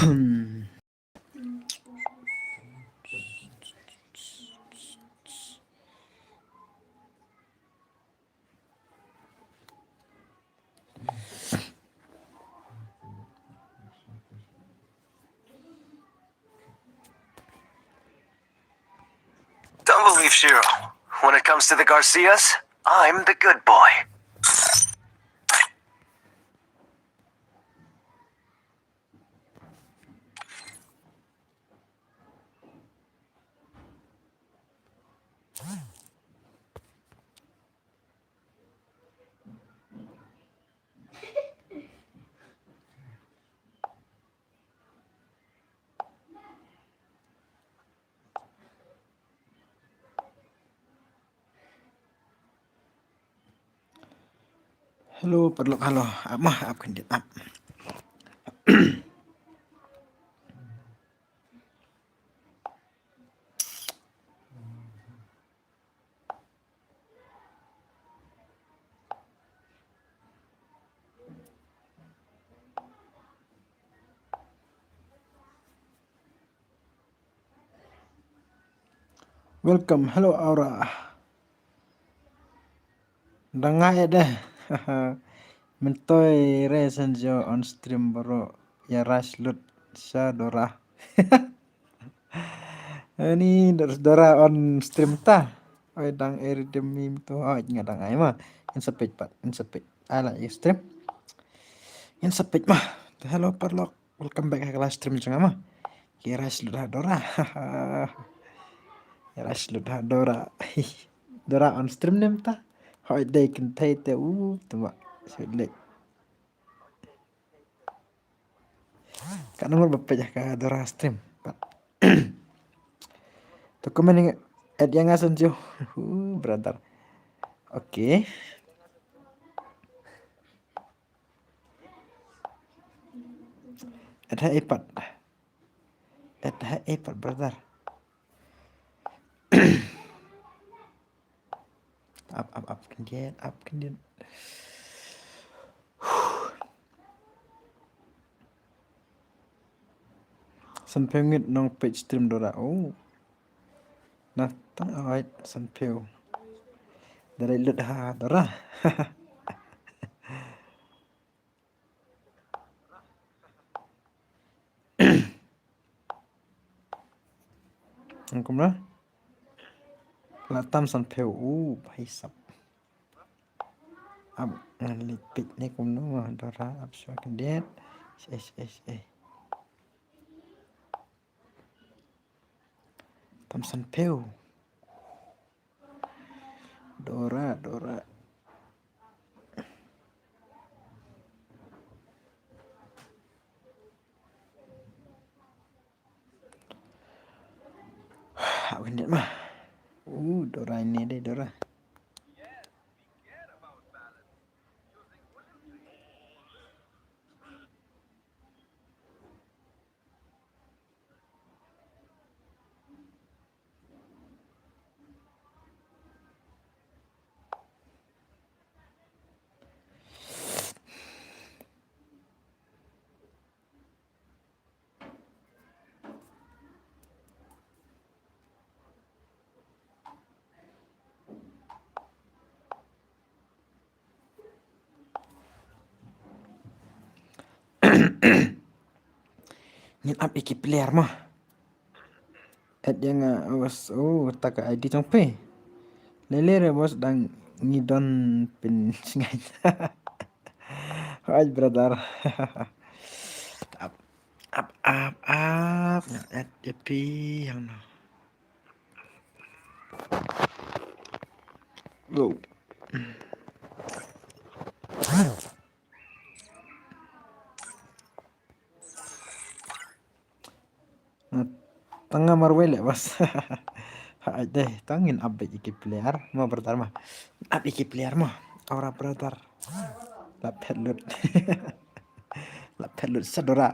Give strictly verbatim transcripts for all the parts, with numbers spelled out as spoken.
Don't believe Shiro. When it comes to the Garcias, I'm the good boy. Hello, paralok, hello. Ap mah, ap khyndiat, ap. Welcome, hello Aura. Dang ai de. Myntoi re shen jo on stream baroh. Ïa rush lut sha Dora. Ani Dor-, Dora on stream ta. Oi dang ai redeem mim tu. Oi nga dang ai ma. Ngin sa peit pat, ngin sa peit. Ai la ïa stream. Ngin sa peit ma. Hello paralok. Welcome back ha ka live stream jong nga ma. Ki rush lut ha Dora. Ki rush lut ha Dora. Dora on stream ne mynta. Hoi dei kynthei te u tuma. Shu leh. Ka namar ba peit ha ka Dora stream. Pat. To comment ning add ïa nga shen jo. Hu, brother. Okay. Add ha i pat. Add ha i pat, brother. Ap, ap, ap khyndiat, ap khyndiat. Sanphew ngut nong peit stream Dora. Oh. Nah, tang await sanphew. Dara lut ha Dora. Ang kumno? La tam sanphew u, bhai sab. Ap ngan leit peit ne kumno, Dora ap shuwa khyndiat. Eish, eish, eish. Tam sanphew. Dora, Dora. Hap khyndiat ma. Uh, Dora ine dei, Dora. Ngin ap ïa ki player mo. Add ïa nga, boss. Oh, ta ka I D jong phi. Lele re, boss, dang ngi don pyn sngewthuh. Hooid, brother. Ap, ap, ap, ap. Ngan add ïa phi hangno. Go. Tang nga marwei leh, boss. Ha, dei, tang ngin ap beit ïa ki player mo, brother mo. Ap ïa ki player mo. Aura, brother. La phet lut. La phet lut sha Dora.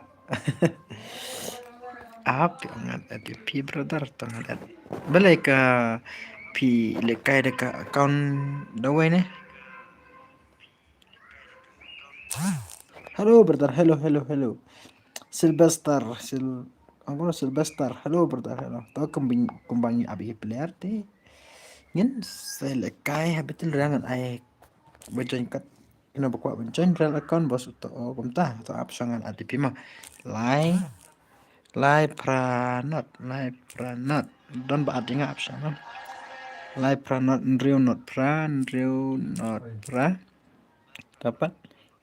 Ap, ngan add ïa phi, brother, tang ngan add. Balei ka phi lehkai da ka account da wei ne? Hello, brother. Hello, hello, hello. Sylvester, Sil, angkor Sylvester. Hello, brother, hello. To kumba ngi, kumba ngi ap ïa ki player te. Ngin sa lehkai ha Battle Royale ngan ai ba join kat. Kino ba kwah ban join real account bos uto o kumta. To ap sha ngan ap ïa phi ma. Lai. Lai phra not, lai phra not. Don ba ap ïa nga ap sha ngan. Lai phra not, hynriew not phra, hynriew not phra. Dapat.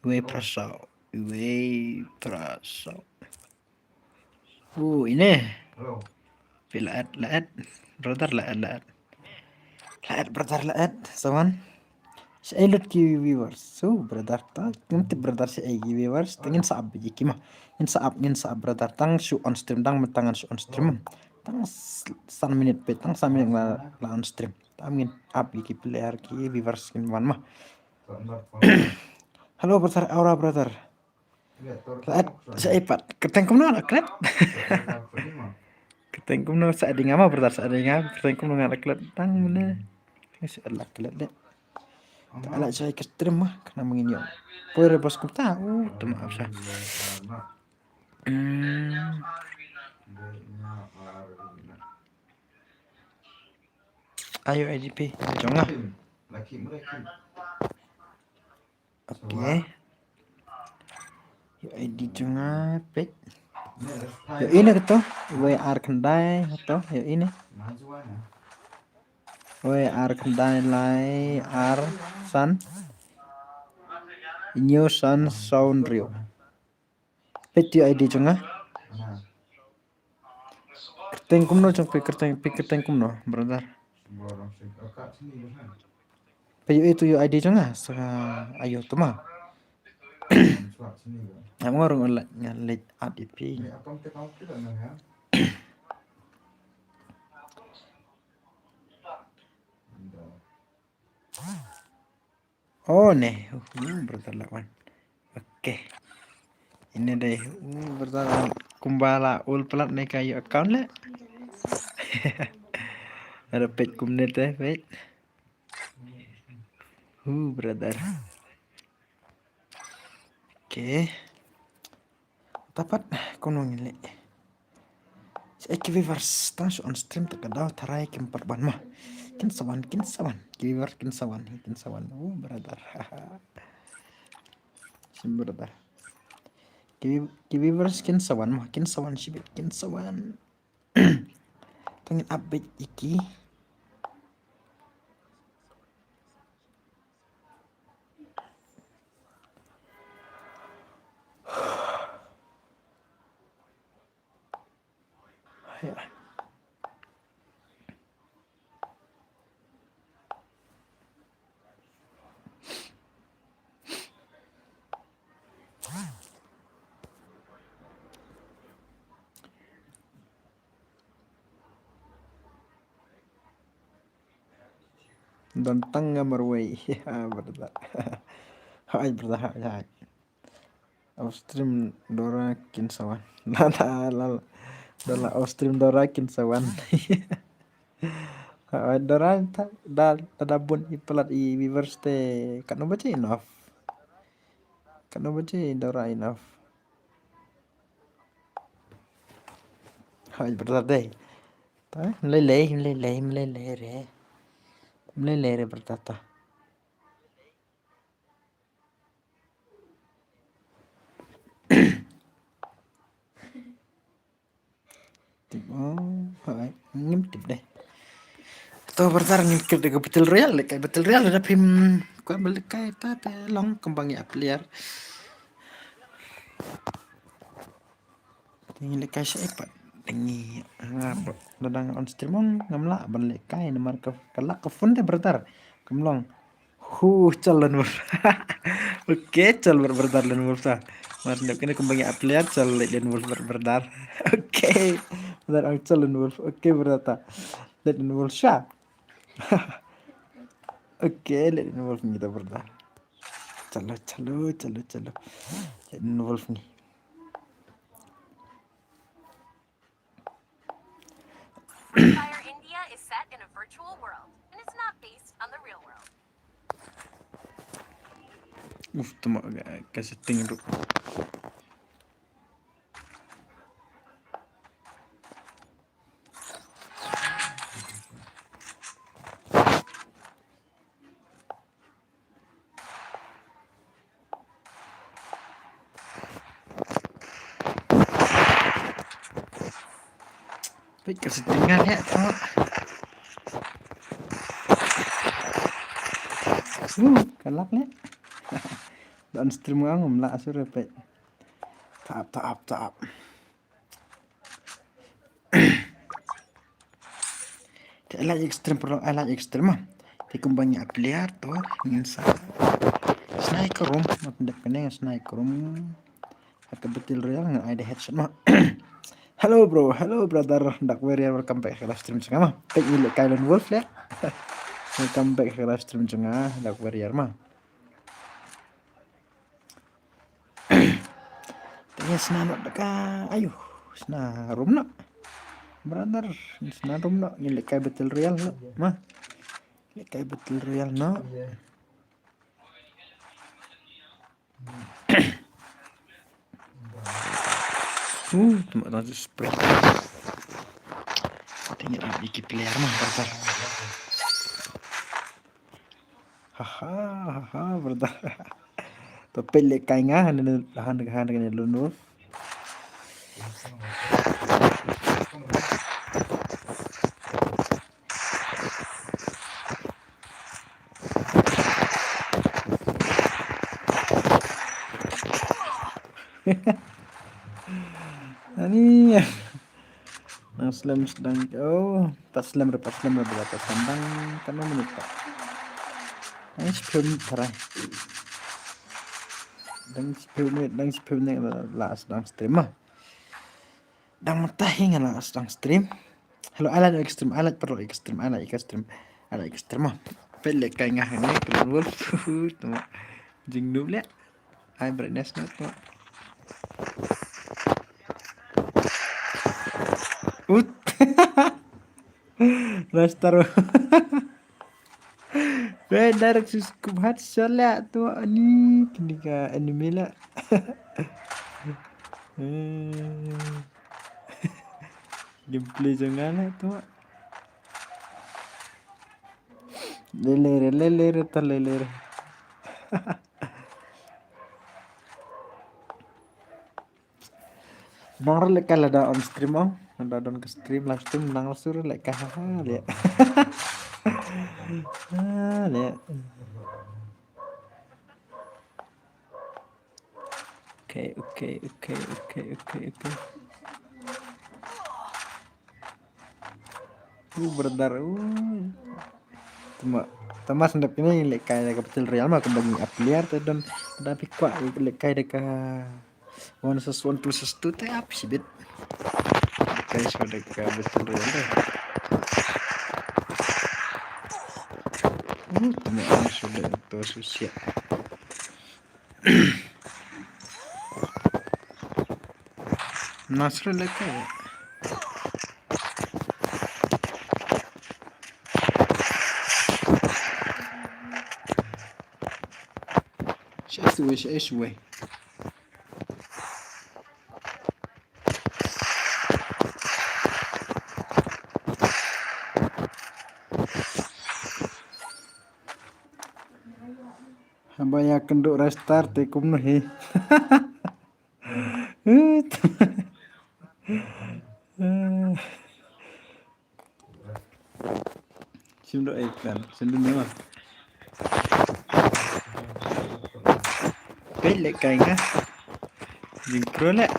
Wei phra saw. Wei phra saw. Uh, ine. Hello. Phi la add, la add. Brother la add, la add. La add, brother la add. Sawan. Sa lut ki viewers. So, brother ta. Ngam tip brother sa ki viewers. Ta ngin sa ap biji ki ma. Ngin sa ap, ngin sa ap brother. Tang shu on stream, tang mynta ngan shu on stream. Tang s-, san minit peit, tang san minit la, la on stream. Tang ngin ap ki player ki viewers kin wan ma. Hello, brother, Aura, brother. Laat, sa ipat. Kyrteng kumno la klet? Kyrteng kumno sa ding ama brother, sa ding ama. Kyrteng kumno nga la klet tang mene. Sa la klet de. Ta la sa kyrteng mah kena mengin yo. Poi re bos kumta. Uh, tu maaf sa. Hmm. Ayo I D P. Jong ah. Okay. Yo I D jong nga peit. Yo ine kato. Wei ar khyndai kato. Yo ine. Wei ar khyndai lai ar san. Hynñiew san saw hynriew. Peit yo I D jong nga. Kyrteng kumno jong phi, kyrteng, phi kyrteng kumno, brother? Peit yo itu yo I D jong nga, sa ayo tu ma. Nga rung leit, nga leit add ïa phi. Oh, ne. Uh, brother la wan. Okay. Ine dei. Uh, brother kumba la ul palat ne ka yo account le. Ada peit kumne te, peit. Uh, brother. Okay. Tapat kumno ngin leh. Sa ki viewers tang shu on stream ta ka daw tharai kim pat wan ma. Kin sa wan, kin sa wan. Ki viewers kin sa wan, kin sa wan. Oh, brother. Sim brother. Ki, ki viewers kin sa wan ma, kin sa wan shibit, kin sa wan. Tang ngin update iki. Don tang nga marwei. Ya, brother. Hai, brother, hai, hai. Upstream Dora kin sa wan. La, la, la, la. Dora upstream Dora kin sa wan. Hai, Dora ta, da, da, da bun i palat i viewers te. Katno baje enough. Katno baje Dora enough. Hai, brother dei. Ta, mlei lei, mlei lei, mlei lei re. Mlei lei re, brother ta. Tip, oh, hai, ngim tip dei. To, brother, ngim tip dei ka Battle Royale, lehkai Battle Royale, da phim, kwah ba lehkai ta, ta long, kembang ïa player. Te ngi lehkai sha iPad. Te ngi, nga, da dang on stream ong, ngam lah ban lehkai, namar ka, ka lag ka phone te, brother. Kam long. Hu, chal Lone Wolf. Okay, chal ber-, brother Lone Wolf sa. Mar sendep kine kembang ïa player, chal Lone Wolf ber-, brother. Okay. Brother ong chal Lone Wolf. Okay, brother ta. Lone Wolf sha. Okay, Lone Wolf ngi ta, brother. Chalo, chalo, chalo, chalo. Lone Wolf ngi. Free Fire India is set in a virtual world, and it's not based on the real world. Uf, tuma ka, ka setting ruh. Peit ka setting nga leh to. Uh, ka lak leh. Don stream nga ngam lah sure peit. Tap, tap, tap. Te I like extreme, bro, I like extreme ma. Te kumba ngi a player to ngin sa sniper room, ma pyndep kane sniper room. Ha ka battle royale ngan ai da headshot ma. Hello bro, hello brother, Dark Warrior, welcome back ha ka live stream jong nga ma. Peit ngi lehkai lone wolf leh. Welcome back ha ka live stream jong nga, Dark Warrior ma. Te ngi sna noh da ka, ayo, sna room noh. Brother, ngi sna room noh, ngi lehkai battle royale noh ma. Lehkai battle royale noh. Uh, tama tang spray. Tingin ap iki player ma, brother. Haha, haha, brother. To peit lehkai nga, han, han, han, han, lone wolf. Ani. Nang slem sdang. Oh, ta slem re, ta slem re, ta slem dang. Kano minit ta? Nang sphem tharai. Dang sphem minit, dang sphem minit la sdang stream ma. Dang mynta hi nga la sdang stream. Hello, I like extreme, I like pro extreme, I like extreme, I like extreme. Peit lehkai nga hangne, lone wolf. Tama. Jing noob leh. Ai brightness na tama. Ut. Rastar. Weh, direct scope headshot leh tu ani kini ka enemy leh. Eh. Gameplay jong nga leh tu. Lele re, lele re, ta lele re. Nang re lehkai lada on stream ong, lada don ka stream, live stream, nang re sur lehkai ha ha leh. Ha leh. Okay, okay, okay, okay, okay, okay. Uh, brother, uh. Tama, tama sendap kini lehkai da ka battle royale ma kumba ngi a player te don da phi kwah lehkai da ka one versus one, two versus two te ap shibit. Lehkai shuwa da ka battle royale te. Uh, tama shuwa da to susia. Nasrul lehkai. Shash wei, shash wei. Haba ïa kynduh Ristar te kumno hi. Shim doh ai kan, shim doh ne ma. Peit lehkai nga. Jingpro leh.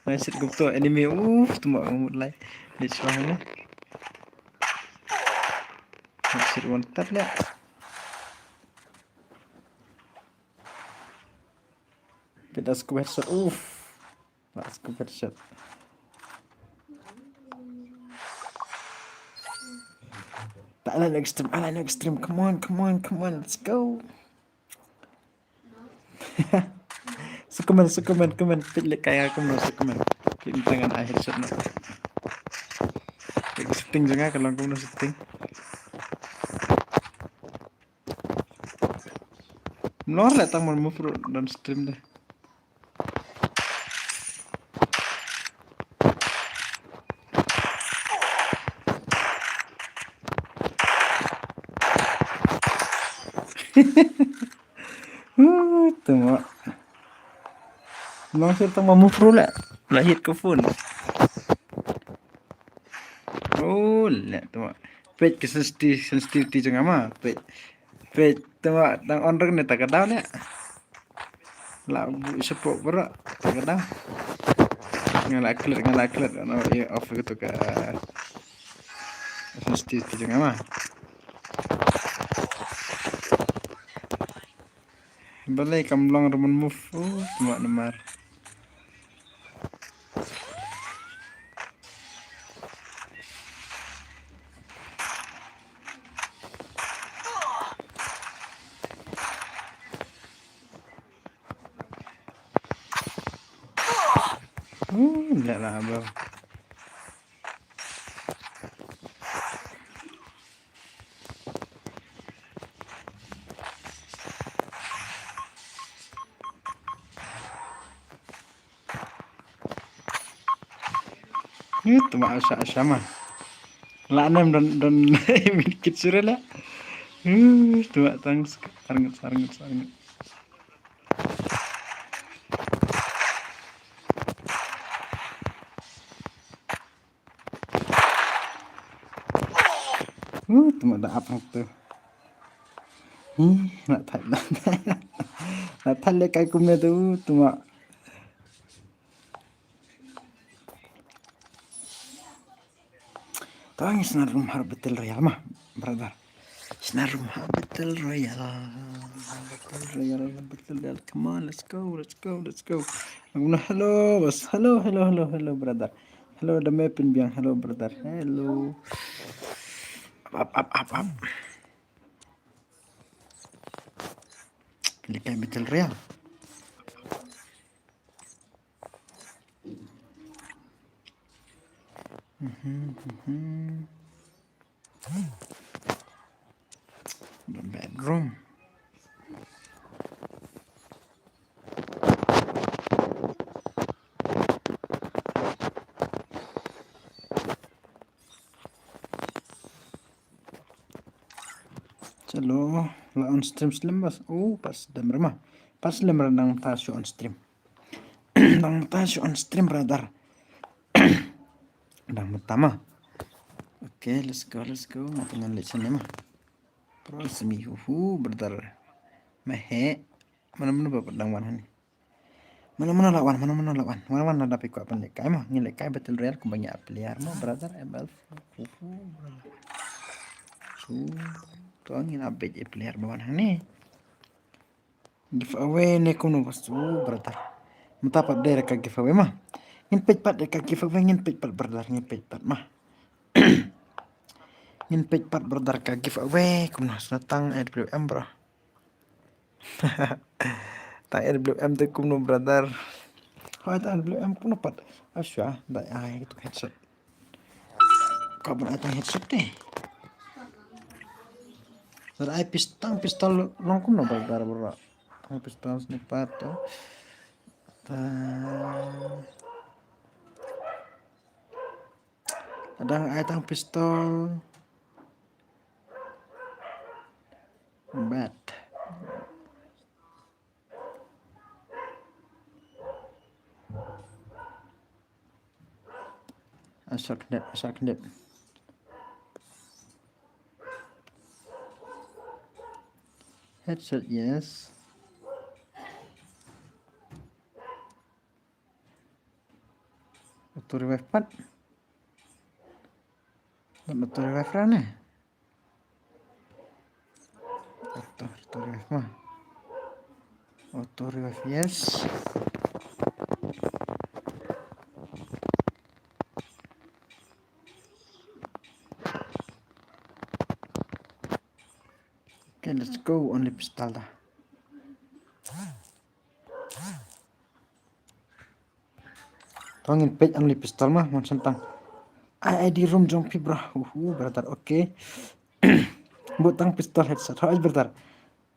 Nang shit kumto enemy, uff, tuma ngamut lai. Nang shit one tap leh. Peit da scope headshot. Uff. Da scope headshot. Ta, ala no extreme, ala no extreme. Come on, come on, come on. Let's go. Superman, Superman, Superman. Peit lehkai nga kumno Superman. Peit mynta ngan ai headshot noh. Peit shooting jong nga ka long kumno shooting. Mlor leh tang mar move ruh don stream de. Huh, tuma. Nang sir tang mar move ruh leh. La hit ka phone. Leh, tuma. Peit ka sensitivity, sensitivity jong nga ma. Peit. Peit, tuma, tang on rek ne ta ka daw leh. La bu support bro, ta ka daw. Nga la klet, nga la klet, no, ïa off ka tu ka sensitivity jong nga ma. Balei kam long rumun move, oh, tuma namar. Hmm, dah lah, bro. Yu, tuma asha asha ma. La nem don don min kit sure la. Yu, tuma tang sar ngut sar ngut sar ngut. Uh, tuma da ap hangtu. Hi, na thait na. Na thait le kai kumne tu, tuma. Tang sna rum har Battle Royale ma, brother. Sna rum har Battle Royale. Battle Royale, Battle Royale. Come on, let's go, let's go, let's go. Hello, bas. Hello, hello, hello, hello, brother. Hello, da me pynbiang. Hello, brother. Hello. Ap, ap, ap, ap. Pynlehkai Battle Royale. Mhm, mhm. The bedroom. Chalo, la on stream slem bas. Oh, pas dem rema. Pas lem ra nang ta shu on stream. Dang mynta shu on stream, brother. Dang mynta ma. Okay, let's go, let's go. Nga tang ngan leit shane ma. Pro simi, hu hu, brother. Ma he. Mano mano ba dang wan hani. Mano mano la wan, mano mano la wan. Wan wan, lada phi kwah ban lehkai ma. Ngin lehkai Battle Royale kumba ngi ap player ma, brother. M L four, hu hu, brother. Su, to ngin ap beit player ba wan hani. Giveaway ne kumno bas tu, brother. Mynta pat dei ka giveaway ma. Ngin peit pat dei ka giveaway, ngin peit pat, brother, ngin peit pat ma. Ngin peit pat, brother, ka giveaway kumno, sna tang A W M, bro. Tang A W M te kumno, brother. Hoi, tang A W M kumno pat. Asha, dai ai tu headset. Ka ban ai tang headset te. Dar ai pis-, tang pistol long kumno, brother, bro. Tang pistol sniper to. Ta-, dang ai tang pistol. Bat. Asha khnep, asha khnep. Headshot, yes. Auto revive pat. Don auto revive ra ne. Auto, auto revive ma. Auto revive, yes. Okay, let's go. Only pistol da. To ngin peit only pistol ma, mon sentang. Ai, ai di room jong phi, bro. Uhu, brother, okay. Bud tang pistol headshot. Hoi, brother.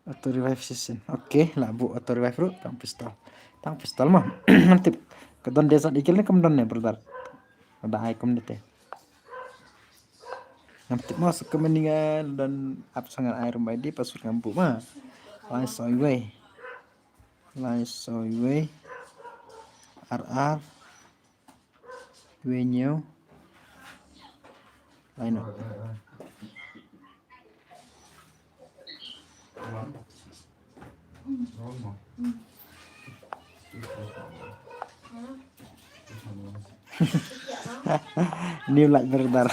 Auto revive session. Okay, la bud auto revive ruh, tang pistol. Tang pistol ma. Ngan tip. Ka don Desert Eagle ne kam don ne, brother. Ada ai kum ne te. Ngan tip ma suk ka mendingan don ap sangan ai room I D password ngam bud ma. Lai soi wei. Lai soi wei. Ar ar. Wei ñiew. I know. New light, brother.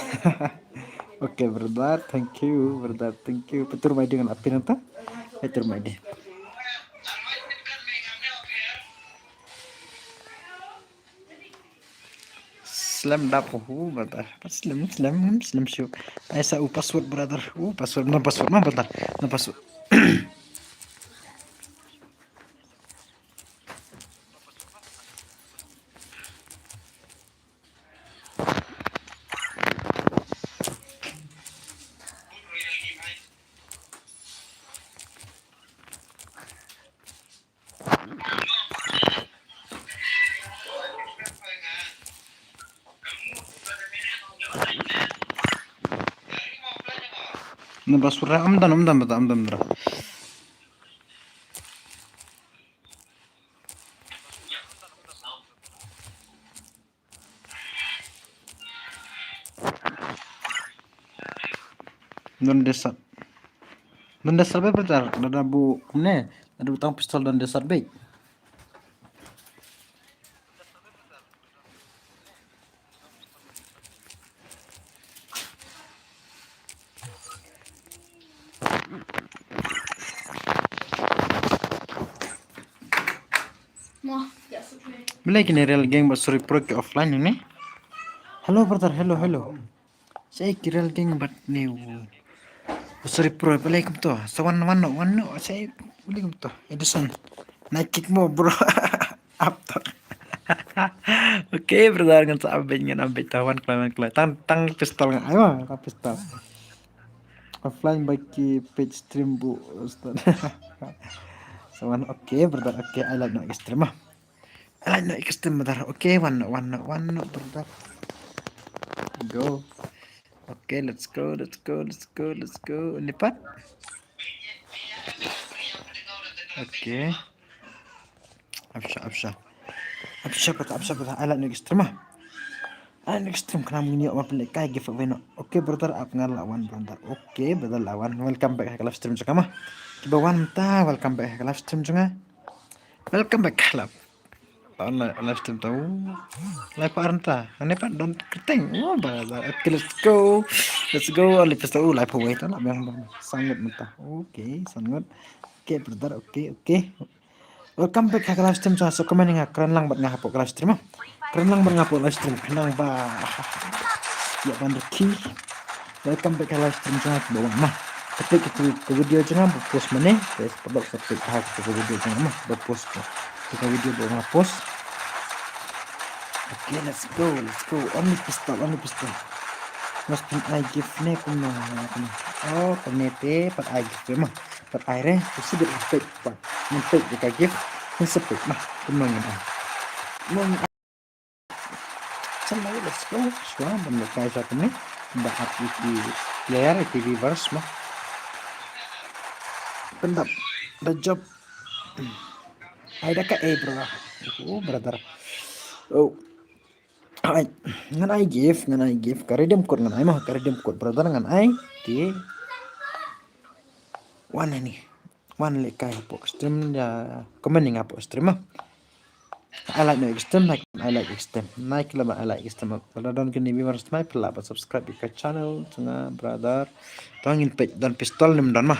Okay, brother. Thank you, brother. Thank you. Patur mai dengan api nanta. Patur mai di. Slem dap hu, brother. Slem, slem, slem shu. Ai sa u password, brother. U password, no password, no, brother. No password. Naba sura amdan, amdan, bata amdan, bata. Don desat. Don desat be, brother. Lada bu kumne, lada bu tang pistol don desat be. Balei kine Real Gang bad Sorry Pro ki offline ne? Hello, brother, hello, hello. Sa ki Real Gang bad ne u Sorry Pro, balei kumto? Sa wan, wan no, wan no, sa balei kumto? Edison. Na kick mo, bro. Up to. Okay, brother, ngan sa update, ngan update ta wan kloi, wan kloi. Tang, tang pistol nga ai ma, tang pistol. Offline ba ki page stream bu, ustad. So, wan, okay, brother, okay, I like no extreme ah. I like no extreme, brother. Okay, wan, wan, wan, brother. Go. Okay, let's go, let's go, let's go, let's go. Ini pat. Okay. Absha, absha. Absha pat, absha pat. I like no extreme ah. Ai, next time khnang ngin ïoh ban pynlehkai gift away noh. Okay, brother, ap nga la wan, brother. Okay, brother, la wan. Welcome back ha ka live stream jong nga ma. Kiba wan mynta, welcome back ha ka live stream jong nga. Welcome back ha live. Wan live stream to. Live pa aranta. Ane pa don kyrteng. Oh, brother. Okay, let's go. Let's go. Live pa to. Live away to. Lah biang bang. Sangat mynta. Okay, sangat. Okay, brother. Okay, okay. Welcome back ha ka live stream jong nga. Sa comment ïa nga, kren lang bad nga hapoh ka live stream ah. Kren lang bad nga hapoh live stream, kren lang ba. Ïa ban riki. Welcome back ha ka live stream jong nga, ba wan ma. Ka peit ka video jong nga ba post mynne. Guys, paralok sa peit ha ka video jong nga ma ba post ka. Ka video ba nga post. Okay, let's go, let's go. Only pistol, only pistol. Must pyn ai gift ne kumno, kumno. Oh, kane te pat ai gift ma. Pat ai re, to sibit peit pat. Ngin peit ka gift, ngin sa peit ma. Kumno ngin ai. Kumno ngin ai. Let's go. Shuwa ban lehkai sha kumne. Ba ap ïa ki player, ïa ki viewers ma. Pyndap da job. Ai da ka, eh, bro. Oh, brother. Oh. Ai, ngan ai gift, ngan ai gift. Ka redeem code ngan ai ma, ka redeem code, brother, ngan ai. Te wan hangne. Wan lehkai hapoh stream, ïa comment ïa nga hapoh stream ma. I like no extreme, like, I like extreme. Nai kila ba I like extreme. Lada don kine viewers mai, phi lah ban subscribe ïa ka channel jong nga, brother. To ngin peit don pistol ne ym don ma.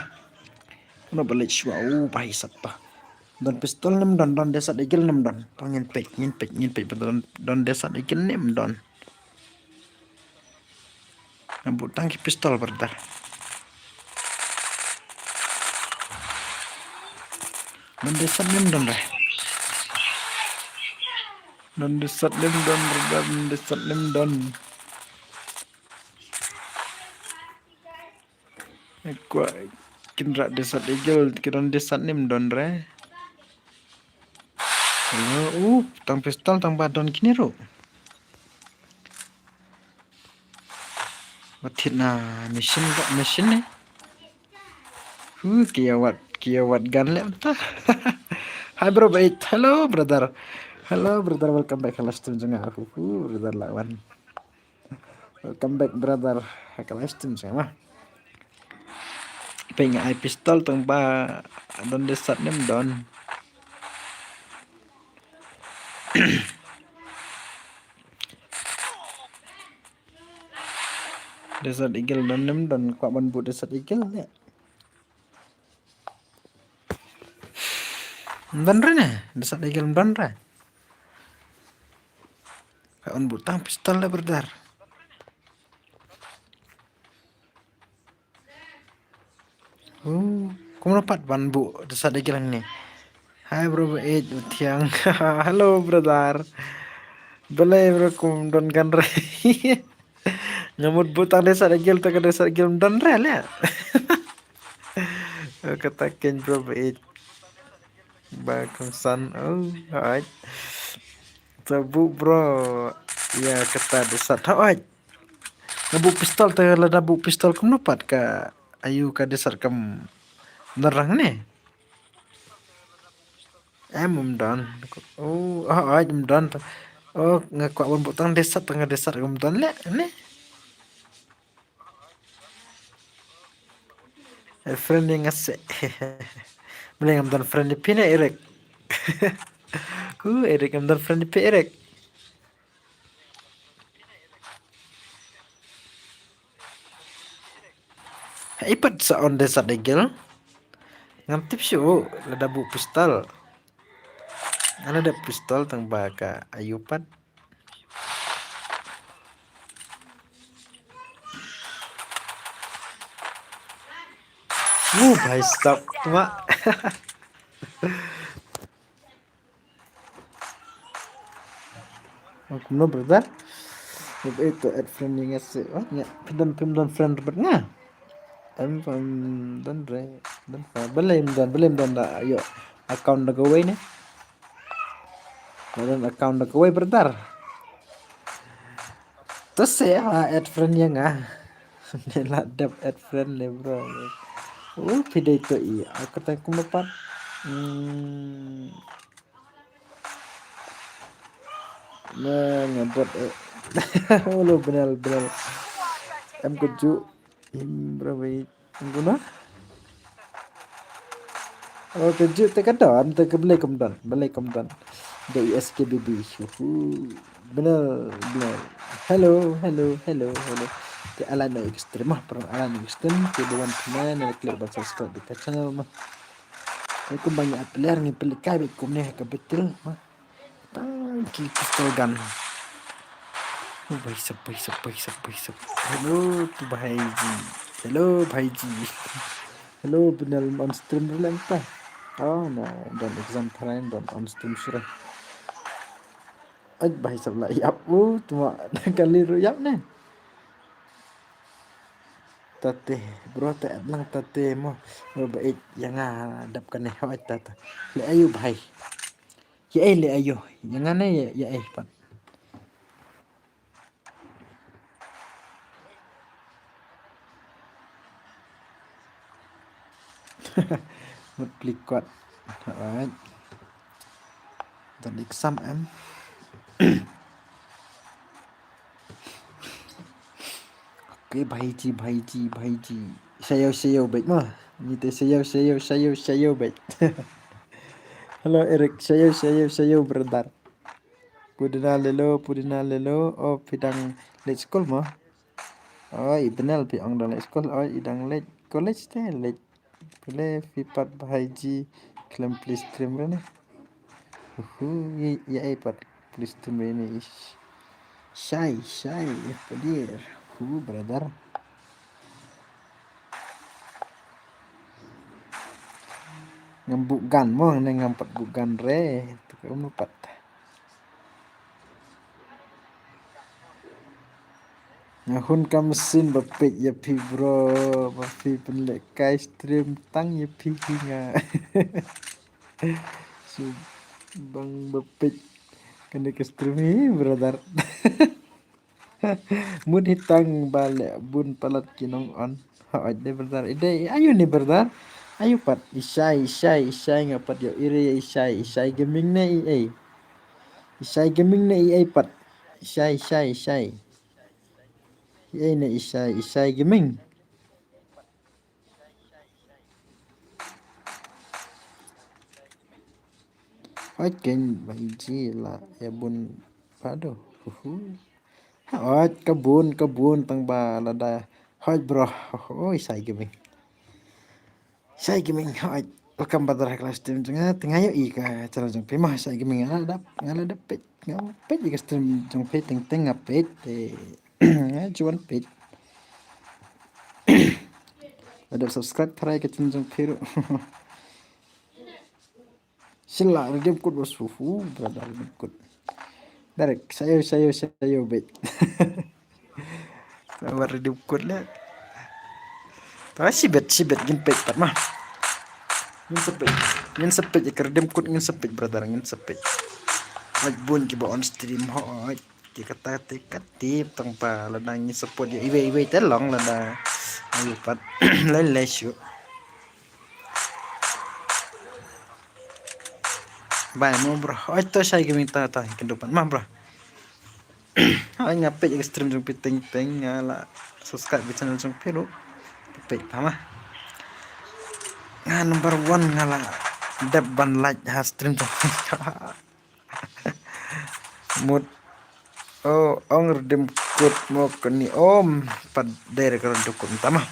Kumno ba leit shuwa, u ba hi sat pa. Don pistol ne ym don, don desert eagle ne ym don. To ngin peit, ngin peit, ngin peit ba don, don desert eagle ne ym don. Nga buh tang ki pistol, brother. Don desert ne ym don re. Don desert ne ym don, brother, don desert ne ym don. Kwah kynrad desert eagle, ki don desert ne ym don re. Hello, uh, tang pistol, tang ba don kine ruh. Ba thied na machine, ba machine ne. Huh, ki ïa wad, ki ïa wad gun leh mynta. Hi bro, bait. Hello brother. Hello brother, welcome back ha live stream jong nga. Huh, huh, brother la wan. Welcome back, brother. Ha ka live stream sa ma. Pynga ai pistol tang ba don desat nem don. Desat Eagle don nem don, kwah ban bud Desat Eagle ne. Don re ne, Desat Eagle don re. Kwah ban bud tang pistol le, brother. Oh, kumno pat ban bud Desat Eagle ne. Hai bro, ba ej thiang. Hello brother. Balei bro kum don gan re. Nga mut bud tang Desat Eagle, tang Desat Eagle don re le. Oh, kata ken bro ba ej. Ba kongsan. Oh, alright. Tabu bro. Ya kata Desat. Alright. Nga bud pistol te, lada bud pistol kumno pat ka ayu ka Desat kam nerang ne. Em, um don. Oh, oh, ai, um don. Oh, nga kwah ban bud tang Desat, tang Desat um don le ne. Eh, friend ïa nga se. Mleng ngam don friend ïa phi ne, Eric. Hu, Eric, ngam don friend ïa phi, Eric. Hai pat sa on Desat Eagle. Ngam tip shuh lada bud pistol. Nga la dep pistol tang ba ka ayu pat. Wuh, bhai sab, tuma. Oh, kumno, brother? Ito add friend ïa nga se. Oh, ïa, phi don, phi don friend bad nga. Em, em, don re, don re. Balei ym don, balei ym don da, ïoh account da kawei ne. Don account da kawei, brother. To se ha add friend ïa nga. Ne la dep add friend ne, bro. Oh, phi dei to i. Aku tang kumno pat. Hmm. Na nga bot, eh. Hello, Benel, Benel. Em ko ju. Im, bro, wei. Guna. Oh, ka ju te ka don, te ka balei kam don, balei kam don. The S K B B. Uhu. Benel, Benel. Hello, hello, hello, hello. Te ala no extreme, ah, parang ala no extreme. Te bukan pernah na klik ban subscribe di ka channel mah. Ai kum ba ngi ap ler ngi pynlehkai bad kumne ha ka betel ma. Tang ki pistol gun. Oh, bhai sab, bhai sab, bhai sab, bhai sab. Hello to bhai ji. Hello bhai ji. Hello Benel, on stream re lem ta. Oh no, don exam tharai, don on stream shuh re. Ai bhai sab la ïap u tuma kali ruh ïap ne. Tate, bro, te at lang tate mo. Bro, ba ej, ïa nga dap kane, hoi tate. Le ayu bhai. Ïa ei le ayu. Ïa nga ne ïa, ïa ei pat. Mut pli kwat. Alright. Dan exam em. Okay, bhai ji, bhai ji, bhai ji. Shayo, shayo, bait ma. Ni te shayo, shayo, shayo, shayo, bait. Hello, Eric. Shayo, shayo, shayo, brother. Pudina lelo, pudina lelo. Oh, phi dang late school ma. Oh, i Benel phi ong dang late school. Oh, i dang late college te, late. Pule phi pat bhai ji khlem pli stream re ne. Uhu, ïa, ïa ei pat pli stream re ne ish. Shai, shai, padir. Uhu, brother. Ngam buh gun mo, ne ngam pat buh gun re. Tu ka um pat. Nga hun ka machine ba peit ïa phi bro, ba phi pynlehkai stream tang ïa phi hi nga. Shu bang ba peit kane ka stream hi brother. Mut hi tang ba leh bun palat ki nong on. Hooid ne brother. I dei ayu ne brother. Ayu pat. I Shai, i Shai, i Shai nga pat ïoh i re i Shai, i Shai gaming ne i ei. I Shai gaming ne i ei pat. I Shai, i Shai, i Shai. Ei ne Isai, Isai Gaming. Hoi ken bai ji la ya bun pado. Huhu. Hoi ka bun, ka bun tang ba lada. Hoi bro. Hoi Isai Gaming. Isai Gaming, hoi. Welcome back to the live stream jong nga. Tengah yo i ka channel jong phi ma Isai Gaming, nga la dap, nga la dap peit, nga peit i ka stream jong phi teng teng nga peit. Eh, nga juan peit. Ada subscribe try ka channel jong phi ruh. Sila redeem code bos fu fu brother redeem code. Direct sayo sayo sayo bet. Sabar redeem code le. Ta sibet sibet ngin peit pat ma. Ngin sepet. Ngin sepet ïa ka redeem code ngin sepet brother ngin sepet. Hoi bun kiba on stream hoi. Ki kata te ka tip tang pa lada ngi support ïa iwei iwei te long lada. Ayu pat. Lai lai shu. Bai mo bro. Oi to shai gaming ta ta kynduh pat ma bro. Ai nga peit ïa ka stream jong phi teng teng nga la subscribe ka channel jong phi ruh. Peit pa ma. Nga number one nga la dep ban like ha stream jong phi. Mut. Oh, ong redeem code mo kani om pat dei ka redeem code tama.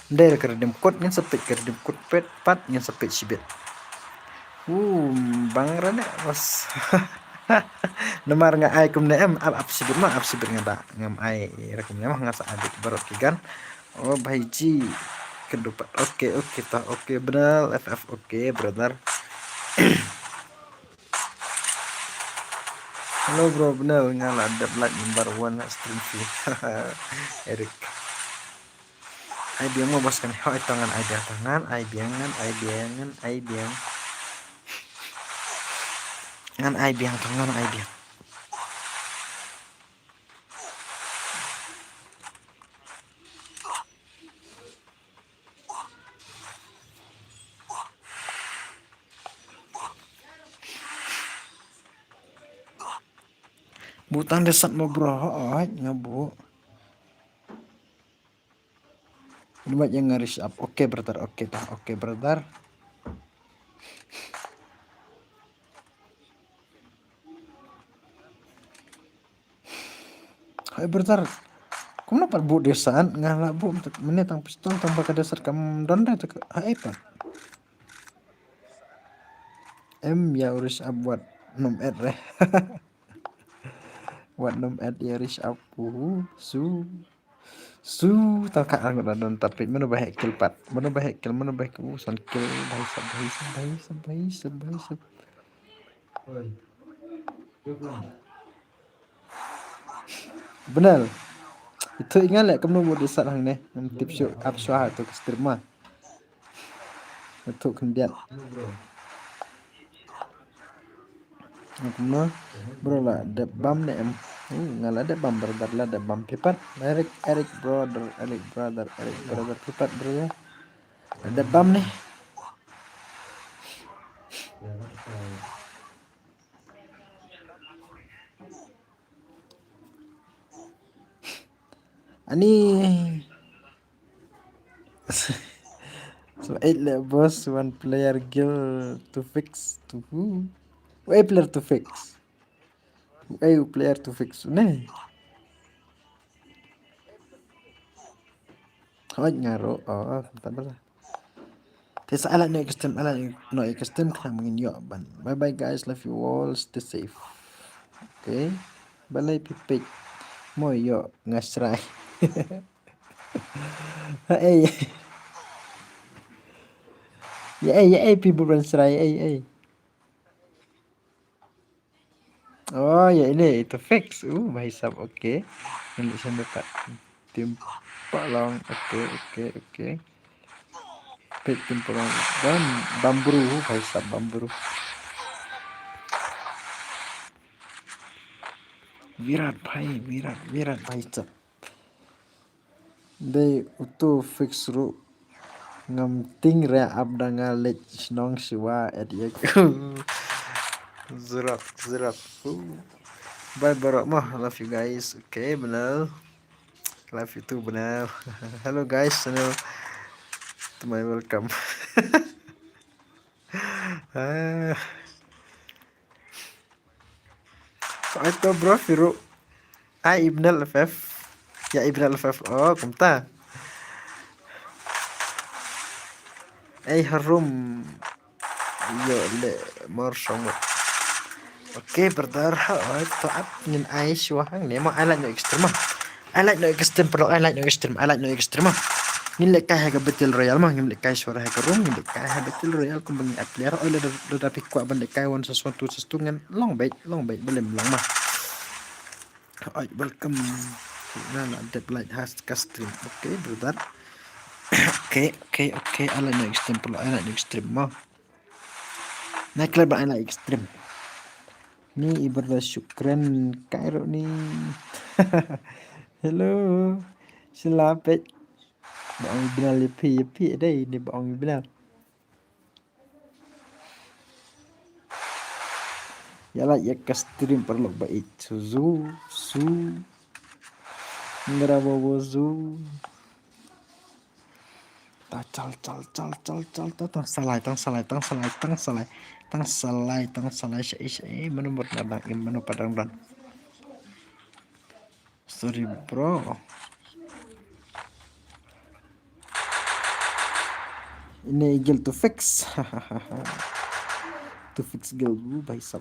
Dei ka redeem code ngin sa peit ka redeem code peit pat ngin sa peit shibit. Uh, bang rane bos. Namar nga ai kumne em ap ap shibit ma ap shibit nga da ngam ai ra kumne ma nga sa ai bit barot ki gan. Oh, bhai ji. Kynduh pat. Okay, okay ta. Okay, Bnel F F. Okay, brother. Hello bro, Bnel nga la dep like number one ha stream phi. Eric. Ai biang mo bos kan. Hoi to ngan ai biang to ngan ai biang ngan ai biang ngan ai biang. Ngan ai biang to ngan ai biang. Butang desat mo bro, hooid nga bu. Lumat yang ngaris up. Okay brother, okay ta, okay brother. Hai brother. Kumno pat bu desat nga la bu mene tang pistol tang baka desat kam don deh tak hai pat. Em ya uris abwat num et re. Wat num et ya uris apu su. Su tang ka ang da don tapit mano bahek kill pat. Mano bahek kill mano bahek u san kill bahek sab bahek sab bahek sab bahek sab bahek sab. Bnel. Itu ingat lek kamu mau desat hang ne. Ngam tip shu ap shu ha tu ke stream ma. Itu kendiat. Kamu bro la dep bam ne em. Uh, nga la dep bam brother la dep bam pipat. Eric Eric brother Eric brother Eric brother pipat brother. La dep bam ne. Ani. So eight le boss one player guild to fix to who? Eight player to fix. Eight player to fix ne. Hoi ngaro oh tak bala. Te sa ala ne custom ala no custom kena mungin yo ban. Bye bye guys, love you all, stay safe. Okay. Balai pipik. Mo yo ngasrai. Ei. Ya ei ya ei pi buran srai ei ei. Oh ya ini itu fix. Uh, bhai sab okay. Ini sendiri tak. Tim pak long okay okay okay. Pit tim pak long dan bambru bhai sab bambru. Virat bhai virat virat bhai sab. Dei utu fix ruh. Ngam ting re ap da nga leit shnong siwa et yek. Zerap zerap. Bye bro mo, love you guys. Okay, benar. Live YouTube now. Hello guys, hello. To my welcome. Ah. Ito bro, Firu. Ai, Ibnal F F. Ya, Ibnal F F. Oh, kumta. Ai, harum. Yo, le, mor song. Okay, brother. Ha, to ap ngin ai shuwa hangne mo, ai lait noh extreme mo. Ai lait noh extreme, paralok, ai lait noh extreme, ai lait noh extreme mo. Ngin lehkai ha ka Battle Royale mo, ngin lehkai shuwa ha ka room, ngin lehkai ha Battle Royale kumba ngi ap player. Oi, lada, lada phi kwah ban lehkai one versus one, two versus two ngan long beit, long beit, ba lem long mo. Oi, welcome. Na, na, dep lait ha ka stream. Okay, brother. Okay, okay, okay. Ai lait noh extreme, paralok, ai lait noh extreme mo. Na, khlem ba ai lait extreme. Ni i brother Shukran Kairo ni. Hello. Sila peit. Ba ong Ibnal ïa phi, ïa phi dei ni ba ong Ibnal. Ïa lait ïa ka stream, paralok ba ïeit. Su, su, su. Ngra ba bo su. Ta chal, chal, chal, chal, chal, ta, tang salai, tang salai, tang salai, tang salai. Tang salai, tang salai, sha, sha, mano mut na dang im, mano pat dang don. Sorry, bro. Ini gel to fix. To fix gel, uh, bhai sab.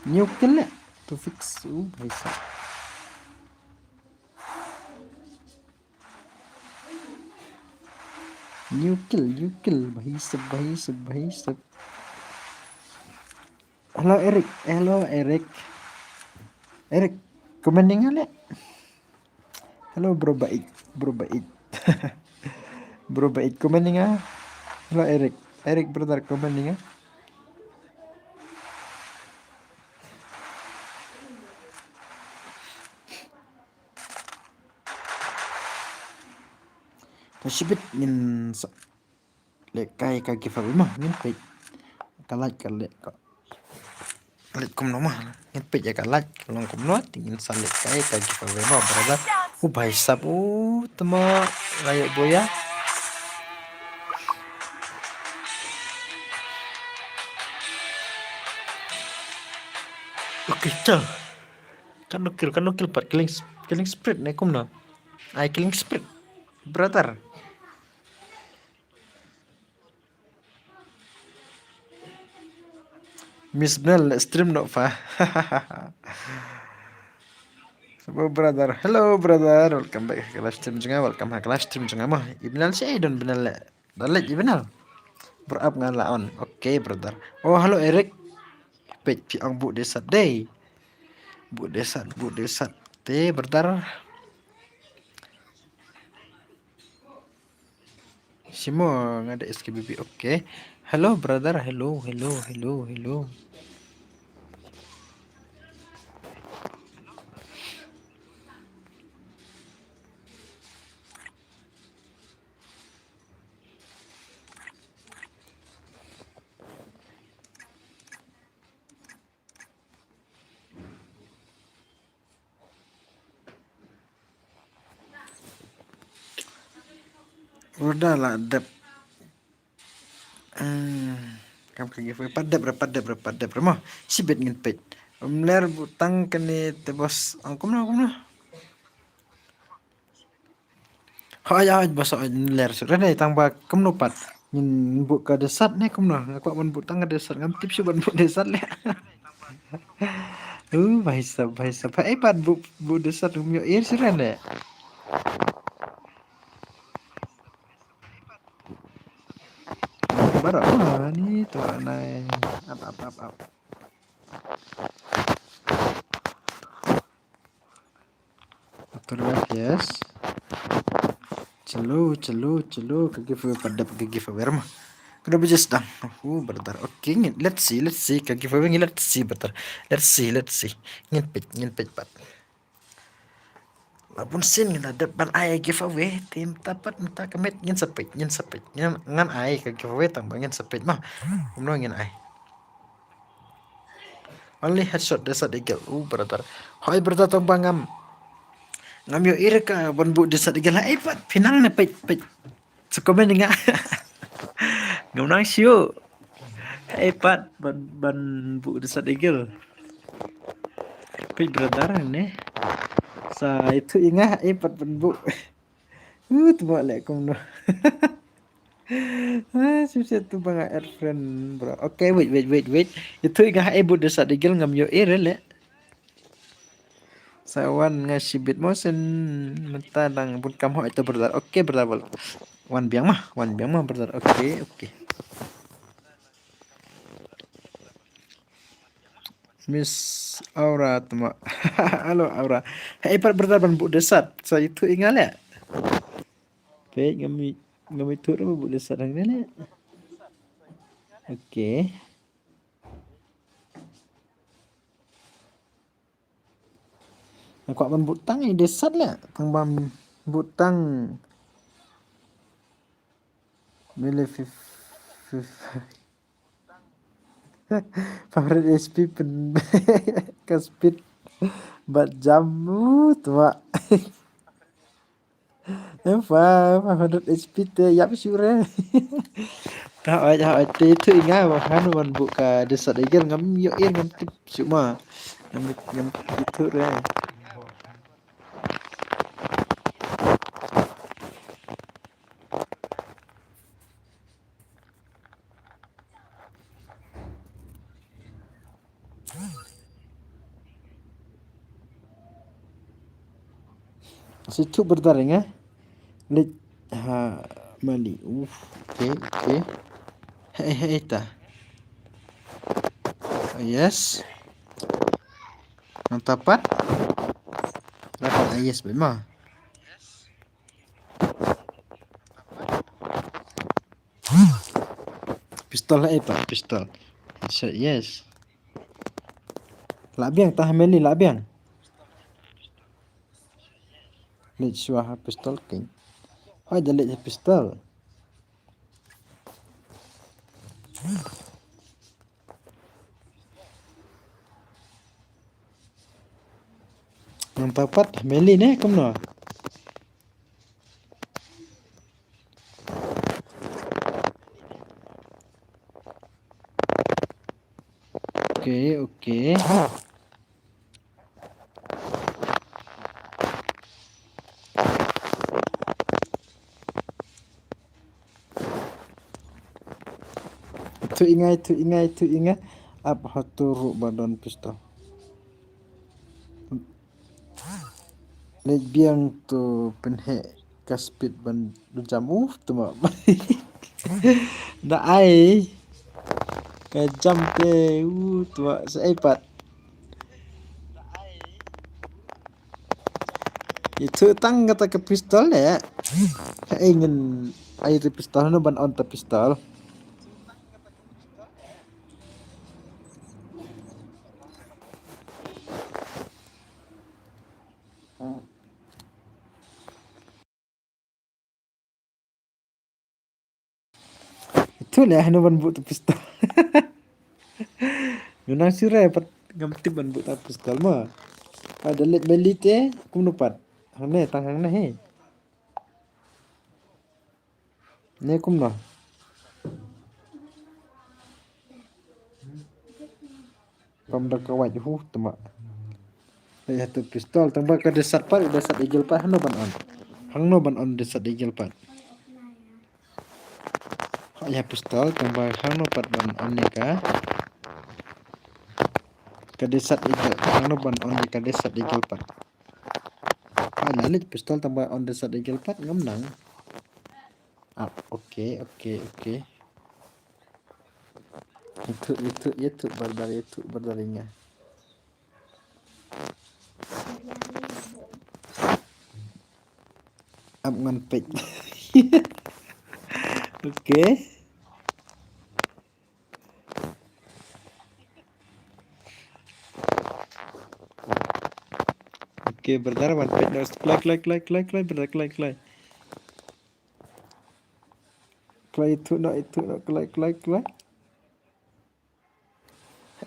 New kill le. To fix, uh, bhai sab. New kill, new kill. Bhai sab, bhai sab, bhai sab. Hello, Eric. Hello, Eric. Eric, comment ïa nga le. Hello, bro Baik. Bro Baik. Bro Baik, comment ïa nga. Hello, Eric. Eric, brother, comment ïa nga. Te shibit ngin sa lehkai ka giveaway mo, ngin peit ka lait ka leh ka lait kumno mo. Ngin peit ïa ka lait ka long kumno, te ngin sa lehkai ka giveaway mo, brother. U bhai sab, u tma la ïoh buh ïa. Okay, chal. Kano kill, kano kill pat, killing, killing spree ne kumno? Ai, killing spree, brother. Miss Bell, stream noh pha. Sabo brother. Hello brother. Welcome back ha ka live stream jong nga. Welcome ha ka live stream jong nga mo. Ibnal shi don Ibnal le. Dalit Ibnal. Bro ap nga la on. Okay brother. Oh, hello Eric. Peit phi ong buh desat dei. Buh desat, buh desat. Te brother. Simo nga da S K B B, okay. Hello brother, hello, hello, hello, hello. Ruda la dep. Hmm, kam ka giveaway pat dep re, pat dep re, pat dep re mo. Shibit ngin peit. Mler buh tang kane te boss. Ong kumno, kumno. Hooid, hooid boss, hooid mler shuh re ne, tang ba kumno pat. Ngin buh ka desat ne kumno. Nga kwah ban buh tang ka desat, ngam tip shuh ban buh desat le. Uh, bhai sab, bhai sab. Hooid pat buh, buh desat ngam ïoh ir shuh re ne. Baroh, ah, ni tu anai. Ap, ap, ap, ap. Atur lah, yes. Chalo, chalo, chalo. Ka giveaway pat dep, ka giveaway ma. Ka dep just dang. Oh, brother. Okay, ngin, let's see, let's see. Ka giveaway ngin, let's see, brother. Let's see, let's see. Ngin peit, ngin peit pat. La bun sien ngi la dep ban ai giveaway, te mynta pat mynta ka miet ngin sa peit, ngin sa peit. Ngin, ngan ai ka giveaway tang ba ngin sa peit ma. Kumno ngin ai. Only headshot Desert Eagle. Uh, brother. Hoi, brother, tang ba ngam. Ngam ïohi re ka ban buh Desert Eagle. Hei, pat, phi nang ne peit, peit. Sa comment nga. Ngam nang shu. Hei, pat, ban, ban buh Desert Eagle. Peit, brother, ne. Sa ïathuh ïa nga, hei, pat, ban buh. Uh, tu ba leh kumno. Ah, shisha tu ba nga add friend, bro. Okay, wait, wait, wait, wait. Ïathuh ïa nga, hei, buh Desert Eagle, ngam ïohi re leh. Sa wan nga shibit mo shen mynta dang bun kam, hoi, to, brother. Okay, brother, bol. Wan biang ma, wan biang ma, brother. Okay, okay. Miss Aura, tuma. Hello, Aura. Hei, pat, brother, ban buh Desert. Sa ïathuh ïa nga leh. Peit, ngam i-, ngam ïathuh re ban buh Desert hangne leh. Okay. Nga kwah ban buh tang i Desert leh. Tang ban buh tang. Mele fif, fif. Five hundred H P pyn ka speed bad jam, uh, tuma. Em, five hundred H P te ïap shuh re. Ta oi, ta oi, te ïathuh ïa nga ba hano ban buh ka Desert Eagle, ngam ïohi, ngam tip shuh ma. Ngam, ngam ïathuh re. Sa ïathuh brother ïa nga. Leit ha Mali. Uf, okay, okay. Hei, hei, ta. Yes. Nangta pat. Dapat, ah, yes, bad ma. Pistol, eh, pat, pistol. Headshot, yes. Lah biang, ta ha Meli, lah biang. Leit shuwa ha pistol, king. Hoi, da leit ha pistol. Nangta pat, Meli ne, kumno? Okay, okay. Ïathuh ïa nga, ïathuh ïa nga, ïathuh ïa nga. Ap hato ruh ba don pistol. Leit biang to pynheh ka speed ban jam, uf, tuma. Da ai ka jam te, u, tuma, sa ai pat. Ïathuh tang kata ka pistol, eh. Ai ngin ai te pistol, hano ban on te pistol. Ïathuh leh hano ban buh te pistol. Nang shu rai pat ngam tip ban buh te pistol ma. Pat da leit Meli te kumno pat. Hangne, tang hangne hi. Ne kumno. Pom da ka wait, huh, tuma. Ïa tu pistol, tang ba ka Desert pat, Desert Eagle pat, hangno ban on. Hangno ban on Desert Eagle pat. Ïa pistol, tang ba hangno pat ban on ïa ka. Ka Desert Eagle, hangno ban on ïa ka Desert Eagle pat. Ai, la leit pistol tang ba on Desert Eagle pat, ngam nang. Ah, okay, okay, okay. Ïathuh, ïathuh, ïathuh, brother, ïathuh, brother ïa nga. Ap ngan peit. Okay. Okay, brother, wan peit noh. Kloi, kloi, kloi, kloi, kloi, brother, kloi, kloi. Kloi, ïathuh noh, ïathuh noh, kloi, kloi, kloi.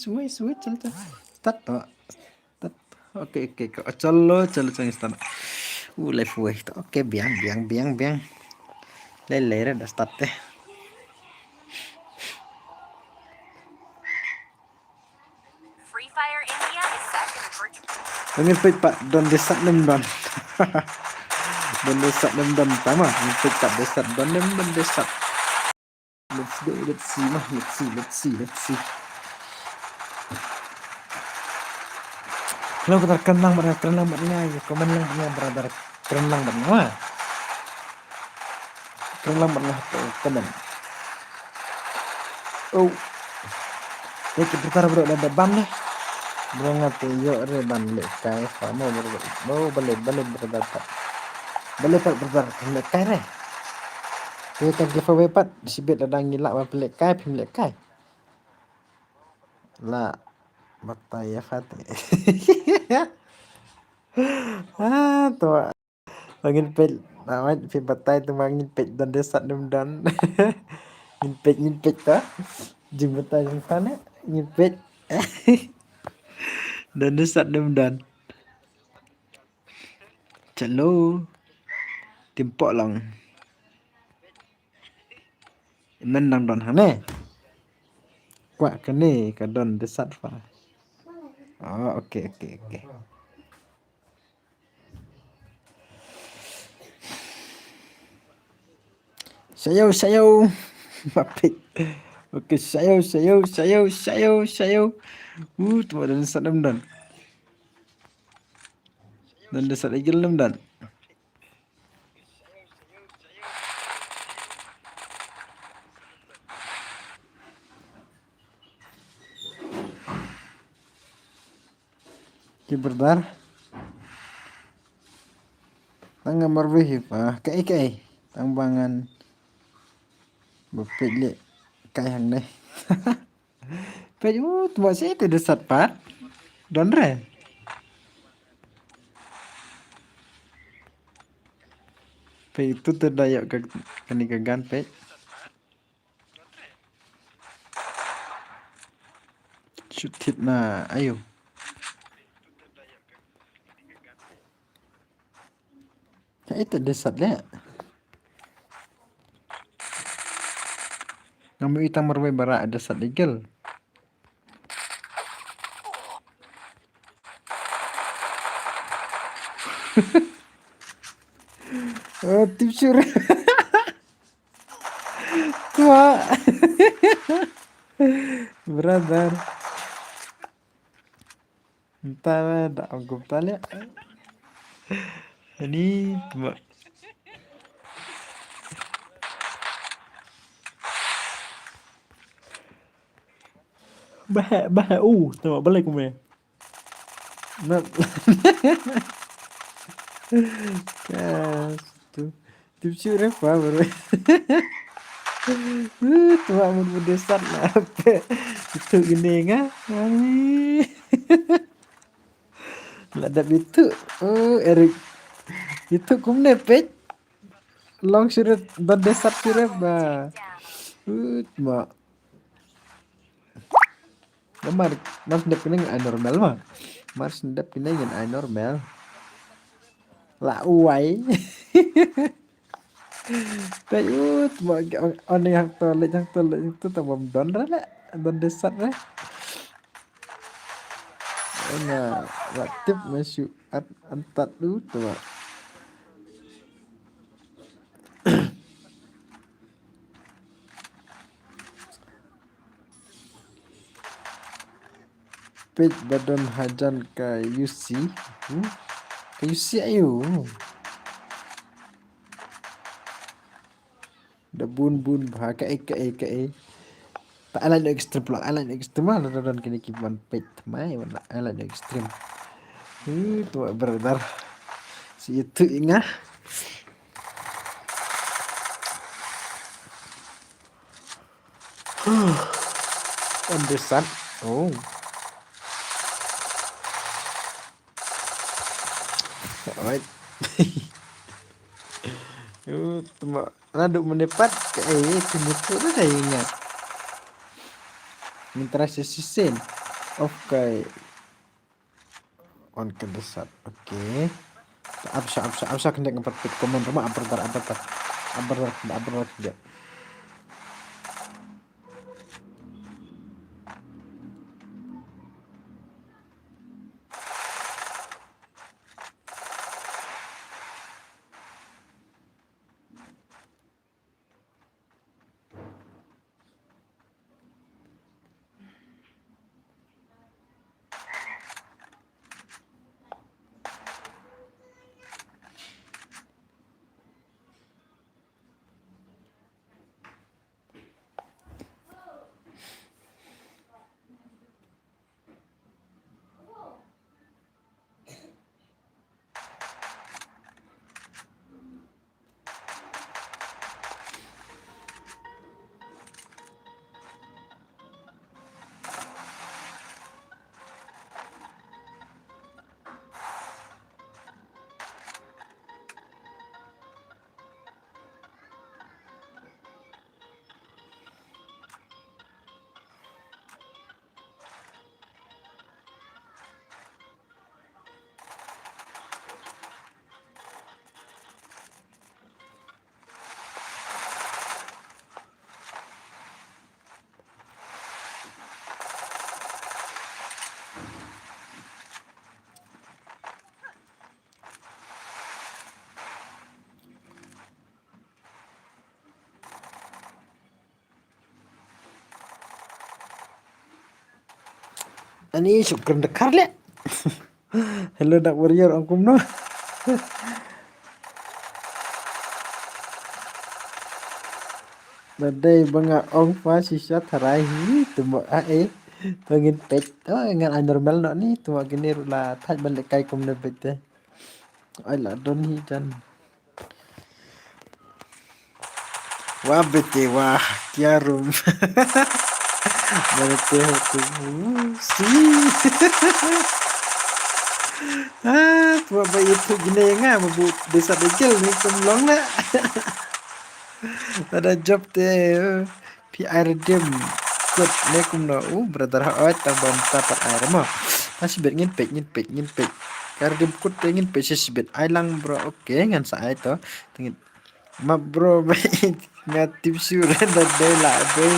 switch, switch, chalo, chalo. Start to. Start. Okay, okay, okay. Chalo, chalo, chalo, start. Uh, live weh to. Okay, biang, biang, biang, biang. Lei, lei, dah start te. Free Fire India is back in the virtual. Ngin peit pat don desat ne ym don. Don desat ne ym don tama. Ngin peit pat desat don ne ym don desat. Let's go, let's see mah, let's see, let's see, let's see. Hello, brother, kren lang bad nga, kren lang bad nga, ïa comment lang bad nga, brother, kren lang bad nga. Kren lang bad nga, comment. Oh. Ïa ki brother bro da bam ne. Bro nga te ïoh re ban leh kai fa mo bro. Mo bale bale brother pat. Bale pat brother leh kai re. Te tang giveaway pat shibit lada ngi lah ban pynleh kai pynleh kai. La batai ïa Fatih. Ah, to. Ngin peit, ah, peit batai tu ma ngin peit don desat ne ym don. Ngin peit, ngin peit ta. Jing batai jong fan eh. Ngin peit. Don desat ne ym don. Chalo. Tim Poh Long. Men dang don hangne. Kwah kane ka don desat fa. Oh, okay, okay, okay. Shayo, shayo. Mapit. Okay, shayo, shayo, shayo, shayo, shayo. Uh, tu don desat ne ym don. Don desat eagle ne ym don. Ki brother. Tang nga marwei hi pa. Kaei kaei. Tang ba ngan ba peit leh kai hangne. Peit u tma shi te desat pat. Don re. Peit tu te da ïoh ka kane ka gun peit. Shoot hit na ayo. Ka ita desat le. Ngam ita marwei bara desat eagle. Oh, tip sure. Tua. Brother. Entah lah, dah aku tak lihat. Ini cuma. Bah, bah, uh, tengok balik aku punya. Not. Yes, tu. Tip sure pa baru. Uh, tu amun budesat na apa? Itu gini nga. Ai. Ladap itu. Oh, Eric. Itu kumne pet. Long sure, budesat sure ba. Uh, ma. Mar, mar sdep kine ngin ai normal ma. Mar sdep kine ngin ai normal. La uwai. Te ut ma on yang to le yang to le tu ta bom don ra le. Don desat re. Ona la tip ma shu at antat tu tu. Peit ba don hajan ka U C. Hmm? Ka U C ayu. Da bun bun ba kaei kaei kaei. Ta alai no extreme pula alai no extreme la don kini ki ban peit mai wan alai no extreme. Hu tu brother. Si itu inga. On the sun. Oh. Alright. Uh, tuma nadu mendapat ke eh tuma tu dah dah ingat. Minta rasa sisin. Okay. On ke desat. Okay. Absa absa absa kena dapat pit komen rumah abar dar abar dar. Abar dar abar dar. Ani shukran da kar le. Hello Dark Warrior, ong kumno? Nadei ba nga ong pa shisha tharai hi, tuma a e. To ngin peit. To ngan ai normal noh ni, tuma kini ruh la thait ban lehkai kumne peit te. Ai la don hi jan. Wah bete wah, kia rum. Mana te ho tu. Si. Ah, tu apa itu gini nga mabu desa degil ni kumlong na. Ada job te. Pi ai redeem code ne kumno u brother ha oi tang bam ta pat ai remo. Ngan sibit ngin peit ngin peit ngin peit. Ka redeem code te ngin peit sibit ai lang bro. Okay ngan sa ai to. Tengit. Ma bro ba nga tip sure da dei la dei.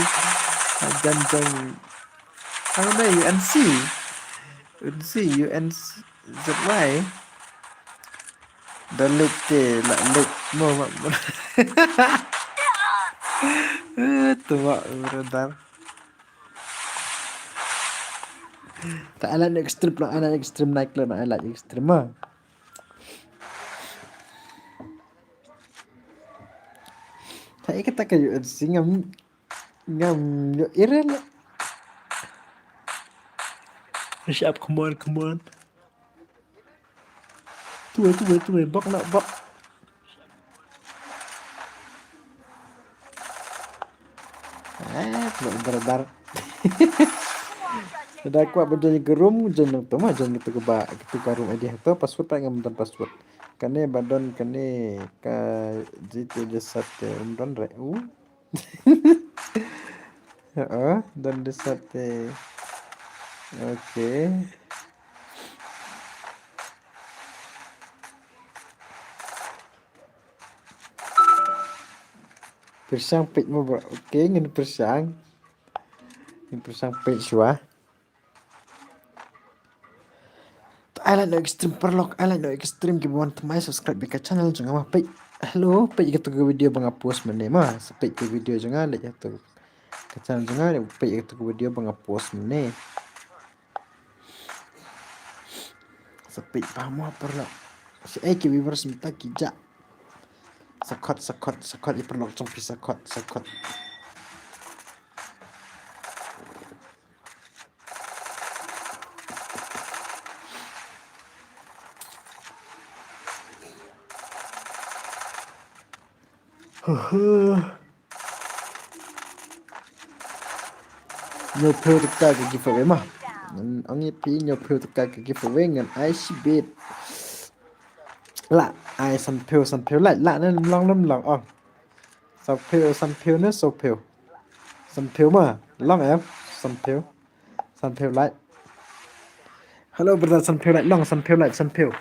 Jan jong. Ang dei U N C. U N C U N C Z Y. Da lek te la lek mo ma. Eh, tu ma brother. Ta ala extreme la ala extreme naik la ala extreme ma. Ta ika ta ka U N C ngam ngam yo irel. Push up, come on, come on. Tuwe tuwe tuwe bak na bak. Eh, tuwe bar bar. Dah kuat berjalan ke room, jalan tu mah jalan kita ke ba kita ke room aja tu password tak ngam dan password. Kane badon kane ka jiti de sat te um don re u. Heeh, don de sat te. Okay. Persang page mo bro. Okay, ngin persang. Ngin persang page shuwa. Ai la no extreme paralok, ai la no extreme ki buan tmai subscribe bika channel jong nga ma page. Hello, page ka tu ka video ba nga post mane ma. Sa page ka video jong nga le ka tu ka channel jong nga le page ka tu ka video ba nga post mane. Sa page pa mo paralok. Sa ai ki viewers mita ki ja. Sa khot, sa khot, sa khot i paralok jong pi sa khot, sa khot. Nyo phew teka ka giveaway ma. Ang i pi nyo phew teka ka giveaway ngan ai shibit. La ai san phew san phew la la ne long nam long ong. San phew san phew ne so phew. San phew ma long em san phew. San phew like. Hello brother, san phew like long, san phew like, san phew.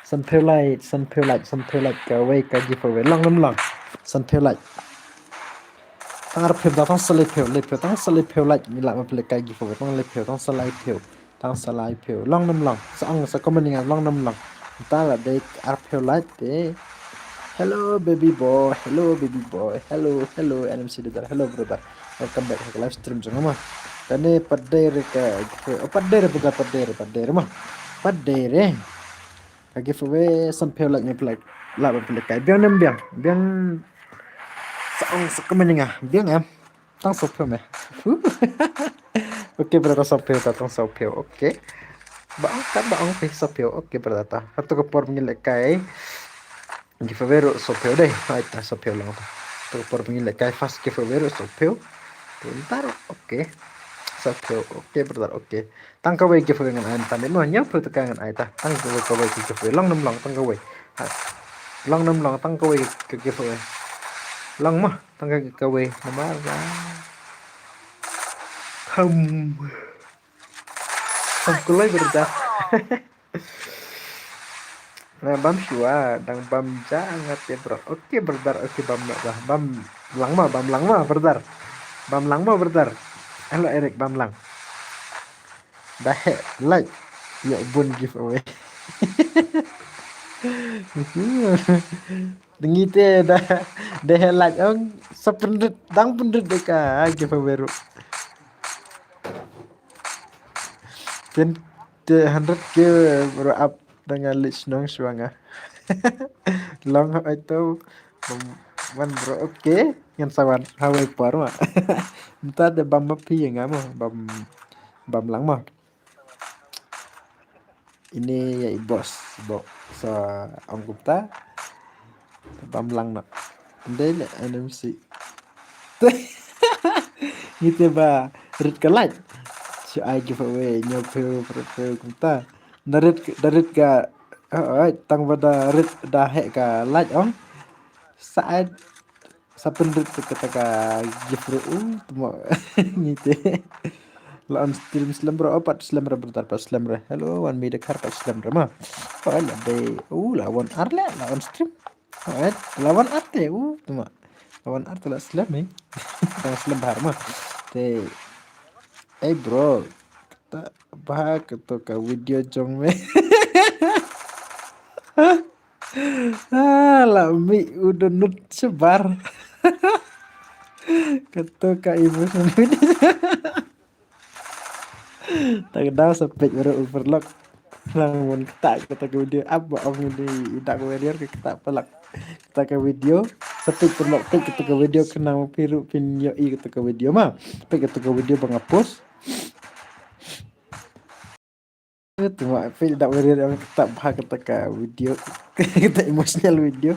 San phew like, san phew like, san phew like kawei ka giveaway long nam long. San phew like. Tang ar phew da tang sa lai phew, lai phew tang sa lai phew like ni la ma pele ka giveaway tang lai phew tang sa lai phew. Tang sa lai phew long nam long. Sa ong sa comment nga long nam long. Ta la dei ar phew like te. Hello baby boy, hello baby boy, hello hello N M C brother, hello brother. Welcome back ha ka live stream jong ma. Kane pat dei re ka giveaway, oh pat dei re buka pat dei re pat dei re ma. Pat dei re. Ka giveaway san phew like me plek. La ba plek kai biang nem biang. Biang sa ong sa comment nga. Biang em. Tang so phew me. Okay brother, so phew ta tang so phew. Okay. Ba ong ta ba ong pe so phew. Okay brother ta. Hatu ka por ngi le kai. Giveaway ruh so phew dei. Ai ta so phew lang ta. Hatu ka por ngi le kai first giveaway ruh so phew. Tu ntar okay. So phew. Okay brother, okay. Tang kawei giveaway ngan ai ta ne mo nyau phew ta ka ngan ai ta. Tang kawei kawei giveaway long nam long tang kawei. Long nam long tang kawei giveaway. Long mo. Tang ka kawei namar ba. Ham. Ham kulai berda. Na bam shuwa dang bam ja ngat ya bro. Okay brother, okay bam nak lah bam lang ma bam lang ma brother. Bam lang ma brother. Hello Eric bam lang. Dah heh like. Ïa bun giveaway. Dengi te dah dah heh like ong sa pendrit dang pendrit deka giveaway ruh. Ten, te hundred K bro, ap da nga leit shnong shuwa nga. Long ha ito. Bam, wan bro, okay. Ngan sa wan ha wei por ma. Mynta da bam ma phi ïa nga mo, bam, bam lang mo. Ine ïa i boss, bo. Sa ong kumta. Bam lang noh. Ndei le N M C. Ngi te ba rit ka light. Shu ai giveaway ñiew phew phew phew kumta. Da rit, da rit ka, oh, oh, tang ba da rit da heh ka light ong. Sa ai, sa pynrit kata ka gift ruh, uh, tmo. Ngi te. La on stream slem bro, oh, pat slem re brother, pat slem re. Hello, wan mi de khar pat slem re ma. Oh, la de, uh, la wan ar le, la on stream. Oh, eh, la wan ar te, uh, tmo. La wan ar te la slem eh. Tang slem bahar ma. Te, eh bro, kata bahar kato ka video jong me. Ah, la mih u donut shabar. Kato ka emotion. Ta ka daw sa peit baroh u paralok. Nang mon kata, kata ka video ap ba ong ïa i Dark Warrior ka kata paralok. Kata ka video sa peit paralok, peit kata ka video khnang ba phi ruh phin ïohi kata ka video ma. Peit kata ka video ba nga post. Te ma peit Dark Warrior ong kata bha kata ka video. Kata emotional video.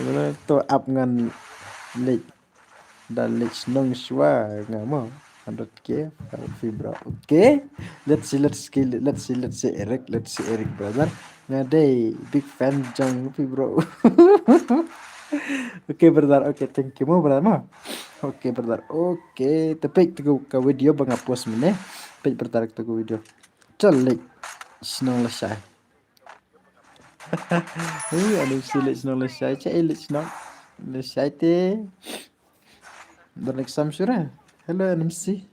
Mano to ap ngan leit. Da leit shnong shuwa nga mo. Hundred K, phi bro. Okay. Let's see, let's see, let's see, let's see Eric, let's see Eric brother. Nga dei big fan jong phi bro. Okay brother, okay, thank you mo brother mo. Okay brother, okay. Te peit tu ka video ba nga post mynne. Peit brother tu ka video. Chal leit shnong lashai. Ui, anu si leit shnong lashai, cha eh leit shnong lashai te. Don exam sure. Hello, N M C.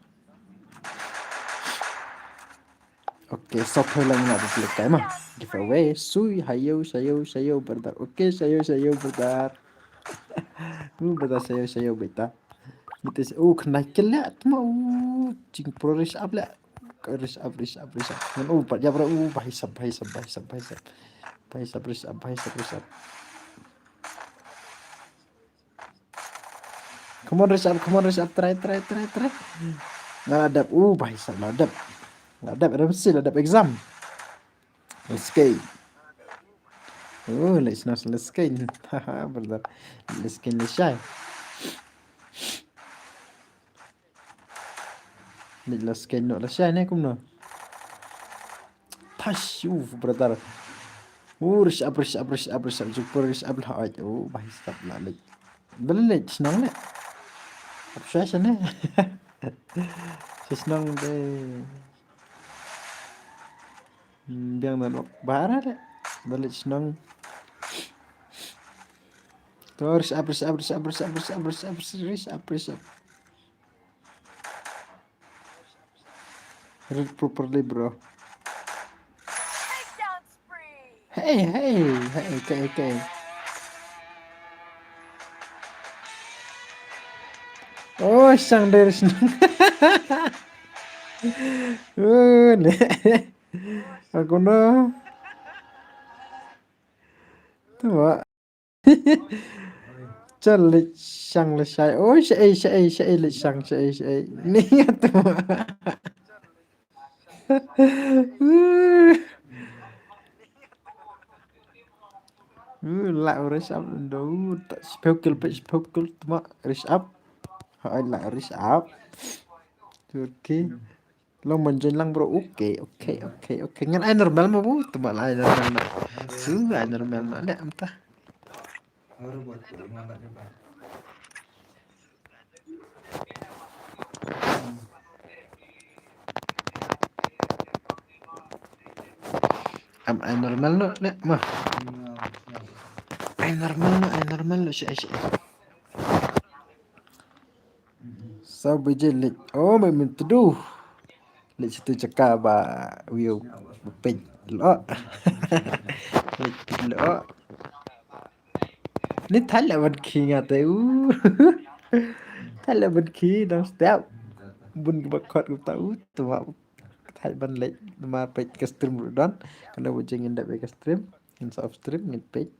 Okay, so phe lang na dikle kai ma. Giveaway, sui, hayo, shayo, shayo, brother. Okay, shayo, shayo, brother. Uh, brother, shayo, shayo, beta. Ngi te, oh, kena kele, tma, uh, jing pro rish up le. Rish up, rish up, rish up. Ngan, oh, pat ya bro, uh, bha hisap, bha hisap, bha hisap, bha hisap. Bha hisap, rish up, bha hisap, rish up. Come on, rish up, come on, rish up, try, try, try, try. Nga la dep, uh, bha hisap la dep. La dep, M C la dep exam. Let's go. Oh, let's not, let's go. Haha, brother. Let's go, let's shy. Leit la scan noh lashai ne kumno. Tash, uf, brother. Uh, rish up, rish up, rish up, rish up, jukpur rish up la, oi, uh, bha hisap la leit. Bel leit shnong le. Ap shwa shane. Shnong de. Hmm, biang na nok bara le. Bel leit shnong. To, rish up, rish up, rish up, rish up, rish up, rish up, rish up, rish up. Read properly, bro. Hey, hey, hey, okay, okay. Oh, sang dari sini. Oh, ne. Aku no. Tu, Mak. Chal leit shang leit shai. Oi, shai, shai, shai, leit shang, shai, shai. Ni tu. Uh, la rish up ndo. Shiphew kill, peit shiphew kill, tma rish up. Hai, la rish up. Turki. Long ban join lang, bro. Okay, okay, okay, okay. Ngan ai normal ma, bu. Tuma la ai normal ma. Su ai normal ma. Leh amta. Am ai normal no, leh ma. Ai normal no, ai normal no, shi ai, shi ai. Saw baje leit. Oh, mai mynta du. Leit situ jaka ba view ba peit lo. Leit peit lo. Ni thait leh ban khie nga te u. Thait leh ban khie dang step. Bun ba khot kumta u. Tuma. Ai ban leh namar peit ka stream ruh don. Kane ba jing ngin dep ïa ka stream. Ngin sa off stream ngin peit.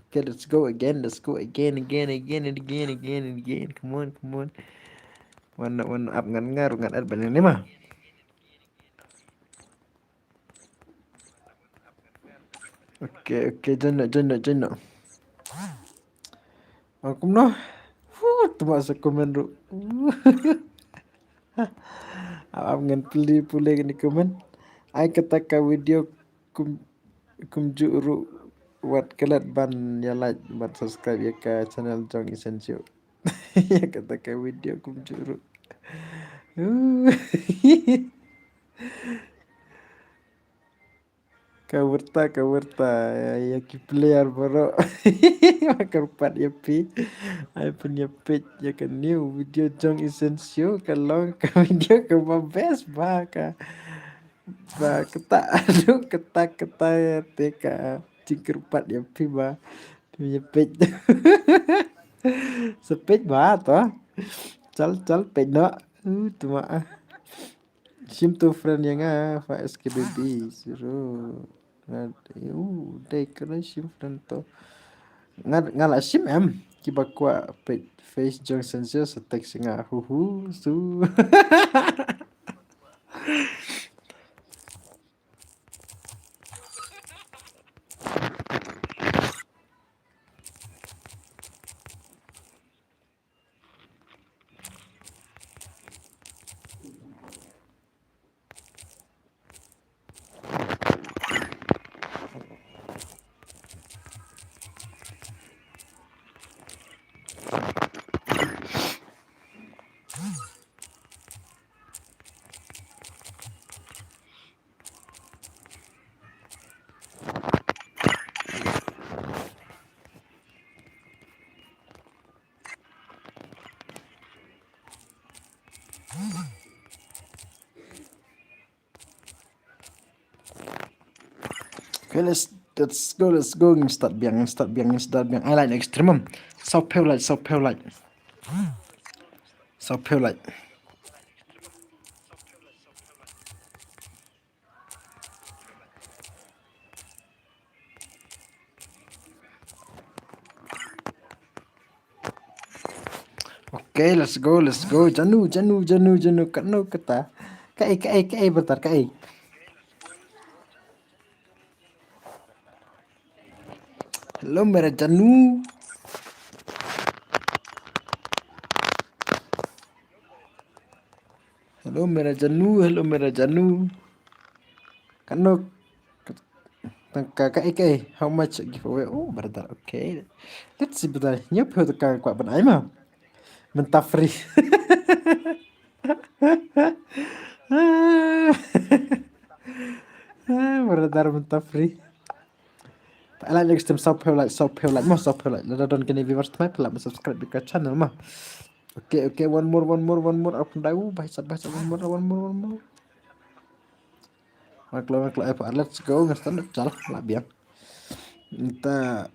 Okay, let's go again. Let's go again, again, again, and again, again, and again. Come on, come on. Wan, wan ap ngan ngar ngan at ban ni ma. Okay, okay, join noh, join noh, join noh. Oh, kumno? Huh, tuma sa comment ruh. Ap ngan pule pule kane comment. Ai kata ka video kum kumjuh ruh wat klet ban ïa like ban subscribe ïa ka channel jong Essential. Ïa kata ka video kumjuh ruh. Ka wyrta, ka wyrta ïa ki player baroh. Kyrpad ïa phi. Ai pynïapeit ïa ka new video jong Essential ka long ka video kaba best ba ka ba kata aduh kata kata ïa te ka jingkyrpad ïa phi ba phi ïapeit. Sa peit ba to. Chal chal peit noh. Uh, tuma ah. Shim to friend ïa nga fa S K B B zero. Nga u dei kena shim friend to. Nga nga la shim em kiba kwah peit face jong Essential sa text nga hu hu su. Okay, let's let's go, let's go. Ngin start biang, ngin start biang, ngin start biang. Ai like next stream. Saw phew like, saw phew like. Saw phew like. Okay, let's go, let's go. Janu, janu, janu, janu. Kano kata? Kaei, kaei, kaei, brother, kaei. Hello, mera janu. Hello, mera janu. Hello, mera janu. Kano tang ka ka ka how much giveaway? Oh, brother, okay. Let's see, brother. Nyo pyo ka kwa ban ai ma. Mynta free. Brother, mynta free. Pha like next time, saw phew like, saw phew like, mo saw phew like. Lada don kine viewers tmai, pha like mo subscribe ka channel mo. Okay, okay, one more, one more, one more. Up and down, bhai sab, bhai sab, one more, one more, one more. Maklo, maklo, eh, let's go, ngastan chal la biang. Nta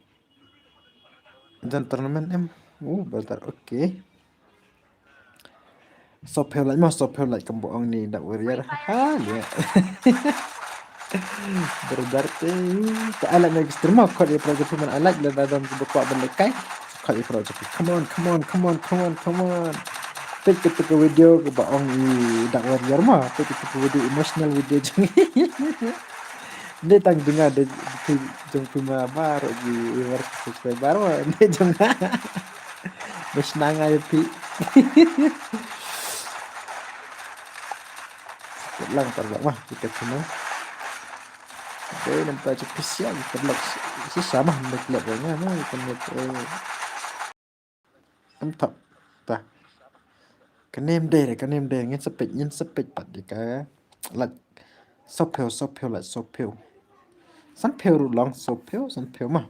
jan tournament em. Oh, brother, okay. Saw phew like mo, saw phew like kumba ong ni da warrior. Ha, ya. Brother te. Ka ala na extreme ko di project man ala la da dam ko ba lek kai. Ko di project. Come on, come on, come on, come on, come on. Peit kata ka video kaba ong ni da warrior mo. Peit kata ka video, emotional video jong. Ni tang dengar de jong phi ma baru di war subscriber mo. Ni jong. Bes nang ai pi. Lang tar lang mah kita kena. Dei nampak je pisian terlak sisa mah nak lak nya mah kita nak. Em thap ta. Kanem dei, kanem dei, ngin sepit, ngin sepit pat di ka. Like, saw phew, saw phew, like, saw phew. San phew ruh long, saw phew, san phew mah.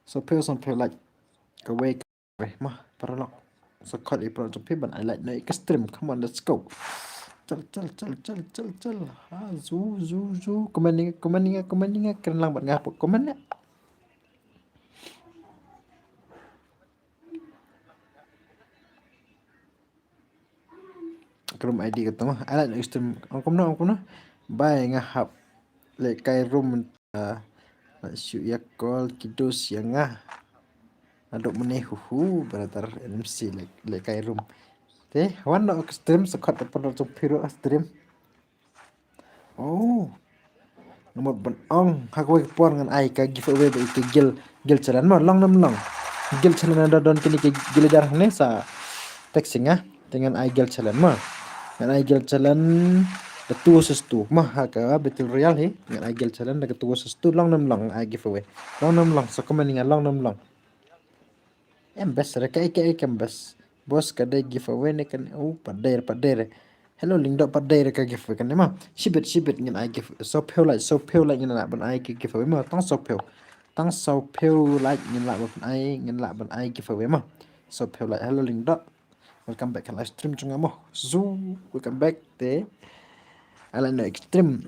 Saw phew, san phew, like. Kawei, kawei mah, paralok. Sa khot i paralok jong phi ban ai like na i ka stream. Come on, let's go. Chal, chal, chal, chal, chal, chal. Ha, zu, zu, zu. Comment ni, comment ni, comment ni, kren lang bad nga pok comment ni. Room I D ka tong. Ai lait extreme. Ong kumno, ong kumno. Bai nga hap lehkai room, ah, shu ïa call kidus ïa nga. Aduk mene hu hu, brother, N M C leh, lehkai room. Te, wan noh ka stream, sa khot da pynrol jong phi ruh stream. Oh. Nga mut ban ong, ha kawei ka por ngan ai ka giveaway ba ïa ka guild, guild challenge mo, long ne ym long. Guild challenge da don kine ki guild leader hangne sa text ïa nga. Te ngan ai guild challenge mo. Ngan ai guild challenge da two versus two. Mo ha ka battle royale hi. Ngan ai guild challenge da ka two versus two. Long ne ym long, ai giveaway. Long ne ym long, sa comment ïa nga long ne ym long. Em best re, kaei kaei kam best. Boss, ka dei giveaway ne kane? Oh, pat dei re, pat dei re. Hello Lyngdoh, pat dei re ka giveaway kane mo. Shibit, shibit ngin ai giveaway. Sawphew lait, sawphew lait ngin lah ban ai ka giveaway mo. Tang sawphew. Tang sawphew lait ngin lah ban ai, ngin lah ban ai giveaway mo. Sawphew lait. Hello Lyngdoh. Welcome back ka live stream jong nga mo. Zu, welcome back te. Ai lait noh extreme.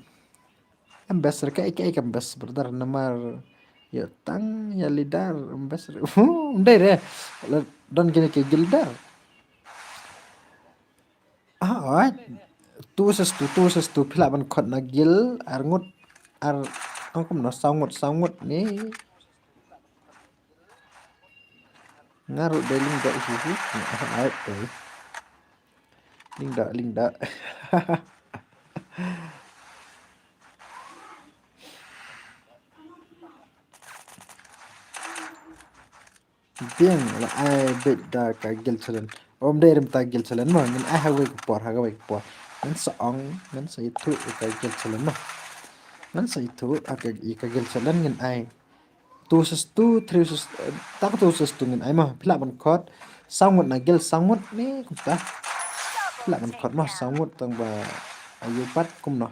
Ambassador, kaei kaei ka ambassador, brother, namar ïa tang ïa leader ambassador. Ym dei re. La don kine ki guild leader. Ah, alright. Two versus two, two versus two, phi lah ban khot na guild, ar ngut, ar, ong kumno, saw ngut, saw ngut ne. Nga ruh dei Lyngdoh hi hi. Alright, dei. Lyngdoh, Lyngdoh. Biang, la ai beit da ka guild challenge. Ym dei re mynta guild challenge mo, ngin ai ha kawei ka por, ha kawei ka por. Ngan sa ong, ngan sa ïathuh ïa ka guild challenge mo. Ngan sa ïathuh ïa ka, ïa ka guild challenge ngin ai. Two versus two, three versus, eh, tang two versus two ngin ai mo. Phi lah ban khot. Saw ngut na guild, saw ngut ne kumta. Phi lah ban khot mo, saw ngut tang ba aiu pat kumno.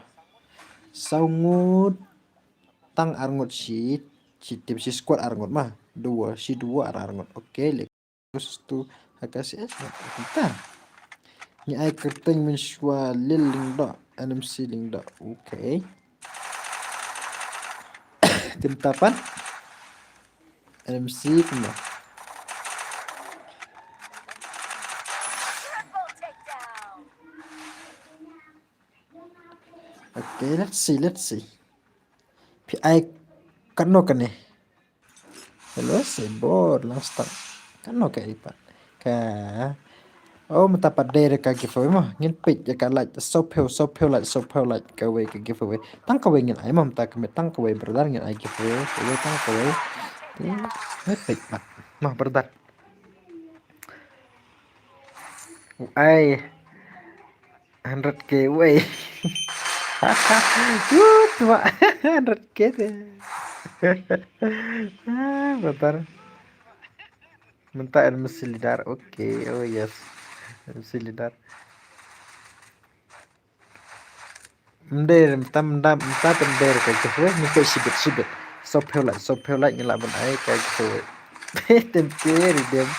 Saw ngut tang ar ngut shi, shi team, shi squad ar ngut mo. Duo, shi duo ar ar ngut. Okay, le. Versus two ha ka C S. Kumta. Ngi ai kyrteng mynshuwa Lil Lyngdoh, N M C Lyngdoh. Okay. Te mynta pat N M C kumno. Okay, let's see, let's see. Phi ai kano kane. Hello, Saibor, lang start. Kano ka ai pat. Ka. Oh, mynta pat dei re ka giveaway mo. Ngin peit ïa ka lait. Sawphew, sawphew lait, sawphew lait kawei ka giveaway. Tang kawei ngin ai mo mynta ka miet, tang kawei brother ngin ai giveaway. Kawei tang kawei. Ngin peit pat. Mo brother. Ai. Hundred K wei. Woo, twa hundred K te. Ah, brother. Mynta N M C leader. Okay, oh yes. N M C leader. Mynta, mynta, mynta, mynta te mynta ka giveaway, ngi peit shibit, shibit. Sawphew lait, sawphew lait ngi lah ban ai ka giveaway. Te mynta redeem.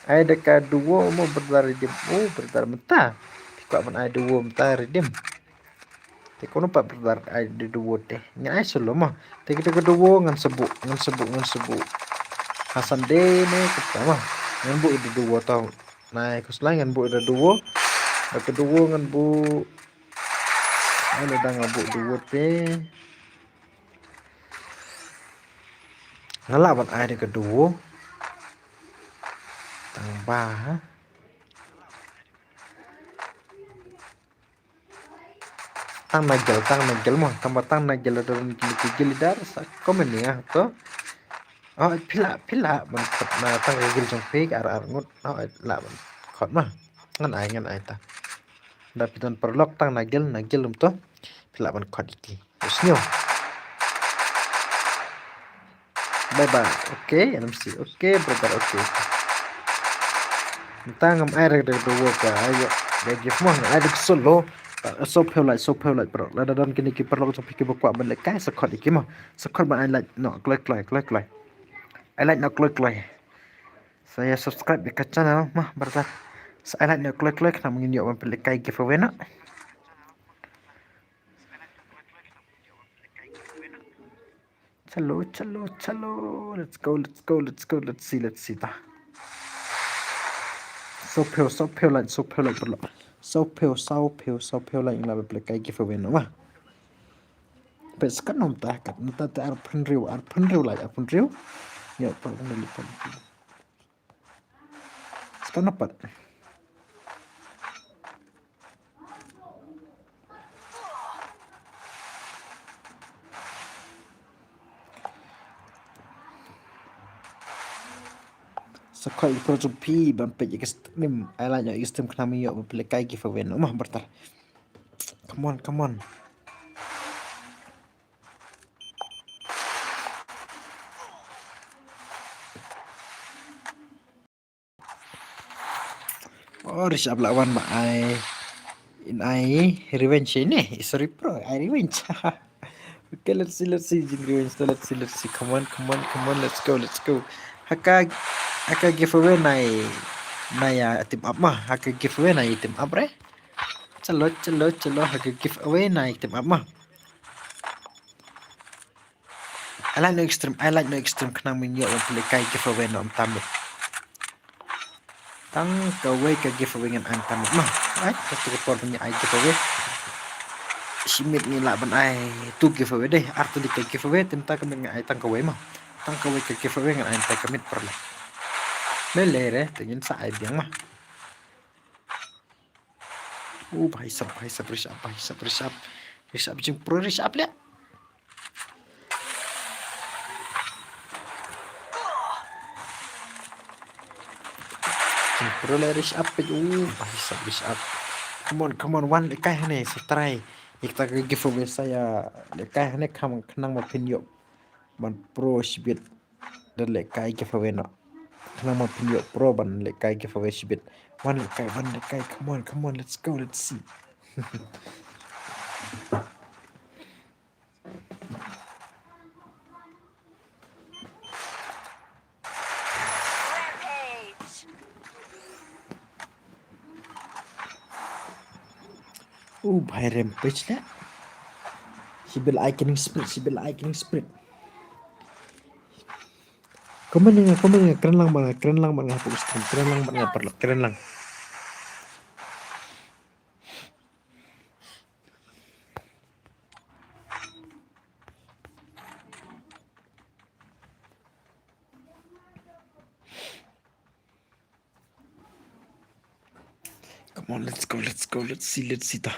Ai da ka duo mo brother redeem. Oh, brother mynta. Phi kwah ban ai duo mynta redeem. Te kumno pat brother ai da duo te. Ngan ai solo mo. Te kita ka duo ngan sa buh, ngan sa buh, ngan sa buh. Ha Sunday ne kita mo. Ngan buh da duo tau. Nai, khuslai ngan buh da duo. Da ka duo ngan buh. Ai lada nga buh duo te. Nga lah ban ai da ka duo. Tang ba. Tang na guild, tang na guild mo, tang ba tang na guild da don kine ki guild leader sa comment ïa nga to. Oh, phi lah, phi lah ban khot na tang ka guild jong phi ar ar ngut. Oh, lah ban khot mo. Ngan ai, ngan ai ta. Da phi don paralok tang na guild, na guild um to. Phi lah ban khot ïa ki. Sñiaw. Bye bye. Okay, N M C. Okay, brother, okay. Mynta ngam ai re da ka duo ka, ai, ka gift mo, nga ai da ka solo. Sawphew lait, sawphew lait, bro. Lada don kine ki paralok jong phi kiba kwah ban lehkai, sa khot ïa ki mo. Sa khot ban ai lait noh kloi kloi, kloi kloi. Ai lait noh kloi kloi. Sa ïa subscribe ïa ka channel mo, brother. Sa ai lait noh kloi kloi, khnang ba ngin ïoh ban pynlehkai giveaway noh. Chalo, chalo, chalo. Let's go, let's go, let's go. Let's see, let's see ta. Sawphew, sawphew lait, sawphew lait paralok. Saw phew, saw phew, saw phew like ngi lah ban pynlehkai giveaway noh ma. Peit skat noh mynta, kat mynta te arphew hynriew, arphew hynriew like, arphew hynriew. Ïa, pat ngi leh pat. Skat noh pat. Sa khot ïa ki pro jong phi ban peit ïa ka stream, ai like noh ïa ka stream khnang ba ngin ïoh ban pynlehkai giveaway noh ma, brother. Come on, come on. Oh, Rishabh lah wan ba ai, in ai revenge ne. Eh, sorry bro, ai revenge. Okay, let's see, let's see, jing revenge to, let's see, let's see. Come on, come on, come on, let's go, let's go. Ha ka, ha ka giveaway nai, nai ïa team up ma. Ha ka giveaway nai ïa team up re. Chalo, chalo, chalo, ha ka giveaway nai ïa team up ma. Ai like noh ïa ka stream, ai like noh ïa ka stream khnang ba ngin ïoh ban pynlehkai giveaway noh mynta mynmiet. Tang kawei ka giveaway ngan ai mynta mynmiet ma. Ai, kato ka por ba ngin ai giveaway. Shi miet ngin lah ban ai two giveaway dei, ar tylli ka giveaway, te mynta ka miet ngan ai tang kawei ma. Tang kawei ka giveaway ngan ai mynta ka miet paralok. Lei lei re, te ngin sa ai biang ma. Oh, bhai sab, bhai sab, Rishabh, bhai sab, Rishabh. Rishabh jingpro, Rishabh leh. Jingpro leh Rishabh peit. Oh, bhai sab, Rishabh. Come on, come on, wan lehkai hangne, sa try ïa kata ka giveaway, sa ïa lehkai hangne, khnang ba phin ïoh ban pro shibit. Da lehkai giveaway noh. Khnang ba phin ïoh pro ban lehkai giveaway shibit. Wan lehkai, wan lehkai. Come on, come on. Let's go, let's see. Uh, bhai, Rampage leh. Shi bit la ai killing spree, shi bit la ai killing spree. Comment ïa nga, comment ïa nga, kren lang bad nga, kren lang bad nga, hapoh stream, kren lang bad nga, paralok, kren lang. Come on, let's go, let's go, let's see, let's see ta.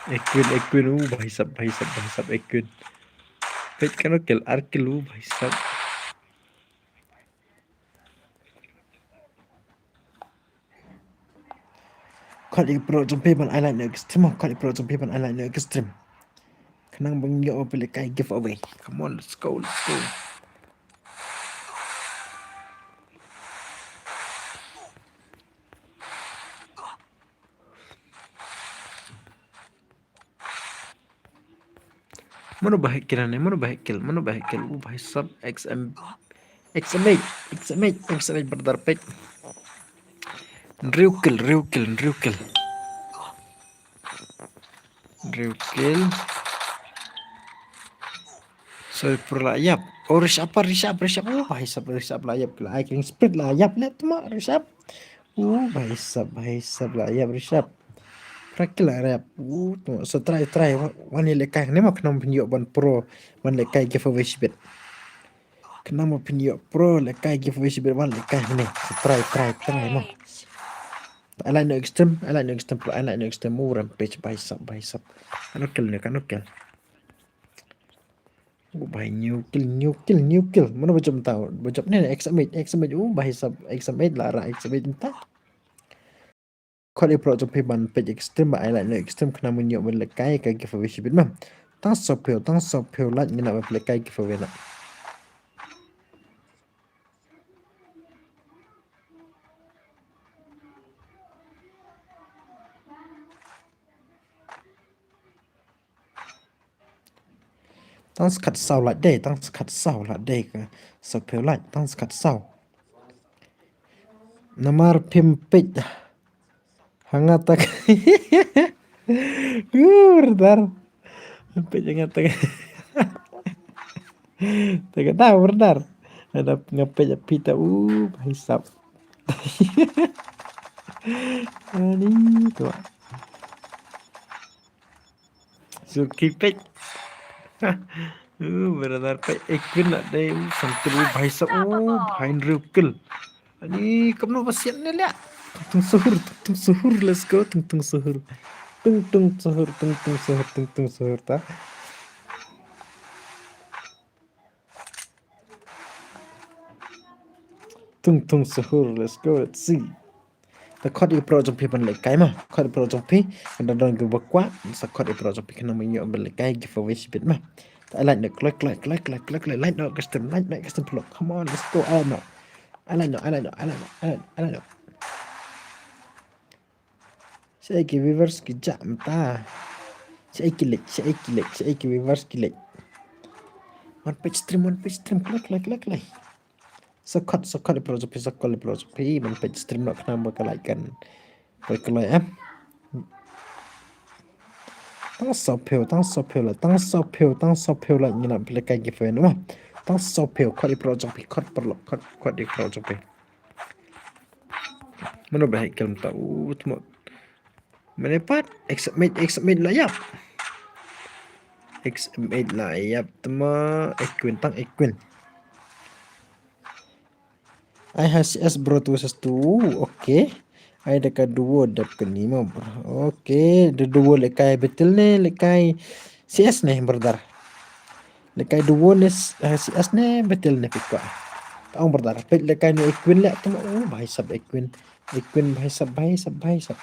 Ek win, ek win, uh, bhai sab, bhai sab, bhai sab, ek win. Peit katno kill, ar kill, uh, bhai sab. Khot ïa ki pro jong phi ban ai like noh ïa ka stream, khot ïa ki pro jong phi ban ai like noh ïa ka stream. Khnang ba ngin ïoh ban pynlehkai giveaway. Come on, let's go, let's go. Mano ba heh kill hangne, mano ba heh kill, mano ba heh kill, uh, bhai sab, X M, X M eight, X M eight, X M eight, brother, peit. Hynriew kill, hynriew kill, hynriew kill. Hynriew kill. Sorry, pro la ïap. Oh, Rishabh, Rishabh, Rishabh. Oh, bhai sab, Rishabh la ïap. La ai killing spree la ïap leh tma, Rishabh. Uh, bhai sab, bhai sab la ïap Rishabh. Pra kill la ïap. Uh, tma. So try, try. Wan, wan ïa lehkai hangne ma khnang phin ïoh ban pro. Wan lehkai giveaway shibit. Khnang ba phin ïoh pro lehkai giveaway shibit, wan lehkai hangne. So try, try, try ma. Ai like noh ïa ka stream, ai like noh ïa ka stream, ai like noh ïa ka stream. Uh, Rampage, bhai sab, bhai sab. Katno kill ne, katno kill. Uh, bhai, hynñiew kill, hynñiew kill, hynñiew kill. Mano ba jop mynta, ba jop ne, X M eight, X M eight. Uh, bhai sab, X M eight la rah, X M eight mynta. Khot ïa ki pro jong phi ban peit ïa ka stream, ba ai like noh ïa ka stream khnang ba ngin ïoh ban lehkai ka giveaway shibit ma. Tang saw phew, tang saw phew like ngin lah ban pynlehkai giveaway noh. Tang skhat saw lah dei, tang skhat saw lah dei ka saw phew lah, tang skhat saw. Namar phim peit ha nga tak. Ur dar. Peit ha nga tak. Te ka da brother. Ada ngapet api ta u bhai sab. Ani tu. Suki pek. Uh, brother pek ekun la dei u santu bhai sab. Oh, bhai nriu kil. Ani kamno basian ne leh. Tung tung suhur, tung tung suhur, let's go, tung tung suhur. Tung tung suhur, tung tung suhur, tung tung suhur ta. Tung tung suhur, let's go, let's see. Ta khot ïa pro jong phi ban leh kai ma. Khot ïa pro jong phi. Kan da don ki ba kwah. Sa khot ïa pro jong phi kan nang ïoh ban leh kai giveaway shibit ma. Ta ai like noh, kloi kloi kloi kloi kloi kloi, like noh ka stem, like noh ka stem phlok. Come on, let's go. Ai like noh. Ai like noh, ai like noh, ai like noh, ai like noh, ai like noh. Shaei ki viewers ki jah mynta. Shaei ki leit, shaei ki leit, shaei ki viewers ki leit. One page stream, one page stream, kloi kloi kloi kloi. Sa khot, sa khot ïa pro jong phi, sa khot ïa pro jong phi, one page stream noh khnang ba ka like kan. Ba ka like eh. Tang saw phew, tang saw phew la, tang saw phew, tang saw phew la ngi nang pynleh kai giveaway noh ma. Tang saw phew, khot ïa pro jong phi, khot paralok, khot, khot ïa pro jong phi. Mano ba heh khlem ta u tmo. Mane pat, X M eight, X M eight la ïap. X M eight la ïap tma, ekun tang ekun. Ai ha C S bro tu ses tu, okay. Ai da ka duo dep kani ma bro. Okay, da duo leh kai battle ne, leh kai C S ne brother. Leh kai duo ne, eh, C S ne battle ne phi kwah. Ta ong brother, peit leh kai ne ekun leh tma, oh, bhai sab ekun. Ekun bhai sab, bhai sab, bhai sab.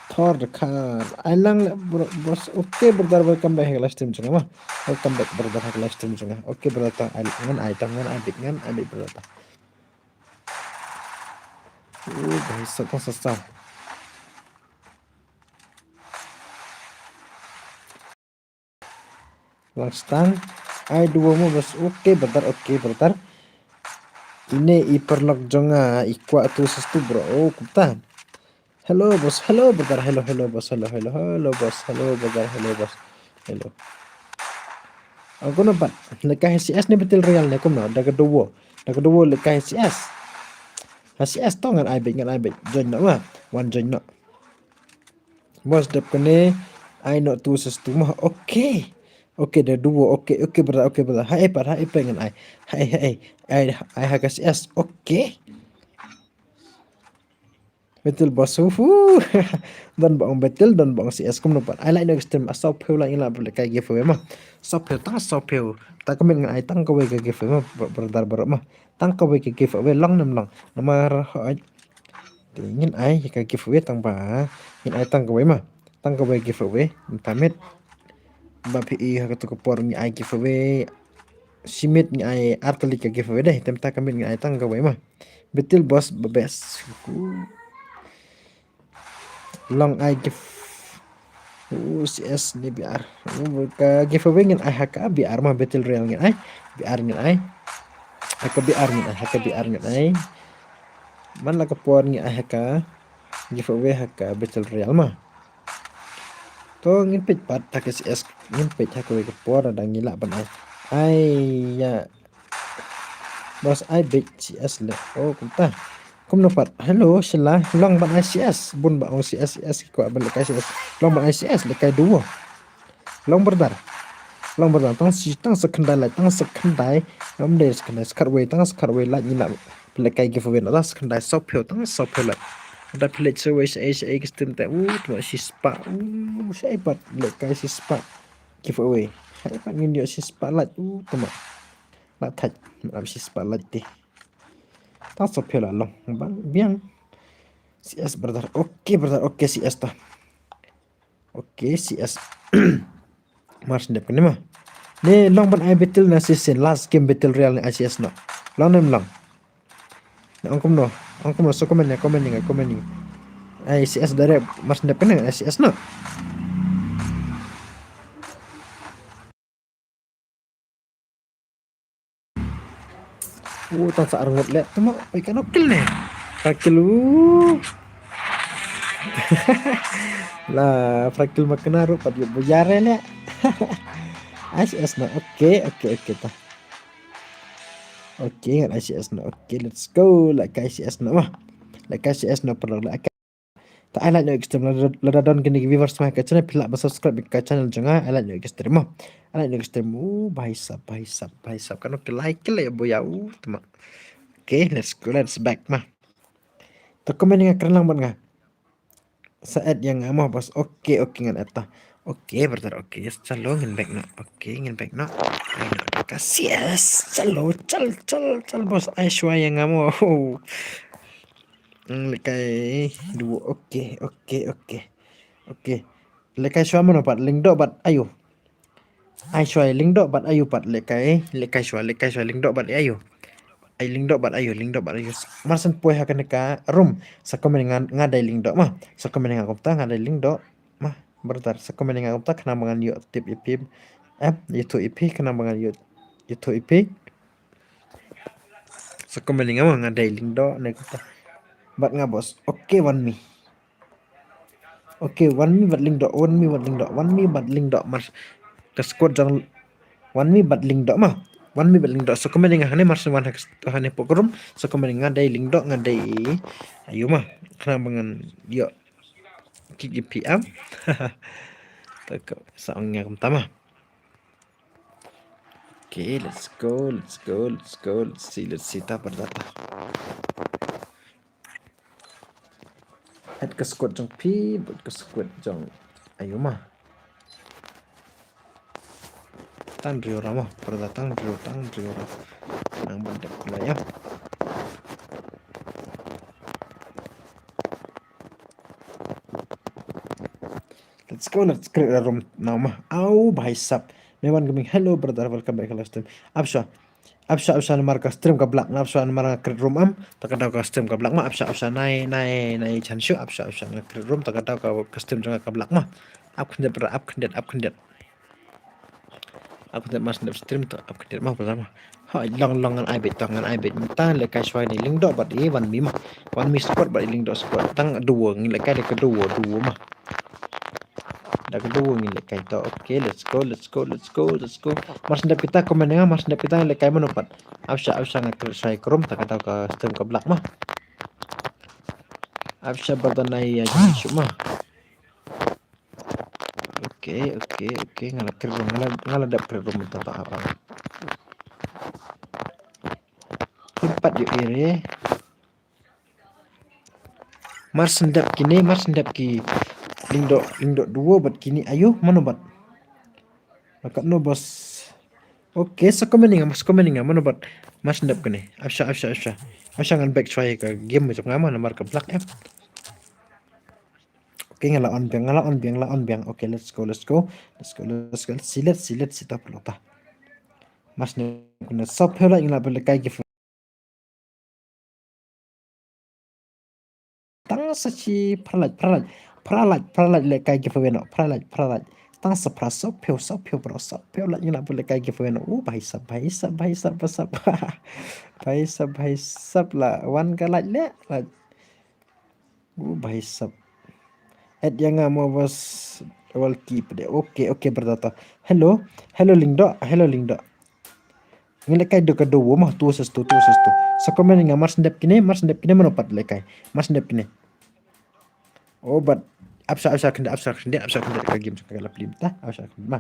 Thor the car. Ai lang leh bro, boss. Okay brother, welcome back ha ka live stream jong nga ma. Welcome back brother ha ka live stream jong nga. Okay brother, ta ai ngan ai ta, ngan ai bit, ngan ai bit brother ta. Oh, bhai sab, kong sa sa. Lang stang. Ai duo mo bas. Okay brother, okay brother. Ine i paralok jong nga, i kwah tu ses tu bro. Oh, kumta. Hello boss, hello brother, hello, hello boss, hello, hello, hello boss, hello brother, hello boss. Hello. Ang kuno pat, leh kai C S ne battle royale ne kumno, da ka duo. Da ka duo leh kai C S. Ha C S to ngan ai bit, ngan ai bit. Join noh ma. Wan join noh. Boss dep kane, ai noh tu ses tu ma. Okay. Okay, da duo. Okay, okay brother, okay brother. Hai pat, hai pat ngan ai. Hai, hai, ai, ai ha ka C S. Okay. Battle boss, uhu. Don ba ong battle, don ba ong C S kumno pat. Ai like noh ka stream, a saw phew la ngi lah ban leh kai giveaway ma. Saw phew, tang saw phew. Ta ka miet ngan ai tang kawei ka giveaway ma, bro-, brother baroh ma. Tang kawei ka giveaway, long ne ym long. Namar hooid. Te ngin ai ka giveaway tang ba. Ngin ai tang kawei ma. Tang kawei giveaway. Mynta miet. Ba phi i ha kato ka por ngi ai giveaway. Shi miet ngi ai ar tylli ka giveaway dei. Te mynta ka miet ngi ai tang kawei ma. Battle boss ba best. Long ai gift. U C S ne B R. U ka giveaway ngin ai ha ka B R ma, battle royale ngin ai. B R ngin ai. Ha ka B R ngin ai, ha ka B R ngin ai. Man la ka por ngin ai ha ka giveaway ha ka battle royale ma. To ngin peit pat ha ka C S, ngin peit ha kawei ka por da ngi lah ban ai. Ai ya. Boss ai beit C S le. Oh, kumta. Kumno pat. Hello, shala. Long ban ai C S. Bun ba ong C S, C S ki kwah ban leh kai C S. Long ban ai C S, leh kai duo. Long brother. Long brother. Tang shi, tang sa khyndai leh, tang sa khyndai. Ym dei sa khyndai, sa khatwei, tang sa khatwei leh ngi lah leh kai giveaway noh, tang sa khyndai, saw phew, tang saw phew leh. Da phi leh sa wei sa ei, sa ei ka stream te. Uh, tang shi spah. Uh, sa ei pat leh kai shi spah. Giveaway. Hai pat ngin ïoh shi spah leh. Uh, tang. Lah thait, ym shi spah leh te. Tang saw phew la long. Bang, biang. C S brother. Okay brother, okay C S ta. Okay C S. Mar shen dep kane ma. Ne long ban ai battle na shisien, last game battle royale ne ai C S noh. Long ne ym long. Ne ong kumno, ong kumno, sa comment ne, comment ne, comment ne. Ai C S direct, mar shen dep kane ai C S noh. Uh, tang sa arngut leh. Tama, oi, kano kill ne? Prakil, uh. La, prakil ma kena ruh, pat ïoh buyar leh. Ai C S noh. Okay, okay, okay ta. Okay, ngan ai C S noh. Okay, let's go. Lehkai C S noh ma. Lehkai C S noh paralok, lehkai. Ta ai like noh ïa ka stream, lada, lada don kine ki viewers ma ha ka channel, phi lah ban subscribe ïa ka channel jong nga, ai like noh ïa ka stream ma. Ai like noh ïa ka stream. Uh, bhai sab, bhai sab, bhai sab. Kano ki like ki leh boya, uh, tama. Okay, let's go, let's back ma. Ta comment nga kren lang bad nga. Sa add ïa nga mo boss. Okay, okay, ngan add ta. Okay, brother, okay. Yes, chalo, ngin back noh. Okay, ngin back noh. Ai noh, ka C S. Chalo, chal, chal, chal, boss. Ai shuwa ïa nga mo. Hmm, lehkai duo. Okay, okay, okay. Okay. Lehkai shuwa mano pat, Lyngdoh bad aïu? Ai shuwa Lyngdoh bad aïu pat, lehkai, lehkai shuwa, lehkai shuwa Lyngdoh bad aïu? Ai Lyngdoh bad aïu, Lyngdoh bad aïu. Mar shu poi ha kane ka room, sa comment nga, nga dei Lyngdoh ma. Sa comment nga kumta, nga dei Lyngdoh ma. Brother, sa comment nga kumta, khnang ba ngan ïoh tip ïa phi. Eh, ïathuh ïa phi, khnang ba ngan ïoh, ïathuh ïa phi. Sa comment nga ma, nga dei Lyngdoh ne kumta. Bad nga boss. Okay, wan mi. Okay, wan mi bad Lyngdoh, wan mi bad Lyngdoh, wan mi bad Lyngdoh, mar ka squad jong wan mi bad Lyngdoh ma. Wan mi bad Lyngdoh. Sa comment nga hangne, mar shu wan ha ka, hangne hapoh ka room. Sa comment nga dei Lyngdoh, nga dei aïu ma. Khnang ba ngan ïoh kick ïa phi em. Ta ka sa ong nga kumta ma. Okay, let's go, let's go, let's go, let's see, let's see, ta pat ta. Add ka squad jong phi, bad ka squad jong aïu ma. Tang hynriew ra mo, brother, tang hynriew, tang hynriew ra. Nang ban dep la ïa. Let's go, let's create a room now ma. Au, bhai sab. Mewan Gaming, hello brother, welcome back to live stream. Ap shuwa. Ap shuwa, ap shuwa namar ka stream ka block, na ap shuwa namar nga create room em. Ta ka daw ka stream ka block ma, ap shuwa, ap shuwa, nai, nai, nai, chan shu, ap shuwa, ap shuwa, nga create room, ta ka daw ka, ka stream jong nga ka block ma. Ap khyndiat brother, ap khyndiat, ap khyndiat. Ap khyndiat, mar shu dep stream to ap khyndiat ma, brother ma. Ha, long, long ngan ai beit to, ngan ai beit. Mynta lehkai shuwa ïa i Lyngdoh bad i wan mi ma. Wan mi squad bad i Lyngdoh squad. Tang duo, ngin lehkai da ka duo, duo ma. Da ka duo ngin lehkai to. Okay, let's go, let's go, let's go, let's go. Mar shu dep kita comment nga, mar shu dep kita lehkai mano pat. Ap shuwa, ap shuwa, nga create shuwa ïa ka room, ta ka daw ka stream ka block ma. Ap shuwa brother, nai ïa jong shu ma. Okay, okay, okay. Nga la create room, nga la, nga la dep create room mynta ta ap. Phin pat ïoh area. Mar shu dep kine, mar shu dep ki Lyngdoh, Lyngdoh duo bad kine aïu, mano bad. Nakat no boss. Okay, sa comment nga, sa comment nga, mano bad. Mar shu dep kine. Ap shuwa, ap shuwa, ap shuwa. Ap shuwa ngan back shuwa ïa ka game jong nga ma, namar ka block em. Okay, nga la on biang, nga la on biang, la on biang. Okay, let's go, let's go. Let's go, let's go. Let's see, let's see, let's see, ta paralok ta. Mar shu dep kine, sa phew like ngi la pynlehkai giveaway. Tang sa shi phra like, phra like, phra like, phra like lehkai giveaway noh, phra like, phra like. Tang sa phra, sa phew, sa phew bro, sa phew like ngi la pynlehkai giveaway noh. Uh, bhai sab, bhai sab, bhai sab, bhai sab. Bhai sab, bhai sab la wan ka like leh, like. Uh, bhai sab. Add ïa nga mo boss, Walkie pat de. Okay, okay brother ta. Hello, hello Lyngdoh, hello Lyngdoh. Ngi lehkai da ka duo ma, two versus two, two versus two. Sa comment nga, mar shu dep kine, mar shu dep kine mano pat lehkai. Mar shu dep kine. Oh, but ap shuwa, ap shuwa khyndiat, ap shuwa khyndiat, ap shuwa khyndiat ka game ka la plie ta. Ap shuwa khyndiat ma.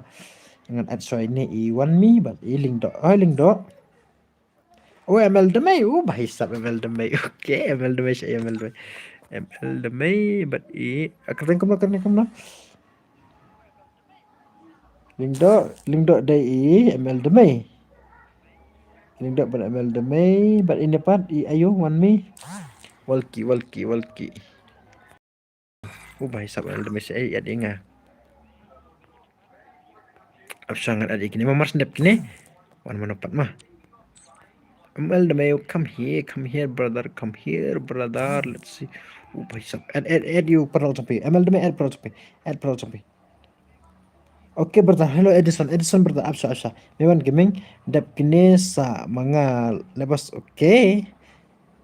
Ngan add shuwa ine i wan mi bad i Lyngdoh. Oh, Lyngdoh. Oh, M L Dmei. Oh, bhai sab, M L Dmei. Okay, M L Dmei, sha M L Dmei. M L Dmei bad i, ah, kyrteng kumno, kyrteng kumno? Lyngdoh, Lyngdoh dei i M L Dmei. Lyngdoh bad M L Dmei, bad ine pat i aïu, wan mi. Walkie, Walkie, Walkie. Oh, bhai sab, M L Dmei sa add ïa nga. Ap shuwa ngan add ïa kine ma, mar shu dep kine. Wan mano pat ma. M L Dmei, come here, come here brother, come here brother. Let's see. Oh, bhai sab. Add, add, add ïa u paralok jong phi. M L Dmei, add paralok jong phi. Add paralok jong phi. Okay brother, hello Edison, Edison brother, ap shuwa, ap shuwa. Mewan Gaming, dep kine sa ma nga leh boss, okay.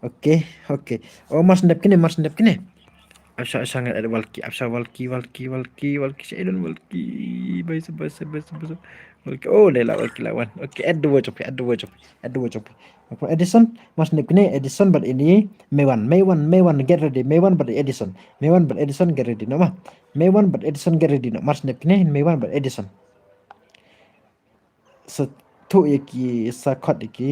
Okay, okay. Oh, mar shu dep kine, mar shu dep kine. Ap shuwa, ap shuwa ngan add Walkie, ap shuwa Walkie, Walkie, Walkie, Walkie, sha Edon Walkie. Bhai sab, bhai sab, bhai sab, bhai sab. Okay, oh, Leila, okay, la wan. Okay, add the word jong phi, add the word jong phi, add the word jong phi. Okay, Edison, mar shen dep kine, Edison bad ini, Maywan, Maywan, Maywan, get ready, Maywan bad Edison, Maywan bad Edison, get ready, no ma. Maywan bad Edison, get ready, no. Mar shen dep kine, Maywan bad Edison. Sa tu ïa ki, sa khot ïa ki.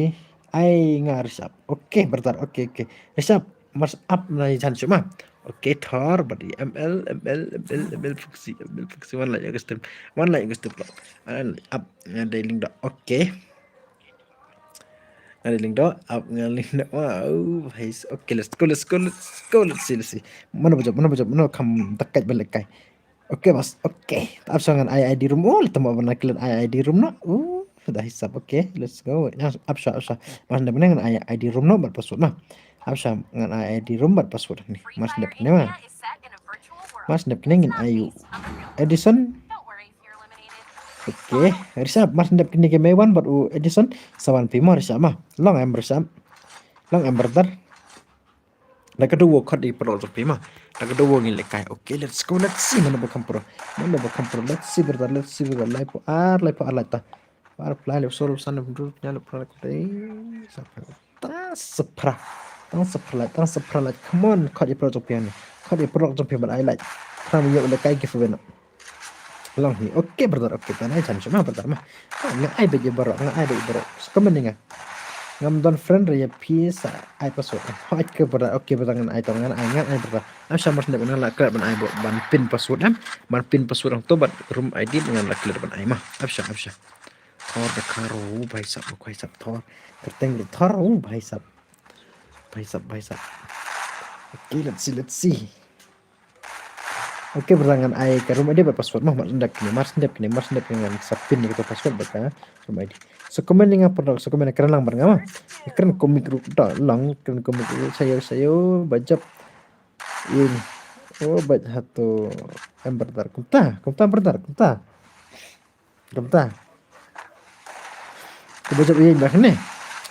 Ai nga Rishabh. Okay, brother. Okay, okay. Rishabh, mar shen ap na jan shu ma. Okay, Thor, bad i M L, M L, M L, M L Foxy, M L Foxy, wan la ïa ka stem. Wan la ïa ka stem. Ap, nga dei Lyngdoh. Okay. Nga dei Lyngdoh, ap nga Lyngdoh. Wow, guys. Okay, let's go, let's go, let's go, let's see, let's see. Mano ba jop, mano ba jop, mano kham da kait ba lehkai. Okay, boss. Okay. Ap sha ngan ai ID room. Oh, la tama ban klet ai ID room no. Oh, da hisap. Okay, let's go. Ap sha, ap sha. Mar shen dep kine ngan ai ID room no bad password no. Ap sha ngan ai ID room bad password ni. Mar shen dep kine ma. Mar shen dep kine ngan ai u Edison. Okay, Rishabh, mar shen dep kine ki Maywan bad u Edison. Sa wan phi ma Rishabh ma. Long em Rishabh. Long em brother. Da ka duo khot ïa ki paralok jong phi ma. Da ka duo ngin lehkai. Okay, let's go, let's see. Mano ba kham pro. Mano ba kham pro. Let's see brother, let's see brother. Lai phew ar, lai phew ar, lai ta. Ar, lai, lai phew saw, lai phew san, lai phew hynriew, lai phew phra, lai phew khyndai. Sa phew. Tang sa phra. Tang sa phra lait, tang sa phra lait. Come on, khot ïa ki paralok jong phi ni. Khot ïa ki paralok jong phi ban ai lait. Phra mynta ïoh lehkai giveaway no. Long hi. Okay, brother. Okay, ta nai jan shu ma, brother ma. Nga ai beit ïa baroh, nga ai beit ïa baroh. Sa comment ïa nga. Ngam don friend re ïa phi sa ai password. Hooid ke brother. Okay, brother, ngan ai to, ngan ai, ngan ai brother. Ap sha mar shen dep, ngan la klet ban ai ba, ban pin password em. Ban pin password hangto bad room ID ngan la klet ban ai ma. Ap sha, ap sha. Thor da Karo, bhai sab, bhai sab Thor. Kyrteng ruh Thor, oh, bhai sab. Bhai sab, bhai sab. Okay, let's see, let's see. Okay, brother, ngan ai ka room ID bad password ma, mar shen dep kine, mar shen dep kine, mar shen dep kine ngan sa pin ïa ka password bad ka room ID. Sa comment ïa nga paralok, sa comment, kren lang bad nga ma. Kren comic ruh da long, kren comic ruh, shayo, shayo, ba jop. Ïa ni. Oh, bad hato em brother, kumta, kumta brother, kumta. Kumta. Ka ba jop ïa ba kane.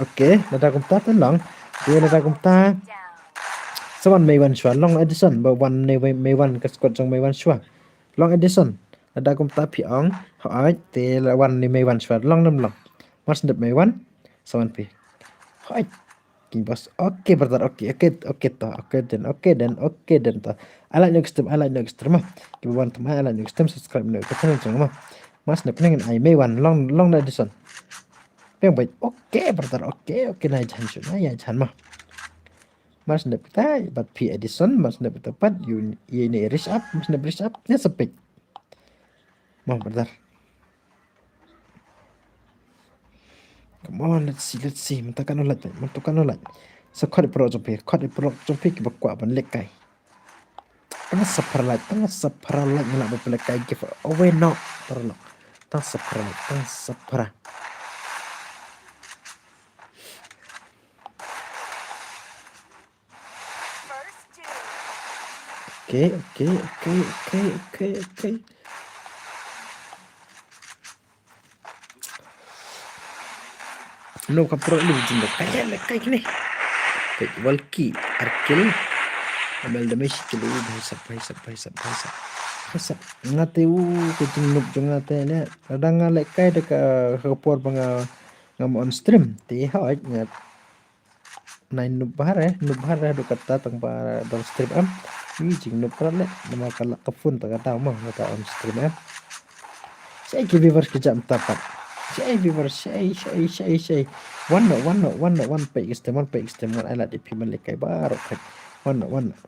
Okay, lada kumta te long. Te lada kumta. Sa wan Maywan shuwa, long Edison, ba wan ne May-, Maywan ka squad jong Maywan shuwa. Long Edison, lada kumta phi ong, hooid, te la wan ne Maywan shuwa, long ne ym long. Mar shen dep Maywan, sa wan phi. Hooid. King Boss. Okay, brother. Okay, okay, okay to. Okay then. Okay then. Okay then to. Ai lait noh ka stem, ai lait noh ka stem ma. Ki ba wan to ma, ai lait noh ka stem, subscribe noh ka channel jong ma. Mar shen dep kine ngan ai Maywan, long, long na Edison. Peng bai. Okay, brother. Okay, okay, nai jan shu, nai jan ma. Mar shen dep kita bad phi Edison, mar shen dep kita pat ïa ine Rishabh, mar shen dep Rishabh ne sa peit. Ma, brother. Come on, let's see, let's see. Mynta katno lait, mynta katno lait. Sa khot ïa ki paralok jong phi, khot ïa ki paralok jong phi ki ba kwah ban lehkai. Tang sa phra lait, tang sa phra lait ngi lah ban pynlehkai giveaway noh, paralok. Tang sa phra lait, tang sa phra. Okay, okay, okay, okay, okay, okay. No ka pro lu jin da kaya le kai kini. Kai walki arkil. Amal da meshi kilo, bhai sab, bhai sab, bhai sab, bhai sab. Bhai sab. Nga te u ka jingnup jong nga te ne. Lada nga lehkai da ka, ka por ba nga, ngam on stream. Te hooid nga nai nup bha re, nup bha re haduh katta tang ba don stream em. Ui, jingnup ka leh, namar ka lak ka phone tang ka daw ma, nga ta on stream em. Shaei ki viewers ki jam tapat. Shaei viewers, shaei, shaei, shaei, shaei. Wan noh, wan noh, wan noh, wan peit ki stem, wan peit ki stem, wan ai lad ïa phi ban lehkai baroh peit. Wan noh, wan noh.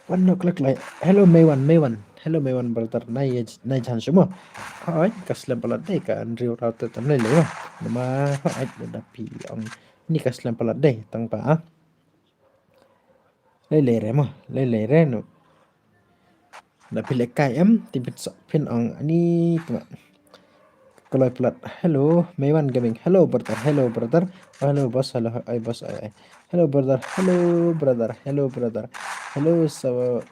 Wan noh klak lai. Hello Maywan, Maywan. Hello Maywan brother. Nai, nai jan shu mo. Hooid, ka slem palat dei ka Andrew Rauter tam lei lei mo. Namar hooid da phi ong ni ka slem palat dei tang ba ah. Lei lei re mo, lei lei re no. Da phi lehkai em, te phin sa, phin ong ani tma. Kloi palat. Hello, Maywan Gaming. Hello brother, hello brother. Oh, hello boss, hello, ai boss, ai, ai. Hello brother, hello brother, hello brother. Hello sabo,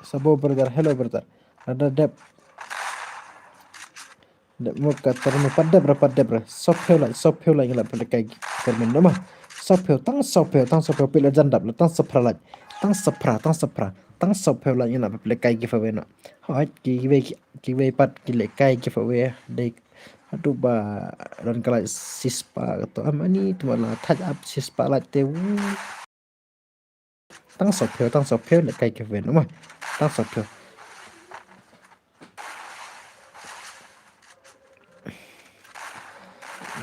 sabo brother, hello brother. Lada dep. Dep mo ka termen pat dep re, pat dep re. Sop heu lai, sop heu lai ngi la pynlehkai termen dema. Sop heu, tang sop heu, tang sop heu, phi la jan dap, la tang sop phra lai. Tang saphra, tang saphra, tang saphew like ngi lah ba phi lehkai giveaway noh. Hooid, kiwei, kiwei pat ki lehkai giveaway dei haduh ba don ka like shispah kato. Am ani tu la thait ap shispah like te. Tang saphew, tang saphew lehkai giveaway noh ma. Tang saphew.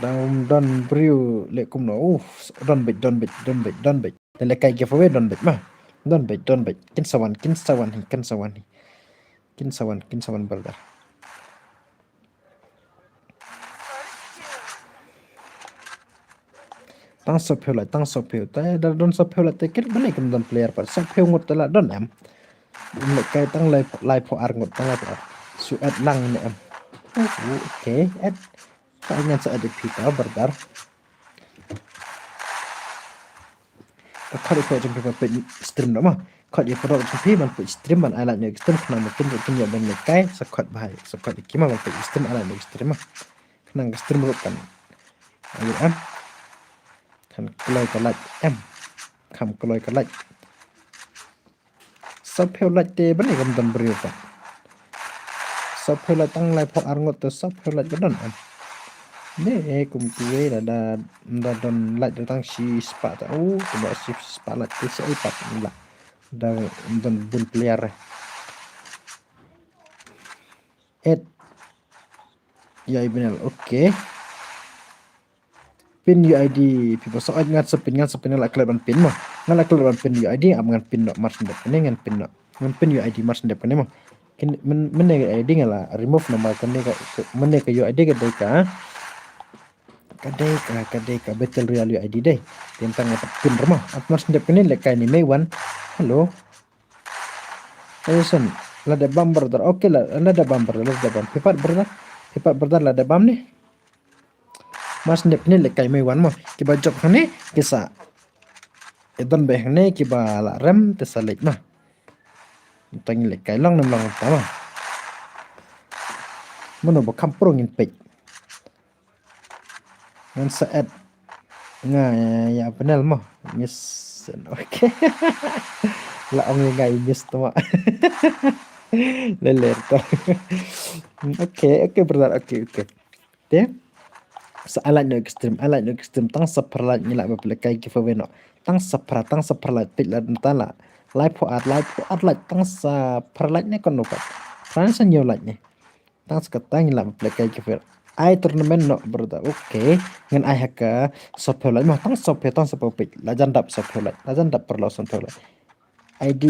Dang don briew leh kumno. Uh, don beit, don beit, don beit, don beit. Te lehkai giveaway don beit ma. Don beit, don beit. Kin sa wan, kin sa wan hi, kin sa wan hi. Kin sa wan, kin sa wan brother. Tang saphew like, tang saphew. Te da don saphew like te kit bane kum don player pat. Saphew ngut te la don em. Lehkai tang lai, laiphew ar ngut, tang laiphew ar. Shu add lang ne em. Oh, okay, add. Ka ngan sa add ïa phi ta brother. Ka khot ïa phi jong phi ban peit stream noh ma. Khot ïa phi jong phi ban peit stream ban ai like noh stream khnang ba kin kin ïoh ban lehkai sa khot bha. Sa khot ïa ki ma ban peit stream ai like noh stream ma. Khnang ka stream ruh kan. Ayo em. Kan kloi ka like em. Kham kloi ka like. Saphew like te bane kam don briew pat. Saphew like tang laiphew ar ngut te saphew like ka don em. Ne kum kiwei la da, da don like da tang shispah ta. Oh, tu ba shispah like te sa ai pat la. Da don bun player. Add ïa i panel. Okay. Pin U I D, people. So ngan sa pin, ngan sa pin, ngan la klet ban pin mo. Ngan la klet ban pin U I D, ap ngan pin noh, mar shen dep kane ngan pin noh. Ngan pin U I D mar shen dep kane mo. Kin men, men ne U I D ngan la remove noh mar kane ka, ka, men ne ka U I D ka dei ka. Ka dei ka, ka dei ka Battle Royale U I D dei. Tang ngan pin ruh mo. Ap mar shen dep kane lehkai ni mei wan. Hello. Listen, la dep bam brother. Okay, la, la dep bam brother, la dep bam. Phi pat brother. Phi pat brother la dep bam ni. Mar shen dep kane lehkai mei wan mo. Kiba jop hangne ki sa. Ïa don beit hangne kiba la rem te sa leit mo. Tang lehkai long nem long ta mo. Mano ba kham pyrshah ngin peit. Ngan sa add. Nga ïa panel mo. Miss. Okay. La ong ïa nga i miss tu mo. Leler tu. Okay, okay brother. Okay, okay. Te sa ai like noh stream, ai like noh stream tang sa phra like ngi lah ba phi lehkai giveaway noh. Tang sa phra, tang sa phra like peit la nta la. Laiphew ar, laiphew ar like tang sa phra like ne kon noh pat. Phra ne sa hynñiew like ne. Tang sa kata ngi lah ba phi lehkai giveaway. Ai tournament noh brother. Okay. Ngan ai ha ka saphew like mo, tang saphew, tang saphew peit. La jan dap saphew like. La jan dap paralok saphew like. I D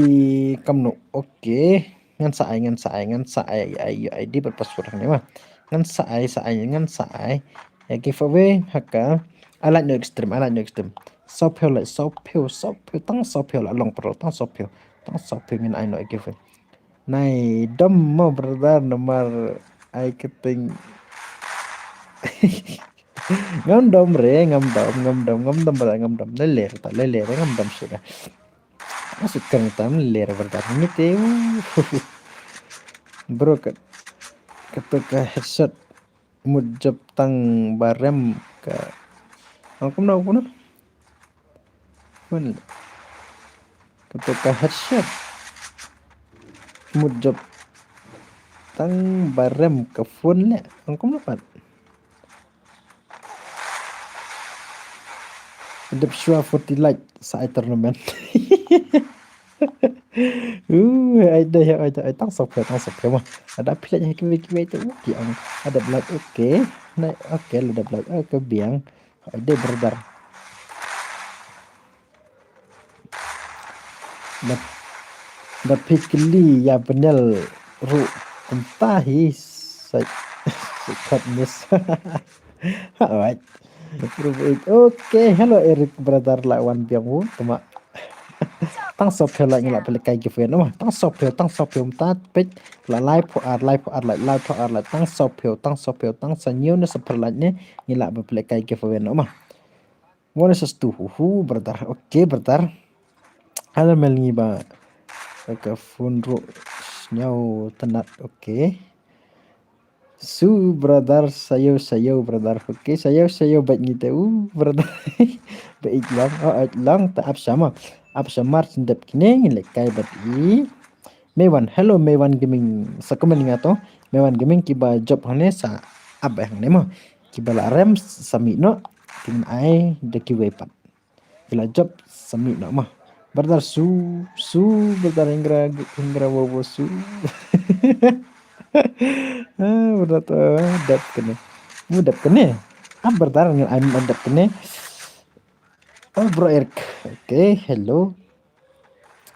kamno. Okay. Ngan sa ai, ngan sa ai, ngan sa ai, ai, ai I D bad password hangne mo. Ngan sa ai, sa ai, ngan sa ai. Ïa giveaway ha ka. Ai like noh stream, ai like noh stream. Saphew like, saphew, saphew, tang saphew la long paralok, tang saphew. Tang saphew ngin ai noh giveaway. Nai dom mo brother namar ai kyrteng. Ngam dom re, ngam dom, ngam dom, ngam dom brother, ngam dom. Leler ta, leler, ngam dom shuh da. Masuk kang tam leler brother. Ngi te. Bro kat. Kato ka headshot. Mut jop tang ba rem ka. Ong kumno, kumno? Phone. Kato ka headshot. Mut jop tang ba rem ka phone le. Ong kumno pat? Dep shuwa forty like sa ai tournament. Uh, ai dei, ai dei, ai tang saphew, tang saphew mo. Ada phi like ha kiwei kiwei tu, uh, ki ong. Ada like, okay. Nai, okay, la dep like, okay, biang. Ai dei brother. Da, da phi kylli ïa panel ruh kumta hi sa, sa khot miss. Alright. Okay, hello Eric brother la wan biang u tuma. Tang saphew like ngi lah ba phi lehkai giveaway noh mo. Tang saphew, tang saphew mynta peit la laiphew ar, laiphew ar like, laiphew ar like, tang saphew, tang saphew, tang sa hynñiew ne sa phra like ne ngi lah ba phi lehkai giveaway noh mo. One is two. Hu, hu, brother. Okay, brother. Ala mel ngi ba. Ka phone ruh sñiaw tnat. Okay. Su brother, sayo, sayo brother. Okay, sayo, sayo bad ngi te. U brother. Ba ik long. Oh, ik long ta ap sama. Ap sha Mars Dep kine ngin leh kai bad i Meiwan. Hello Meiwan Gaming. Sa comment nga to. Meiwan Gaming kiba job hangne sa ap hangne mo. Kiba la rem sa mih noh. Kin ai da kiwei pat. Ki la job sa mih noh mo. Brother su su brother ingra ingra wo wo su. Ah, brother to dep kene. Mu dep kene. Ah, brother ngan ai dep kene. Oh, bro Eric. Okay, hello.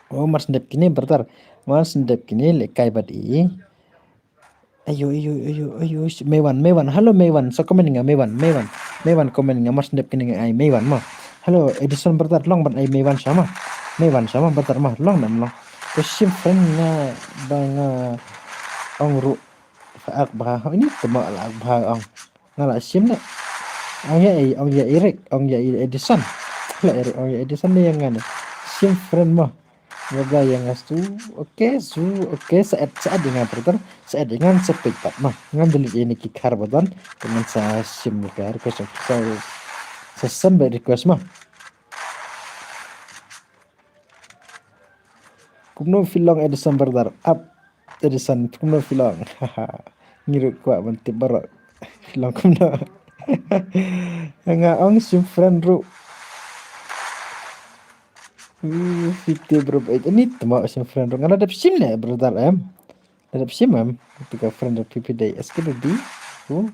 Oh, Mars Dep kine brother. Mars Dep kine leh kai bad i. Ayo, ayo, ayo, ayo, Meiwan, Meiwan. Hello Meiwan. So comment nga Meiwan, Meiwan. Meiwan comment nga Mars Dep kine nga ai Meiwan mo. Hello Edison brother, long ban ai Meiwan sama. Meiwan sama brother ma, long nam long. Ko sim friend nga ba nga ong ruh. Fa ak ba ini tema la ak ba ong. Nga la sim ne. Ong ya i, ong ya Eric, ong ya i Edison. La Eric, ong ya Edison ne yang ngane. Sim friend mo. Nga ba yang nga su. Okay, su. Okay, sa et sa et nga brother. Sa et nga sa pek pat mo. Ngan delete ini ki khar ba don. Dengan sa sim ka request sa sa send by request mo. Kumno phi long Edison brother? Ap Edison kumno phi long? Ngi ruh kwah ban tip baroh. Phi long kumno? Nga ong sim friend ruh. Uh, fifty bro, eh, ini temo sim friend ruh. Nga la dep sim ne brother em. La dep sim em. Tika friend ruh P P day S K B B. Uh.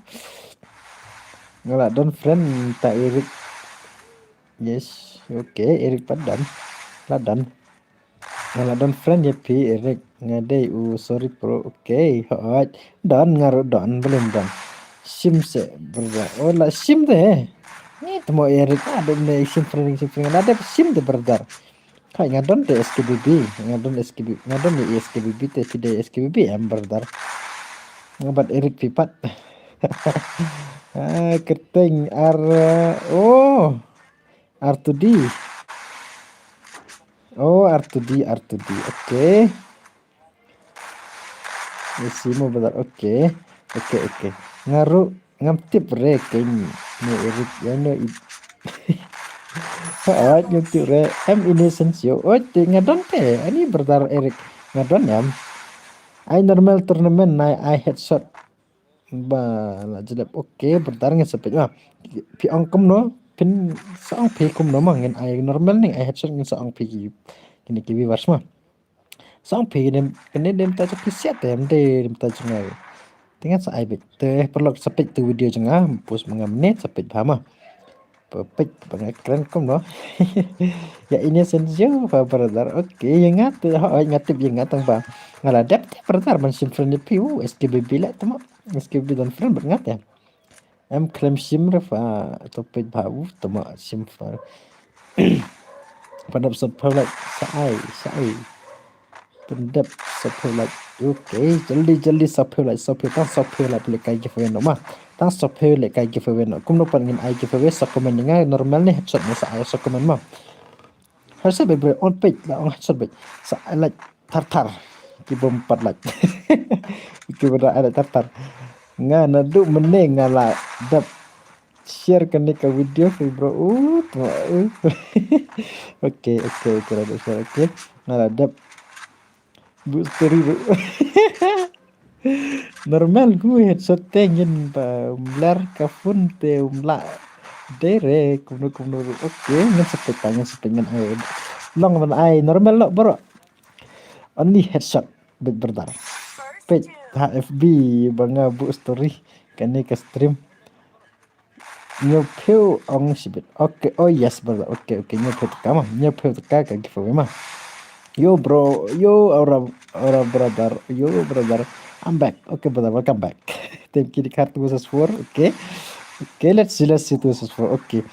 Nga la don friend ta Eric. Yes, okay, Eric pat don. La don. Nga la don friend ya phi Eric. Nga dei u sorry bro. Okay, hot. Don nga ruh don, belum don. Sim se brother. Oh la sim de. Ni temo Eric, ah, don ne sim friend, sim friend. Nga la dep sim de brother. Hai nga don de S K B B. Nga don S K B B. Nga don ne S K B B te phi de S K B B em brother. Nga bad Eric phi pat. Ah, kerteng ar, oh. R two D. Oh, R two D, R two D. Okay. Yes, mo brother. Okay. Okay, okay. Nga ruh ngam tip re keng ne Eric ya no i. Alright, ngam tip re. Em ini sensio. Oh, te nga don te. Ani brother Eric. Nga don em. Ai normal tournament nai ai headshot. Ba la jelep. Okay, brother ngin sa peit. Ah, phi ong kumno? Phin sa ong phi kumno ma ngin ai normal ne ai headshot ngin sa ong phi ki. Kine ki viewers ma. Sa ong phi kine, kine dem ta jok ki siat em de dem ta jok ngai. Te ngan sa ai beit. Te paralok sa peit tu video jong nga, post ma nga minit sa peit bha ma. Peit ba nga kren kumno. Ya ini sensio ba brother. Okay, ya nga te, ho, nga tip ya nga tang ba. Nga la dep te brother man sim friend phi, uh, S K B B la tama. S K B B don friend bad nga te. Em khlem sim re fa, to peit ba u tama sim fa. Padap sa phew like, sa ai, sa ai. Pyndep sa phew like. Okay, jaldi jaldi sa phew like, sa phew, tang sa phew like phi leh kai giveaway noh ma. Tang sa phew leh kai giveaway noh. Kumno pat ngin ai giveaway, sa comment nga normal ne headshot ne sa ai sa comment ma. Headshot bad bro, on page la ong headshot bad. Sa ai like thar thar. Ki bym pat like. Ki bym ai like thar thar. Nga naduh mynne nga la dep share kane ka video phi bro. Uh, tu, uh. Okay, okay, okay, la dep share, okay. Nga la dep buh story bro. Normal gu headshot te ngin ba mlar ka phone te um la. Dere kumno kumno bro. Okay, ngin sa peit, ngin sa peit, ngin ai. Long ban ai normal lo bro. Only headshot bad brother. Peit ha F B ba nga buh story kane ka stream. Hynñiew phew ong shibit. Okay, oh yes brother. Okay, okay, hynñiew phew tyngka ma. Hynñiew phew tyngka ka giveaway ma. Yo bro, yo aura, aura brother, yo brother. I'm back. Okay brother, welcome back. Thank you Dikar two versus four. Okay. Okay, let's see, let's see two versus four. Okay.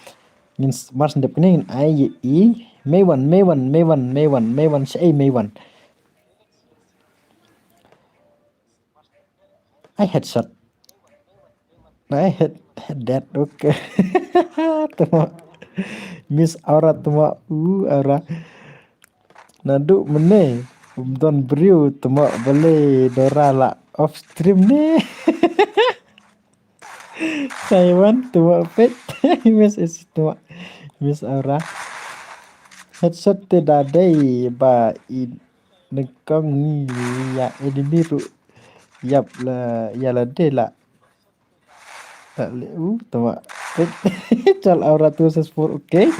Ngin s-, mar sendep kene ngin ai ïa i Meiwan, Meiwan, Meiwan, Meiwan, Meiwan, sha ei Meiwan. I headshot. I head, head dead. Okay. Tuma. Miss Aura tuma. Uh, Aura. Naduh mynne um don briew tuma balei Dora la off stream ne. Taiwan tuma pet. Miss is tuma. Miss Aura. Headshot te da dei ba i nyngkong ngi ïa enemy ruh ïap la ïa lade la. La le u tama. Chal Aura two six four, okay.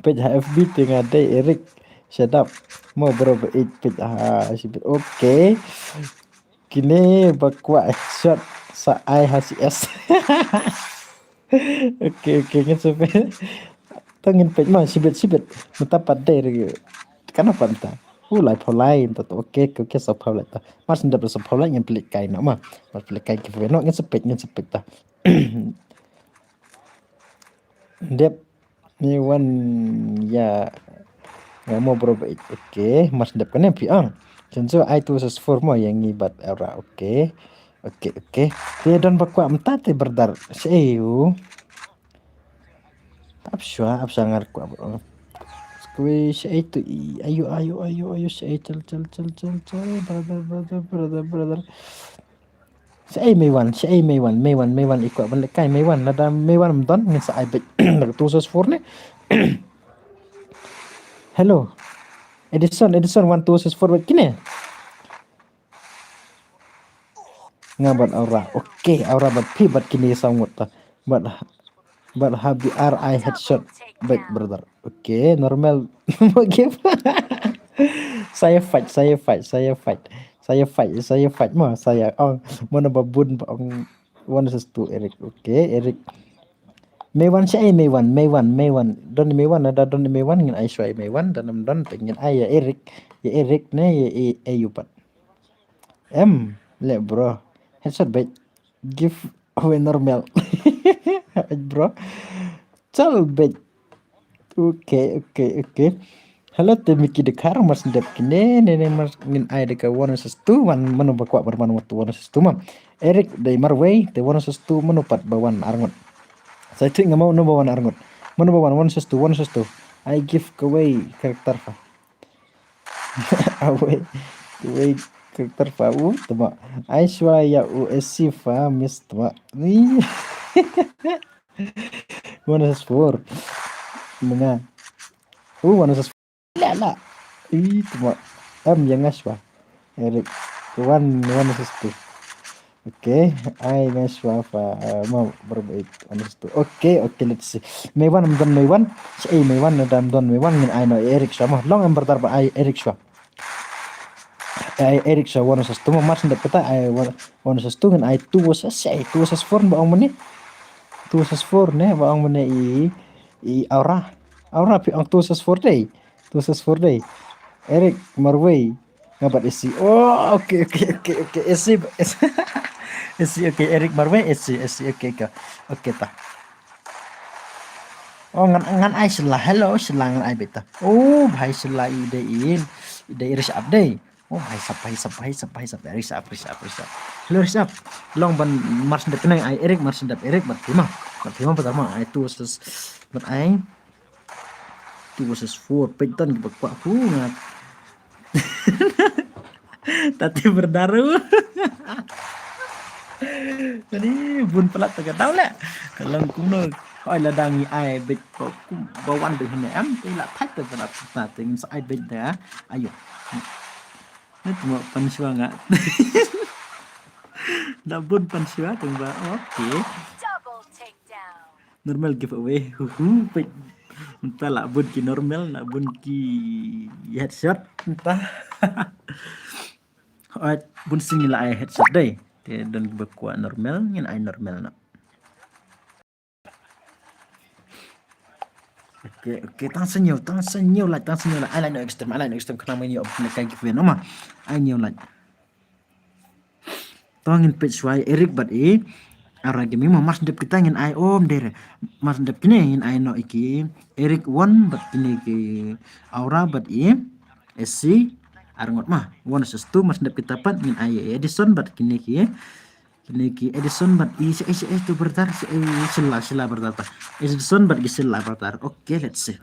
Page ha F B te nga dei Eric. Shut up. Mo bro ba ik page ha shibit. Okay. Kine ba kwah shot sa ai ha C S. Okay, okay, ngin sa page. Ta ngin page ma shibit shibit. Mynta pat dei ri. Kana pat mynta. U lai phaw lai mynta to. Okay, okay, okay, sa phaw lai ta. Mar syn dep sa phaw lai ngin plik kai no ma. Mar plik kai ki phaw no ngin sa page, ngin sa page ta. Dep ni wan ya. Ya mo bro ba ik. Okay, mar syn dep kane phi ang. Chenso ai two six four mo yang ngi bat Aura. Okay. Okay, okay. Te don ba kwah mynta te berdar. Seiu. Ap shwa, ap shwa ngar kwah. Skui seitu i. Ayu, ayu, ayu, ayu, sei chal, chal, chal, chal, chal. Brother, brother, brother, brother. Sei Meiwan, sei Meiwan, Meiwan, Meiwan i kwah ban lehkai Meiwan, lada Meiwan ym don ngin sa ai beit. Two six four ne. Hello. Edison, Edison, one two six four beit kine. Nga bad Aura. Okay, Aura bad phi bad kine saw ngut ta. Bad bad ha B R I headshot beit brother. Okay, normal. Okay. Saya fight, saya fight, saya fight. Saya fight, saya fight mo, saya ong. Mano ba bun ba ong one versus two Eric. Okay, Eric. Meiwan sha ai Meiwan, Meiwan, Meiwan. Don Meiwan, ada don Meiwan ngin ai shwa Meiwan, don am don ngin ai ya Eric. Ya Eric ne ya e, e yupat. Em, le bro. Headshot beit. Give away normal. Bro. Chal beit. Okay, okay, okay. Hello, te Miki de kar mar syn dep kine, ne, ne, mar ngin ai de ka one versus two, wan mano ba kwah bar man wat one versus two ma. Eric de marwei, te one versus two mano pat ba wan arngut. Sa tu nga mau no ba wan arngut. Mano ba wan one versus two, one versus two. I give away character fa. Away, away character fa u, tama. Ai shwa ya u S C fa, miss tama. One versus four. Menga. U one versus four. La la. Ih, tama. Am yang nga shwa. Eric. One, one versus two. Okay, ai nga shwa fa, eh, ma, bar ba ik, one versus two. Okay, okay, let's see. Meiwan, am don Meiwan. Sha ai Meiwan, na dam don Meiwan, ngin ai no Eric shwa ma. Long am berdar ba ai Eric shwa. Ai Eric shwa one versus two ma, mar syn dep kata ai one, one versus two ngin ai two versus, sha ai two versus four ba ong mane. Two versus four ne, ba ong mane i, i Aura. Aura phi ong two versus four dei. Two versus four dei. Eric marwei. Nga bad S C. Oh, okay, okay, okay, okay. S C, S C, okay. Eric marwei, S C, S C, okay, okay. Okay, ta. Oh, ngan, ngan ai shela. Hello, shela ngan ai beit ta. Oh, bhai shela i dei in. I dei i rish up dei. Oh, bhai sap, bhai sap, bhai sap, bhai sap. Rish up, rish up, rish up. Hello, rish up. Long ban mar syn dep kane ai Eric, mar syn dep Eric, bad phi ma. Bad phi ma, bad ma ai two versus, bad ai. Two versus four, peit don kiba kwah ku nga. Tati berdaru. Tadi bun pelat tengah tahu lah. Kalau kumno, oi ladang i ai beit ko kum bawan deh ne am, te la thait te pelat ta te ngin sa ai beit da. Ayo. Ni tuma pan shwa nga. Da bun pan shwa teng ba. Okay. Double takedown. Normal giveaway. Hu hu, peit. Mynta la bun ki normal, la bun ki headshot. Mynta. Alright, bun sien la ai headshot dei. Te don ba kwah normal, ngin ai normal na. Okay, okay, tang sien ïa u, tang sien ïa u like, tang sien ïa u like. Ai like no extreme, ai like no extreme, khnang ma ngi ïoh ban lehkai giveaway no ma. Ai ïa u like. To ngin peit shwa Eric bad i Aura Gaming ma, mar syn dep kita ngin ai, um, dei re. Mar syn dep kine ngin ai noh i ki Eric one bad kine ki Aura bad i S C arngut ma. One versus two, mar syn dep kita pat ngin ai i Edison bad kine ki, kine ki Edison bad i, i, i, i, tu berdar, i, i, sila, sila berdar ta. Edison bad ki sila berdar. Okay, let's see.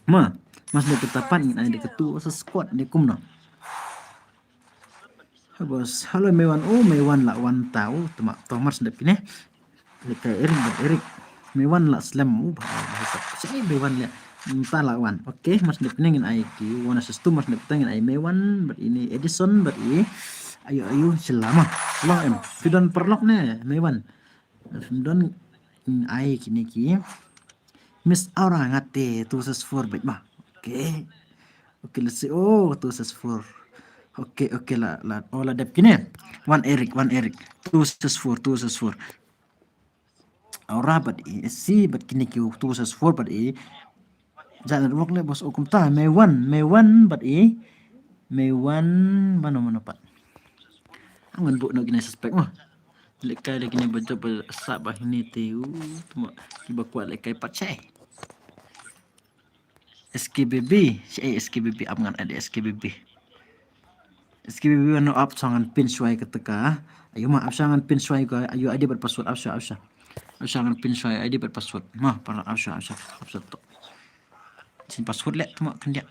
Ma, mar syn dep kita pat ngin ai de ka two versus squad de kumno. Hai bos, hello Meiwan, oh Meiwan la wan ta, oh tama, to mar syn dep kine. Lehkai Eric bad Eric. Meiwan la slem, oh bhai, bhai sap. Sha ai Meiwan le. Mynta la wan. Okay, mas dep ne ngin ai ki. Wan assist tu mas dep ngin ai Meiwan, bad ine Edison, bad i. Ayo, ayo, sila ma. Long em. Phi don paralok ne, Meiwan. Phi don, mm, ai kine ki. Miss Aura nga te two versus four bad ma. Okay. Okay, let's see. Oh, two versus four. Okay, okay, la, la, oh, la dep kine. Wan Eric, wan Eric. Two versus four, two versus four. Aura bad i, si bad kine ki two versus four bad i. Jan network le bos, o kumta, Meiwan, Meiwan bad i. Meiwan, mano, mano pat. Ngan buh noh kine suspect mo. Lehkai leh kine ba jop ba sah ba hine te u. Tuma kiba kwah lehkai pat shai. S K B B, shai S K B B, ap ngan add S K B B. S K B B, no, ap sha ngan pin shwai kata ka. Ayo ma, ap sha ngan pin shwai ka, ayo I D bad password, ap sha, ap sha. Ap sha ngan pin shwai I D bad password. Ma, para ap sha, ap sha, ap sha to. Shin password le, tuma khyndiat.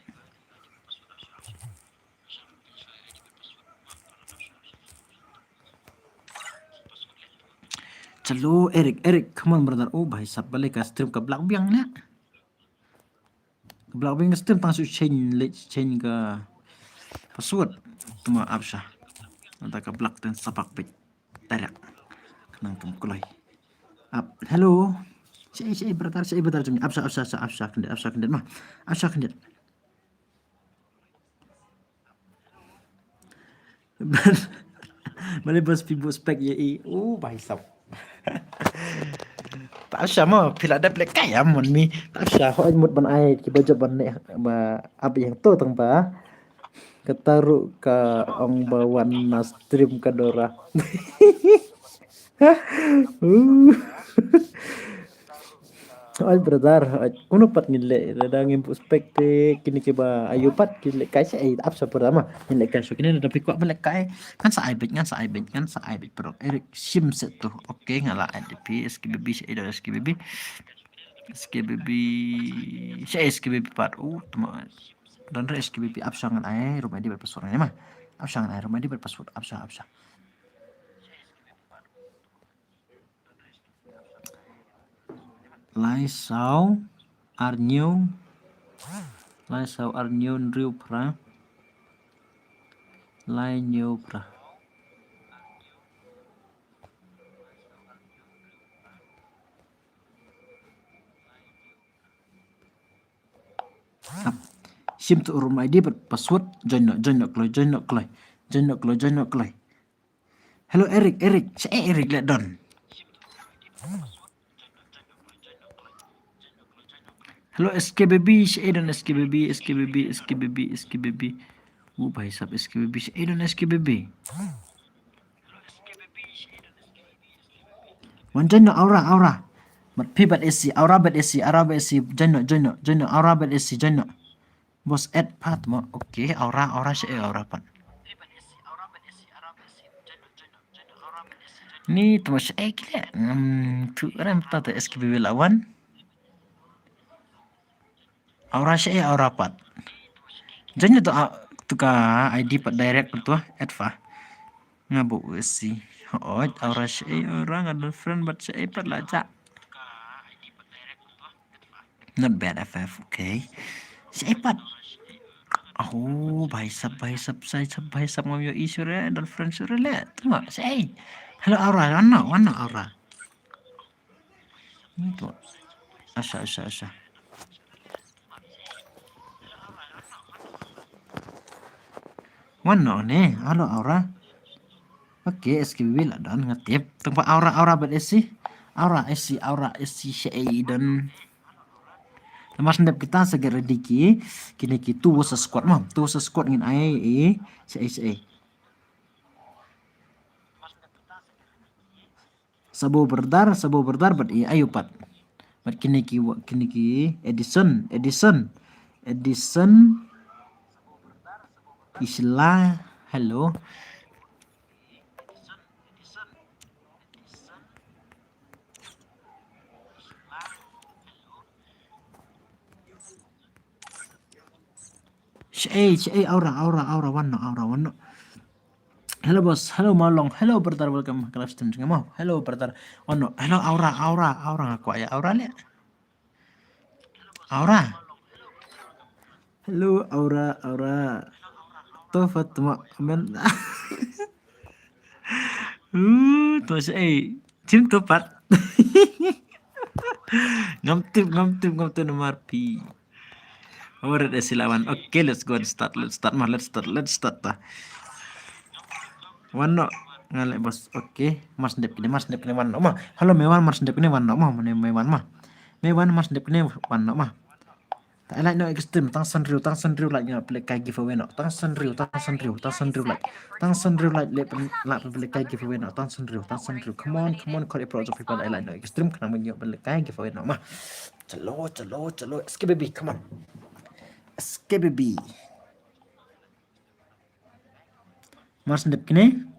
Chalo, Eric, Eric, come on, brother. Oh, bhai sahab, balei ka stream ka block biang ne. Ka block biang ka stream, tang shu change, le change ka password. Tuma ap sha. Nda ka block ten sapak bit. Tarak. Khnang tum kloi. Ap, hello. Shai, shai, brother, shai, brother, jom. Ap sha, ap sha, ap sha, ap sha, khyndiat, ap sha, khyndiat ma. Ap sha, khyndiat. Balei bos phi buh spek ïa i. Oh, bhai sahab. Ta sha mo, phi la dep lehkai ïa mon mi. Ta sha, hooid mut ban ai kiba jop ban ne ba ap ïa to tang ba. Kata ruh ka ong ba wan na stream ka Dora. Uh. Oi brother, oi, kumno pat ngin leh, lada ngim buh spek te kine kiba ayu pat ki lehkai shai, ap sha brother ma. Ngin lehkai sha kine, lada phi kwah ban lehkai. Ngan sa ai beit, ngan sa ai beit, ngan sa ai beit, bro. Eric, shim set tu. Okay, nga la add phi, S K B B, shai don S K B B. S K B B, shai S K B B pat. Uh, tuma. Don re S K B B, ap sha ngan ai room I D bad password ne ma. Ap sha ngan ai room I D bad password, ap sha, ap sha. Lai saw ar hynñiew. Lai saw ar hynñiew hynriew phra. Lai hynñiew phra. Shim tu room I D bad password. Join noh, join noh kloi, join noh kloi. Join noh kloi, join noh kloi. Hello Eric, Eric, shai Eric leh don. Hello S K B B, shai don S K B B, S K B B, S K B B, S K B B. Oh, bhai sahab S K B B, shai don S K B B. Wan join noh Aura, Aura. Bad phi bad S C, Aura bad S C, Aura bad S C, join noh, join noh, join noh, Aura bad S C, join noh. Bos add pat mo. Okay, Aura, Aura shai Aura pat. Ni tu mo shai ki leh. Hmm, tu rem ta te S K B B la wan. Aura shai Aura pat. Join noh tu, ah, tu ka I D pat direct tu, add fa. Nga buh S C. Hooid, Aura shai Aura, nga don friend bad shai pat la ja. Not bad, F F, okay. Shai pat. Oh, bhai sahab, bhai sahab, bhai sahab, bhai sahab, ngam ïohi shuh re, don friend shuh re leh. Tuma, shai. Hello, Aura, wan noh, wan noh, Aura. Ni tu. Ap sha, ap sha, ap sha. Wan noh ne, hello Aura. Okay, S K B B la don nga tip. Tang ba Aura, Aura bad S C. Aura S C, Aura S C shai don. Mas ndep kita sa get ready ki. Kine ki two versus squad mo. Two versus squad ngin ai i shai shai. Sabo Berdar, Sabo Berdar bad i ayu pat. Bad kine ki wa-, kine ki Edison, Edison, Edison. Isla, hello. Shai, shai, Aura, Aura, Aura, wan noh, Aura, wan noh. Hello boss, hello Malong, hello brother, welcome ka live stream jong nga mo. Hello brother, wan noh, hello Aura, Aura, Aura, nga kwah ïa Aura leh. Aura. Hello, Aura, Aura. To Fatma, amen. Uh, to sa, eh, chim to pat. Ngam tip, ngam tip, ngam tip namar phi. Alright, eh, silawan. Okay, let's go and start. Let's start, ma. Let's start. Let's start, ta. Wan noh. Nga leh, boss. Okay. Mar shen dep kine, mar shen dep kine, wan noh, ma. Hello, Mei Wan, mar shen dep kine, wan noh, ma. Mane, Mei Wan, ma. Mei Wan, mar shen dep kine, wan noh, ma. Ta ai like noh extreme, tang san hynriew, tang san hynriew like, ïa pynlehkai giveaway noh. Tang san hynriew, tang san hynriew, tang san hynriew like. Tang san hynriew like, leh pyn-, lah pynlehkai giveaway noh. Tang san hynriew, tang san hynriew. Come on, come on, khot ïa phi baroh jong phi ban ai like noh extreme, khnang ban ïoh pynlehkai giveaway noh, ma. Chalo, chalo, chalo. S K B B, come on. S K B B. Mar shen dep kine.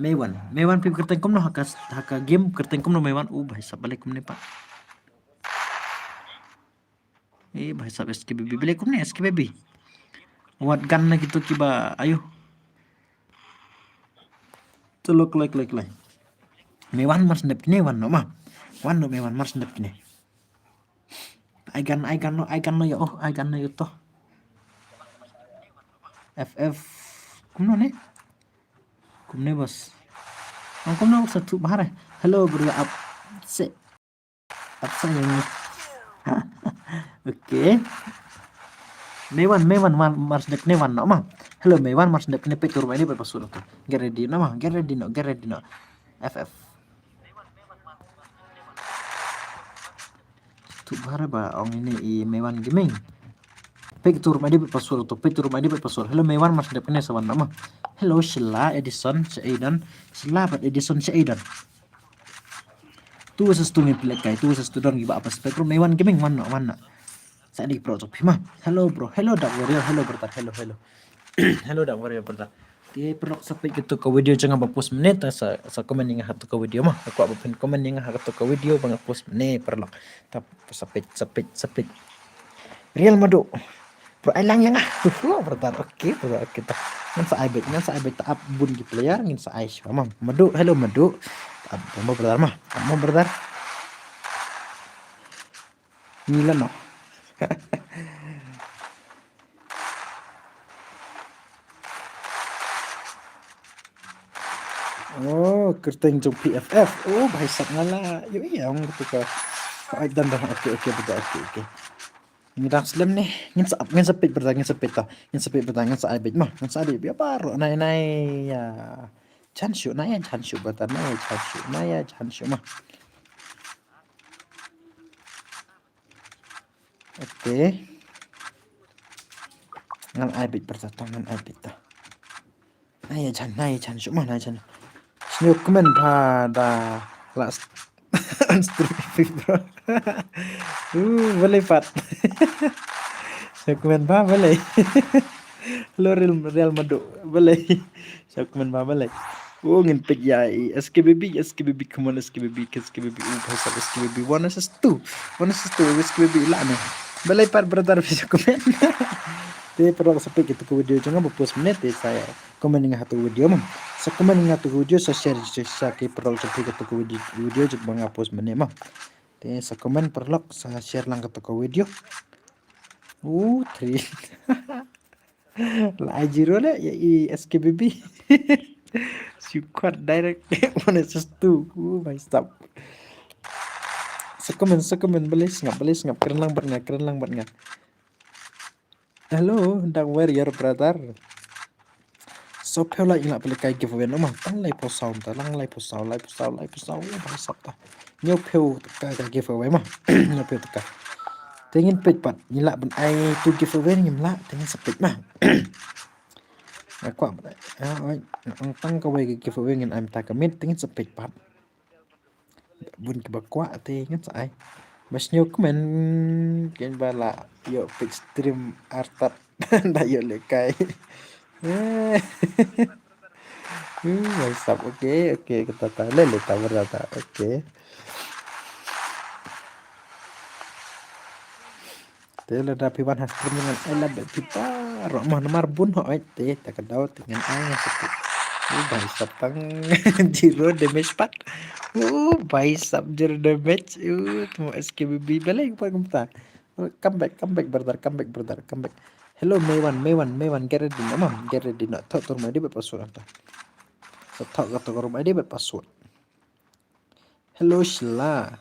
Mei Wan. Mei Wan, phi kyrteng kumno ha ka, ha ka game kyrteng kumno Mei Wan? U bhai sab, balei kumne pat. Eh, bhai sab, S K B B. Balei kumne S K B B? Wat gan na kito kiba, ayo. Chalo, kloi, kloi, kloi. Mei Wan, mar shen dep kine, wan noh, ma. Wan noh, Mei Wan, mar shen dep kine. Ai gan, ai gan noh, ai gan noh ïa, oh, ai gan noh ïa to. F F. Kumno ne? Kumne, boss. Ang kumno, sa tu bahar, eh. Hello, bro, up se. Up se yang ni. Okay. Mei Wan, Mei Wan, wan, mar shen dep kine, wan noh, ma. Hello, Mei Wan, mar shen dep kine, peit ka rukom ïa phi, peit password to. Get ready noh, ma. Get ready noh, get ready noh. F F. Tu bahar ba ong ine i Mei Wan Gaming. Peit ka rukom ïa phi, peit password to, peit ka rukom ïa phi, peit password. Hello, Mei Wan, mar shen dep kine, sa wan noh, ma. Hello, Sheila, Edison, Shaidan. Sheila bad Edison, Shaidan. Two versus two ngin pynlehkai, two versus two, don kiba ap spek. Mei Wan Gaming, wan noh, wan noh. Sa dei pro jong phi, ma. Hello, bro. Hello, Dark Warrior. Hello, brother. Hello, hello. Hello, Dark Warrior, brother. Te paralok, sa peit kato ka video jong nga ba post mynne, ta sa, sa comment ïa nga ha kato ka video, ma. Nga kwah ba phin comment ïa nga ha kato ka video ba nga post mynne, paralok. Ta sa peit, sa peit, sa peit. Real Madu. Bro, ai lang ïa nga. Brother, okay, brother, okay, ta. Ngan sa ai beit, ngan sa ai beit, ta ap bun ki player, ngin sa ai shuwa, ma. Madu, hello, Madu. Ta ap mo, brother, ma. Ta ap mo, brother. Ngi la noh. Oh, kyrteng jong P F F. Oh, bhai sab, nga la ïohi ïa ong kato ka. Ai, done, done. Okay, okay, brother, okay, okay. Ngi dang slem ne. Ngin sa, ngin sa peit, brother, ngin sa peit, ta. Ngin sa peit, brother, ngin sa ai beit, ma. Ngin sa ai beit baroh. Nai, nai, ïa. Jan shuh, nai ïa jan shuh, brother, nai ïa jan shuh, nai ïa jan shuh, ma. Okay. Ngan ai beit, brother, ta, ngan ai beit, ta. Nai ïa jan, nai ïa jan shuh, ma, nai ïa jan. Sngewkmen bha da last on stream, bro. Uh, balei pat. Sngewkmen bha, balei. Hello, Real, Real Madu, balei. Sngewkmen bha, balei. Oh, ngin peit ïa i S K B B, S K B B, come on, S K B B, S K B B, oh, bhai sab, S K B B, one versus two. One versus two, S K B B, lah ne. Balei pat, brother, phi sngewkmen. Te paralok, sa peit kato ka video jong nga ba post mynne, te sa comment ïa nga ha kato ka video, ma. Sa comment ïa nga ha kato ka video, sa share, sa, sa ki paralok, sa peit kato ka video, video jong ba nga post mynne, ma. Te sa comment, paralok, sa share lang kato ka video. Uh, three. La ai zero le ïa i S K B B. Shu kwah direct. One versus two. Uh, bhai sab. Sa comment, sa comment, balei sngap, balei sngap. Kren lang bad nga, kren lang bad nga. Hello, Dark Warrior, brother. Saw phew like ngin lah pynlehkai giveaway noh, ma. Tang laiphew saw, ta, tang laiphew saw, laiphew saw, laiphew saw, oh, bhai sab, ta. Hynñiew phew tyngka ka giveaway, ma. Hynñiew phew tyngka. Te ngin peit pat, ngin lah ban ai tu giveaway ne ngim lah, te ngin sa peit, ma. Nga kwah ban ai, ah, oi, ong tang kawei ka giveaway ngin ai mynta ka miet, te ngin sa peit pat. Bun kiba kwah te ngin sa ai. Ba sngewkmen kin ba la ïoh peit stream artat da ïoh lehkai. Eh. Hmm, bhai sab, okay, okay, kata ta. Le, le, ta, brother, ta. Okay. Te lada phi wan ha stream ngan ai lad bad phi baroh, ma, namar bun hooid te, ta ka daw te ngan ai ngan sa peit. U bhai sab, tang zero damage pat. U bhai sab, zero damage. U, tu S K B B balei pat kumta. Come back, come back, brother, come back, brother, come back. Hello, Maywan, Maywan, Maywan, get ready, no, mam, get ready, no, thoh ka room I D bad password hangta. Sa thoh ka room I D bad password. Hello, Sheila.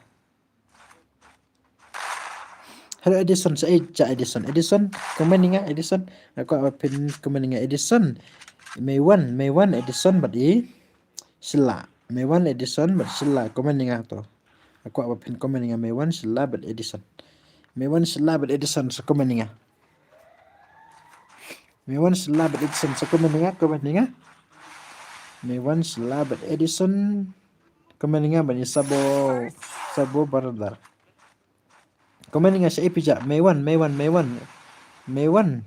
Hello, Edison, sa, eh, cha Edison. Edison, comment ïa nga, Edison. Nga kwah ba phin comment ïa nga, Edison. Maywan, Maywan, Edison, bad i Sheila. Maywan, Edison, bad Sheila, comment ïa nga to. Nga kwah ba phin comment ïa nga Maywan, Sheila, bad Edison. Maywan, Sheila, bad Edison, sa comment ïa nga. Maywan, Sheila, bad Edison, sa comment ïa nga, comment ïa nga. Maywan, Sheila, bad Edison, comment ïa nga, bad i Sabo, Sabo brother. Comment ïa nga, sha i phi jah, Maywan, Maywan, Maywan. Maywan.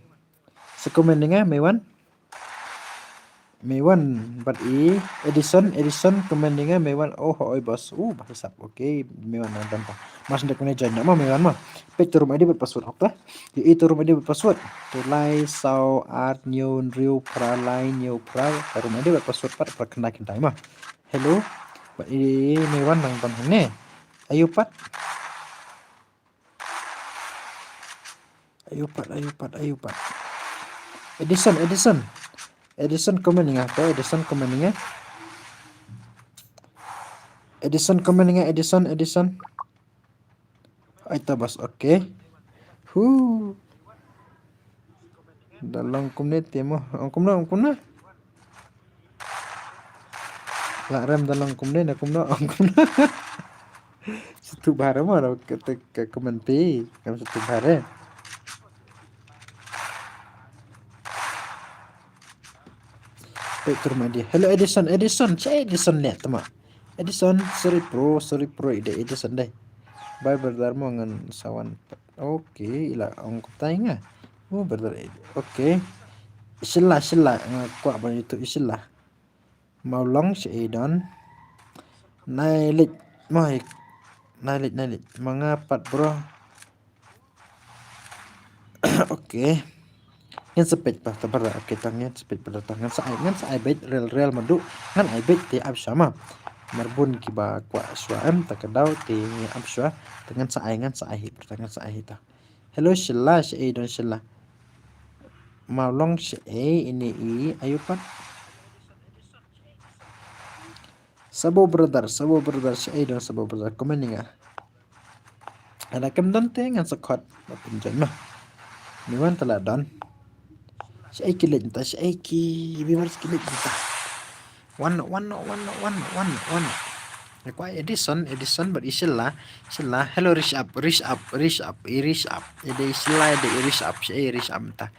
Sa comment ïa nga, Maywan. Maywan, bad i Edison, Edison, comment ïa nga, Maywan. Oh, oi boss. Uh, bah hisap. Okay, Maywan nang don ta. Mar shen dep phin join noh ma, Maywan ma. Peit ka room I D bad password, okay? Ïohi ka room I D bad password. Te lai saw ar hynñiew hynriew phra lai hynñiew phra, ka room I D bad password pat phra khyndai khyndai ma. Hello. Bad i Maywan nang don hangne. Aiu pat? Aiu pat, aiu pat, aiu pat? Edison, Edison. Edison comment ïa nga, to, Edison comment ïa nga. Edison comment ïa nga, Edison, Edison. Ai ta bas, okay. Hu. Da long kumne te mo, ong kumno, ong kumno. La rem da long kumne, na kumno, ong kumno. Satu bare mo, da ka, ka, ka comment pi, kam satu bare. Peit ka room I D. Hello, Edison, Edison, sha Edison leh tama. Edison, sorry bro, sorry bro, i dei Edison dei. Bye brother mo ngan sa wan. Okay, i la ong kumta ïa nga. Oh, brother, okay. Sheila, Sheila, nga kwah ban ïathuh ïa Sheila. Mawlong sha i don. Nai leit, mo hi. Nai leit, nai leit. Ma nga pat bro. Okay. Ngan sa peit pat ta brother. Okay, tang ngan sa peit pat ta, ngan sa ai, ngan sa ai beit, Real, Real Madrid. Ngan ai beit te ap shuwa ma. Mar bun kiba kwah shuwa em, ta ka daw te ap shuwa. Te ngan sa ai, ngan sa ai hi, ta ngan sa ai hi ta. Hello Sheila, sha i don Sheila. Mawlong sha i, ine i, aiu pat? Sabo brother, Sabo brother, sha i don Sabo brother, comment ïa nga. Lada kim don te ngan sa khot ba phin join ma. Maywan te la don. Sha i ki leit mynta, sha i ki viewers ki leit mynta. Wan, wan, wan, wan, wan, wan. Nga kwah Edison, Edison bad i Sheila, Sheila. Hello Rishab, Rishab, Rishab, i Rishab. I dei Sheila, i dei i Rishab, sha i Rishab mynta.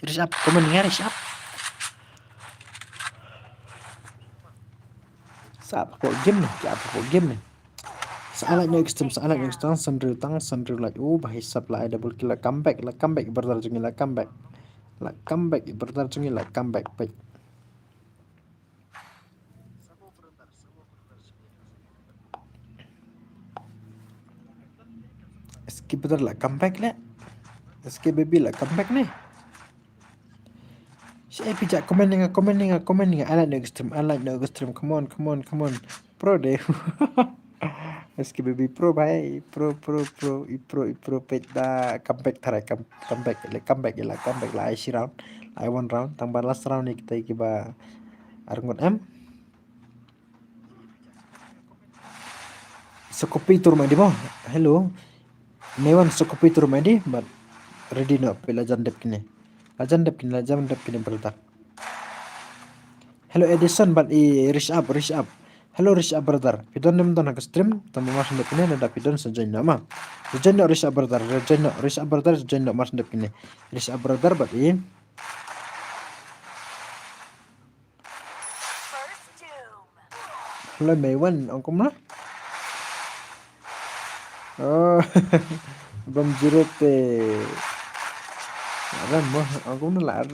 Rishab, comment ïa nga Rishab. Sa ap ko game ne, sa ap ko game ne. Sa ai like noh extreme, sa ai like noh extreme, san hynriew tang, san hynriew like. Oh, bah hisap la ai double kill, la comeback, la comeback, brother jong ngi la comeback. La comeback, brother jong ngi la comeback, peit. S K brother la comeback le. S K baby la comeback ne. Sha i phi jah comment ïa nga, comment ïa nga, comment ïa nga. Ai like noh extreme, ai like noh extreme. Come on, come on, come on. Pro de. S K baby pro bhai, pro, pro, pro, i pro, i pro, peit da comeback tharai, come, comeback, le comeback, la comeback, la ai shi round, la ai one round, tang ba last round ïa kita kiba arngut em. Sa copy ka room I D mo. Hello. Maywan, sa copy ka room I D bad ready noh, peit la jan dep kine. La jan dep kine, la jan dep kine brother. Hello Edison bad i Rishab, Rishab. Hello Rishab brother. Phi don ne ym don ha ka stream, tang ba mar shen dep kine, lada phi don sa join noh ma. Sa join noh Rishab brother, sa join noh Rishab brother, sa join noh mar shen dep kine. Rishab brother bad i Hello Maywan, ong kumno? Oh, bam zero te. Rem mo, ong kumno la.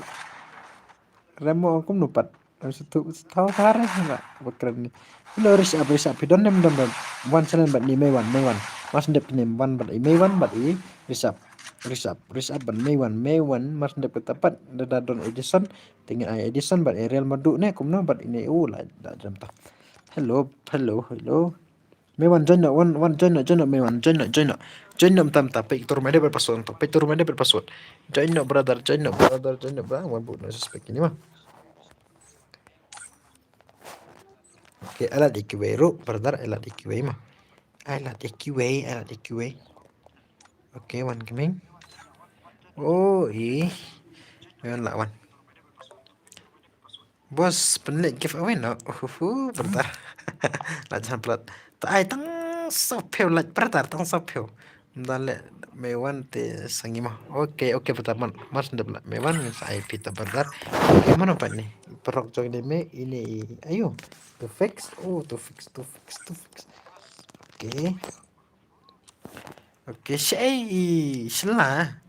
Rem mo, ong kumno pat. Rem satu, satu hari na, ba kren ni. Hello Rishab, Rishab, phi don ne ym don, don. Wan sa len bad ni Maywan, Maywan. Mar shen dep kine, wan bad i Maywan bad i Rishab. Rishab, Rishab bad Maywan, Maywan, mar shen dep kita pat. Da, da don Edison. Te ngin ai Edison bad i Real Madrid ne kumno bad ine u la da jam ta. Hello, hello, hello. Mei wan, join noh, wan, wan, join noh, join noh, mei wan, join noh, join noh. Join noh mynta mynta, peit tur mei dei bad password, peit tur mei dei bad password. Join noh brother, join noh brother, join noh brother, wan bud noh suspect ini mah. Okay, ai lad ïa kiwei ruh, brother, ai lad ïa kiwei mah. Ai lad ïa kiwei, ai lad ïa kiwei. Okay, wan kmie. Oh, ih. Wan lah wan. Boss, pynleh giveaway noh. Uhuhu, brother. La jan plat. Ta ai tang saw phew lait, brother, tang saw phew. Ym da leh mei wan te sa ngi mo. Okay, okay, brother, man, mar sndep lait mei wan ngin sa ai phi ta, brother. Okay, mano pat ni? Paralok jong ine mei, ine i, ayo. To fix, oh, to fix, to fix, to fix. Okay. Okay, shaei i Shylla.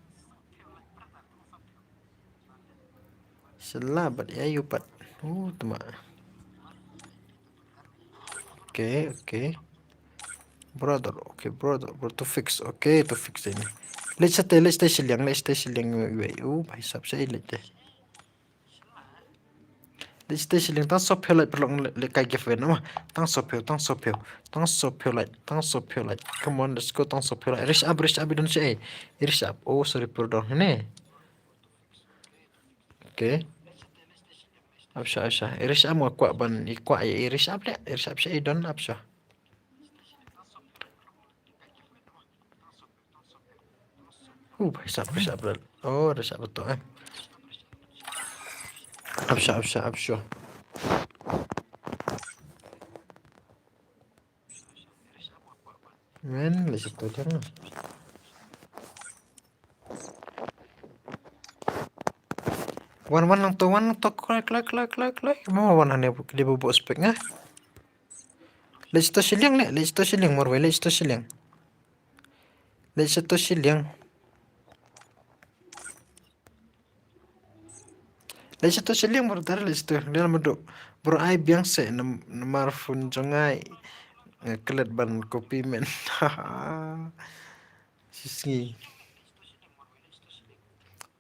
Shylla bad ïa u pat. Oh, tma. Okay, okay. Brother, okay, brother, brother, to fix, okay, to fix ini. Leit shatei, leit shatei shiliang, leit shatei shiliang, wei, wei, oh, bhai sahab, shaei leit te. Leit shatei shiliang, tang saw phew lait paralok, leh, leh kai giveaway noh ma. Tang saw phew, tang saw phew, tang saw phew lait, tang saw phew lait. Come on, let's go, tang saw phew lait. Rish up, rish up, i don shaei. Rish up. Oh, sorry, pur don hne. Okay. Ap sha, ap sha. Rish up, nga kwah ban, i kwah i rish up leh. Rish up shaei don, ap sha. Hu, bhai sahab, bhai sahab, bhai. Oh, bhai sahab betul, eh. Ap sha, ap sha, ap sha. Men, leh shatei shiliang. Wan, wan lang to, wan lang to, kloi, kloi, kloi, kloi, kloi. Mo wan hangne, dei ba buh spek nga. Leit shatei shiliang leh, leit shatei shiliang, marwei, leit shatei shiliang. Leit shatei shiliang. Leit shatei shiliang, brother, leit shatei. Dei namar duk. Bro, ai biang seh nam-, namar phone jong nga. Nga klet ban copy, men. Shisngi.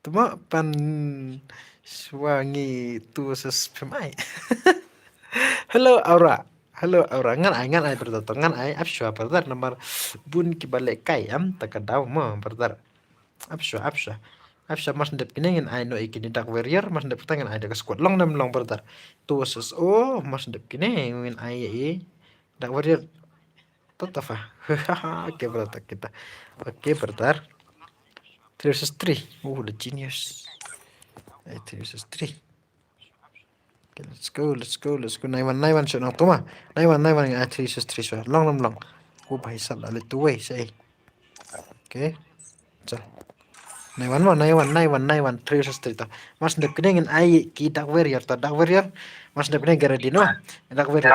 Tma pan shuwa ngi tu sa spam ai. Hello, Aura. Hello, Aura. Ngan ai, ngan ai, brother. To ngan ai, ap shuwa, brother. Namar bun kiba lehkai, em, ta ka daw mo, brother. Ap shuwa, ap shuwa. Ap shuwa, mar sndep kine ngin ai noh ïa kine Dark Warrior, mar sndep kata ngin ai da ka squad. Long ne ym long, brother. Tu sa, oh, mar sndep kine ngin ai ïa i Dark Warrior. Tata fa. Okay, brother, kita. Okay, brother. Three versus three. Oh, the genius. Eh, three versus three. Okay, let's go, let's go, let's go. Nine one, nine one, shot nang tuma. Nine one, nine one, ah, three versus three, shot. Long, long, long. Oh, bhai sahab, la le two way, say. Okay. Chal. Nine one, nine one, nine one, nine one, three versus three ta. Mar sndep kine ngin ai ki Dark Warrior ta, Dark Warrior. Mar sndep kine get ready, no? Dark Warrior.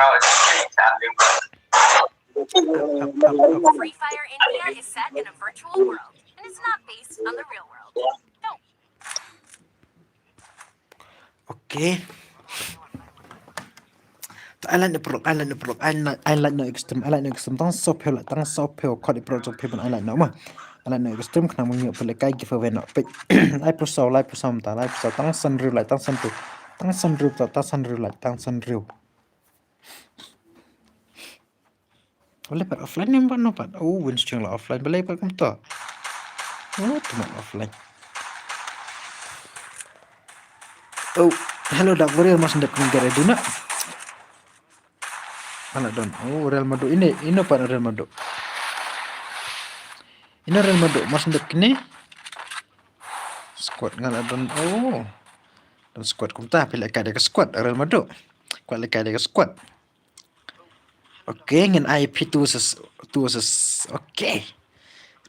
Free Fire India is set in a virtual world, and it's not based on the real world. Don't. Okay. Ta, ai lait noh paralok, ai lait noh paralok, ai lait, ai lait noh extreme, ai lait noh extreme, tang saw phew lait, tang saw phew, khot ïa paralok jong phi ban ai lait noh ma. Ai lait noh extreme, khnang ba ngin ïoh pynlehkai giveaway noh. Peit. Lai phew saw, lai phew saw mynta, lai phew saw, tang san hynriew lait, tang san hynriew. Tang san hynriew, tang san hynriew lait, tang san hynriew. Balei pat offline ne em pat, no pat. Oh, Winston la offline. Balei pat kumta. Oh, tu ma offline. Oh, hello, Dark Warrior, mar sndep kine get ready noh. Ala don. Oh, Real Madrid. Ine, ine pat Real Madrid. Ine Real Madrid, mar sndep kine. Squad nga la don. Oh. Don squad kumta, phi lehkai da ka squad Real Madrid. Kwah lehkai da ka squad. Okay, ngin ai phi tu versus, tu versus. Okay.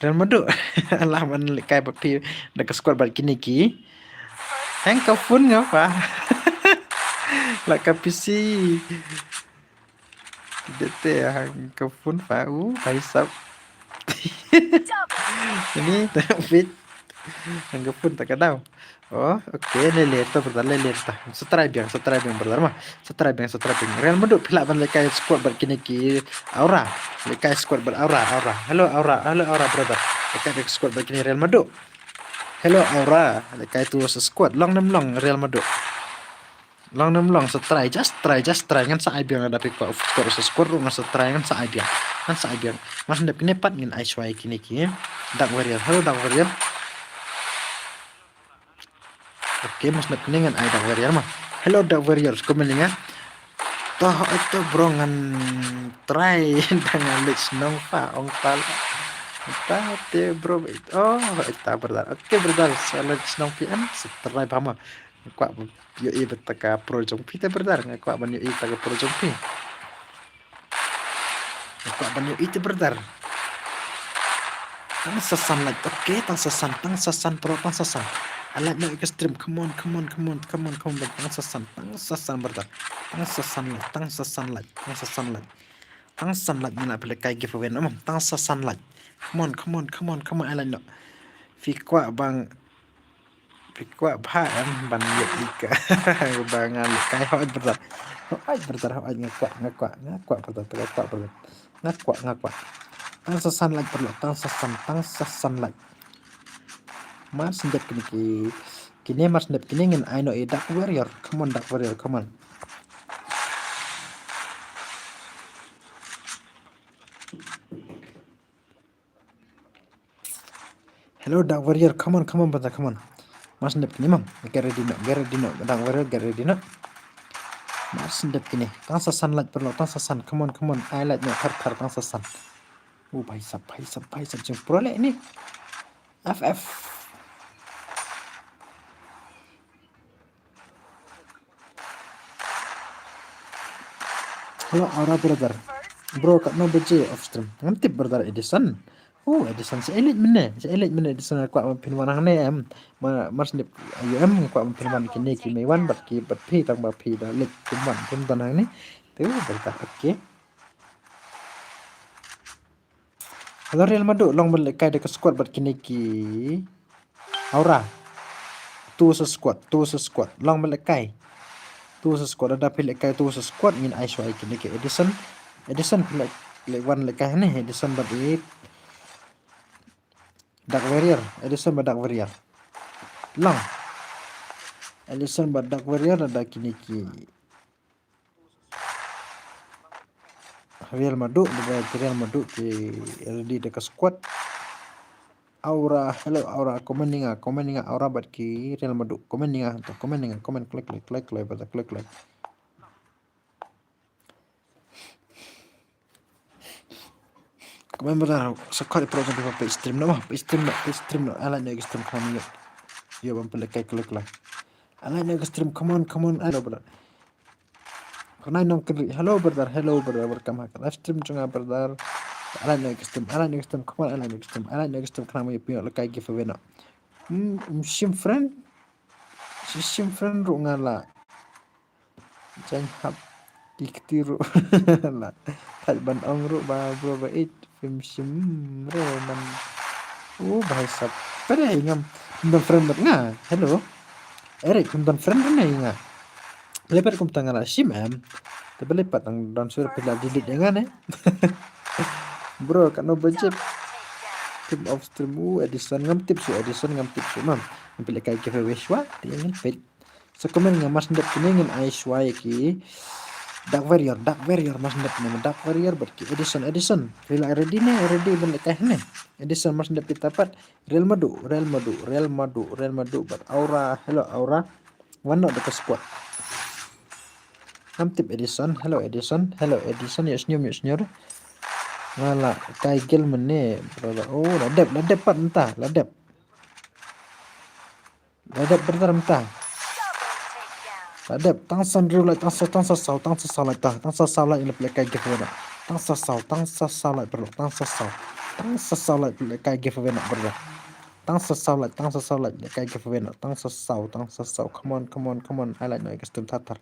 Real Madrid. Lah ban lehkai bad phi da ka squad bad kine ki. Hang ka phone nga pa. La ka P C. Ki dei te hang ka phone pa. Uh, bhai sahab. Ini ta fit. Hang ka phone ta ka daw. Oh, okay, le le ta, brother, le le ta. Sa try biang, sa try biang, brother, ma. Sa try biang, sa try biang. Real Madrid, phi lah ban lehkai squad bad kine ki Aura. Lehkai squad bad Aura, Aura. Hello, Aura, hello, Aura, brother. Lehkai squad bad kine Real Madrid. Hello, Aura. Lehkai tu sa squad. Long ne ym long, Real Madrid. Long ne ym long, sa try, just try, just try. Ngan sa ai biang lada phi kwah squad sa squad ruh, ngan sa try, ngan sa ai biang. Sa ai biang. Mar shen dep kine pat ngin ai shuwa ïa kine ki. Dark Warrior. Hello Dark Warrior. Okay, mar shen dep kine ngin ai Dark Warrior ma. Hello Dark Warrior. Kumne nga. To, ito bro ngan try. Dang nga leh shnong pa ong pal. Ta te bro. Oh, ita brother. Okay brother. Sa leh shnong P M. Sa try pa ma. Kwah ban ïohi bad ta ka pro jong phi te brother. Nga kwah ban ïohi ta ka pro jong phi. Nga kwah ban ïohi te brother. Tang sa san like. Okay, tang sa san, tang sa san pro, tang sa san. Ai like noh ïa ka stream. Come on, come on, come on, come on, come on. Tang sa san, tang sa san brother. Tang sa san like, tang sa san like, tang sa san like. Tang sa san like ngan pynlehkai giveaway noh. Tang sa san like. Come on, come on, come on, come on. Ai like noh. Phi kwah ban Phi kwah bha em ban ïohi ka ba nga lehkai? Hooid brother. Hooid brother, hooid, nga kwah, nga kwah, nga kwah brother, nga kwah brother. Nga kwah, nga kwah. Tang sa san like brother, tang sa san, tang sa san like. Mar shen dep kine ki, kine mar shen dep kine ngin ai noh ïa Dark Warrior. Come on Dark Warrior, come on. Hello Dark Warrior, come on, come on brother, come on. Mar shen dep kine ma. Get ready noh, get ready noh Dark Warrior, get ready noh. Mar shen dep kine. Tang sa san like paralok, tang sa san. Come on, come on. Ai like noh thar thar, tang sa san. Oh bhai sab, bhai sab, bhai sab, jingpro leh ine. F F. Hello Aura brother. Bro, katno baje off stream? Ngam tip brother Edison. Oh Edison, sa ai like mynne, sa ai like mynne Edison, nga kwah ban pynwan hangne em. Mar shen dep ïa em, nga kwah ban pynwan kine ki mei wan bad ki bad phi, tang ba phi da like pynwan, pynwan hangne. Te brother, okay. Hello Real Madu, long ban lehkai da ka squad bad kine ki Aura. Tu sa squad, tu sa squad. Long ban lehkai. Tu sa squad, lada phi lehkai tu sa squad ngin ai shuwa ïa kine ki Edison. Edison phi leh, leh wan lehkai hangne, Edison bad i Dark Warrior, Edison bad Dark Warrior. Long. Edison bad Dark Warrior, lada kine ki Real Madu, ba ki Real Madu ki ready da ka squad. Aura, hello Aura, comment ïa nga, comment ïa nga Aura bad ki Real Madu, comment ïa nga, to comment ïa nga, comment, klik klik klik klik brother, klik klik. Comment brother, sa khot ïa pro jong phi, phi stream noh, phi stream noh, phi stream noh, ai like noh ïa ka stream, come on, ïa. Ïa ban pynlehkai, klik klik. Ai like noh ïa ka stream, come on, come on, ai like brother. Kynai Nongkynrih, hello brother, hello brother, welcome ha ka live stream jong nga brother. Ai like noh ïa ka stream, ai like noh ïa ka stream, come on, ai like noh ïa ka stream, ai like noh ïa ka stream, khnang ba ïa phi lehkai giveaway noh. Hmm, um shim friend. Shi shim friend ruh nga la jan hap ki kti ruh la thait ban ong ruh ba bro ba eit. Phim shim re man. U bhai sab. Pere ngam. Phim don friend bad nga. Hello. Eric, phim don friend re ne nga. Balei pat kumta nga la shim em. Te balei pat tang don shuh phi la delete ïa nga ne. Bro, katno baje? Team of stream, u Edison, ngam tip shuh Edison, ngam tip shuh man. Ngam pynlehkai giveaway shuwa, te ngin peit. Sa comment nga, mar shen dep kine ngin ai shuwa ïa ki Dark Warrior, Dark Warrior, mar shen dep kine Dark Warrior bad ki Edison, Edison. Phi la ready ne, ready ban lehkai ne? Edison, mar shen dep kita pat. Real Madu, Real Madu, Real Madu, Real Madu bad Aura, hello Aura. Wan noh da ka squad. Ngam tip Edison, hello Edison, hello Edison, ïohsngew, ïohsngew. Nga la kai gel mynne, brother. Oh, la dep, la dep pat mynta, la dep. La dep brother mynta. La dep, tang san hynriew like, tang sa, tang sa saw, tang sa saw like, tang, tang sa saw like, la pynlehkai giveaway noh. Tang sa saw, tang sa saw like, brother, tang sa saw. Tang sa saw like, pynlehkai giveaway noh, brother. Tang sa saw like, tang sa saw like, pynlehkai giveaway noh. Tang sa saw, tang sa saw. Come on, come on, come on. Ai like noh ïa ka stream thar thar.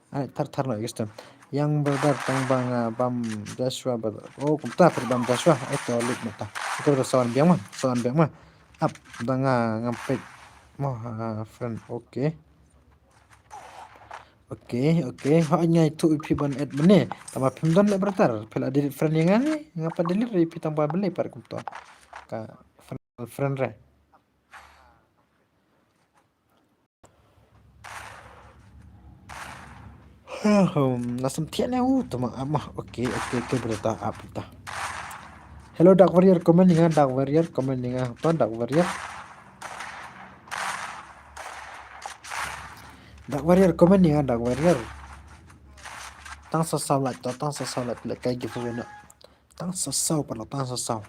Ai like thar thar noh ïa ka stream. Young brother, tang ba nga bam Joshua brother. Oh, kumta phi bam Joshua. Ai to lut mynta. Ito brother, sa wan biang ma, sa wan biang ma. Ap, da nga ngam peit. Mo, ha, friend. Okay. Okay, okay. Hooid nga ïathuh ïa phi ban add mynne. Tang ba phim don leh brother. Phi la delete friend ïa nga ne? Nga pat delete re ïa phi, tang ba balei pat kumta. Ka friend, friend re. Hmm, la sam thiah ne u, tang ba ap ma. Okay, okay, okay brother, ap brother. Hello, Dark Warrior, comment ïa nga, Dark Warrior, comment ïa nga, to Dark Warrior. Dark Warrior, comment ïa nga, Dark Warrior. Tang sa saw like, to, tang sa saw like, like kai giveaway na. Tang sa saw, pa, tang sa saw.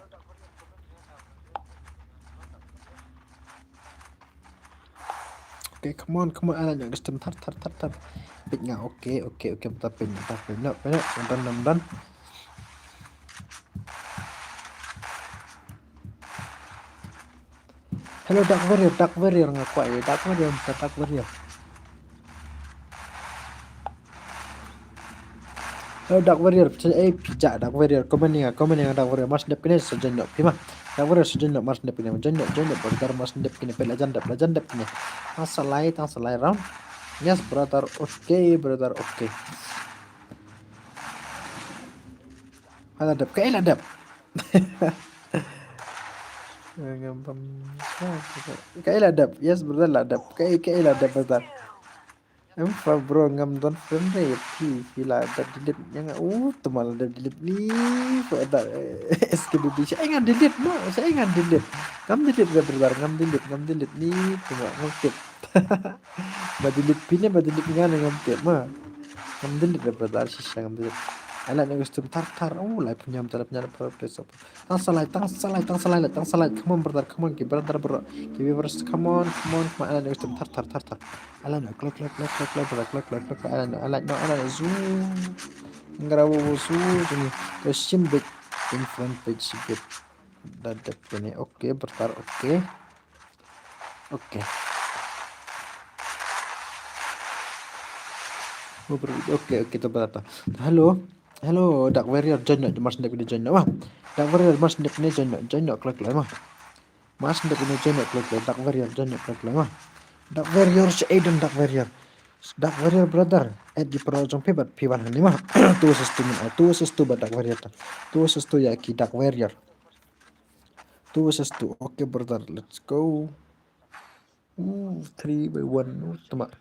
Okay, come on, come on, ala nyok stem thar, thar, thar, thar. Peit nga, okay, okay, okay, ta peit, ta peit, no, peit, no, done, done, done. Hello, Dark Warrior, Dark Warrior, nga kwah ïa Dark Warrior, Dark Warrior. Hello, Dark Warrior, phi, eh, phi ja, Dark Warrior, comment ïa nga, comment ïa nga, Dark Warrior, mar shu dep kine, sa join noh, phi ma. Dark Warrior, sa join noh, mar shu dep kine, join noh, join noh, brother, mar shu dep kine, phi la jan dep, la jan dep kine. Tang sa lai, tang sa lai round. Yes, brother, okay, brother, okay. Hala dep, kaei la dep. Ngam pam. Kaei la dep, yes, brother, la dep. Kaei, kaei la dep, brother. Em, fa bro, ngam don friend re, phi, phi la dep delete ïa nga, uh, tuma la dep delete ni, fa da, eh, S K B B, sa nga delete, no, sa nga delete. Ngam delete re brother, ngam delete, ngam delete ni, tuma, ngam tip. Ba delete phi ne, ba delete nga ne ngam tip, ma. Ngam delete re brother, shisha ngam delete. Ala ne gustum thar thar, uh, lai punyam, tala punyam, Tang sa lai, tang sa lai, tang sa lai, tang sa lai. Come on, brother, come on, ki brother, bro. Ki viewers, come on, come on, come on. Ala ne gustum thar, thar, thar, thar. Ala ne, klik, klik, klik, brother, klik, klik, klik. Ala ne, ala ne, ala ne, zoom. Ngra wo, wo, zoom, zoom. Ko shim bit in front page shibit. Da dep kene. Okay, brother, okay. Okay. Okay, okay, ta, ta, ta. Hello. Hello, Dark Warrior, join noh, mar shu dep kine join noh, ma. Dark Warrior, mar shu dep kine join noh, join noh, klik, klik, ma. Mar shu dep kine join noh, klik, klik, Dark Warrior, join noh, klik, klik, ma. Dark Warrior, shaei don, Dark Warrior. Dark Warrior, brother, add ïa ki paralok jong phi bad phi wan hangne, ma. Two versus two, ma, two versus two bad Dark Warrior ta. Two versus two ïa ki Dark Warrior. Two versus two. Okay, brother, let's go. Ooh, three by one. Ooh, tama.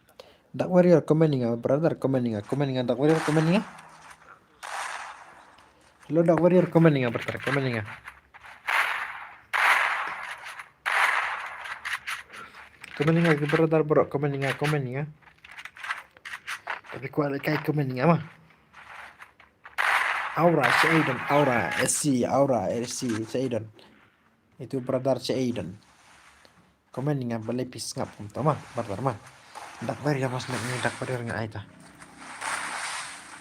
Dark Warrior, comment ïa nga, brother, comment ïa nga, comment ïa nga, Dark Warrior, comment ïa nga. Hello, Dark Warrior, comment ïa nga, brother, comment ïa nga. Comment ïa nga, brother, bro, comment ïa nga, comment ïa nga. Tapi ku ada kai comment ïa nga, ma. Aura, shaei don, Aura, S C, Aura, S C, shaei don. Itu brother shaei don. Comment ïa nga balei phi sngap kumta ma, brother ma. Dark Warrior mas ne, Dark Warrior nga ai ta.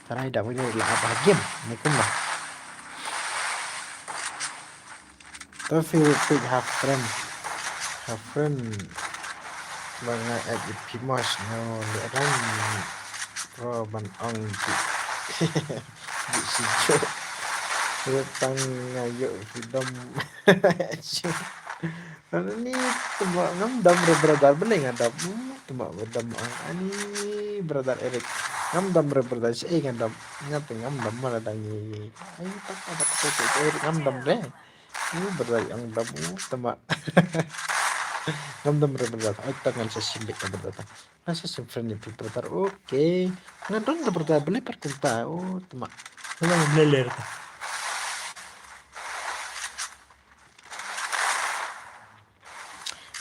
Tharai Dark Warrior la ap ha game, ne kumba. To phi phi ha friend. Ha friend. Ba nga add ïa phi mas, no, le ran. Bro, ban ong ji. Ji si jo. Tang nga ïoh freedom. Ani tama ngam dom re brother, balei nga dom? Tama ba dom ang ani brother Eric. Ngam dom re brother, shaei nga dom? Nga te ngam dom, ma la dang ngi. Ai tak ada kata Eric ngam dom re. Ni brother ang dom, tama. Ngam dom re brother. Ai tak ngan sa shim bit brother. Nga sa shim friend ïa phi brother. Okay. Nga don da brother, balei pat kumta? Oh, tama. Nga ngam lele ta.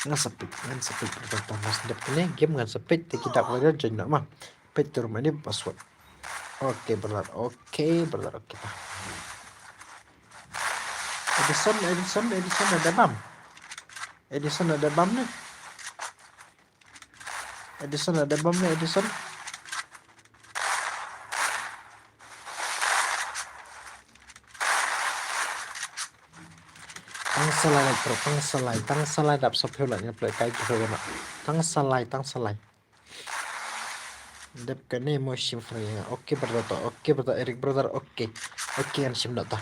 Ngan sa peit, ngan sa peit brother, ta mas dep kane game ngan sa peit, te ki Dark Warrior join noh ma. Peit te ruh ma ni password. Okay brother, okay brother, okay ta. Edison, Edison, Edison ada bam. Edison ada bam ne. Edison ada bam ne, Edison. Tang sa lai bro, tang sa lai, tang sa lai dap sa phew lai, nga play kai phew lai. Tang sa lai, tang sa lai. Dep kane mo shim friend ïa nga. Okay brother to, okay brother Eric brother, okay. Okay, ngan shim noh ta.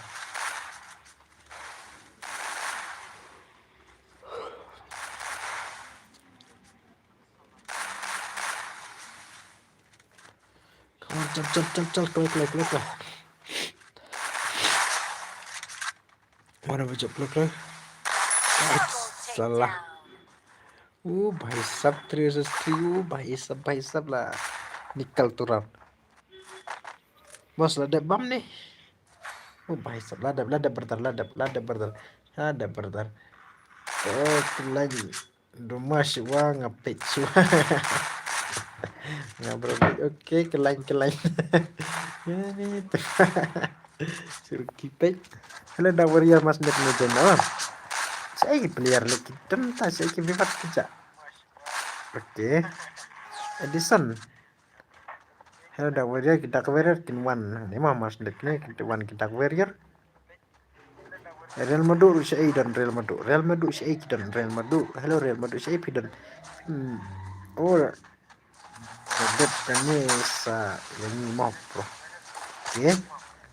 Come on, chal, chal, chal, chal, kloi, kloi, kloi, kloi. Mana ba jop kloi, kloi. Salah. Uh, bhai sab, three versus three, uh, bhai sab, bhai sab la. Nikal tu round. Boss la dep bam ne. Oh, bhai sab, la dep, la dep brother, la dep, la dep brother. La dep brother. Eh, kylleiñ. Duma shuwa nga peit shuwa. Nga bro peit. Okay, kylleiñ, kylleiñ. Ini tu. Suruh ki peit. Hello, Dark Warrior, mas net ni join na. Sa ki player lagi. Tenta sa ki vivat kita. Okay. Edison. Hello, Dark Warrior, ki Dark Warrior kin wan. Ni mah mas net ni kin wan ki Dark Warrior. Real Madrid sha ei don Real Madrid. Real Madrid sha ei ki don Real Madrid. Hello, Real Madrid sha ei phi don. Hmm. Oh. Dep kane sa ïa ngi mo bro. Okay.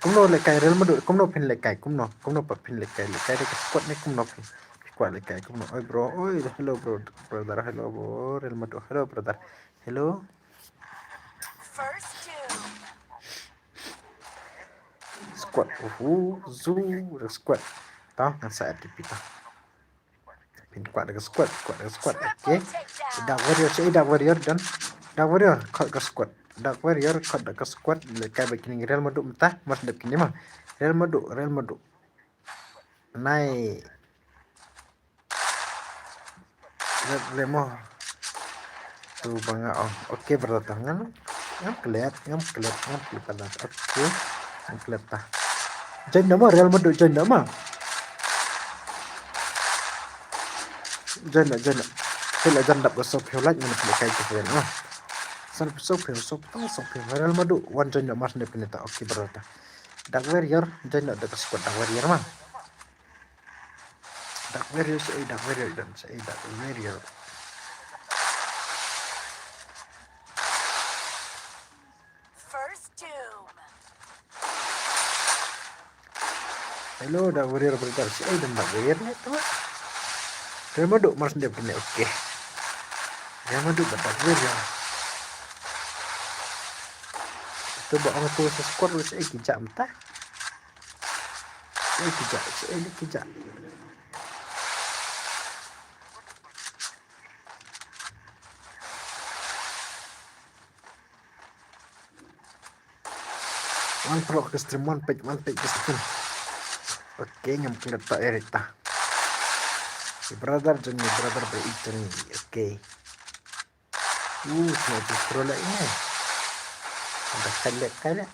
Kumno lehkai Real Madrid, kumno phin lehkai, kumno, kumno pat phin lehkai, lehkai da ka squad ne kumno phin. Phi kwah lehkai, kumno. Oi bro, oi, hello bro, brother, hello bro, Real Madrid, hello brother. Hello. First two. Squad, uhu, zu, squad. Tau, ngan sa F T P tau. Phin kwah da ka squad, kwah da ka squad. Okay. Dark Warrior, sha ei Dark Warrior don. Dark Warrior, khot ka squad. Dark Warrior, khot da ka squad. Lehkai bad kine Real Madrid mynta, mas dep kine mah. Real Madrid, Real Madrid. Nai. Let, let mo. Tu ba nga ong. Okay, brother, ngam, ngam klet, ngam klet, ngam klet palat. Okay, ngam klet ta. Join nama, Real Madrid join nama. Join na, join na. Phi la jan dap ka sophew like, ngam klet kai ka friend. Ah. San sophew, sophew, sophew. Real Madrid, wan join na mas ne pinita. Okay, brother. Dark Warrior, join na da ka squad Dark Warrior ma. Dark Warrior, sha ei Dark Warrior don, sha ei Dark Warrior. First Doom. Hello, Dark Warrior brother, sha ei don Dark Warrior ne tu. Real Madrid mas ndep ne, okay. Real Madrid bad Dark Warrior. Tu ba ong tu sa squad, sha ei ki jam ta. Sha ei ki jam, sha ei ki jam. Wan paralok ka stream, wan peit, wan peit ka stream. Okay, ngam klet ta, Eric ta. Your brother jong me, brother ba ïeit jong me. Okay. Uh, sniper pro lah ini. Dah klet, klet.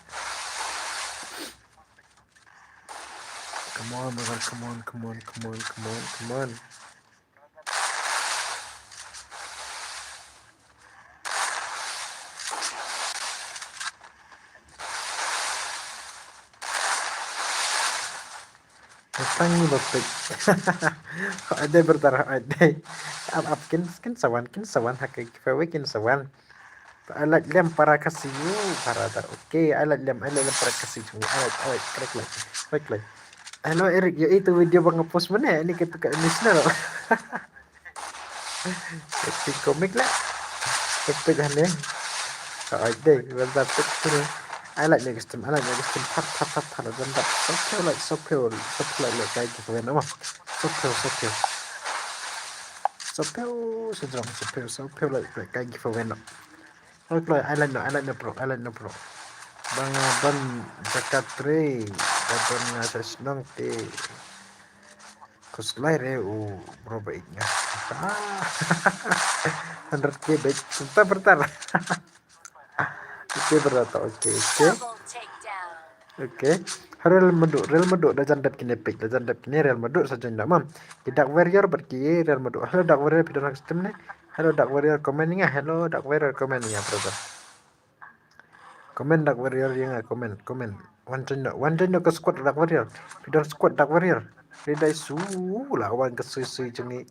Come on, brother, come on, come on, come on, come on, come on. Tang ni ba peit. Ade brother, ade. Ap, ap, kin, kin sa wan, kin sa wan, ha ka giveaway kin sa wan. Ai lait lem para Khasi, u, para dar. Okay, ai lait lem, ai lait lem para Khasi jong ngi. Ai lait, ai lait, correct lait, correct lait. Hello Eric, ïohi tu video ba nga post mynne, ini katu ka emotional. Acting comic lah. Kepit hangne. Ai dei, wala pit tu. Ai lait ne ka stream, ai lait ne ka stream. Phat, phat, phat, phat. Wala pit. Sophew lait, sophew, sophew lait, lait kai giveaway noh. Sophew, sophew. Sophew, sejrong, sophew, sophew lait, lait kai giveaway noh. Hoi kloi, ai lait noh, ai lait noh bro, ai lait noh bro. Ba nga don jaka trei, ba don nga sha shnong te. Khuslai re u bro ba ïeit nga. Hundred K beit, tang brother. Okay brother, okay, okay. Double takedown. Okay. Real Madrid, Real Madrid, da jan dep kine pick, da jan dep kine Real Madrid sa join da ma. Ki Dark Warrior bad ki Real Madrid. Hello Dark Warrior, phi don ha ka stream ne? Hello Dark Warrior, comment ïa nga. Hello Dark Warrior, comment ïa nga brother. Comment Dark Warrior ïa nga, comment, comment. Wan join noh, wan join noh ka squad Dark Warrior. Phi don squad Dark Warrior. Ridai su, la wan ka sui sui jong ngi.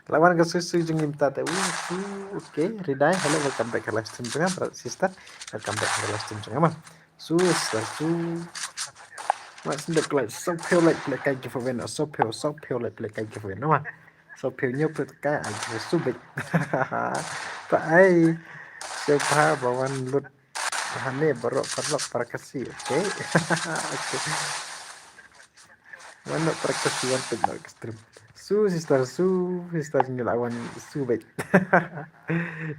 La wan ka sui sui jong ngi mynta te. Uh, su, okay, Ridai. Hello, welcome back ha live stream jong nga, brother, sister. Welcome back ha live stream jong nga ma. Su, sister, su. Ma sendek like, sophew like, lait kai giveaway noh, sophew, sophew like, lait kai giveaway noh ma. Sophew hynñiewphew tyngka, ai giveaway su beit. Ta ai. Sngewbha ba wan lut hangne baroh paralok para Khasi, okay? Okay. Wan noh para Khasi, wan peit noh ka stream. Su sister, su sister, ngi la wan su beit.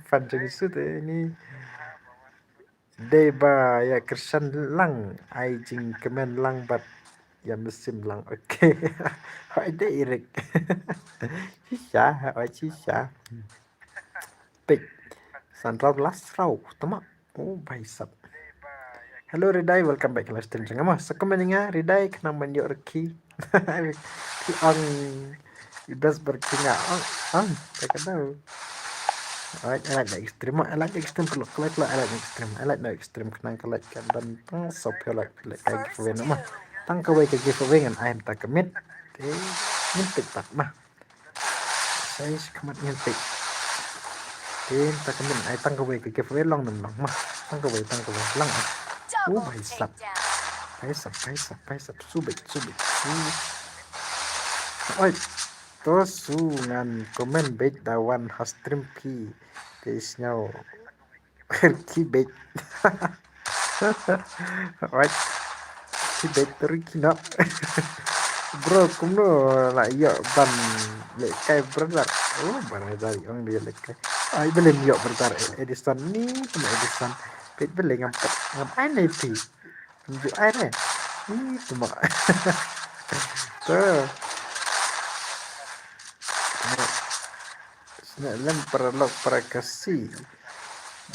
Fan jong ngi su te ini. Dei ba ïa Kristan lang, ai jingkmen lang bad ïa mynsiem lang. Okay. Hoi dei Erik. Shisha, hoi shisha. Pik. Sanrau last row. Tama. Oh, bhai sab. Hello Ridai, welcome back to live stream jong nga. Sa comment ïa nga Ridai, khnang ban ïoh reki. Ki ong i best ber ki nga ong ong ta ka dau. Alright, I like the extreme. I like the extreme, pelok, pelok, pelok, I like the extreme. I like the extreme, khnang ka like ka don tang so phi like, phi like ka giveaway na ma. Tang kawei ka giveaway ngan ai mynta ka miet. Te ngin pick up ma. Sai shi khmat ngin pick. Te mynta ka miet ai tang kawei ka giveaway long nam long ma. Tang kawei, tang kawei long. Oh, bhai sab. Bhai sab, bhai sab, bhai sab. Subit, subit, subit. Oi. To su ngan comment beit da wan ha stream phi. Te sñiaw. Rki beit. Oi. Rki beit to rki noh. Bro, kumno la ïoh ban lehkai brother. Oh, brother ong dei lehkai. Ai, bele ïoh brother Edison ni, tama Edison. Beit bele ngam pat, ngam ai nei phi. Ju ai re. Ih, tuma. To. Sne lem paralok para Khasi.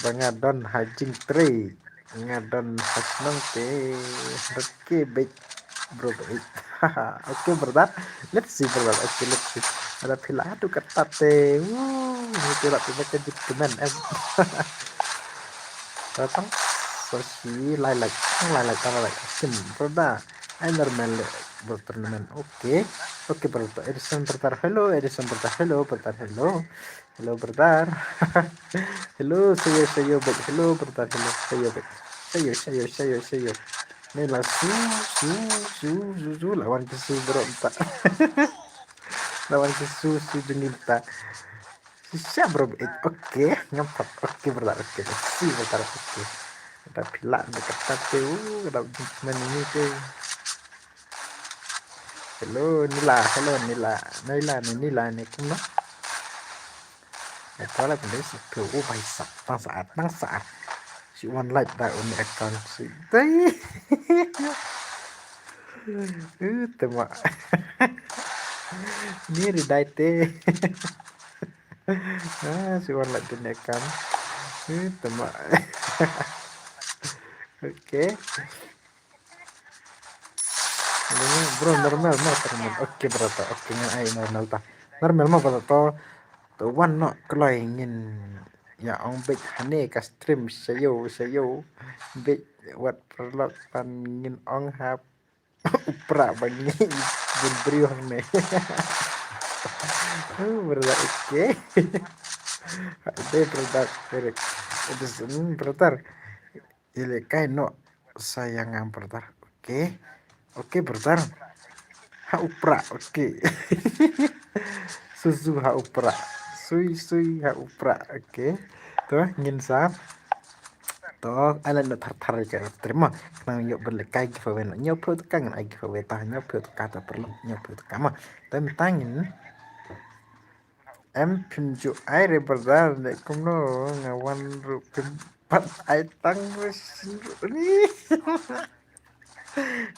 Ba nga don ha jingtrei. Nga don ha shnong te. Rke beit. Bro beit. Okay, brother. Let's see, brother. Okay, let's see. Ada phi la tu kata te. Wuh, ni tu la tu ka jit kemen em. Datang. So si lai lai. Lai lai, lai lai. Kim, brother. Ai normal, bro, tournament. Okay. Okay, brother. Edison, brother. Hello, Edison, brother. Hello, brother. Hello. Hello, brother. Hello, sayo, sayo, beit. Hello, brother. Hello, sayo, beit. Sayo, sayo, sayo, sayo. Ni la su, su, su, su, su. Lawan ki su, bro, mynta. Lawan ki su, su, jong ngi mynta. Shisha, bro, beit. Okay, ngam pat. Okay, brother. Okay, si, brother. Okay. Ada phi la, ada kata te. Uh, ada jingkmen ini te. Hello, Nila. Hello, Nila. Nila, ni Nila, ni kumno? Ito la pynleh sa phi, oh, bhai sab, tang sa, tang sa. Si one like da un account si. Dai. Uh, tema. Ni ri dai te. Ah, si one like da un account. Uh, tema. Okay. Bro, normal mo, normal. Okay, bro, to. Okay, ngan ai normal ta. Normal mo, bro, to. To wan noh kloi ngin ïa ong beit hane ka stream shayo, shayo. Beit wat paralok pan ngin ong hap. U pra ba ngi bun briew hangne. Oh, brother, okay. Dei brother, Eric. It is, mm, brother. Ïalehkai noh sa ïa nga, brother. Okay. Okay, brother. Ha u pra. Okay. Suzu ha u pra. Sui sui ha u pra. Okay. To ngin sa. To ai la na thar thar ka stream ma. Khnang ïoh ban lehkai giveaway noh. Hynñiew phew tyngka ngan ai giveaway ta. Hynñiew phew tyngka ta paralok. Hynñiew phew tyngka ma. To mynta ngin Em, phim ju ai re brother, ne kumno nga wan ruh phim pat ai tang re sien ruh ni.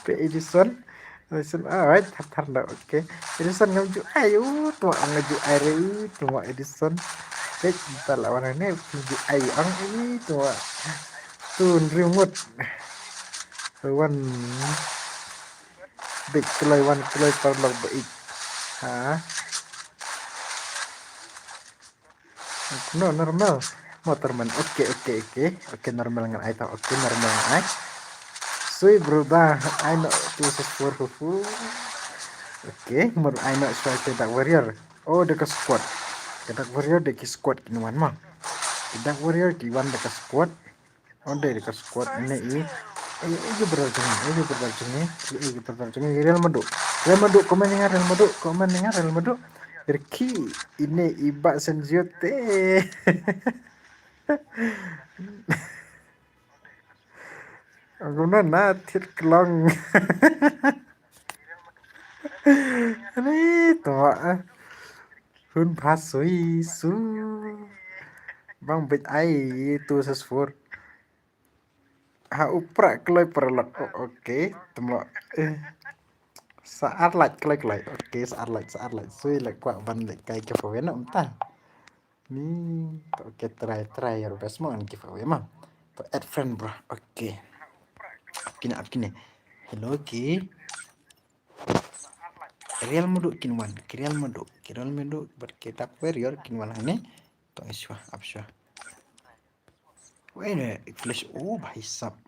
Pe Edison. Edison, ah, ai thar thar da, okay. Edison ngam ju ai, uh, tuma nga ju ai re, uh, tuma Edison. Pek ta la wan ne phim ju ai ang, uh, tuma. Tun riu ngut. Wan. Bit kloi wan kloi paralok ba ik. Ha. No, normal. Mo normal. Okay, okay, okay. Okay, normal ngan ai ta. Okay, normal ngan ai. Sui brother, ai no tu support hu hu. Okay, mo ai no sui ke Dark Warrior. Oh, da ka squad. Ke Dark Warrior da ki squad ki wan ma. Ke Dark Warrior ki wan da ka squad. Onde de ka squad ne i. Ei, ei, brother jong, ei, brother jong, ei, brother jong, Real Madrid. Real Madrid, comment ïa nga Real Madrid, comment ïa nga Real Madrid. Rki, ine i ba sen jute. Aku na na tit klong. Ani to. Hun phasui su. Bang bit ai tu ses fur. Ha u Prah kloi paralok. Oh, okay. Temo. Eh. Sa ar lait kloi kloi. Okay, sa ar lait, sa ar lait. Sui leh kwah ban lehkai giveaway noh mynta. Ni, to, okay, try, try your best mo ngan giveaway mo. To add friend bro. Okay. Kine, add kine. Hello ki. Ki Real Madrid kin wan. Ki Real Madrid. Ki Real Madrid bad ki Dark Warrior kin wan hangne. To add shuwa, add shuwa. Wei ne, flash. Oh, bhai sab.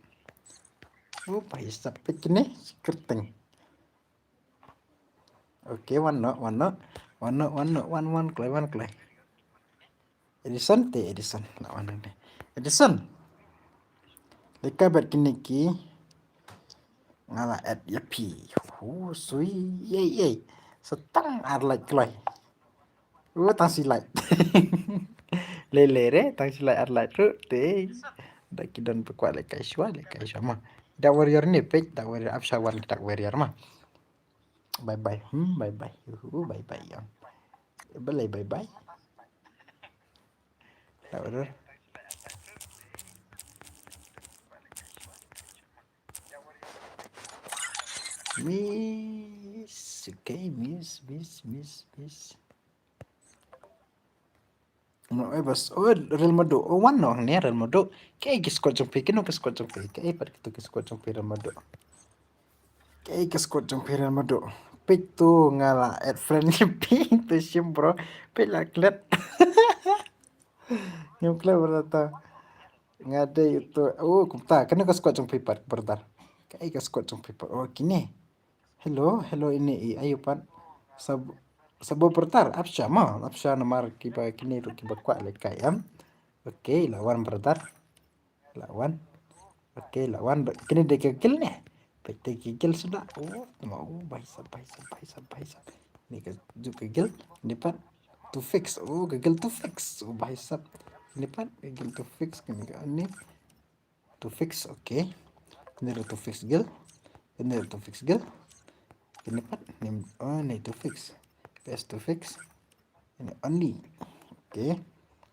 Oh, bhai sab. Peit kine, kyrteng. Okay, wan noh, wan noh. Wan noh, wan noh, wan, wan kloi, wan kloi. Edison te, Edison. Lah wan noh te. Edison. Lehkai bad kine ki. Nga la add ïa phi. Hu, sui, yei, yei. Sa tang ar lait kloi. Uh, tang shi lait. Lei lei re, tang shi lait ar lait ruh te. Da ki don ba kwah lehkai shuwa, lehkai shuwa mo. Dark Warrior ne peit, Dark Warrior, add shuwa wan Dark Warrior mo. Bye bye. Hmm, bye bye. Uhu, bye bye ïa. Balei bye bye? Dark Warrior. Miss, okay, miss, miss, miss, miss. No, eh, bas. Oh, Real Madrid. Oh, wan noh ne Real Madrid. Kaei ka squad jong phi, kano ka squad jong phi? Kaei pat kito ka squad jong phi Real Madrid? Kaei ka squad jong phi Real Madrid? Peit to nga la add friend ïa phi to shim bro. Peit la klet. Ngim klet bro to. Nga dei to. Oh, kumta. Kano ka squad jong phi pat, brother? Kaei ka squad jong phi pat? Oh, kine. Hello, hello, ine i ayu pat. Sab, sabo brother, add shuwa mo, add shuwa namar kiba kine ruh kiba kwah lehkai em. Okay, la wan brother. La wan. Okay, la wan. Kine dei ka guild ne. Peit dei ka guild suda. Oh, tama, oh, bhai sab, bhai sab, bhai sab, bhai sab. Ni ka ju ka guild. Ni pat to fix. Oh, ka guild to fix. Oh, bhai sab. Ni pat ka guild to fix kine ka ni. To fix, okay. Kine ruh to fix guild. Kine ruh to fix guild. Kine pat, ni, oh, ni to fix. Best to fix. Ini only. Okay.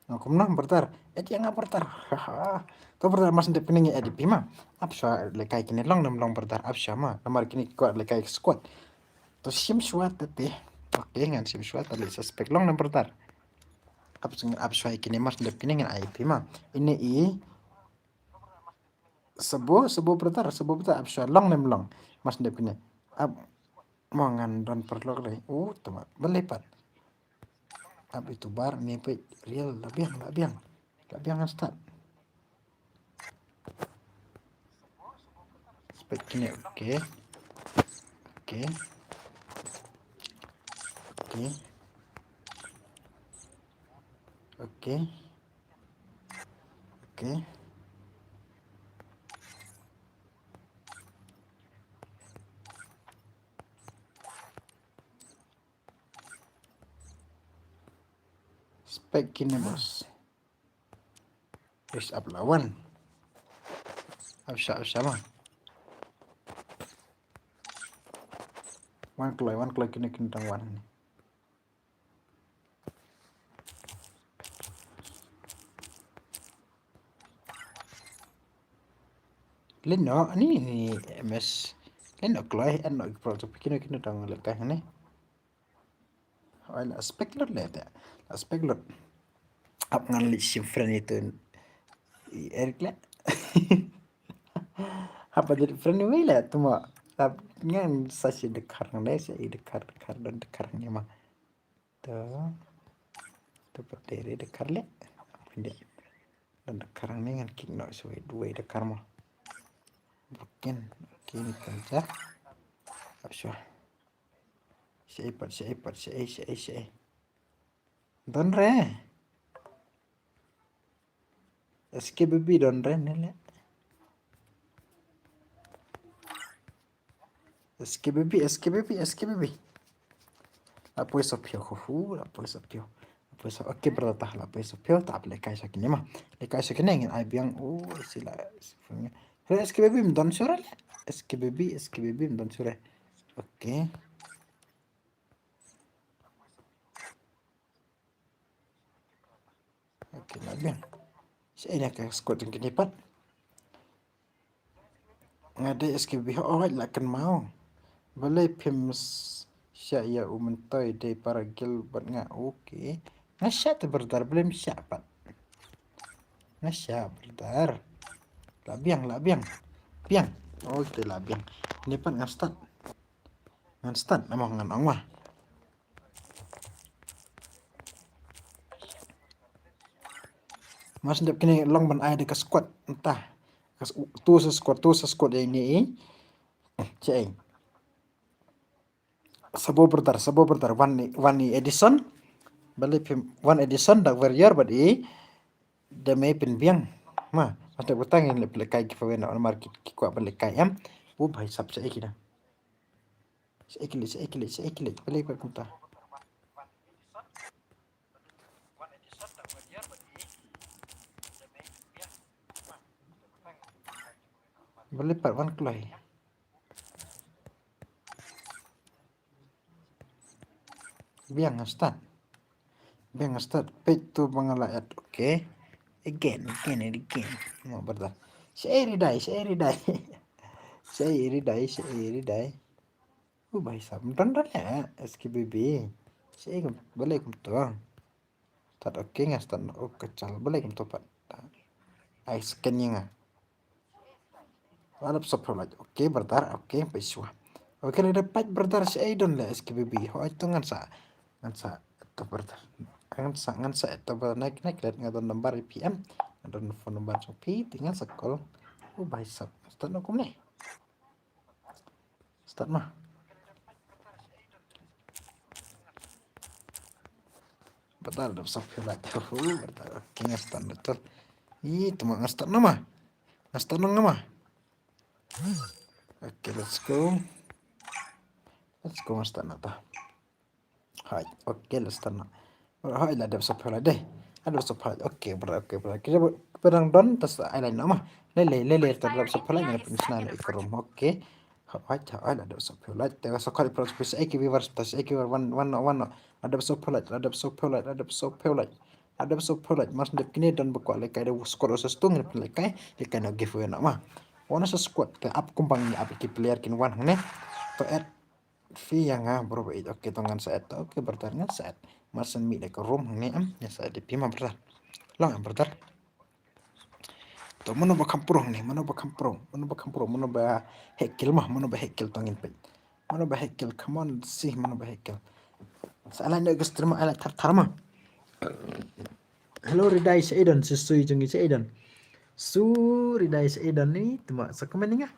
Nga kumno brother. Add ïa nga brother. Haha. To brother, mas ndep kine ngi add ïa phi mo. Add shuwa lehkai kine long ne ym long brother. Add shuwa mo. Namar kine ki kwah lehkai squad. To shim shuwa te te. Okay, ngan shim shuwa te leh suspect long ne brother. Add shuwa, add shuwa kine mas ndep kine ngan ai ïa phi mo. Ini i Sabo, sabo brother, sabo brother, add shuwa long ne ym long. Mas ndep kine. Add mo ngan don paralok re. Uh, tama. Balei pat. Add ïa utu bar ne peit Real la biang, la biang. La biang ngan start. Spek kine, okay. Okay. Okay. Okay. Okay. Spek kine bos. Raise up la wan. Add shuwa, add shuwa ma. Wan kloi, wan kloi kine kine dang wan. Lino, ni, ni M S. Lino kloi, ano ki pro to kino kino dang lehkai ne. Oi, la spek lut le te. La spek lut. Ap ngan leit shim friend itu. I Eric le. Haba jadi friend ni wei le tuma. Ap ngan sa shi dekar ngan le shi i dekar dekar don dekar ni ma. To. To patere dekar le. Pinde. Don dekar ni ngan kick no shi wei dua dekar ma. Bukin. Kini penja. Ap shuwa. Shaei pat, shaei pat, shaei, shaei, shaei. Don re. S K B B don re ne le. S K B B, S K B B, S K B B. La poi sa pio, hu, hu, la poi sa pio. La poi sa, okay, brother, ta, la poi sa pio, ta ap lehkai sa kine ma. Lehkai sa kine ngan ai biang, oh, sila, sila. Hello, S K B B, ym don shuh re le. S K B B, S K B B, ym don shuh re. Okay. Okay, la biang. Shaei na ka squad jong kine pat. Nga dei S K B B, hooid la kynmaw. Balei phim s-, shah ïa u myntoi, dei para guild bad nga, okay. Nga shah te brother, balei phim shah pat. Nga shah brother. La biang, la biang. Biang. Okay, la biang. Ni pat ngan start. Ngan start, namar ngan ong ma. Mas dep kine long ban ai da ka squad, entah. Ka s-, tu sa squad, tu sa squad ïa ini i. Cei. Sabo brother, sabo brother, wan i, wan i Edison. Balei phim, wan Edison, da warrior, bad i. Da mei pynbiang. Ma, mas dep butang in lep lekai giveaway na, namar ki, ki kwah ban lekai em. U bhai sab cei kine. Sa ekilek, sa ekilek, sa ekilek. Balei pat kumta. Balei pat wan kloi. Biang nga start. Biang nga start. Peit tu ba nga la add. Okay. Again, again and again. Mo brother. Sa eri dai, sa eri dai. Sa eri dai, sa eri dai. U bhai sab, don don le, S K B B. Sa eri, balei kumto. Start okay nga start, oh kachal, balei kumto pat. Ai scan ïa nga. Lada sub phew like. Okay brother, okay, peit shuwa. Okay, lada peit brother, sa eri don le S K B B. Hooid to ngan sa, ngan sa, to brother. Ngan sa, ngan sa, to brother, naik, naik, nga don number ïa phi em. Nga don phone number jong phi, te ngan sa call. U bhai sab, start noh kumne. Start ma. Brother, lada sub phew like. Brother, okay, nga start betul. Ih, tu ma nga start noh ma. Nga start noh nga ma. Okay, let's go. Let's go, nga start noh ta. Hai, okay, let's start noh. Hai, la dep sub phew like dei. La dep sub phew like. Okay, brother, okay, brother. Kita ba-, ba dang don, tas ai line noh ma. Lei, lei, lei, lei, la dep sub phew like, nga pynshna noh ïa ka room. Okay. Hai, hai, la dep sub phew like. Te ka sub phew like, sa ïa ki viewers, tas ïa ki viewers, wan, wan noh, wan noh. La dep sub phew like, la dep sub phew like, la dep sub phew like. La dep sub phew like, mas dep kine don ba kwah lekai da squad versus two, ngin pynlekai, lekai noh giveaway noh ma. Wan sa squad, te ap kumba ngi ap ki player kin wan hangne. To add phi ïa nga bro ba ïeit. Okay, to ngan sa add. Okay, brother, ngan sa add. Mar shen mih da ka room hangne em. Ngan sa add ïa phi ma brother. Long em brother. To mano ba kham pro hangne, mano ba kham pro, mano ba kham pro, mano ba heh kill ma, mano ba heh kill to ngin peit. Mano ba heh kill, come on, let's see, mano ba heh kill. Sa ai like noh ka stream, ai like thar thar ma. Hello, Ridai, sa eri don, sa sui jong ngi sa eri don. Su Ridai sa eri don ni, te ma sa comment ïa nga.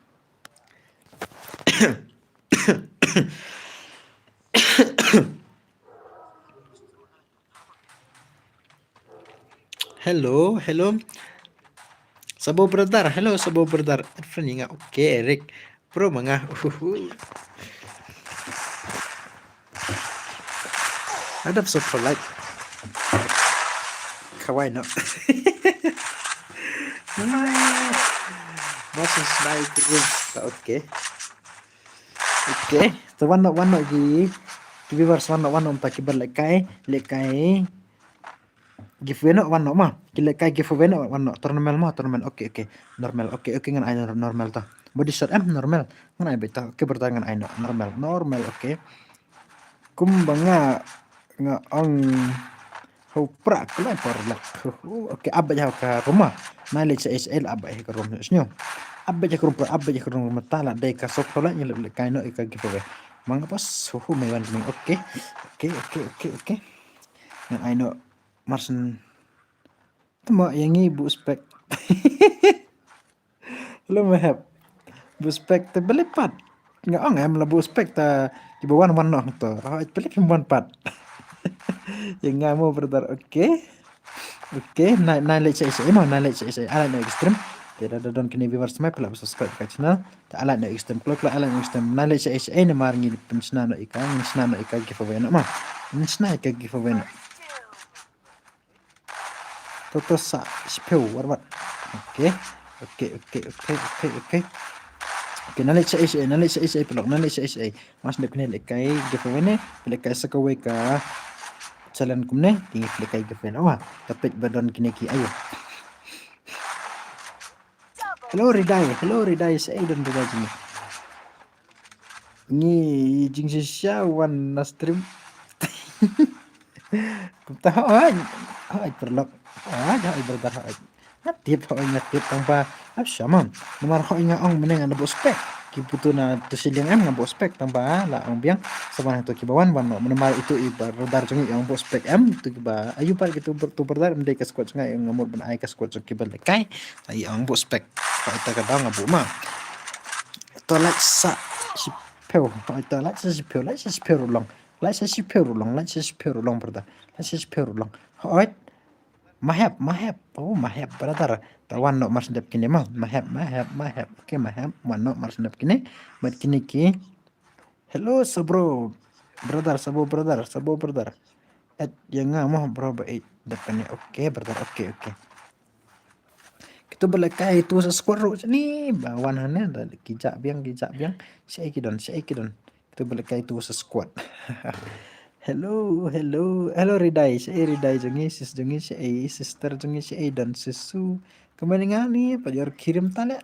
Hello, hello. Sabo brother, hello, sabo brother. Add friend ïa nga, okay, Eric. Bro, ma nga. Uhuhu. La dep sub phew like. Kawai noh. Bos is like this. Okay. Okay. To wan noh, wan noh ki, ki viewers wan noh, wan noh mynta kiba lekai, lekai. Giveaway noh wan noh ma. Ki lekai giveaway noh wan noh. To normal ma, to normal. Okay, okay. Normal. Okay, okay, ngan ai nor-, normal to. Body shot em normal. Ngan ai beit to. Okay, brother, ngan ai noh. Normal. Normal, okay. Kumba nga, nga ong, ho pra kloi por lak. Okay, ap beit ha ka room ma. Nai leit sa S A, ap beit ha ka room sñiaw. Ap beit ha ka room, ap beit ha ka room mynta la dei ka sub phew like, ngi leit lekai noh ïa ka giveaway. Ma nga bos, hu hu, mei wan mei. Okay. Okay, okay, okay, okay. Ngan ai noh. Mar shen. Te ma ïa ngi buh spek. Hello, Mehep. Buh spek te balei pat. Nga ong em la buh spek ta kiba wan wan noh to. Oh, balei phim wan pat. Ïa nga mo brother, okay. Okay, nai, nai leit sa S A mo, nai leit sa S A. Ai like noh ïa ka stream. Te da, da don kine viewers mai, phi lah ba subscribe ka channel. Te ai like noh ïa ka stream, kloi kloi ai like noh ïa ka stream. Nai leit sa S A namar ngin pynshna noh ïa ka, ngin shna noh ïa ka giveaway noh ma. Ngin shna ïa ka giveaway noh. To, to sa shiphew, wat, wat. Okay. Okay, okay, okay, okay, okay. Okay, nai leit sa S A, nai leit sa S A, paralok, nai leit sa S A. Mas dep kine lekai giveaway ne, lekai sa kawei ka challenge kumne, te ngi lekai giveaway noh ma. Te peit ba don kine ki, ayo. Hello Ridai, hello Ridai, shaei don Ridai jong ngi. Ngi jingshisha wan na stream. Kumta hooid, hooid paralok. Hooid, hooid brother, hooid. Nga tip, hooid nga tip tang ba. Ap shamam. Namar hooid nga ong mynne nga la buh spek. Ki putu na tu shiliang em nga buh spek tang ba la ong biang. Sa wan hangto kiba wan wan noh. Namar itu i brother jong ngi i ong buh spek em. Itu kiba ayu pat kitu ber-, tu brother em dei ka squad jong nga i ong nga mut ban ai ka squad jong kiba lehkai. Sa i ong buh spek. Hooid ta ka daw nga buh ma. To like sa shiphew. Hooid to like sa shiphew, like sa shiphew ruh long. Like sa shiphew ruh long, like sa shiphew ruh long brother. Like sa shiphew ruh long. Hooid. Mahep, mahep. Oh, mahep brother. Ta wan noh mar sdep kine ma. Mahep, mahep, mahep. Okay, mahep. Wan noh mar sdep kine. Bad kine ki. Hello, sabro. Brother, sabo brother, sabo brother. Add ïa nga mo bro ba add dep kane. Okay, brother. Okay, okay. Kitu ba lehkai tu sa squad ruh sini. Ba wan hangne da ki jah biang, ki jah biang. Shaei ki don, shaei ki don. Kitu ba lehkai tu sa squad. Hello, hello. Hello Ridai, shaei Ridai jong ngi, sis jong ngi, shaei sister jong ngi, shaei don sis su. Kemane nga ni, pa jor kirim tale.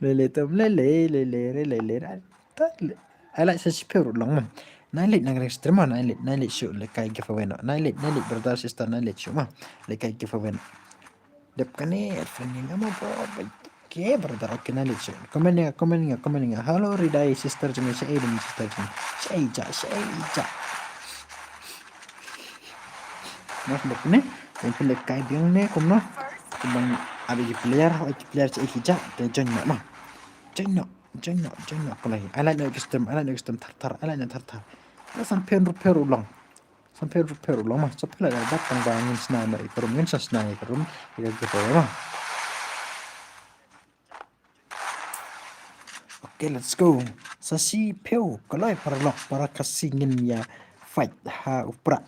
Lele tum lele, lele re, lele re. Ta le-, ai like sa shiphew ruh long ma. Nai like nang ring stream ma, nai like, nai like shuh lehkai giveaway noh. Nai like, nai like brother sister, nai like shuh ma. Lehkai giveaway noh. Dep kane, friend nga ma bro. Okay brother, okay nai like shuh. Comment nga, comment nga, comment nga. Hello Ridai sister jong ngi, shaei don sister jong ngi. Shaei jah, shaei jah. Mas dep ne, yang pynlehkai biang ne kumno. Kumno abi ki player, hooid ki player shaei ki jah, te join noh ma. Join noh, join noh, join noh. Kulai. Ai like noh ki stream, ai like noh ki stream thar thar, ai like noh thar thar. Ka san phew ruh phew ruh long. San phew ruh phew ruh long ma. Sa phew like da tang ba ngin sna noh ïa ka room, ngin sa sna ïa ka room. Ïa ka giveaway ma. Okay, let's go. Sa shiphew, kloi paralok, para Khasi ngin ïa fight ha u Prah.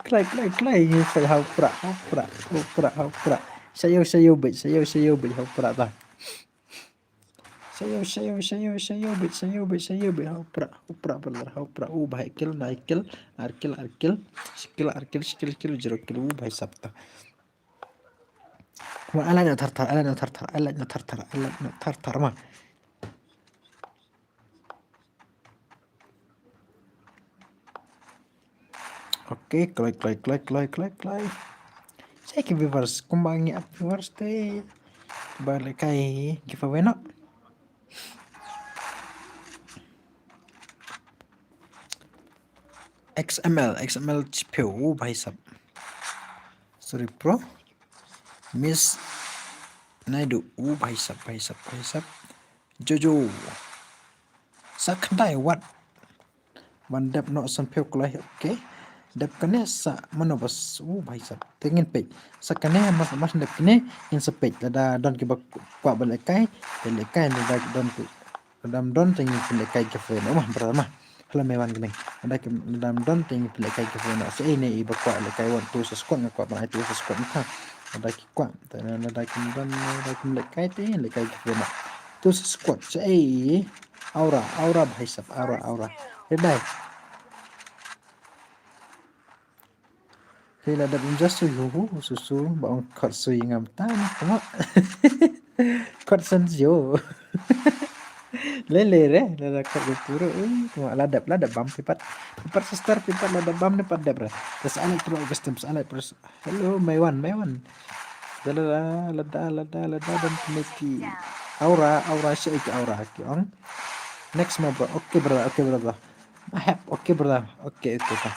Kloi, kloi, kloi, ngin fight ha u Prah, ha u Prah, ha u Prah, ha u Prah. Sha ïew, sha ïew beit, sha ïew, sha ïew beit, ha u Prah ta. Sha ïew, sha ïew, sha ïew, sha ïew beit, sha ïew beit, sha ïew beit, ha u Prah, ha u Prah, brother, ha u Prah. U ba hai kill, nine kill, ar kill, ar kill, shi kill, ar kill, shi kill, kill, zero kill, u ba hai sap ta. Kumba ai like noh thar thar, ai like noh thar thar, ai like noh thar thar, ai like noh thar thar ma. Okay, kloi, kloi, kloi, kloi, kloi, kloi. Shaei ki viewers, kumba ngi ap viewers te ba lehkai giveaway noh. X M L, X M L shiphew, u ba hai sap. Sorry bro. Miss Naidu, u ba hai sap, ba hai sap, ba hai sap. Jojo. Sa khyndai wat. Ban dep noh san phew kloi, okay. Dep kane sa mano bas, u ba hai sap. Te ngin peit. Sa kane mas, mas dep kane ngin sa peit. Lada don kiba kwah ba lehkai, te lehkai, lada don ki Lada ym don te ngi pynlehkai giveaway noh ma, brother ma. Hello Maiwan Gaming. Lada ki, lada ym don te ngi pynlehkai giveaway noh. Shaei ne iba kwah lehkai wan tu sa squad nga kwah ban ai tu sa squad noh. Lada ki kwah, te lada kim don, lada kim lehkai te lehkai giveaway noh. Tu sa squad shaei. Aura, Aura ba hai sap, Aura, Aura. Dei dei. Hei la dep ym ja sui hu hu su su ba ong khot sui ngam ta ni tma. Khot san jo. Le le re la da khot gu puro. Ui tma la dep la dep bam pipat. Pipat sister pipat la dep bam ne pat dep re. Sa alai pro custom sa alai pro. Hello Maiwan Maiwan. Da la da la da la da la da dan ki Aura Aura shaei ki Aura ki ong. Next ma bro. Okay brother, okay brother. Mahep, okay brother. Okay, okay ta.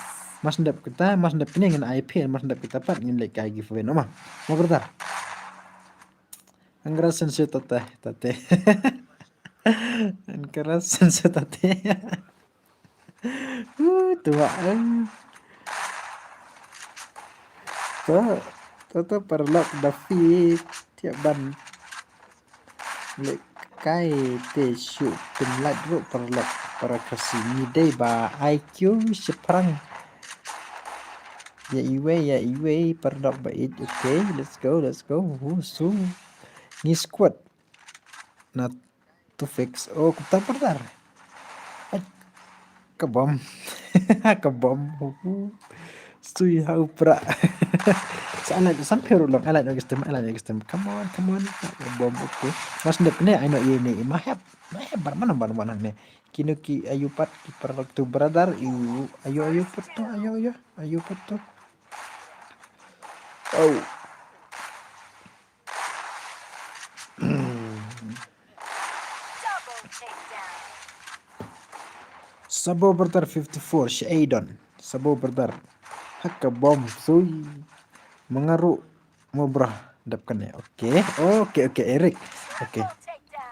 Mas ndep kita, mas ndep kine ngin ai phi, mas ndep kita pat ngin lehkai giveaway noh ma. Ma brother. Angra sensio tate, tate. Angra sensio tate. Uh, tu wa. To, to, to paralok da phi tiap ban lehkai te shu pynlait ruh paralok para Khasi ngi dei ba I Q shaphrang. Ïa iwei, ïa iwei paralok ba ïeit. Okay, let's go, let's go. Hu su. Ngi squad. Na to fix. Oh, kumta brother. Ai, ka bom. Ka bom. Hu hu. Sui ha u Prah. Sa ai like san phew ruh long, ai like noh ki stem, ai like noh ki stem. Come on, come on. Bom, okay. Mar shen dep kane, ai noh ïa ine i Mahep. Mahep bar man, bar man hangne. Kino ki ayu pat ki paralok tu brother, ayu, ayu, ayu pat tu, ayu, ayu, ayu pat tu. Oh. Sabo brother fifty-four, Shaidon. Sabo brother. Haka bom sui. Mengaru mo bro. Dep kane. Okay. Okay, okay, Eric. Okay.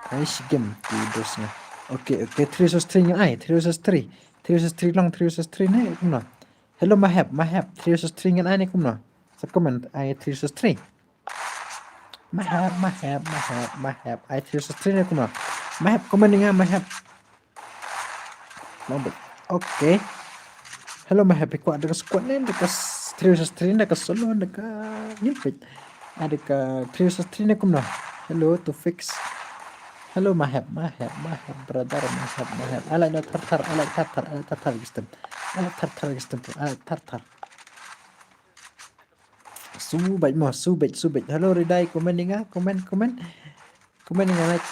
Ai shigem ti dos nga. Okay, okay. Three versus three nga ai. Three versus three. Three versus three long, three versus three ne kumno. Hello Mahep, Mahep. Three versus three ngan ai ne kumno. Sa comment ai three versus three. Mahep, Mahep, Mahep, Mahep. Ai three versus three ne kumno. Mahep comment nga Mahep. Long bit. Okay. Hello Mahep, kwah da ka squad ne, da ka three versus three, da ka solo, da ka ngin pit. Ai da ka three versus three ne kumno. Hello to fix. Hello Mahep, Mahep, Mahep brother, Mahep, Mahep. Ai like noh thar thar, ai like thar thar, ai like thar thar ki stem. Ai like thar thar ki stem, ai like thar thar. Subait mo, subait, subait. Hello Ridai, comment ïa nga, comment, comment. Comment ïa nga, like.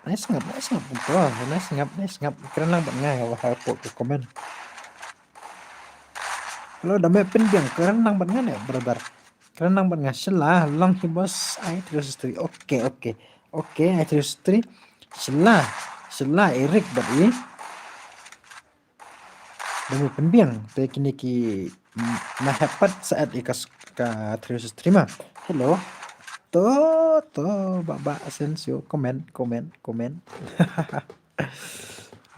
Nice ngap, nice ngap. Nice ngap, nice ngap. Kren lang bad nga, ha pok ka comment. Hello, da me pynbiang, kren lang bad nga ne brother. Kren lang bad nga, shala long hi boss, ai three versus three. Okay, okay. Okay, ai three versus three. Shala, shala Eric bad i. Da me pynbiang te kine ki, mm, Mahep pat sa add ïa ka s-, ka three versus three ma. Hello. To, to, ba, ba, Asensio, comment, comment, comment.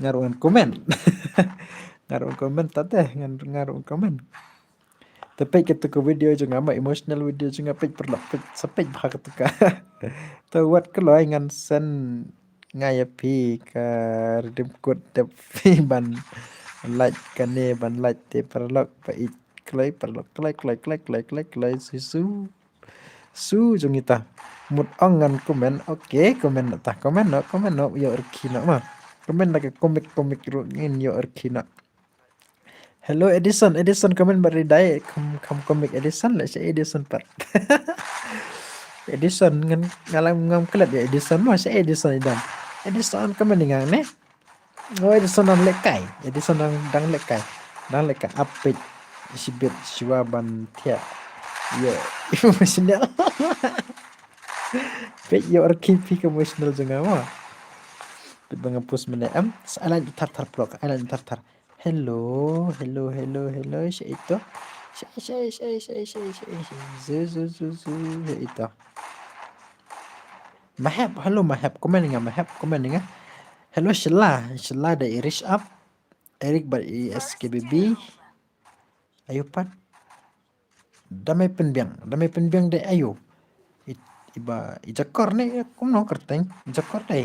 Nga ruh ngan comment. Nga ruh ngan comment tate, nga ruh ngan comment. Te peit katu ka video jong nga ma, emotional video jong nga, peit paralok, peit, sa peit bha katu ka. Te wat kloi ngan send nga ïa phi ka redeem code, dep phi ban like kane, ban like te paralok, ba ïeit kloi paralok, kloi, kloi, kloi, kloi, kloi, kloi, su, su. Su jong ita. Mut ong ngan comment, okay, comment noh ta, comment noh, comment noh, ïoh rkhie noh ma. Comment da ka comic, comic ruh ngin ïoh rkhie noh. Hello Edison, Edison comment bad Ridai, kham, kham comic Edison, leh sha Edison pat. Edison ngan, nga la ngam klet ïa Edison mo, sha Edison i dang. Edison comment ïa nga ne. Oh, Edison dang lehkai, Edison dang, dang lehkai. Dang lehkai, ap peit shibit shuwa ban thiah. Ïoh emotional. Peit ïoh rkhie phi ka emotional jong nga mo. Peit ba nga post mynne em, sa ai like thar thar paralok, ai like thar thar. Hello, hello, hello, hello, sha ito. Sha, sha, sha. Zu, zu, zu, zu, sha ito. Mahep, hello Mahep, comment ïa nga Mahep, comment ïa nga. Hello Shella, Shella da i Rish Up. Eric bad i S K B B. Ayu pat. Da me pynbiang, da me pynbiang dei ayu. I, iba, i Jakor ne, kumno kyrteng. I Jakor dei.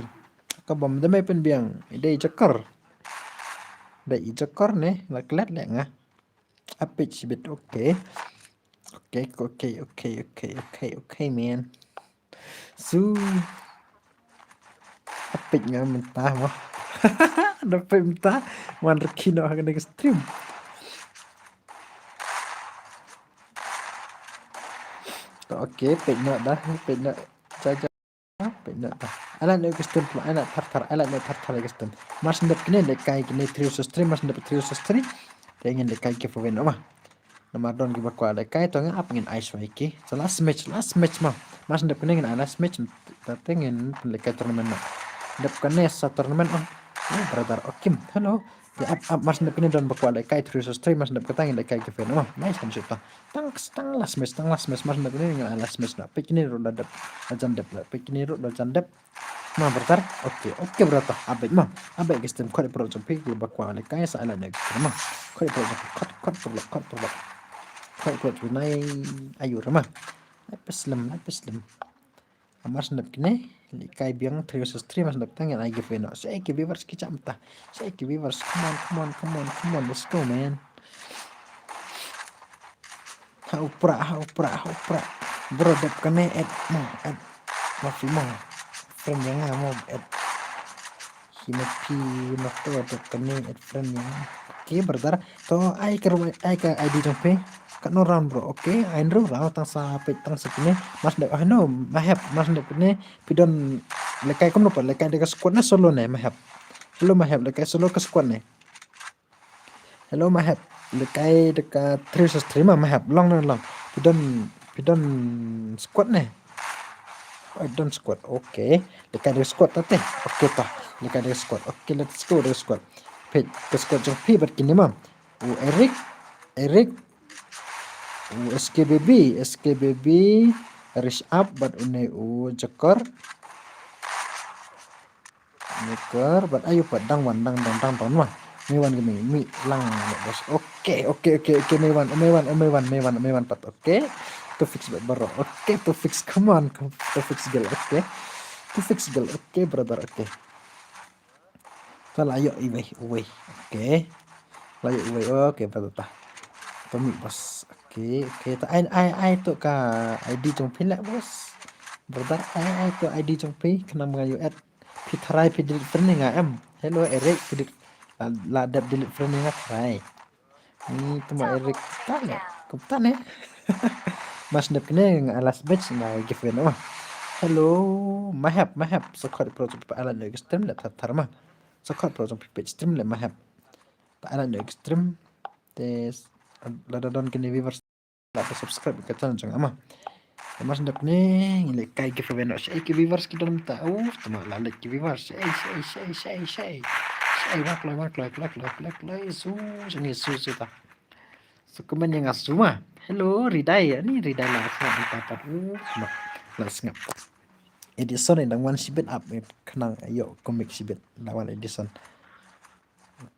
Ka bom da me pynbiang, i dei i Jakor. Dei i Jakor ne, la klet leh nga. Apit shibit, okay. Okay, okay, okay, okay, okay, okay, man. Su. Apit nga mynta mo. Da peit mynta. Wan rkhie noh ha kane ka stream. Okay, peit noh da, peit noh. Ja, ja. Peit noh da. Ai like noh ka stream pula, ai like thar thar, ai like noh thar thar ka stream. Mar shen dep kine lehkai kine three versus three, mar shen dep three versus three. Te ngin lehkai giveaway noh ma. Namar don kiba kwah lehkai to nga ap ngin ai shuwa ïa ki. Sa last match, last match ma. Mar shen dep kane ngin ai last match. Te ngin pynlehkai tournament noh. Dep kane sa tournament oh. Oh, brother Okim. Hello. Ïa ap, ap, mar shen dep kane don ba kwah lehkai three versus three, mar shen dep kata ngin lehkai giveaway noh ma. Nice kan shoot ta. Tang, tang last match, tang last match, mar shen dep kane ngin ai last match noh. Peit kine ruh da dep. Da jan dep. Peit kine ruh da jan dep. Ma brother. Okay, okay brother. Ap beit ma. Ap beit ka stream, khot ïa paralok jong phi kiba kwah lehkai sa ai like noh ka stream ma. Khot ïa paralok jong phi, khot, khot paralok, khot paralok. Khot, khot jong phi nai ayu re ma. Nai pyrshah, nai pyrshah. Mar shen dep kine lehkai biang three versus three, mar shen dep tang ngin ai giveaway noh. Sha ki viewers ki jam ta. Sha ki viewers, come on, come on, come on, come on, let's go man. Ha u Pra, ha u Pra, ha u Pra. Bro dep kane add mo, add. Ma phi mo. Friend ïa nga mo, add. Hi ma phi ma to dep kane add friend ïa nga. Okay, brother. To ai ka room, ai ka I D jong phi. Katno round bro. Okay, ai hynriew round tang sa peit tang sa kine. Mas dep, ah, no, Mahep, mas dep kine. Phi don lehkai kumno pat, lehkai da ka squad ne solo ne Mahep? Hello Mahep, lehkai solo ka squad ne? Hello Mahep, lehkai da ka three versus three ma Mahep? Long ne long. Phi don, phi don squad ne? Ai don squad. Okay. Lehkai da ka squad ta te. Okay ta. Lehkai da ka squad. Okay, let's go da ka squad. Peit ka squad jong phi bad kine ma. U Eric, Eric, u S K Baby, S K Baby, Rish Up bad une u Jakor. Jakor bad ayu pat dang wan, dang, dang, dang, dang ma. Mei wan kine, mei lang, boss. Okay, okay, okay, okay, mei wan, mei wan, mei wan, mei wan, mei wan pat. Okay. To fix bad baroh. Okay, to fix, come on, come, to fix girl. Okay. To fix girl. Okay, brother. Okay. Ka la ïoh iwei, iwei. Okay. La ïoh iwei. Okay, brother ta. To mih boss. Okay, okay. Ta ai, ai, ai to ka I D jong phi lah boss. Brother, ai, ai to I D jong phi. Khnang nga ïoh add. Phi tharai phi delete friend ïa nga em? Hello Eric, phi delete, la, la dep delete friend ïa nga tharai. Ni tu ma Eric ta ne. Kumta ne. Mas dep kine nga last match nga giveaway noh. Hello Mahep, Mahep. Sa khot pro jong phi, ai lad noh ki stream leh thar thar ma. Sa khot pro jong phi page stream leh Mahep. Ta ai lad noh ki stream. Te lada don kine viewers, la subscribe ka channel jong nga ma. Mas dep kine ngi lehkai giveaway noh. Shaei ki viewers ki don mynta? Uf, tu ma la leit ki viewers. Shaei, shaei, shaei, shaei, shaei. Shaei, wa kloi, wa kloi, kloi, kloi, kloi, kloi. Su, su ngi su, su ta. Sa comment ïa nga su ma. Hello Ridai, ani Ridai la sngap mynta pat. Uf, ma la sngap. Edison ïa dang wan shibit ap, eh, khnang ïoh comic shibit. La wan Edison.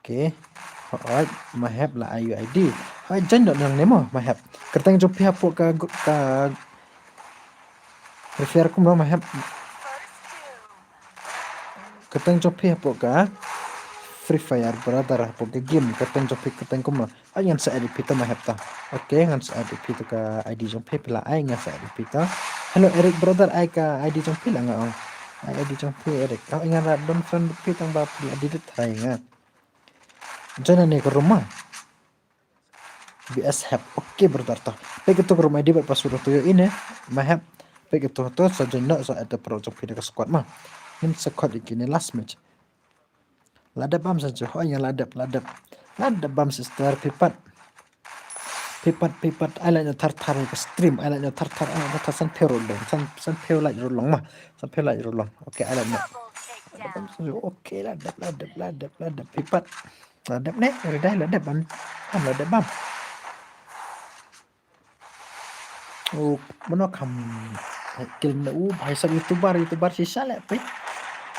Okay. Hooid, Mahep la ai ïa u I D. Hooid, join noh nangne mo Mahep. Kyrteng jong phi hapoh ka, ka Free Fire kumno Mahep? Kyrteng jong phi hapoh ka Free Fire brother, hapoh ka game, kyrteng jong phi kyrteng kumno? Ai ngan sa add ïa phi to Mahep ta. Okay, ngan sa add ïa phi to ka I D jong phi, phi la ai ngan sa add ïa phi to. Hello Eric brother, ai ka I D jong phi la nga ong. Ai I D jong phi Eric. Oh, ngan la don friend phi tang ba phi la delete tharai nga. Join nangne ka room ma. B S Hep. Okay brother ta. Peit kato ka room I D bad password to ïohi ne Mahep. Peit kato to sa join noh, sa add pro jong phi da ka squad ma. Ngin sa khot ïa kine last match. La dep bam Sancho, hooid nga la dep, la dep. La dep bam sister, phi pat. Phi pat, phi pat, ai lad noh thar thar ïa ka stream, ai lad noh thar thar, ai lad noh thar, san phew ruh long, san, san phew lad ruh long ma, san phew lad ruh long. Okay, ai lad noh. Okay, la dep, la dep, la dep, la dep, phi pat. La dep ne, Ridai, la dep bam, bam, la dep bam. Oh, mano kham kill na u, bhai sab YouTuber, YouTuber shisha leh peit.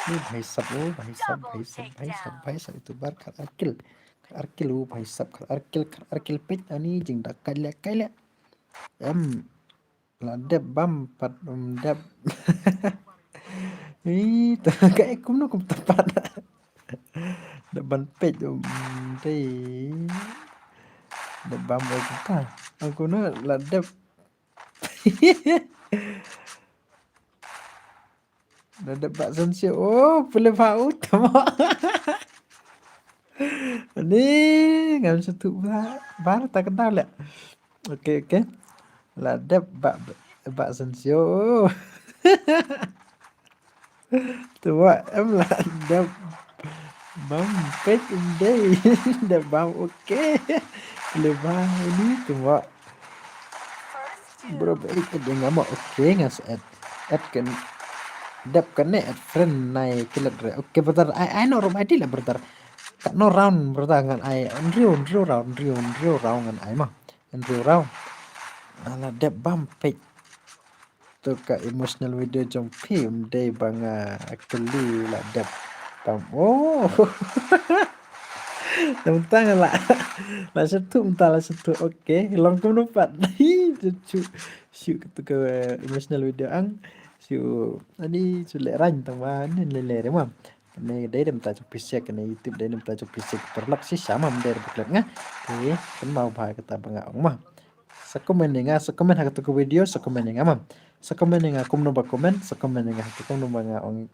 Ni bhai sab, oh, bhai sab, bhai sab, bhai sab, bhai sab YouTuber khat ar kill. Khat ar kill, oh, bhai sab, khat ar kill, khat ar kill peit, ani jingda kai leh, kai leh. Em, la dep bam pat, um, dep. Ih, to kai kumno kumta pat. Dep ban peit, um, dei. Dep bam oi kumta. Ang kumno la dep. La dep ba Sancho. Oh, pule ba ut mo. Ni ngam satu ba. Bar ta kena leh. Okay, okay. La dep ba, ba Sancho. Tu wa em la dep bam peit um dei. Dep bam okay. Le ba ini tu wa. Bro, ba ik dei nga mo okay nga sa add. Add kan dep kane add friend nai kilat re. Okay brother, ai ai no room I D la brother. Katno round brother ngan ai. Hynriew, hynriew round, hynriew, hynriew round ngan ai ma. Hynriew round. Ala dep bam peit. To ka emotional video jong phi, um dei ba nga kylli la dep bam. Oh. Tang la la satu mynta la satu. Okay, long kumno pat. Shu shu to ka emotional video ang. Shu ani shu leh rang tang ba ni leh leh ma. Kane dei da mynta jong phi sha kane YouTube, dei da mynta jong phi sha paralok shisha ma, ym dei da ba klet nga. Te kynmaw bha kata ba nga ong ma. Sa comment ïa nga, sa comment ha kata ka video, sa comment ïa nga ma. Sa comment ïa nga kumno ba comment, sa comment ïa nga ha kata kumno ba nga ong,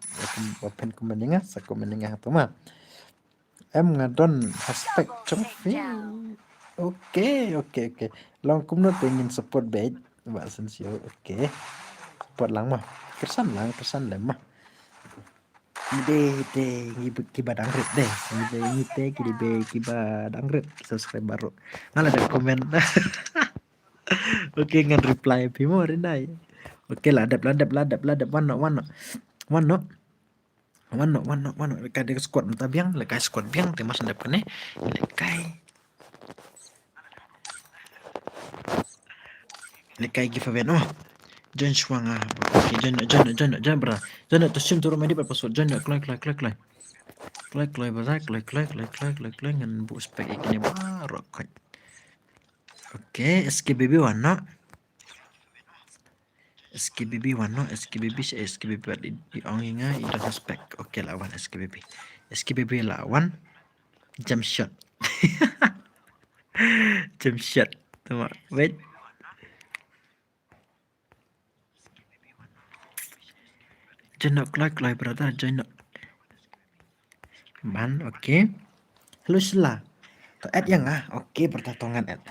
ba phin comment ïa nga, sa comment ïa nga ha kata ma. Em nga don ha spec jong phi. Okay, okay, okay. Long kumno te ngin support beit. Ba Asensio, okay. Support lang mo. Kyrsan lang, kyrsan lem mo. Ngi dei, dei, ngi ba, kiba dang rit dei. Ngi dei, ngi te, ki dei be, kiba dang rit. Subscribe baru. Nga la dep comment. Okay, ngan reply phi mo, Rinai. Okay, la dep, la dep, la dep, la dep. Wan noh, wan noh. Wan noh. Wan noh, wan noh, wan noh. Lehkai da ka squad mynta biang, lehkai squad biang, te mar shen dep kane. Lehkai. Lehkai giveaway noh. Join shuwa nga. Okay, join noh, join noh, join noh, join bra. Join noh, to shim to room I D bad password. Join noh, kloi, kloi, kloi, kloi. Kloi, kloi, bra, kloi, kloi, kloi, kloi, kloi, kloi. Ngan buh spec ïa kine baroh, kloi. Okay, S K B B wan noh. S K B B wan noh, S K B B, S K B B bad i, i ong ïa nga, i don ha spec. Okay, la wan S K B B. S K B B la wan. Jump shot. Jump shot. Tama, wait. Join noh, kloi, kloi, brother, join noh. Man, okay. Hello, Sheila. To add ïa nga. Okay, brother, to ngan add.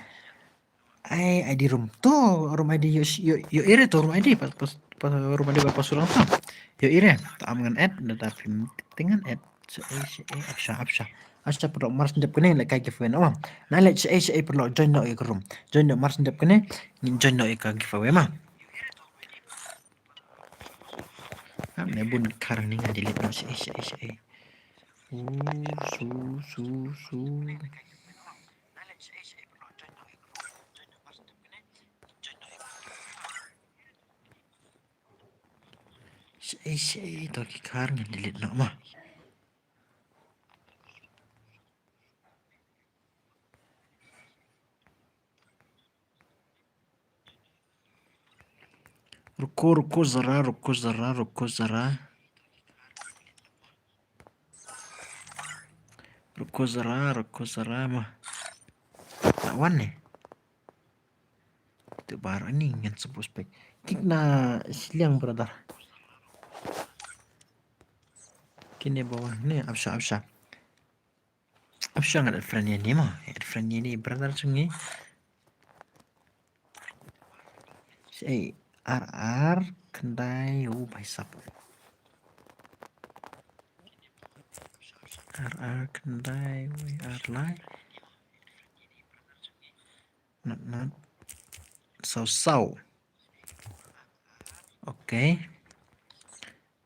Ai, I D room. To, room I D ïoh, ïoh, ïoh ire to room I D. Pas, pas, pas room I D ba pas ulang to. Ïoh ire. To am ngan add, da da phim te ngan add. Sha, sha, sha, sha. Sha paralok, mar shen dep kane lehkai giveaway noh. Na leh sha, sha paralok, join noh ïa ka room. Join noh mar shen dep kane, ngin join noh ïa ka giveaway mo. Am ne bun khar ni nga delete noh sha, sha, sha. Su, su, su, su. Shei, shei, to ki khar ngan delete noh mo. Ruko, ruko zara, ruko zara, ruko zara. Ruko zara, ruko zara mo. La wan ne. Tu baroh ni ngan shu buh spec. Kik na shiliang, brother. Kine ba wan ne, ap sha, ap sha. Ap sha ngan add friend ïa ni mo. Add friend ïa ni, brother jong ngi. Shei, R R khyndai, oh, bhai sab. R R khyndai, oh, R lai. Not, not. Saw, saw. Okay.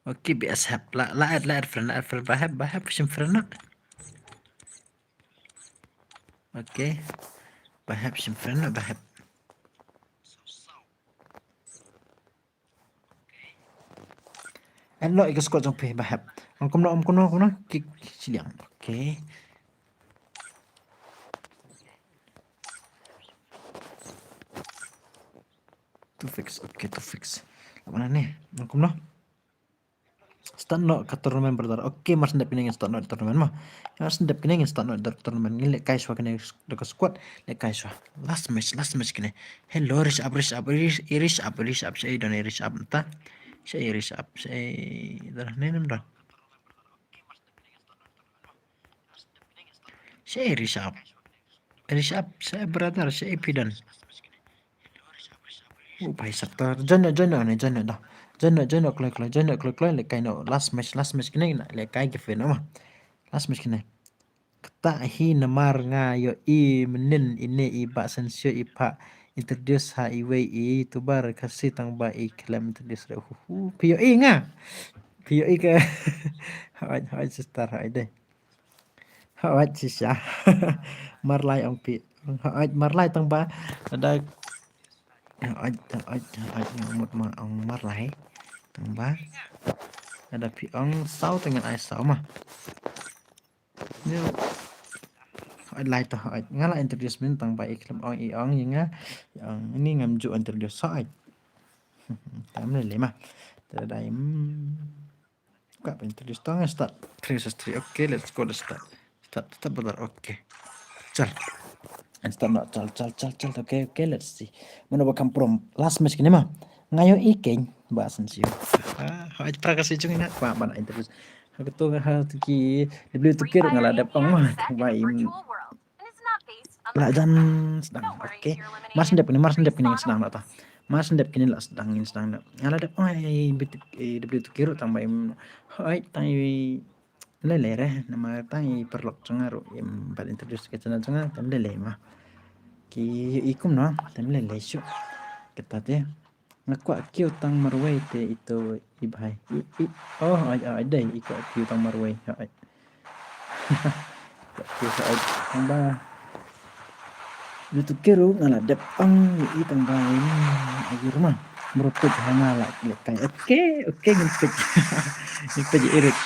Okay, B S hep. La, la add, la add friend, la add friend, ba hep, ba hep, shim friend noh. Okay. Ba hep, shim friend noh, ba hep. Add noh ïa ka squad jong phi, ba hep. Ong kumno, ong kumno, kumno, kik shiliang. Okay. To fix, okay, to fix. Apa ne? Ong kumno? Start noh ka tournament, brother. Okay, mar shen dep kine ngin start noh tournament mo. Mar shen dep kine ngin start noh tournament. Ngin lehkai shuwa kine da ka squad, lehkai shuwa. Last match, last match kine. Hello, Rish Up, Rish Up, Rish, Rish Up, Rish Up, shei don Rish Up mynta. Shei Rish Up, shei dah ne nem dah. Shei Rish Up. Rish Up, shei brother, shei phi don. Oh, bhai sab to. Join noh, join noh ne, join noh dah. Join noh, join noh, kloi, kloi, join noh, kloi, kloi, lehkai noh. Last match, last match kine, lehkai giveaway noh mo. Last match kine. Kata hi namar nga ïohi mynnin ine i Bah Sensio i phah introduce ha iwei i YouTuber Khasi tang ba i khlem introduce ruh. Hu hu. Phi ïohi nga. Phi ïohi ka. Hooid, hooid sister, hooid dei. Hooid shisha. Mar lai ong phi. Hooid mar lai tang ba. Ada. Hooid, hooid, hooid, nga mut ma ong mar lai tang ba. Ada phi ong saw te ngan ai saw mo. Ïa. Hooid lai to, hooid. Nga la introduce mynta tang ba i khlem ong, i ong ïa nga. I ong ini ngam ju introduce, hooid. Tam lei lei mo. Te dei, hmm. Ka introduce to, ngan start. Three versus three. Okay, let's go, let's start. Start, start, brother. Okay. Chal. And start noh, chal, chal, chal, chal. Okay, okay, let's see. Mano ba kham prom. Last match kine mo. Nga ïohi keiñ, Bah Sensio. Ah, hooid, pra ka sejong ina. Ba, ba na introduce. Ha kato ha ki W two K ruh nga la dep ong ma, tang ba im la jan sdang. Okay. Mar shen dep kine, mar shen dep kine sdang na ta. Mar shen dep kine la sdang, in sdang na. Nga la dep ong ai W two K ruh tang ba im. Hoi, tang i lele re, namar tang i paralok jong nga ruh im pat introduce ka channel jong nga, tem lele ma. Ki i kumno, tem lele shuh. Kata te. Nga kwah kiew tang marwei te ito i bhai. I, i, oh, ai, ai, dei, i kwah kiew tang marwei. Ai. Kwah kiew, ai, tang ba. Lu tu keru nga la dep ang i tang ba ini. Ai, rumah. Merutuk ha nga la lek kai. Okay, okay, ngin pek. Ngin pek irit.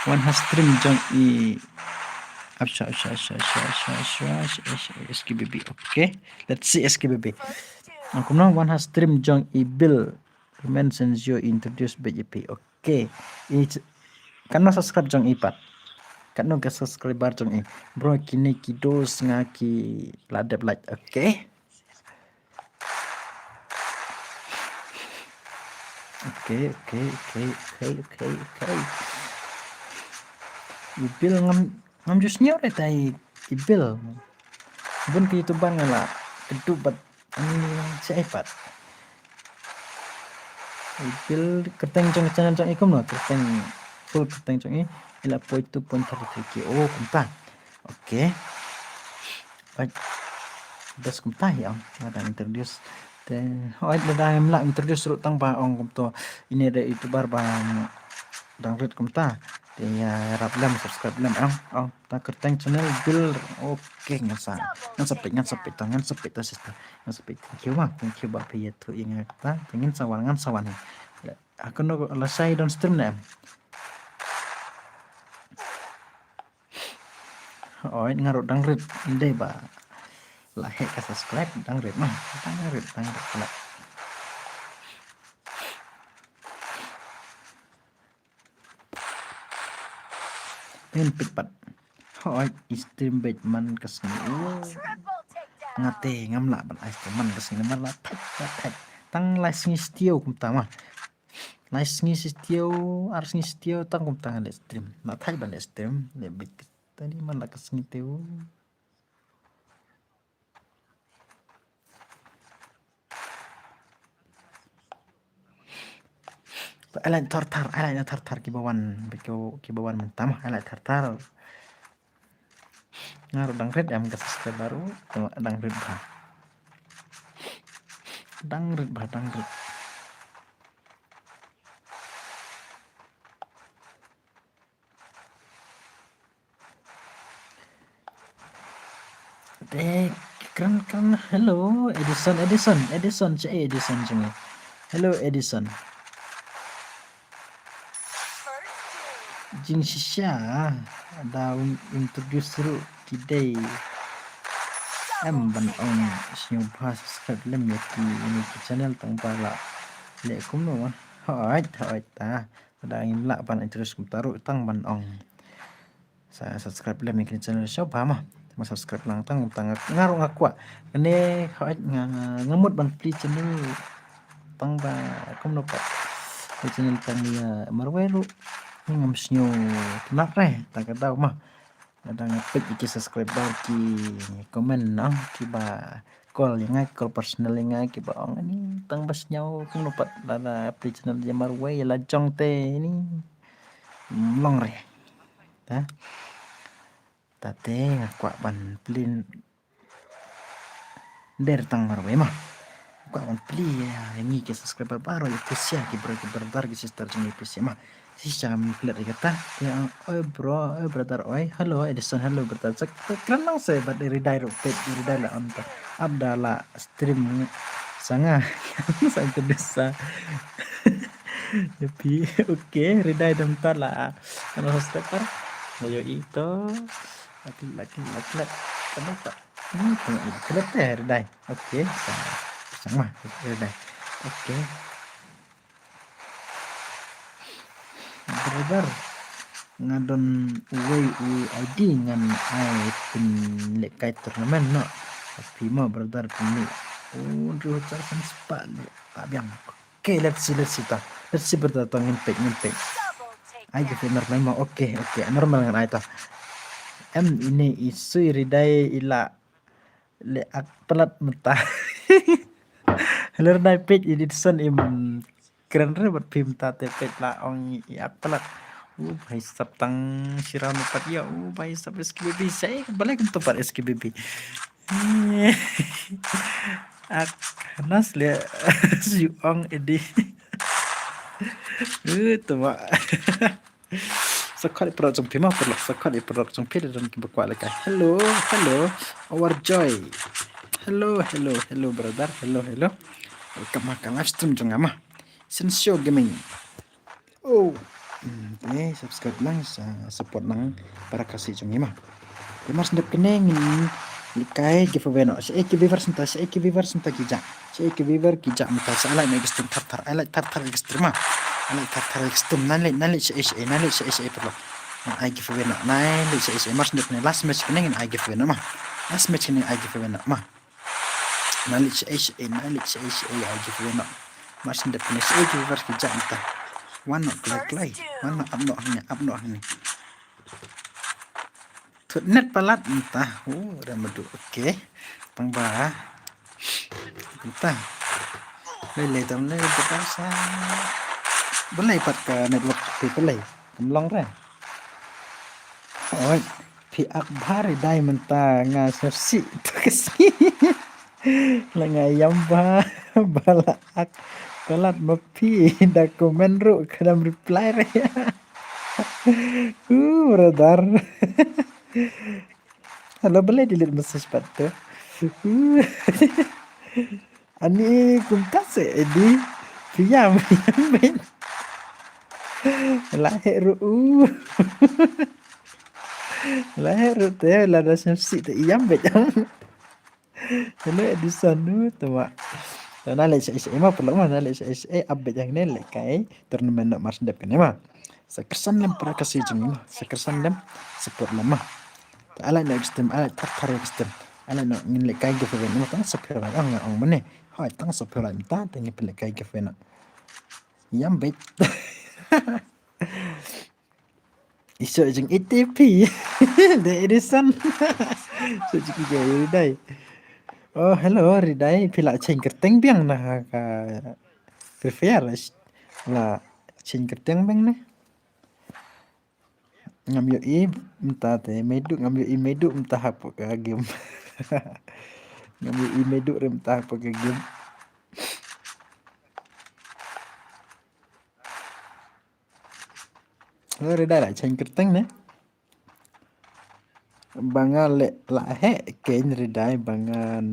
Wan ha stream jong i. Apsha, apsha, apsha, S K B B. Okay. Let's see S K B B. Aku nang wan ha stream jong i Bill. Rumen sensio introduce B J P. Okay. It's kan no subscribe jong i pat. Kan no ka subscriber jong i. Bro, kine ki dos nga ki la dep like. Okay. Okay, okay, okay, okay, okay, okay. I Bill ngam, ngam ju sniaw re tai i Bill. Bun ki YouTuber nga la kedu bat ani si iPad. I Bill kyrteng jong channel jong i kumno, kyrteng full kyrteng jong i, i la poi two point three three K. Oh, kumta. Okay. Baik. Best kumta ya, nga dang introduce. Te, oh, da dang em la introduce ruh tang ba ong kumto. Ini ada YouTuber ba dang rit kumta. Te ya rap lem, subscribe lem, ong, ong. Ta kyrteng channel Bill. Okay, ngan sa, ngan sa peit, ngan sa peit ta, ngan sa peit ta sister. Ngan sa peit. Thank you ma, thank you ba phi ïathuh ïa nga ta. Te ngan sa wan, ngan sa wan. Aku no la sai don stream ne em. Oi, nga ruh dang rit, ndei ba la heh ka subscribe, dang rit ma, dang rit, dang rit pala. Ngin peit pat. Oi, i stream beit man ka sngi. Nga te ngam lah ban ai stream man ka sngi, man la thait, la thait. Tang lai sngi shtiew kumta ma. Lai sngi shtiew, ar sngi shtiew, tang kumta nga leh stream. La thait ban leh stream, leh beit. Tani man la ka sngi te u. Ai lait thar thar, ai lait thar thar kiba wan, kiba, kiba wan mynta ma, ai lait thar thar. Nga ruh dang rit em ka subscriber ruh, dang rit bha. Dang rit bha, dang rit. Te kren kren, hello Edison, Edison, Edison, che Edison jong ngi. Hello Edison. Jingshisha da introduce ruh ki dei em ban ong sngewbha subscribe lem ïa ki, ïa ki channel tang ba la leh kumno. Hooid, hooid ta. Da ngim lah ban introduce kumta ruh tang ban ong sa subscribe lem ïa kane channel sha ba ma. Ma subscribe lang tang kumta nga ruh nga kwah. Kane hooid nga, nga mut ban plie channel tang ba kumno pat. Plie channel tang ïa marwei ruh ngam sngewtynnat re ta ka daw ma. Lada nga peit ïa ki subscriber ki comment nang kiba call ïa nga, call personal ïa nga kiba ong ani tang ba sngewbha kumno pat lada plie channel ïa marwei la jong te ni. Long re. Ta. Ta te nga kwah ban plie Der tang marwei ma. Kwah ban plie ïa ngi ki subscriber baroh, ïa phi sha ki bro, ki brother, ki sister jong ngi phi sha ma. Shisha ngam klet ïa kata. Ïa, oi bro, oi brother, oi. Hello Edison, hello brother. Sa kren lang se bad Ridai ruh peit, Ridai la on ta. Ap da la stream sa nga. Sa introduce sa. Ïa phi. Okay, Ridai dam ta la. Kan subscriber. Ayo ito. Laki, laki, laki, laki. Kenapa? Hmm, tengok ni. Kena teh Ridai. Okay. Sama Ridai. Okay. Brother, nga don uwei u I D ngan ai pynlehkai tournament noh. Phi mo brother pynleh. Oh, hynriew hajar san spah leh. Ka biang. Okay, let's see, let's see ta. Let's see brother, ta ngin peit, ngin peit. Ai giveaway normal mo. Okay, okay. Normal ngan ai to. Em, ine i Sui Ridai i la leh ak palat mynta. Hello Ridai, peit i Edison im kren re bad phi mynta te, peit la ong i ak palat. U bhai sap, tang shi round pat ïa. U bhai sap, S K B B, sa balei kumto pat S K B B. Ak nas leh shu ong Edi. U tuma. Sa khot i paralok jong phi mo, paralok, sa khot i paralok jong phi, don kiba kwah lehkai. Hello, hello. Our Joy. Hello, hello, hello brother. Hello, hello. Welcome ha ka live stream jong nga ma. Sensio Gaming. Oh. Hmm, te subscribe lang, sa support lang para Khasi jong ngi ma. Te mar shen dep kane ngin lehkai giveaway noh. Shaei ki viewers mynta, shaei ki viewers mynta ki jah. Shaei ki viewer ki jah mynta, sa ai like noh ïa ka stream thar thar, ai like thar thar ïa ka stream ma. Ai like thar thar ïa ka stream, nang leit, nang leit shaei shaei, nang leit shaei shaei paralok. Ngan ai giveaway noh, nang leit shaei shaei, mar shen dep kane last match kane ngin ai giveaway noh ma. Last match kane ai giveaway noh ma. Nang leit shaei shaei, nang leit shaei shaei, ai giveaway noh. Mar shen dep kane shaei ki viewers ki jah mynta. Wan noh kloi kloi, wan noh, ap noh hangne, ap noh hangne. Thut net palat mynta. Oh, ram madu. Okay. Tang ba. Mynta. Lei lei tam lei ba sa. Balei pat ka network phi, balei? Kam long re. Oi, phi ak bha Ridai mynta, nga sngewsih to ka sngi. La nga ïam bha ba la ak palat ma phi, da comment ruh khlem reply re. Uh, brother. Hello, balei delete message pat te? Uh. Ani kumta se Edi. Phi ïam, ïam beit. La heh ruh u. La heh ruh te, lada sngewsih te ïam beit. Hello Edison, u tuma. Te nang leit shaei shaei ma, paralok ma, nang leit shaei shaei, ap beit hangne, lehkai tournament noh mar shen dep kane ma. Sa kyrsan lem para Khasi jong ngi ma, sa kyrsan lem, support lem ma. Te ai like noh ïa ka stream, ai like thar thar ïa ka stream. Ai like noh, ngin lehkai giveaway noh, tang sa phew like, ong, ong mane. Hooid, tang sa phew like mynta te ngin pynlehkai giveaway noh. Ïam beit. I soh jingïeit te phi. Dei Edison. Soh jingïeit ïa Ridai. Oh, hello Ridai, phi la shane kyrteng biang na ha ka Free Fire, la shane kyrteng biang ne. Ngam ïohi mynta te Meidu, ngam ïohi Meidu mynta hapoh ka game. Ngam ïohi Meidu re mynta hapoh ka game. Ridai la shane kyrteng ne. Ba nga leh la heh kein Ridai, ba ngan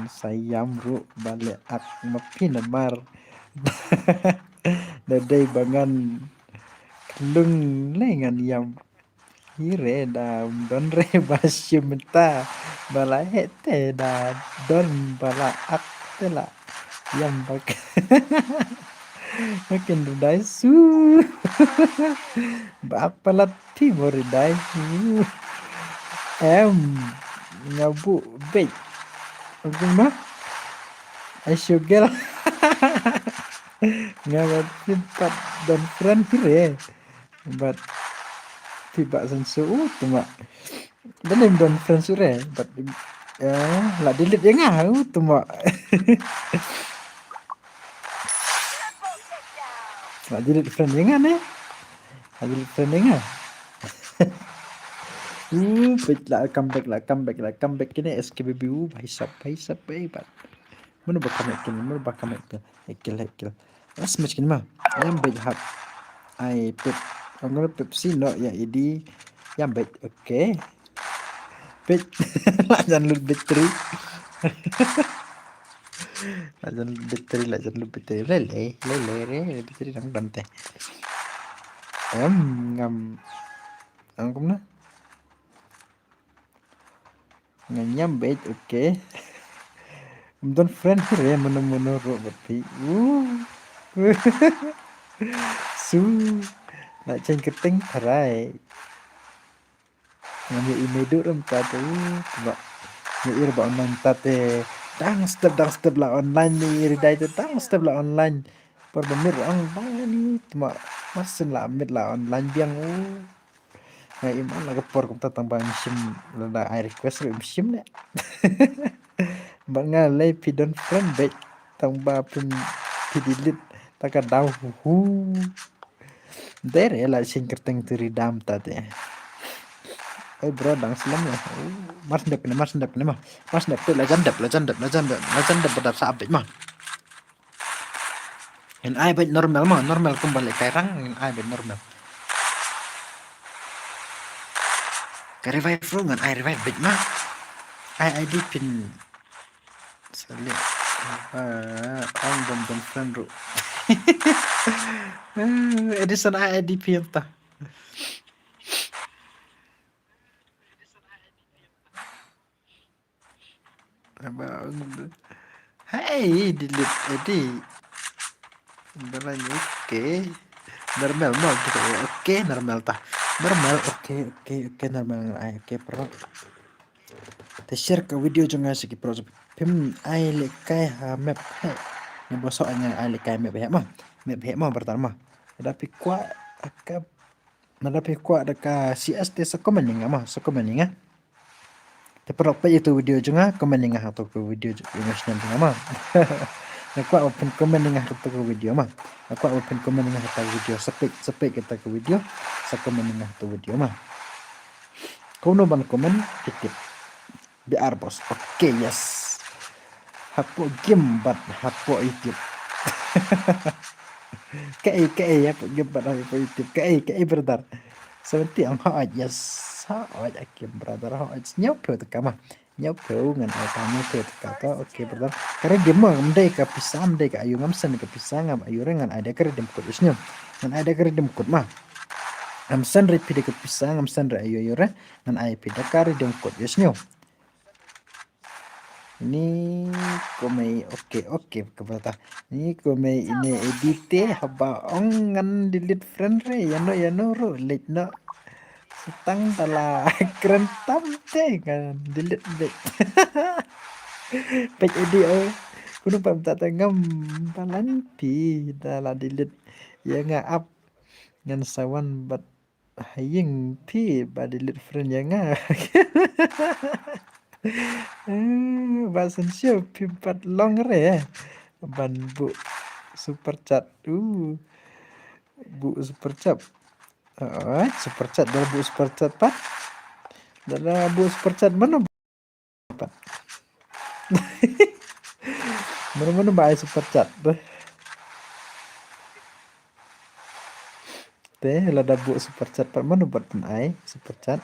sa ïam ruh ba leh ak ma phi namar da dei ba ngan khlung lei ngan ïam. Hi re da ym don re ba shim mynta ba la heh te da don ba la ak te la ïam bak. Makin Ridai su. Ba ak palat phi mo Ridai. Em, nga buh beit. Ong kumno? Ai shu gel. Nga ba phi pat don friend phi re. Bad phi ba san su u tuma. Balei ym don friend su re. Bad, eh, la delete ïa nga u tuma. La delete friend ïa nga ne. La delete friend ïa nga. Uh, peit la comeback, la comeback, la comeback kine S K B B, uh, bhai sab, bhai sab, bhai bad. Mano ba comeback kine, mano ba comeback kine. Hekil, hekil. Last match kine ma. Ïam beit hap. Ai pep. Ong pep si no ïa Edi. Ïam beit. Okay. Peit. La jan lut battery. La jan lut battery, la jan lut battery. Le le, le le re, battery dang dang te. Em, ngam. Ong kumno? Nga ïam beit, okay. Ym don friend phi re, mano mano ruh bad phi. Uh. Su. La shane kyrteng tharai. Ngam ïohi Meidu re mynta te. Uh, ba. Ïohi re ba online mynta te. Dang step, dang step la online ne Ridai te. Dang step la online. Por ba miet ruh ong bani tma. Mar shen la miet la online biang u. Nga im an la ka por kumta tang ba ngim shim, lada ai request ruh ngim shim ne. Bad nga lei phi don friend bad tang ba phi, phi delete ta ka daw hu hu. Dei re la shin kyrteng tu ri dam ta te. Oi bro dang slem ya. Mar sendep ne, mar sendep ne ma. Mar sendep te la jan dep, la jan dep, la jan dep, la jan dep badap sa update ma. Ngan ai bad normal ma, normal kumba leh kai rang, ngan ai bad normal. Ka revive ruh ngan ai revive bad ma. Ai I D pin. Sali. Ah, ong dom dom friend ruh. Edison ai I D pin ta. Abang. Hai, delete edit. Barang okay. Normal mo gitu. Okay, normal ta. Normal, okay, okay, okay, normal ai, okay, bro. Te share ka video jong nga sha ki bro. Phim ai lehkai ha map hai. Ni bosok ngan ai lehkai map hai ma. Map hai ma bertar ma. Ada pi kwah ka Lada phi kwah da ka C S te sa comment ïa nga ma, sa comment ïa nga. Te paralok peit ïa ka video jong nga, comment ïa nga ha ka video jong nga snem jong nga ma. Nga kwah ba phin comment ïa nga ha ka video ma. Nga kwah ba phin comment ïa nga ha ka video, sa peit, sa peit ïa ka video, sa comment ïa nga ha ka video ma. Kumno ban comment, phi tip. B R boss. Okay, yes. Hapoh game bad hapoh YouTube. Kaei, kaei, hapoh game bad hapoh YouTube. Kaei, kaei, brother. Seventy ang hooid, yes. Hooid, okay, brother, hooid. Ñiewphew tyngka ma. Ñiewphew ngan ai ta ñiewphew tyngka to. Okay, brother. Ka redeem mo, ngam dei ka pisa, ngam dei ka aiu, ngam send ka pisa, ngam aiu re, ngan ai da ka redeem code ïa sñiaw. Ngan ai da ka redeem code ma. Ngam send re phi da ka pisa, ngam send re aiu aiu re. Ngan ai phi da ka redeem code ïa sñiaw. Ni kumei, okay, okay, ka bata. Ni kumei ine edit te haba ong ngan delete friend re, ïano ïano ruh leit noh. Sa tang da la kren tam te ngan delete beit. Peit edit oi. Kumno pat mynta te ngam balan phi da la delete. Ïa nga ap ngan sa wan bad ha ïing phi ba delete friend ïa nga. Eh, ba sngewsih phim pat long re ban buh super chat. Uh. Buh super chat. Ah, super chat, da buh super chat pat. Da buh super chat mano pat. Mano mano ba ai super chat. Te lada buh super chat pat mano pat pyn ai super chat.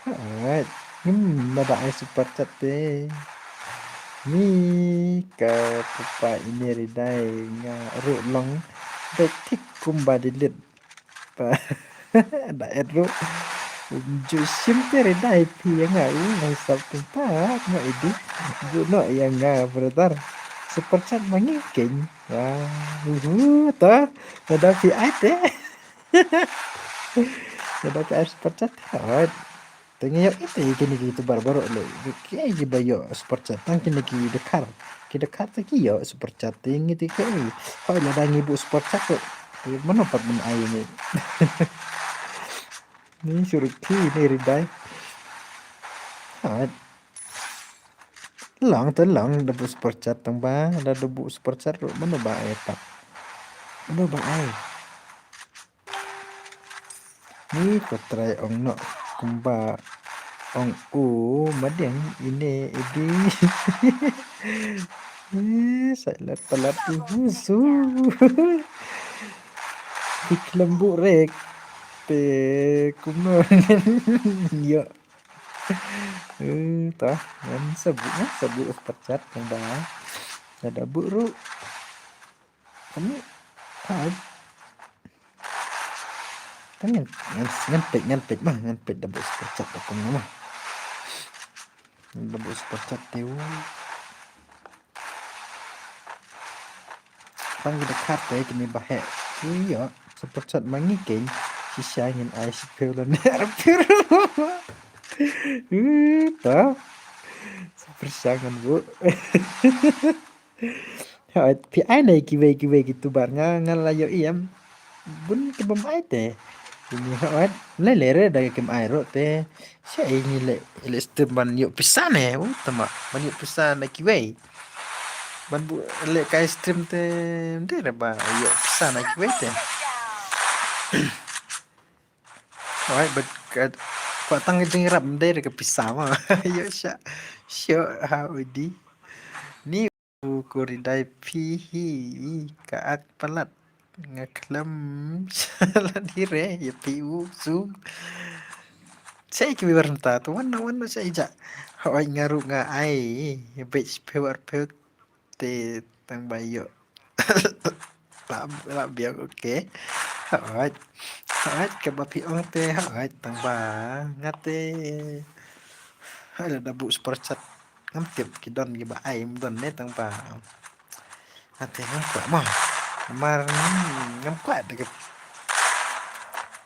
Alright. Hmm, lada ai super chat te. Ni ka pupa ine ri dei nga ruh long. Beit thik kumba delete. Pa. Da et ruh. Ju shim te ri dei phi ïa nga u ngai sap tung pa nga idi. Ju noh ïa nga brother. Super chat ma ngi keiñ. Wah, uhu, to. Lada phi ai te. Lada phi ai super chat. Alright. Te ngi ïoh ite kine ki YouTuber baroh leh. Ki ai ki ba ïoh super chat. Tang kine ki dkhar. Ki dkhar te ki ïoh super chat. Te ngi te ki ai. Hoi lada ngi buh super chat ruh. Te mano pat ban ai ngi. Ni suruh ki ni ri dei. Alright. Long te long da buh super chat tang ba, da buh super chat ruh mano ba ai pat. Mano ba ai. Ni ko trai ong noh kumba ong u madiang ine idi. Ih, sai lat palat u husu. Ki khlem buh rek. Te kumno ïoh. Eh, ta, ngan sa buh, ngan sa buh super chat tang ba. Lada buh ruh. Kane, ha. Kan ngan, ngan, ngan peit, ngan peit ma, ngan peit da buh super chat da kumno ma. Da buh super chat te u. Tang ki dkhar te kine ba heh. Ïoh super chat ma ngi keiñ. Shisha ngin ai shiphew lane arphew. Uh, ta. Super sha ngan buh. Hooid, phi ai na kiwei kiwei ki tuber nga, nga la ïohi em. Bun ki bym ai te. Ini hooid, lei lei re da kim ai ruh te. Sha ini leh, leh stream ban ïoh pisa ne. U tama, ban ïoh pisa na kiwei. Ban buh lehkai stream te, ym dei re ba ïoh pisa na kiwei te. Hooid, bad ka, kwah tang ka jingïarap, ym dei re ka pisa mo. Ïoh sha, sha ha udi. Ni u Koridai phi hi ka ak palat. Nga khlem sha lade re, ïa phi u Su. Sha kiwei baroh mynta, to wan noh, wan noh sha ija. Hooid, nga ruh nga ai, beit shiphew arphew te tang ba ïoh. La, la biang, okay. Hooid. Hooid, kaba phi ong te, hooid, tang ba nga te. Hooid, lada buh super chat. Ngam tip ki don kiba ai, ym don ne tang ba. Nga te ngam kwah mo. Namar, hmm, ngam kwah da ka.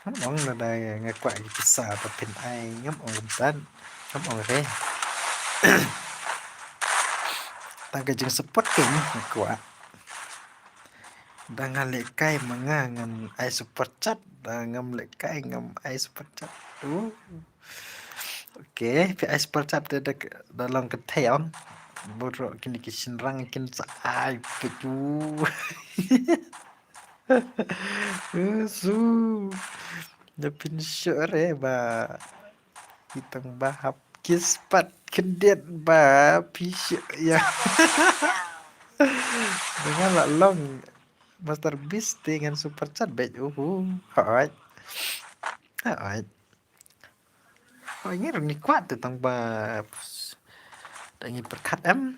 Ngam ong lada nga kwah ki pisa ba phin ai, ngam ong kumta. Ngam ong re. Tang ka jingsupport kein nga kwah. Da nga lehkai ma nga ngan ai super chat, da ngam lehkai ngam ai super chat. Uh. Okay, phi ai super chat te da, da long kynthei ong. Baroh kine ki shynrang kin sa ai phi tu. Uh, Su. Da phin shu re ba. Ki tang ba hap kiss pat khyndiat ba phi shu ïa. Nga la long Master Beast te ngan super chat beit, uhu. Hooid. Hooid. Hooid, ngi ruh ngi kwah te tang ba da ngi pyrkhat em.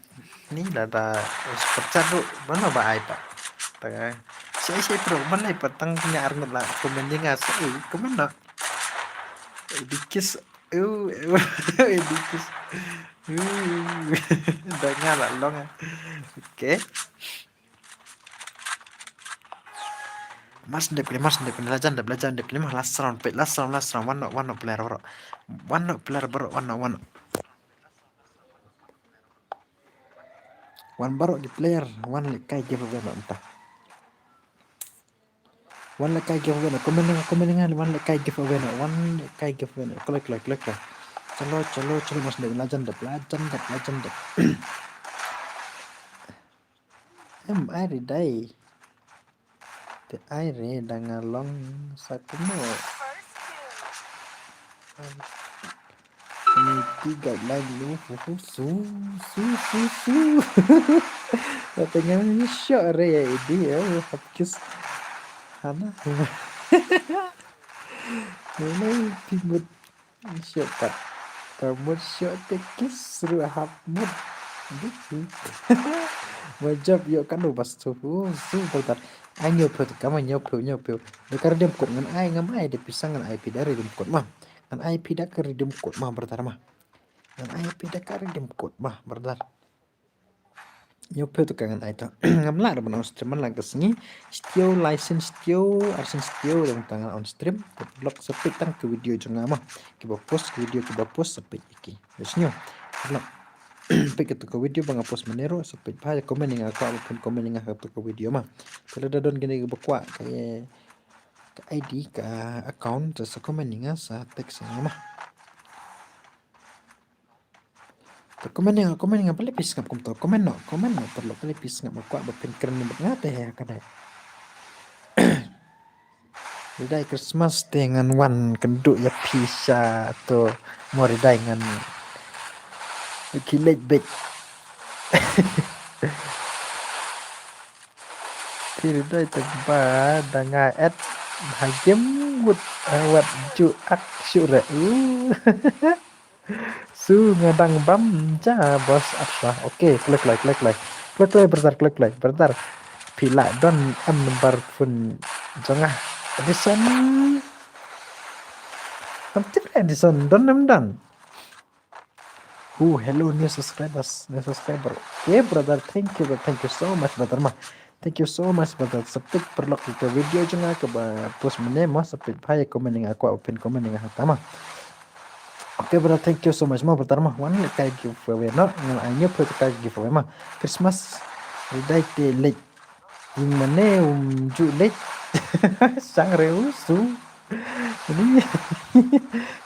Ni lada super chat ruh, mano ba ai pat. Tang, sha, sha, pro, mano ai pat tang nya ar ngut la comment ïa nga, sha, comment noh. Di kiss, uh, di kiss. Uh, da nga la long. Okay. Mas dep kali, mas dep kali, lajan dep, lajan dep kali, mah last round, peit, last round, last round, wan noh, wan noh player baroh. Wan noh player baroh, wan noh, wan noh. Wan baroh ki player, wan lehkai giveaway noh mynta. Wan lehkai giveaway noh, comment ïa nga, comment ïa nga, wan lehkai giveaway noh, wan lehkai giveaway noh. Kloi, kloi, kloi, kloi. Chalo, chalo, chalo, mas dep, lajan dep, lajan dep, lajan dep. Em, ai re dai. Te ai re da nga long sa kumno. Community guideline lu, hu, hu, Su, Su, Su, Su. Ba te nga shoh re ïa idi, eh, hap kiss. Hana. Hello, phi mut shoh pat. Ka mut shoh te kiss ruh hap mut. Diki. Mo jop ïoh kano ba Su, Su brother. Ai hynñiewphew te ka ma, hynñiewphew, hynñiewphew. Da ka redeem code ngan ai, ngam ai da pisa, ngan ai phi da redeem code ma. Ngan ai phi da ka redeem code ma brother ma. Ngan ai phi da ka redeem code ma brother. Hynñiewphew te ka ngan ai to. Ngam lah ruh ban on stream man la ka sngi. Shtiew, lai sien shtiew, ar sien shtiew, dang tang ngan on stream. Te vlog sa peit tang ka video jong nga ma. Kiba post, ka video kiba post sa peit ïa ki. Ïa sniew. Vlog. Peit kato ka video ba nga post mynne ruh, sa peit bha, ïa comment ïa nga, kwah ba phin comment ïa nga kato ka video ma. Te lada don kine kiba kwah ka, ka I D, ka account, sa comment ïa nga, sa text ïa nga ma. Te comment ïa nga, comment ïa nga, balei phi sngap kumto? Comment noh, comment noh, paralok, balei phi sngap, nga kwah ba phin kren bad nga te ha kane. Ridai Christmas te ngan wan kynduh ïa phi sha to, mo ridai ngan khie leit beit. Te ridai te ba da nga add ha game, wat, wat ju ak shuh re. Uh. Su nga dang bam ja boss, apa. Okay, klik like, klik like. Klik like brother, klik like brother. Phi lah don em number phone jong nga? Edison. Am tip Edison don em don? Oh, hello new subscribers, new subscriber. Okay brother, thank you, thank you so much brother ma. Thank you so much brother. Sa peit paralok ïa ka video jong nga kaba post mynne ma, sa peit bha, ïa comment ïa nga, kwah ba phin comment ïa nga hangta ma. Okay brother, thank you so much ma brother ma. Wan lehkai giveaway noh, ngan ai hynñiewphew tyngka giveaway ma. Christmas Ri dai te leit. Ïing mane um ju leit. Shang re u su. Ni.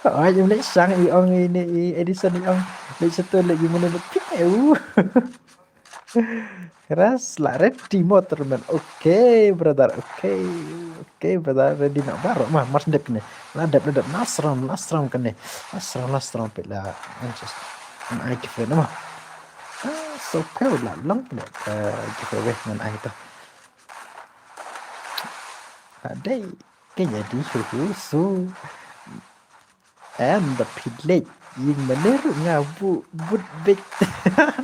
Oi, um leit shang i ong i ne i Edison i ong. Leit satu leit ïing mane leit pik e u. Keras la ready motor man. Okay, brother. Okay. Okay, brother. Ready na baroh ma. Mas dep ne. La dep, la dep. Last round, last round kane. Last round, last round pila. Anxious. An ai giveaway nama. Ah, so pale la long ne. Eh, giveaway ngan ai to. Adai. Kaya di hu hu su. Em, ba phi leit ïing mane ruh nga bu-, bud beit.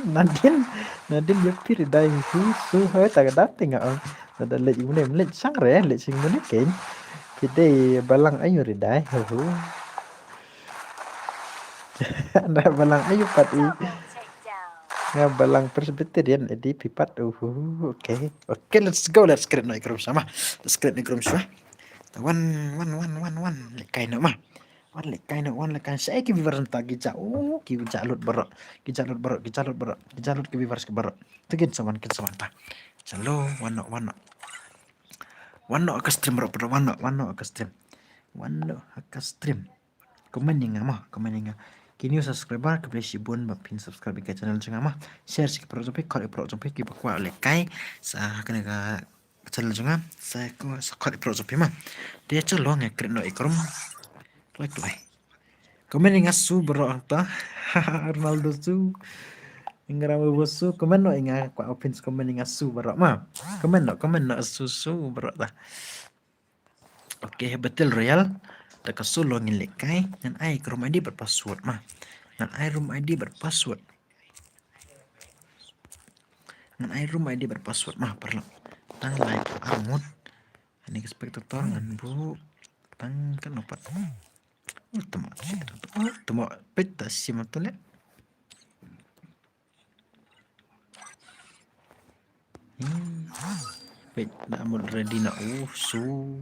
Nadin, nadin ïa phi ri dai hu su hoi ta ka dap te nga ong. Lada leit ïing mane, leit shang re, leit ïing mane keiñ. Phi dei balang aïu ri dai, hu hu. Nga balang aïu pat i. Nga balang Presbyterian, edi phi pat, hu hu, okay. Okay, let's go, let's create noh i group sa ma. Let's create noh i group sa. Wan, wan, wan, wan, wan. Leit kai noh ma. Wan leit kai noh, wan leit kai. Sa ki viewers nta ki ja, oh, ki ja lut baroh. Ki ja lut baroh, ki ja lut baroh. Ki ja lut ki viewers ki baroh. Tu kin sa wan, kin sa wan ta. Chalo, wan noh, wan noh. Wan noh ka stream baroh, baroh, wan noh, wan noh ka stream. Wan noh ka stream. Comment ïa nga ma, comment ïa nga. Ki new subscriber, khublei shibun ba phin subscribe ïa ka channel jong nga ma. Share sha ki paralok jong phi, khot ïa ki paralok jong phi, ki ba kwah leit kai. Sa kane ka channel jong nga, sa ko sa khot ïa ki paralok jong phi ma. Te chalo ngan create noh i group. Kloi kloi. Comment ïa nga su baroh ta. Ronaldo su. Ingram Bobo su. Comment noh ïa nga kwah phin comment ïa nga su baroh ma. Comment noh, comment noh su su baroh ta. Okay, Battle Royale. Da ka solo ngin leit kai. Ngan ai ka room I D bad password ma. Ngan ai room I D bad password. Ngan ai room I D bad password ma paralok. Tang lai arngut. Ani ka spectator ngan buh tang kano pat. Oh, tamo. Oh, tamo. Peit ta sim tu le. Hmm. Peit da mut ready na, oh, su.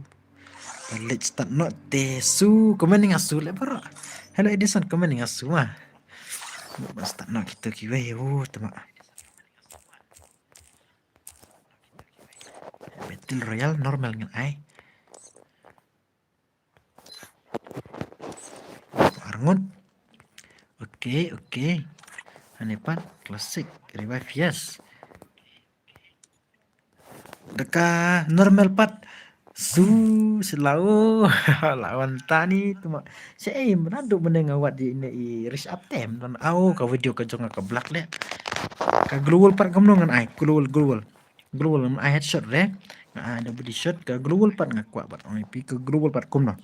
Let's start noh te su. Comment ïa nga su le baroh. Hello Edison, comment ïa nga su ma. Let's start noh kita kiwei, oh, tamo. Battle Royale normal ngan ai. Arngut. Okay, okay. Ani pat classic revive, yes. Da ka normal pat. Su, sila u. Lawan tani tu ma. Sa ei mradu mane nga wad ïa ine i rish up tem. Don au ka video ka jong nga ka black le. Ka global pat kumno ngan ai. Global, global. Global ngan ai headshot re. Nga ai da body shot ka global pat nga kwah pat ong ïa phi ka global pat kumno.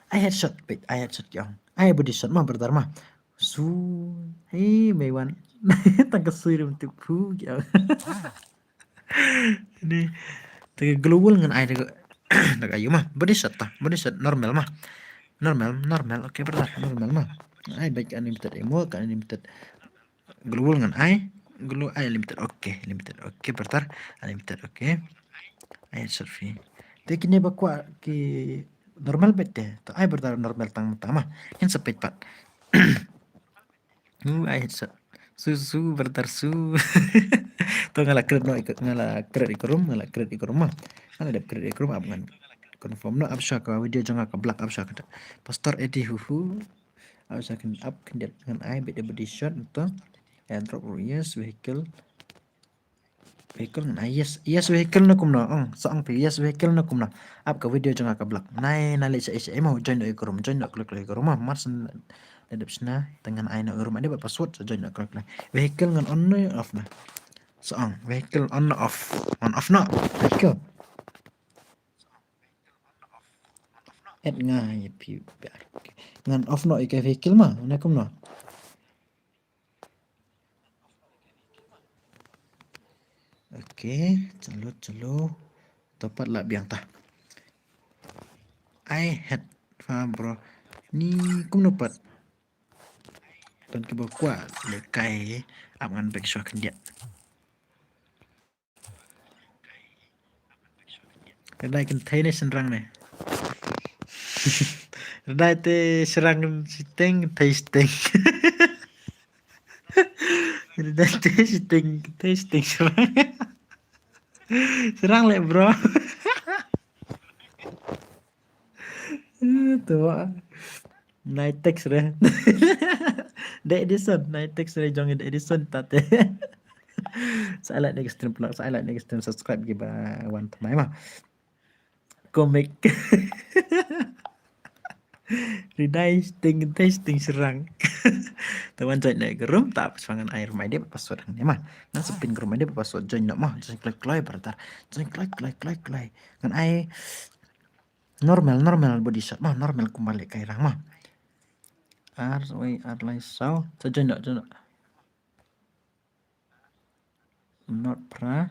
Ai headshot peit, ai headshot ki ong. Ai body shot ma brother ma. Su, hey, mei wan. Tang ka sui rim tu phu ki ong. Ni, te ka global ngan ai da ka, da ka yu ma. Body shot ta, body shot normal ma. Normal, normal, okay brother, normal ma. Ai baik unlimited ammo, ka unlimited. Global ngan ai, global ai limited, okay, limited, okay brother, unlimited, okay. Ai short free. Te kine ba kwah ki normal bet te, to ai brother normal tang tang ma. Kin sa peit pat. Nu ai headshot. Su su brother su. To nga la create noh, nga la create i ka room, nga la create i ka room ma. Nga la dep create i ka room ap ngan confirm noh ap sha ka video jong nga ka black ap sha ka Pastor Eddie hu hu. Ap sha khyndiat, ap khyndiat ngan ai bad body shot to. Airdrop ruh yes, vehicle. Vehicle ngan ai yes, yes vehicle na kumno ong, sa ong phi yes vehicle na kumno. Ap ka video jong nga ka black. Nai na leh sha sha mo join noh i ka room, join noh klik klik i ka room ma. Mar syn da dep shna te ngan ai noh i ka room ade bad password sa join noh klik klik. Vehicle ngan on noh off na. Sa ong vehicle on noh off. On off noh vehicle. Add nga ïa phi. Ngan off noh ïa ka vehicle ma, ne kumno? Okay, chalo chalo. To pat lah biang ta. Ai het fa bro. Ni kumno pat. Don kiba kwah leh kai ap ngan back shuwa khyndiat. Ka dei kynthei ne shynrang ne? Ka dei te shynrang shiteng, kynthei shiteng. Kena testing, testing syrang. Syrang leh, bro. Eh, tu, ah. Nai text re. The Edison, nai text re jong The Edison tate. Sa like next stream pula, sa like next stream, subscribe kiba wan tmai ma. Komik. Ridai sting, ridai sting syrang. Te wan join ne ka room, ta pas ngan ai room I D bad password hangne ma. Ngan sa pin ka room I D bad password, join noh ma. Join kloi kloi brother. Join kloi kloi kloi kloi. Ngan ai normal, normal body shot ma, normal kumba lehkai rang ma. Ar wei ar lai saw. Sa join noh, join noh. Not pra.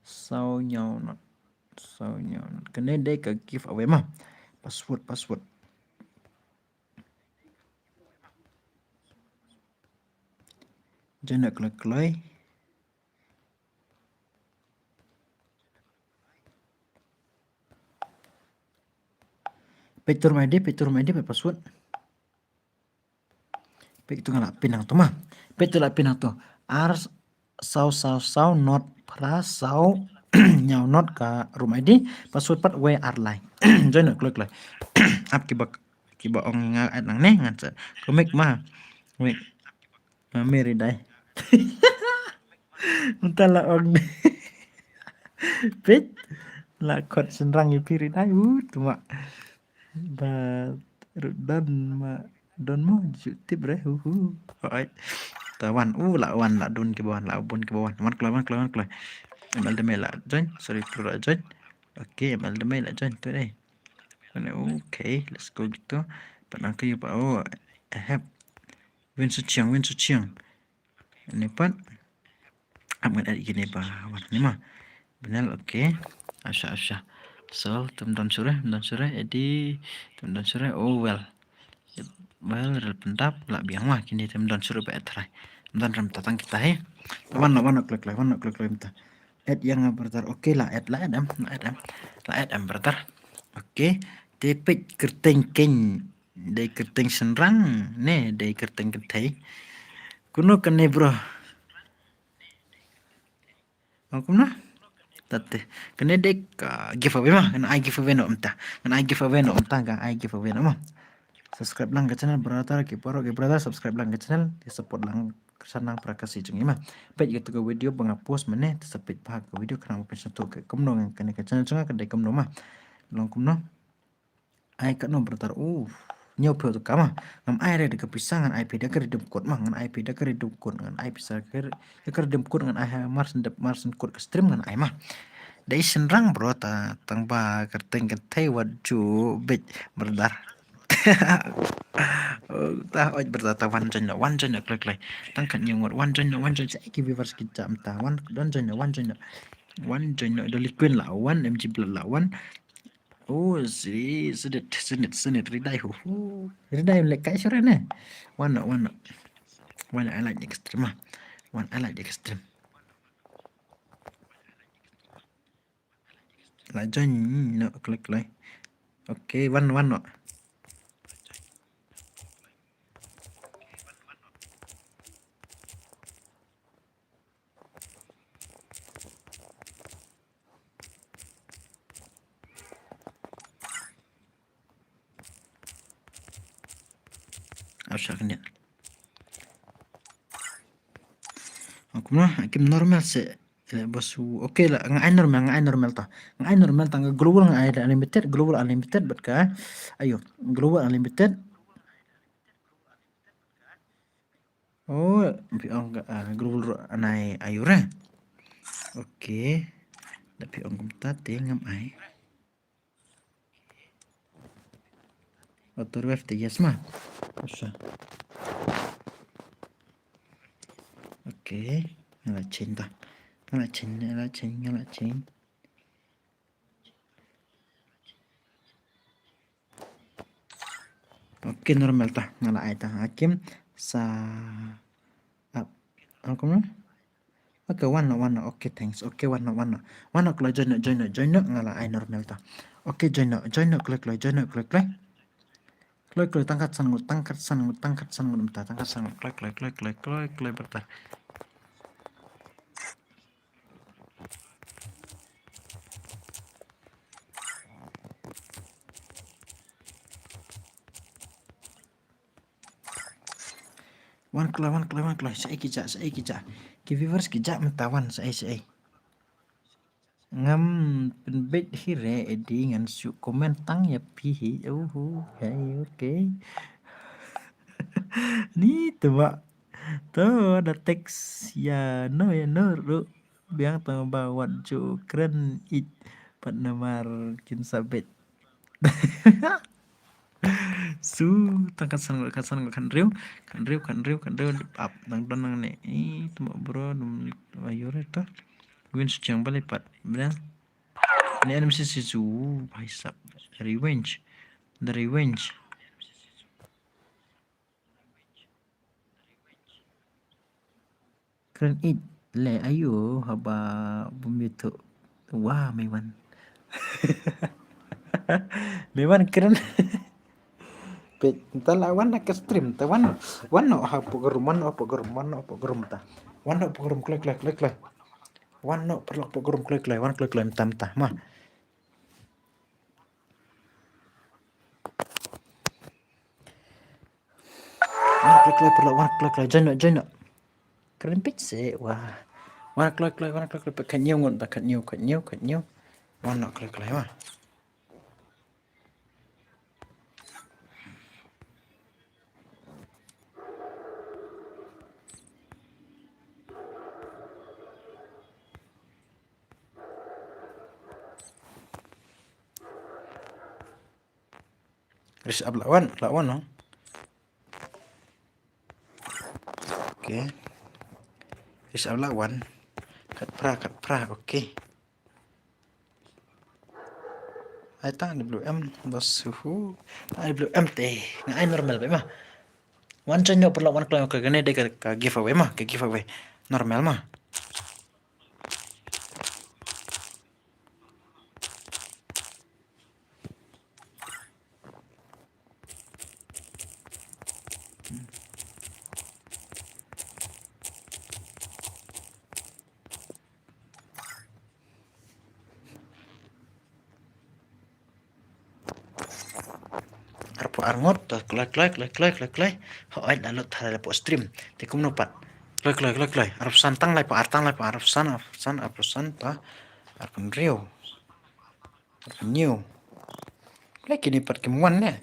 Saw hynñiew not. Saw hynñiew not. Kane dei ka giveaway ma. Password, password. Join noh kloi kloi. Peit tu room I D, peit tu room I D, peit password. Peit tu nga la pin hangto ma. Peit tu la pin hangto. Ar saw saw saw not pra saw hynñiew not ka room I D. Password pat wei ar lai. Join noh kloi kloi. Ap kiba, kiba ong nga add nangne ngan sa. Komik ma. Wei. Mami ridai. Mynta la ong. Peit. La khot syrang ïa phi ridai. Uh, tu ma. Ba ruh don ma, don mo ju tip re, hu hu. Oi. Ta wan, u la wan, la don kiba wan, la bun kiba wan. Wan kloi, wan kloi, wan kloi. M L Dmei la join, sorry, Pro la join. Okay, M L Dmei la join tu dei. Okay, let's go gitu. Pat nang kayu pa, oh, I have. Win Su Chiang, Win Su Chiang. Ni pat. Ap ngan add kine ba wan ni ma. Bnel, okay. Asha, asha. So, tum don sure, don sure, edi, tum don sure, oh well. Well, rel pyndap, la biang ma, kine tum don sure ba add try. Don ram tatang kita he. Wan la, wan la kloi kloi, wan la kloi kloi mynta. Add ïa nga brother, okay la add, la add em, la add em. La add em brother. Okay. Te peit kyrteng keiñ, dei kyrteng shynrang, ne, dei kyrteng kynthei. Kuno kane bro. Ong kumno? Tate. Kane dei ka giveaway ma. Ngan ai giveaway noh mynta. Ngan ai giveaway noh mynta, ngan ai giveaway noh ma. Subscribe lang ka channel brother, ki para ki brother, subscribe lang ka channel, ki support lang ka channel para ka si jong i ma. Peit katu ka video ba nga post mynne, te sa peit bha ka video khnang ba phin sngewthuh ka kumno ngan kane ka channel jong nga ka dei kumno ma. Long kumno? Ai katno brother, uh, hynñiew phew tyngka ma. Ngam ai re da ka pisa, ngan ai phi da ka redeem code ma, ngan ai phi da ka redeem code, ngan ai pisa ka re-, da ka redeem code ngan ai ha mar syn dep, mar syn kut ka stream ngan ai ma. Dei shynrang bro ta, tang ba kyrteng kynthei wat ju beit brother. Oh, ta oi brother ta wan join noh, wan join noh kloi kloi. Tang kat hynñiew ngut wan join noh, wan join sa ki viewers ki jam ta wan don join noh, wan join noh. Wan join noh, Dolly Queen la wan, M G Blood la wan. Oh, si, sidit, sidit, sidit, ridai, hu, hu. Ridai lehkai sure ne. Wan noh, wan noh. Wan, I like extreme, ah. Wan, I like extreme. La join noh, click, click. Okay, wan, wan noh. Asha kane. Kumno, kim normal se, eh, bos, okay la, nga ai normal, nga ai normal ta. Nga ai normal ta, nga global nga ai unlimited, global unlimited, bad ka, ayo, global unlimited. Oh, phi ong ka, ah, global ruh anai ayu re. Okay. Da phi ong kumta te ngam ai. Auto ref te yes ma. Asha. Okay. Nga la change ta. Nga la change, nga la change, nga la change. Okay, normal ta, nga la ai ta. Hakim sa ap. Hakim. Okay, wan noh, wan noh. Okay, thanks. Okay, wan noh, wan noh. Wan noh, kloi, join noh, join noh, join noh, nga la ai normal ta. Okay, join noh, join noh, kloi, kloi, join noh, kloi, kloi. Kloi kloi tang khatsan ngut, tang khatsan ngut, tang khatsan ngut mynta, tang khatsan ngut, kloi kloi kloi kloi kloi kloi mynta. Wan kloi, wan kloi, wan kloi. Shaei ki jah, shaei ki jah. Ki viewers ki jah mynta wan, shaei, shaei. Ngam pynbeit hi re, Edi, ngan shu comment tang ïa phi hi. Uhu, hai, okay. Ni tu ba. Tu da text ïa no, ïa no ruh. Biang tang ba wat ju kren ïeit pat namar kin sa beit. Su, tang khatsan ngut, khatsan ngut, khathynriew, khathynriew, khathynriew, khathynriew, ap, dang don nangne. Ih, tuma bro, dum, ayure to. Win su jang bale pat, bro. Ni enemy si su, bhai sab. Revenge. The revenge. Kren ïeit le ayu haba bym ïathuh. Wah, Meiwan. Meiwan kren. Peit, nta la wan na ka stream, ta wan, wan noh hapoh ka room, wan noh hapoh ka room, wan noh hapoh ka room ta. Wan noh hapoh ka room, kloi, kloi, kloi, kloi. Wan noh paralok hapoh ka room, kloi, kloi, wan kloi, kloi, mynta, mynta, ma. Wan kloi kloi paralok, wan kloi kloi, join noh, join noh. Kren peit seh, wah. Wan kloi kloi, wan kloi kloi, peit khathynñiew ngut, ta khathynñiew, khathynñiew, khathynñiew. Wan noh kloi kloi, wah. Ris ap la wan, la wan, no? Okay. Ris ap la wan. Khatphra, khatphra, okay. Ai tang W M, bos, uhu. Tang W M te. Nga ai normal bha ma. Wan join noh paralok, wan kloi, ka kane dei ka, ka giveaway ma, ka giveaway. Normal ma. Arphew ar ngut, ta kloi, kloi, kloi, kloi, kloi, kloi. Hooid, la lut tharai la pok stream. Te kumno pat. Kloi, kloi, kloi, kloi. Arphew san tang laiphew ar, tang laiphew ar, arphew san, arphew san, arphew san, ta. Arphew hynriew. Arphew hynñiew. Kloi kine pat kim wan ne.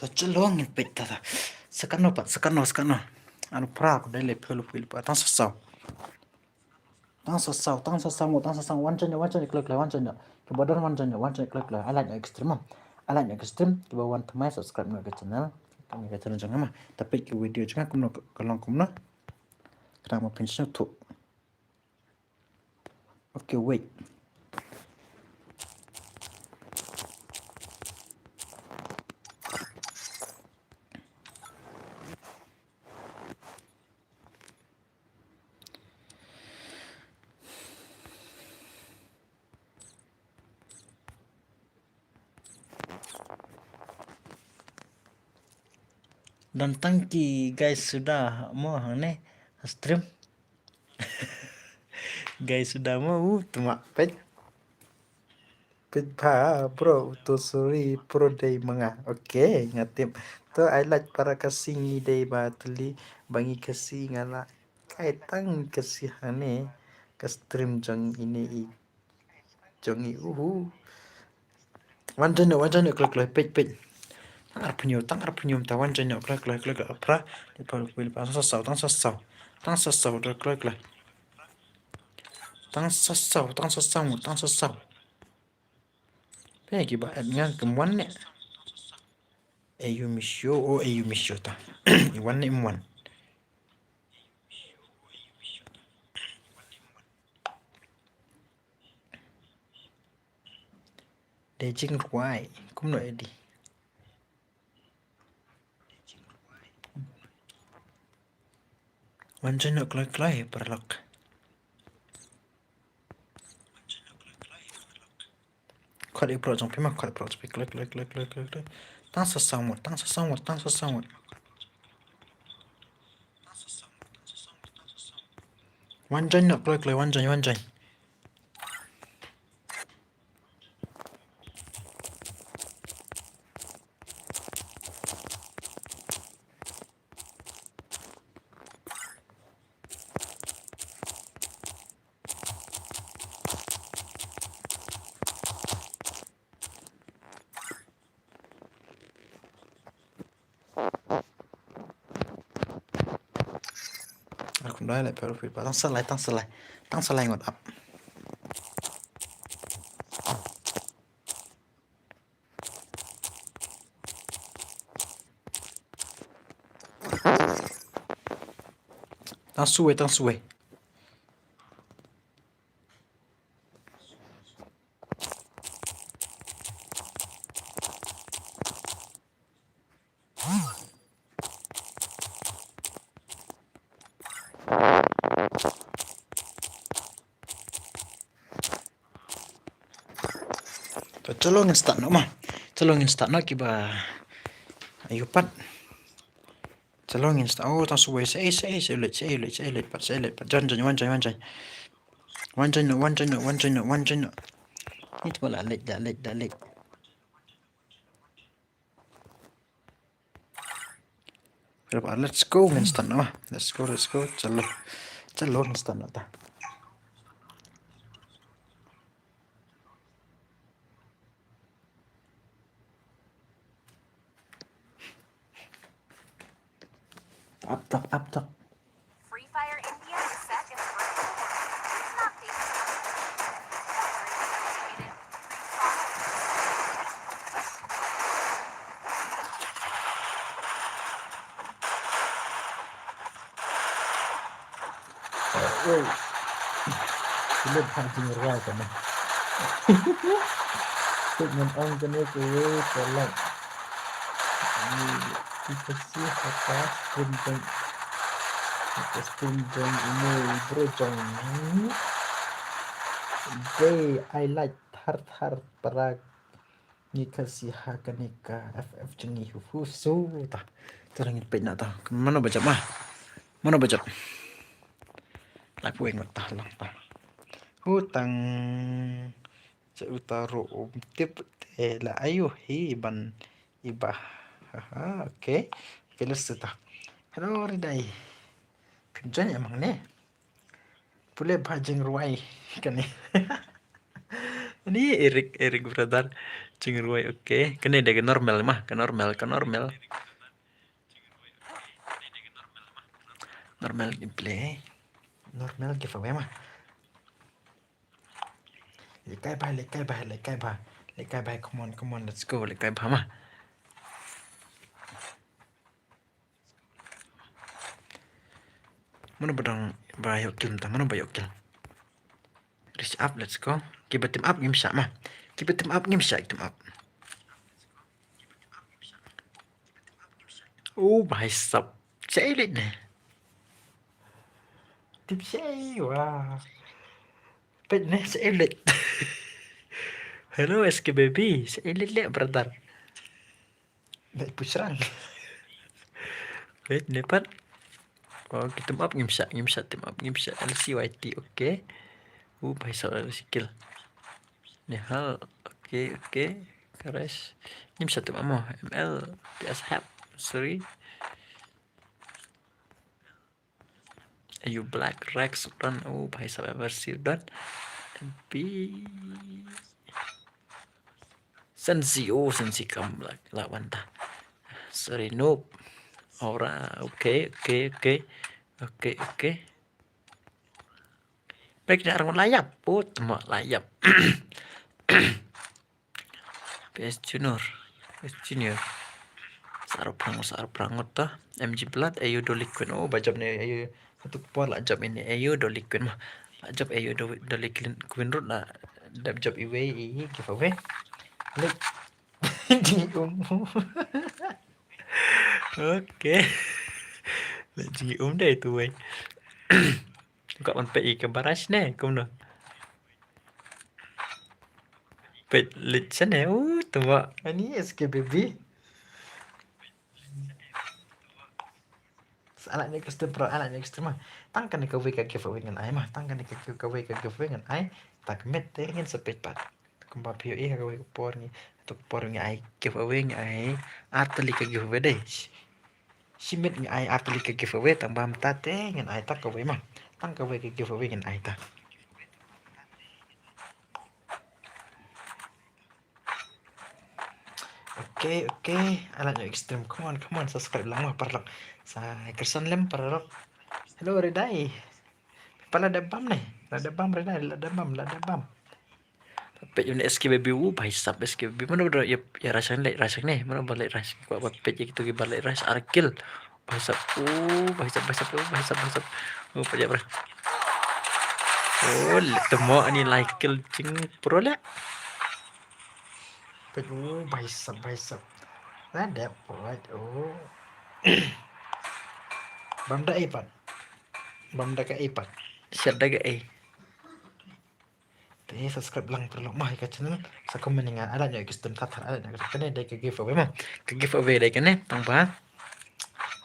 To, chalo ngin peit ta, ta. Sa katno pat, sa katno, sa katno. Arphew phra, ko dei le phew, phew, phew, tang sa saw. Tang sa saw, tang sa saw, tang sa saw, wan join, wan join, kloi, kloi, wan join. Kiba don wan join, wan join, kloi, kloi. Ai like noh extreme. Ai like noh extreme, kiba wan thymmai subscribe noh ka channel. Kane ka channel jong nga ma. Ta peit ki video jong nga kumno, ka long kumno. Khnang ba phin sngewthuh. Okay, wait. Don tang ki guys suda mo hangne stream. Guys suda mo u tuma peit. Peit ba bro, to sorry bro dei ma nga. Okay, nga tip. To ai like para ka sngi dei ba tylli ba ngi ka sngi nga la. Kai tang ka sngi hangne ka stream jong ine i. Jong i uhu. Wan join noh, wan join noh kloi kloi, peit peit. Tang arphew hynñiew, tang arphew hynñiew mynta, wan join noh kloi kloi kloi kloi, phra, leit phra, leit phra, tang sa saw, tang sa saw. Tang sa saw, kloi kloi kloi. Tang sa saw, tang sa saw, tang sa saw. Peit kiba add nga kim wan ne. Ayu Misho, oh Ayu Misho ta. I wan ne im wan. Dei jingrwai, kumno edi. Wan join noh kloi kloi paralok. Khot i paralok jong phi ma, khot i paralok jong phi, kloi kloi kloi kloi kloi kloi. Tang sa saw ngut, tang sa saw ngut, tang sa saw ngut. Wan join noh kloi kloi, wan join, wan join. Akum dai lai, pero fi ba tang sa lai, tang sa lai, tang sa lai ngut ap. Tang suwe, tang suwe. To, chalo ngin start noh ma. Chalo ngin start noh kiba ayu pat. Chalo ngin start. Oh, tang suwe, sa ei, sa ei, sa ei leit, sa ei leit, sa ei leit pat, sa ei leit pat. Join, join, wan join, wan join. Wan join noh, wan join noh, wan join noh, wan join noh. Ni tu la leit, la leit, la leit. Let's go, ngin start noh. Let's go, let's go. Chalo. Chalo, ngin start noh ta. Up top, up top. Free Fire India is set in the first quarter. It's not dangerous. Oi. Pule bha jingrwai kane. Peit ngan ong kane kawei ka lak. Ni, ki ka si ha ka stream jong. Ha ka stream jong ine i bro jong. Dei ai like thar thar para ngi ka si ha kane ka F F jong ngi hu hu su ta. Ta la ngin peit na ta. Mano ba jop ma? Mano ba jop? Lai poi ngot ta lang ta. Hu tang. Sa uta ro um tip te la ayu hi ban iba. Haha, okay. Okay, let's ta. Hello, Ridai. Pynjan ya mang ne. Pule bha jingrwai kane. Ni Eric, Eric brother. Jingrwai, okay. Kane de ka normal ma, ka normal, ka normal. Normal gameplay. Normal giveaway ma. Lekai bha, lekai bha, lekai bha. Lekai bha, come on, come on, let's go. Lekai bha ma. Mano ba dang ba ïoh kill mynta, mano ba ïoh kill. Reach up, let's go. Kiba team up ngim shah ma. Kiba team up ngim shah, team up. Oh, bhai sab. Sa elite ne. Tip sa wa. Peit ne sa elite. Hello S K baby, sa elite le brother. Dei pusrang. Wait, ne pat. Oh, ki team up ngim shah, ngim shah team up, ngim shah L C Y T, okay. Uh, bhai sab L C kill. Nihal, okay, okay. Karesh. Ngim shah team up mo. M L, P S help. Sorry. Ayu Black Rex done. Oh, bhai sab ever see done. M P. Sensi, oh, Sensi kam la, la wan ta. Sorry, noob. Ora, okay, okay, okay. Okay, okay. Break ni arang la ïap. Oh, tma la ïap. P S Junior. P S Junior. Sar prang, sar prang ta. M G Blood, A U Dolly Queen. Oh, ba jop ne, A U. Satu por la jop ini, A U Dolly Queen mah. La jop A U Do-, Dolly Queen, Queen Root la. Dap jop iwei i giveaway. Lek. Jingum. Okay. Lek jingum dei tu wei. Ka wan peit i ka barrage ne, kumno. Peit leit shane, uh, tuma. Ani S K baby. Sa ala ni custom pro, ala ni custom ma. Tang kane kawei ka giveaway ngan ai ma. Tang kane ka, kawei ka giveaway ngan ai. Ta ka miet te ngin sa peit pat. Kumba phi ïohi ha kawei ka por ngi. Tu ka por ngi ai giveaway ngi ai. Ar tylli ka giveaway dei. Shi miet ngi ai ar tylli ka giveaway tang ba mynta te ngan ai ta kawei ma. Tang kawei ka giveaway ngan ai ta. Okay, okay. Alat Extreme. Come on, come on. Subscribe lang ma paralok. Sa kerson lem paralok. Hello, Redai. Pala da bam ne. La da bam, Redai. La da bam, la da bam. Peit ïa une S K baby, uh, bhai sab S K baby. Mano ba ïa, ïa rush ne, rush ne. Mano ba leit rush. Kwah ba peit ïa kitu ki ba leit rush ar kill. Bhai sab, uh, bhai sab, bhai sab, uh, bhai sab, bhai sab. Uh, peit ïa bra. Oh, le temo ani lai kill jing pro le. Peit, uh, bhai sab, bhai sab. La dep, right, oh. Bam da ei pat. Bam da ka ei pat. Shat da ka ei. Te subscribe lang paralok ma ïa ka channel. Sa comment ïa nga, alat ïa ka stem that that, alat ïa ka, kane dei ka giveaway ma. Ka giveaway dei kane, tang ba.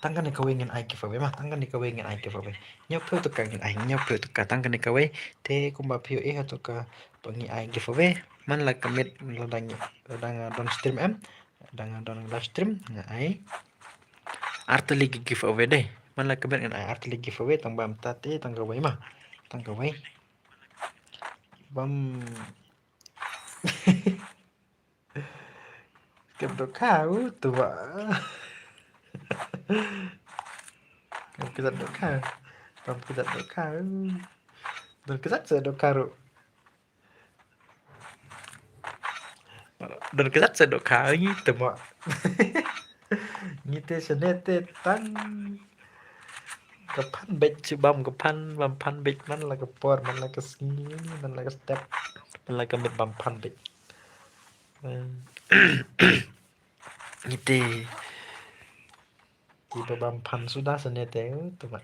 Tang kane kawei ngin ai giveaway ma. Tang kane kawei ngin ai giveaway. Hynñiewphew tyngka ngin ai, hynñiewphew tyngka. Tang kane kawei. Te kumba phi ïohi ha tu ka ba ngi ai giveaway. Man la ka miet la dang, la dang don stream em. La dang don live stream nga ai. Ar tylli ki giveaway dei. Man la ka miet ngan ai ar tylli giveaway tang ba mynta te tang kawei ma. Tang kawei. Bam. Kem dohkha, uh, tu ba. Kem kizat dohkha. Bam kizat dohkha, uh. Don kizat sa dohkha ruh. Don kizat sa dohkha, ngi te mo. Ngi te shane te tang. Ka phan beit shu bam, ka phan, bam phan beit man la ka por, man la ka sngi, man la ka step, man la ka miet bam phan beit. Ngi te. Kiba bam phan suda shane te, uh, tu ba.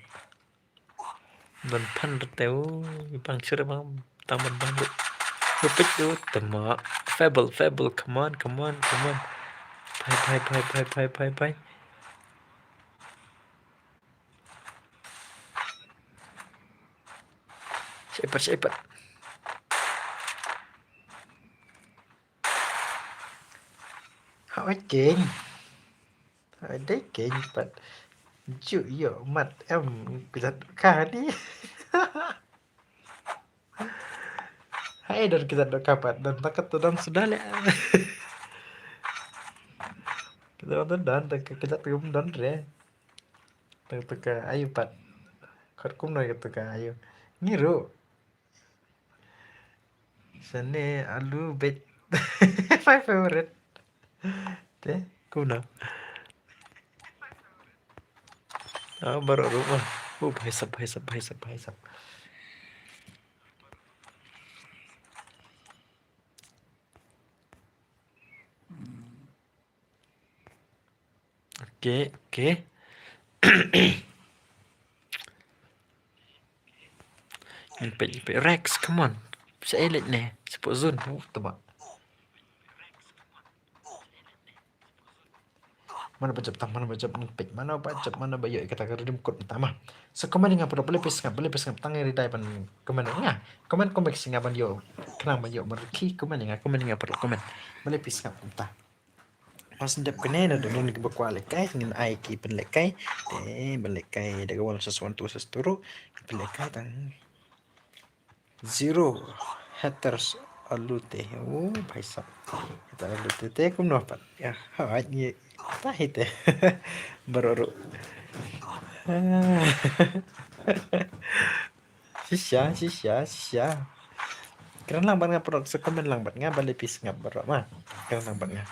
Don phan rteu, bang sure bang, tang ban bang. Rupit tu, tama. Fable, Fable, come on, come on, come on. Bye, bye, bye. Shepherd, Shepherd. How I king? Dei keiñ pat ju ïoh mat em kizat dohkha ni. Hai don kizat dohkha pat don takat tu don suda leh. Kizat tu don takat kizat tu don re. Tu tu ka ayu pat. Kot kumno ka tu ka ayu. Ngi ruh. Sane alu beit. My favorite. Te, kumno? Ah, baroh ruh. Oh, bhai sab, bhai sab, bhai sab, bhai sab. Okay, okay. Ngin peit, ngin peit. Rex, come on. Sa elek ne. Support zone. Oh, tebak. Mano ba jop tang, mano ba jop ngin peit. Mano ba jop, mano ba ïoh ïa kata ka redeem code mynta ma. Sa comment ïa nga paralok, balei phi sngap, balei phi sngap tang ïa ri dai ban comment ïa nga. Comment, comment ïa nga ban ïoh. Khnang ban ïoh marki, comment ïa nga, comment ïa nga paralok, comment. Balei phi sngap mynta. Mas dep kane na don kiba kwah lehkai, ngin ai ki pynlehkai. Te pynlehkai da ka one versus one, two versus two ruh. Pynlehkai tang zero haters Alu te. Oh, bhai sab. Kita alu te te kumno pat. Ya, ha, ngi. Tahi te. Baroh ruh. Shisha, shisha, shisha. Kren lang bad nga paralok, sa comment lang bad nga, balei phi sngap baroh ma. Kren lang bad nga.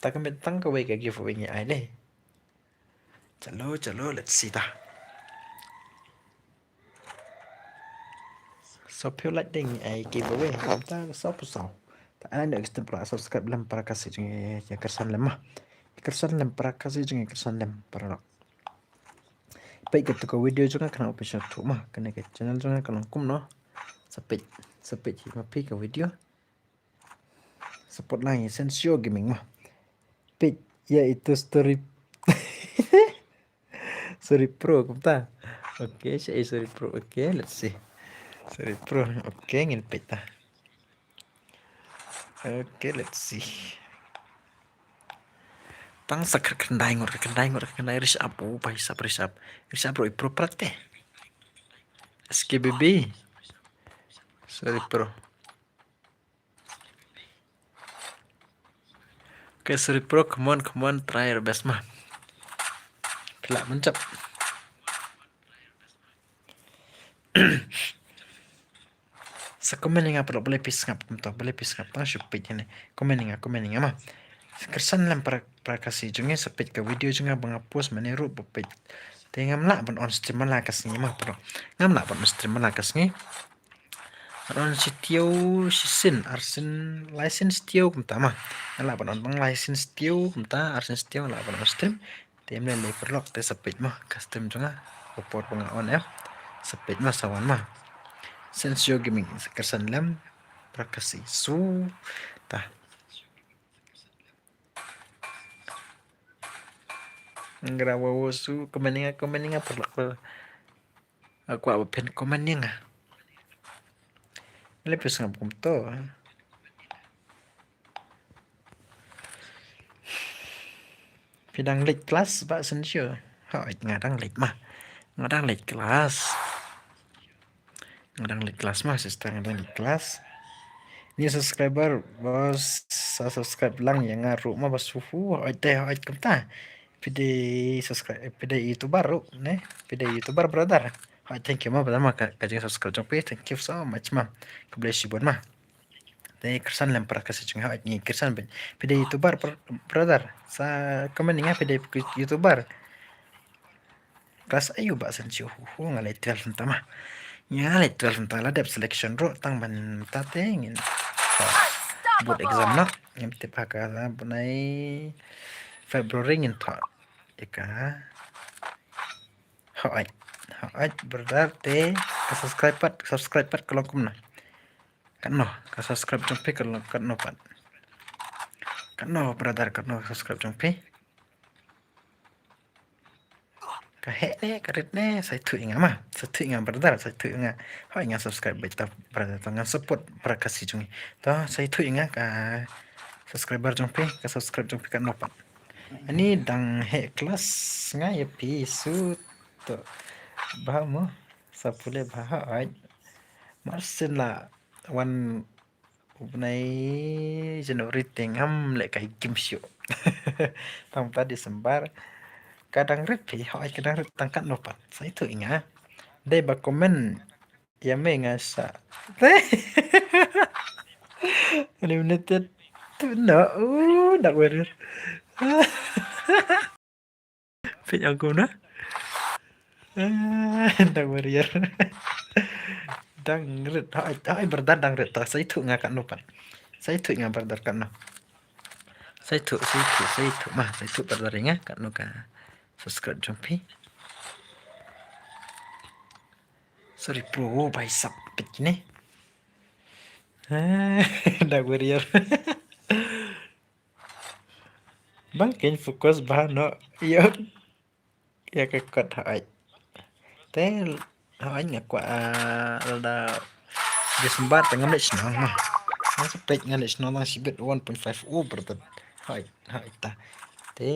Ta ka met tang kawei ka giveaway ngi ai leh. Chalo, chalo, let's see ta. So phi lait ding ai giveaway. Ta so pu so. Ta ai no extend para subscribe lem para ka si jong ngi, ïa kyrsan lem ma. Kyrsan lem para ka si jong ngi, kyrsan lem paralok. Peit kato ka video jong nga kane, peit sha tu ma. Kane ka channel jong nga ka long kumno. Sa peit, sa peit hi ma phi ka video. Support lang ïa Sensio Gaming ma. Peit ïa ito story. Sorry Pro kumta. Okay, sha i Sorry Pro. Okay, let's see. Sorry Pro. Okay, ngin peit ta. Okay, let's see. Tang sa khyndai ngut, khyndai ngut, khyndai Rishabh, oh, bhai sab Rishabh. Rishabh ruh i pro prat te. S K B B. Sorry Pro. Okay, Sorry Pro, come on, come on, try your best ma. Phi lah mynjop. Sa comment ïa nga paralok, balei phi sngap kumto, balei phi sngap, tang shu peit hangne. Comment ïa nga, comment ïa nga ma. Kyrsan lem para, para ka si jong ngi, sa peit ka video jong nga ba nga post mynne ruh ba peit. Te ngam lah ban on stream man la ka sngi ma paralok. Ngam lah ban on stream man la ka sngi. Ar sien shi taïew, shisien, ar sien, lai sien shi taïew kumta ma. Ngam lah ban on, ban lai sien shi taïew kumta, ar sien shi taïew ngam lah ban on stream. Te ym lei lei paralok, te sa peit ma ka stream jong nga. Ka por ba nga on em. Sa peit ma, sa wan ma. Sensio Gaming, sa kyrsan lem para ka si. Su ta. Ngra wa wo su, comment ïa nga, comment ïa nga paralok. Nga kwah ba phin comment ïa nga. Balei phi sngap kumto. Phi dang leit klas Bah Sensio? Hooid, nga dang leit ma. Nga dang leit klas. Nga dang leit klas ma, sister, nga dang leit klas. New subscriber, bos, sa subscribe lang ïa nga ruh ma bos, uhu, hooid te, hooid kumta. Phi dei subscribe, phi dei YouTuber ruh ne? Phi dei YouTuber brother. Hooid, thank you ma brother ma ka, ka jing subscribe jong phi. Thank you so much ma. God bless you both ma. Te kyrsan lem para ka si jong ngi, hooid ngi kyrsan beit. Phi dei YouTuber br-, brother. Sa comment ïa nga phi dei YouTuber. Klas aiu Bah Sensio? Uhu, nga leit twelve mynta ma. Nga leit twelve mynta, la dep selection ruh, tang ban mynta te ngin thoh board exam noh. Ngim tip ha ka bnai February ngin thoh ïa ka. Hooid, hooid brother, te ka subscribe pat, subscribe pat ka long kumno? Katno ka subscribe jong phi, ka long katno pat? Katno brother, katno ka subscribe jong phi? Ka heh ne, ka rit ne, sa ïathuh ïa nga ma, sa ïathuh ïa nga brother, sa ïathuh ïa nga. Hooid, nga subscribe beit ta brother, to ngan support para ka si jong ngi. To sa ïathuh ïa nga ka subscriber jong phi, ka subscribe jong phi katno pat. Ani dang heh klas nga ïa phi shu to. Bha mo, sa pule bha, hooid. Mar sien la wan u bnai January te ngam leh kai game shuh. Tang ta December. Ka dang rit phi, hooid ka dang rit, tang katno pat? Sa ïathuh ïa nga. Dei ba comment ïa me nga sa. Eliminated. Tu no. Uh, Dark Warrior. Phi ong kumno? Ah, Dark Warrior. Dang rit. Hooid, hooid brother, dang rit. To sa ïathuh nga katno pat? Sa ïathuh nga brother katno? Sa ïathuh, sa ïathuh, sa ïathuh ma, sa ïathuh brother ïa nga katno ka subscribe jong phi. Sorry bro, bhai sab peit kine. Ah, Dark Warrior. Bang kin focus bha noh ïa, ïa ka kot, hooid. Te hooid nga kwah, ah, lada December te ngam leit shnong ma. Nga sa peit, ngam leit shnong tang shibit, one point five oh brother. Hooid, hooid ta. Te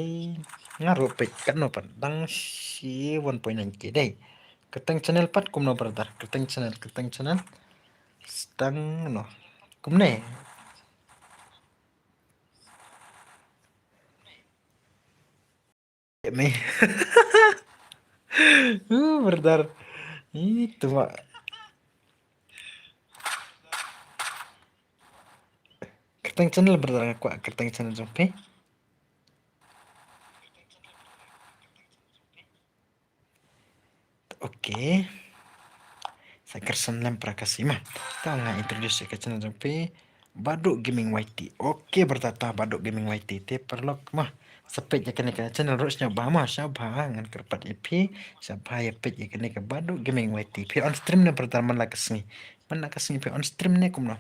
nga ruh peit katno pat, dang shi one point nine K dei. Kyrteng channel pat kumno brother? Kyrteng channel, kyrteng channel. Stang no. Kumne. Me. Uh, brother. Itu mak. Kyrteng channel brother nga kwah kyrteng channel jong phi. Okay. Sa kyrshan lem para Khasi ma. Ta nga introduce ka channel jong phi. Badu Gaming Y T. Okay, brother, ta Badu Gaming Y T. Te paralok ma. Sa peit ïa kane ka channel ruh sngewbha ma, sngewbha ngan kyrpad ïa phi. Sngewbha ïa peit ïa kane ka Badu Gaming Y T. Phi on stream ne brother man la ka sngi. Man la ka sngi phi on stream ne kumno.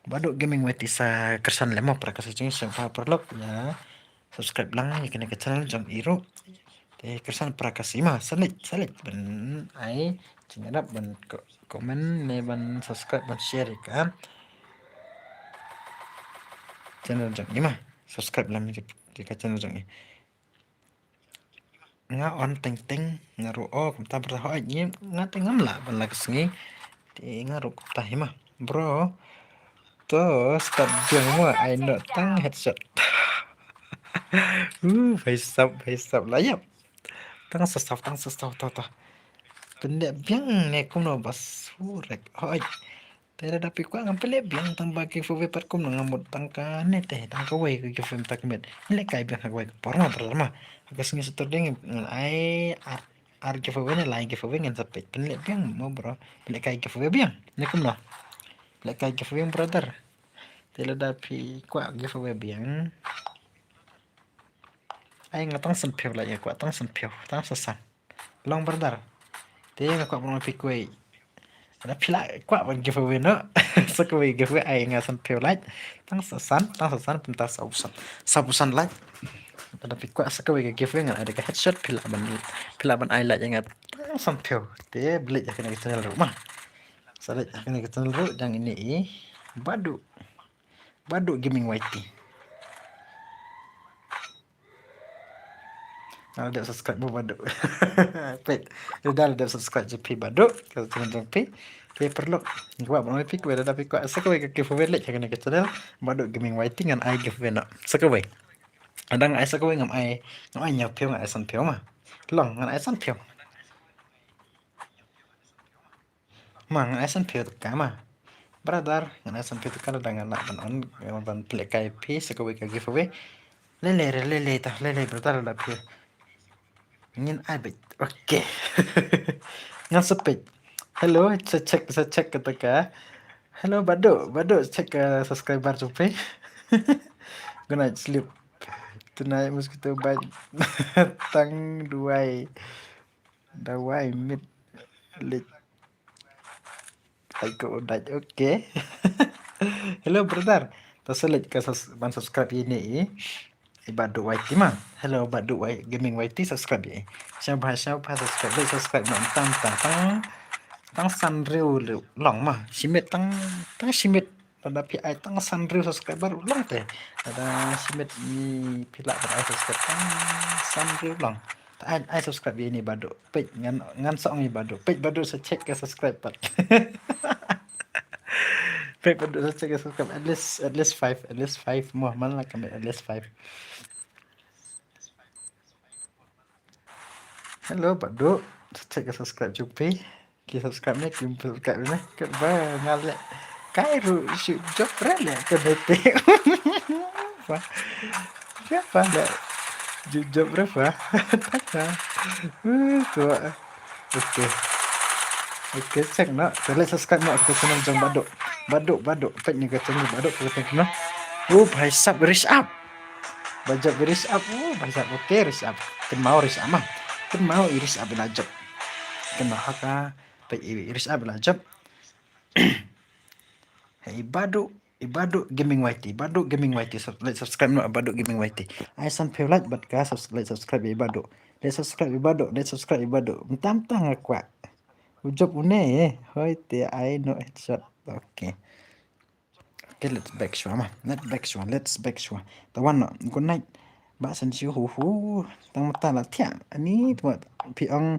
Badu Gaming Y T sa kyrshan lem ma para Khasi jong ngi sngewbha paralok ïa subscribe lang ïa kane ka channel jong i ruh. Te kyrshan para Khasi ma sa leit sa leit ban ai jingïarap ban ko-, comment ne ban subscribe ban share ïa ka channel jong i ma. Subscribe lang ïa ka channel jong i. Nga on teng teng nga ruh o kumta bro, hooid ngi nga teng ngam lah ban la ka sngi. Te nga ruh kumta hi ma bro. To start biang mo ai no tang headshot. Uh, bhai sab, bhai sab la ïap. Tang sa sab, tang sa sab, to to. Pynleh biang ne kumno ba surek. Hooid. Te lada phi kwah ngam pynleh biang tang ba giveaway pat kumno nga mut tang kane te tang kawei ka giveaway mynta ka miet. Ngi leh kai biang ha kawei ka por ma brother ma. Ha ka sngi Saturday ngan ai ar, ar giveaway ne lai giveaway ngan sa peit. Pynleh biang mo bro. Pynleh kai giveaway biang. Ne kumno. Pynleh kai giveaway brother. Te lada phi kwah giveaway biang. Ai nga tang san phew la ïa kwah tang san phew tang sa san. Long brother. Te nga kwah ban ong phi kawei. Lada phi lah kwah ban giveaway no. Sa kawei giveaway ai nga san phew like. Tang sa san, tang sa san, pynta sa phew san. Sa phew san like. Lada phi kwah sa kawei ka giveaway ngan ai da ka headshot phi lah ban, phi lah ban ai like ïa nga tang san phew. Te phi leit ha kane ka channel ruh ma. Sa leit ha kane ka channel ruh jong ine i Badu. Badu Gaming Y T. Nga la dep subscribe mo Badu. Peit. Nga la dep subscribe jong phi Badu. Ka channel jong phi. Phi paralok. Nga kwah ban ong ïa phi kawei lada phi kwah sa kawei ka giveaway leit ha kane ka channel Badu Gaming Y T ngan ai giveaway noh. Sa kawei. Lada nga ai sa kawei ngam ai, ngam ai hynñiew phew, nga ai san phew ma. Long ngan ai san phew. Ma ngan ai san phew tyngka ma. Brother, ngan ai san phew tyngka lada nga lah ban on, ban pynleh kai phi sa kawei ka giveaway. Lei lei re, lei lei ta, lei lei brother lada phi. Ngin ai beit. Okay. Ngan sa peit. Hello, sa check, sa check kata ka. Hello, Badu, Badu, check ka subscriber jong phi. Good night, sleep. Tonight, mosquito bite. Tang duwai. Dawai mit leit. Ai ko dait, okay. Hello brother. To sa leit ka sus-, ban subscribe ïa ine i. I Badu Y T ma. Hello Badu Y Gaming Y T subscribe ïa i. Sngewbha sngewbha subscribe leit subscribe noh tang tang tang. Tang san riew long ma. Shi miet tang tang shi miet. Lada phi ai tang san riew subscriber long te. Lada shi miet ngi phi lah ban ai subscribe tang san riew long. Ai, ai subscribe ïa ine i Badu. Peit ngan, ngan sa ong ïa i Badu. Peit Badu sa check ka subscribe pat. Peit Badu sa check ka subscribe. At least, at least five, at least five mo. Man la ka miet at least five. Hello Badu. Sa check ka subscribe jong phi. Ki subscribe ne, kim subscribe ne. Kat ba nga leh kai ruh shu jop re leh kane te. Ba. Siapa leh? Ju jop re ba. Tata. Uh, tu. Okay. Okay, check noh. Te leh subscribe noh ka channel jong Badu. Badu, Badu. Peit ne ka channel Badu ka channel noh. Oh, bhai sab, reach up. Ba jop reach up. Oh, bhai sab. Okay, reach up. Kynmaw reach up ma. Kynmaw i reach up la jop. Kynmaw ha ka. Peit i reach up la jop. Hei Badu, i Badu Gaming Y T, Badu Gaming Y T, sub-, leh subscribe noh Badu Gaming Y T. Ai san phew leh bad ka subs-, leh subscribe ïa i Badu. Leh subscribe ïa i Badu, leh subscribe ïa i Badu. Mynta mynta nga kwah. U jop une, eh. Hoi te ai noh headshot. Okay. Okay, let's back shuwa ma. Let's back shuwa, let's back shuwa. Tawan noh, good night. Ba san shu hu hu. Tang mynta la thiah. Ani tu phi ong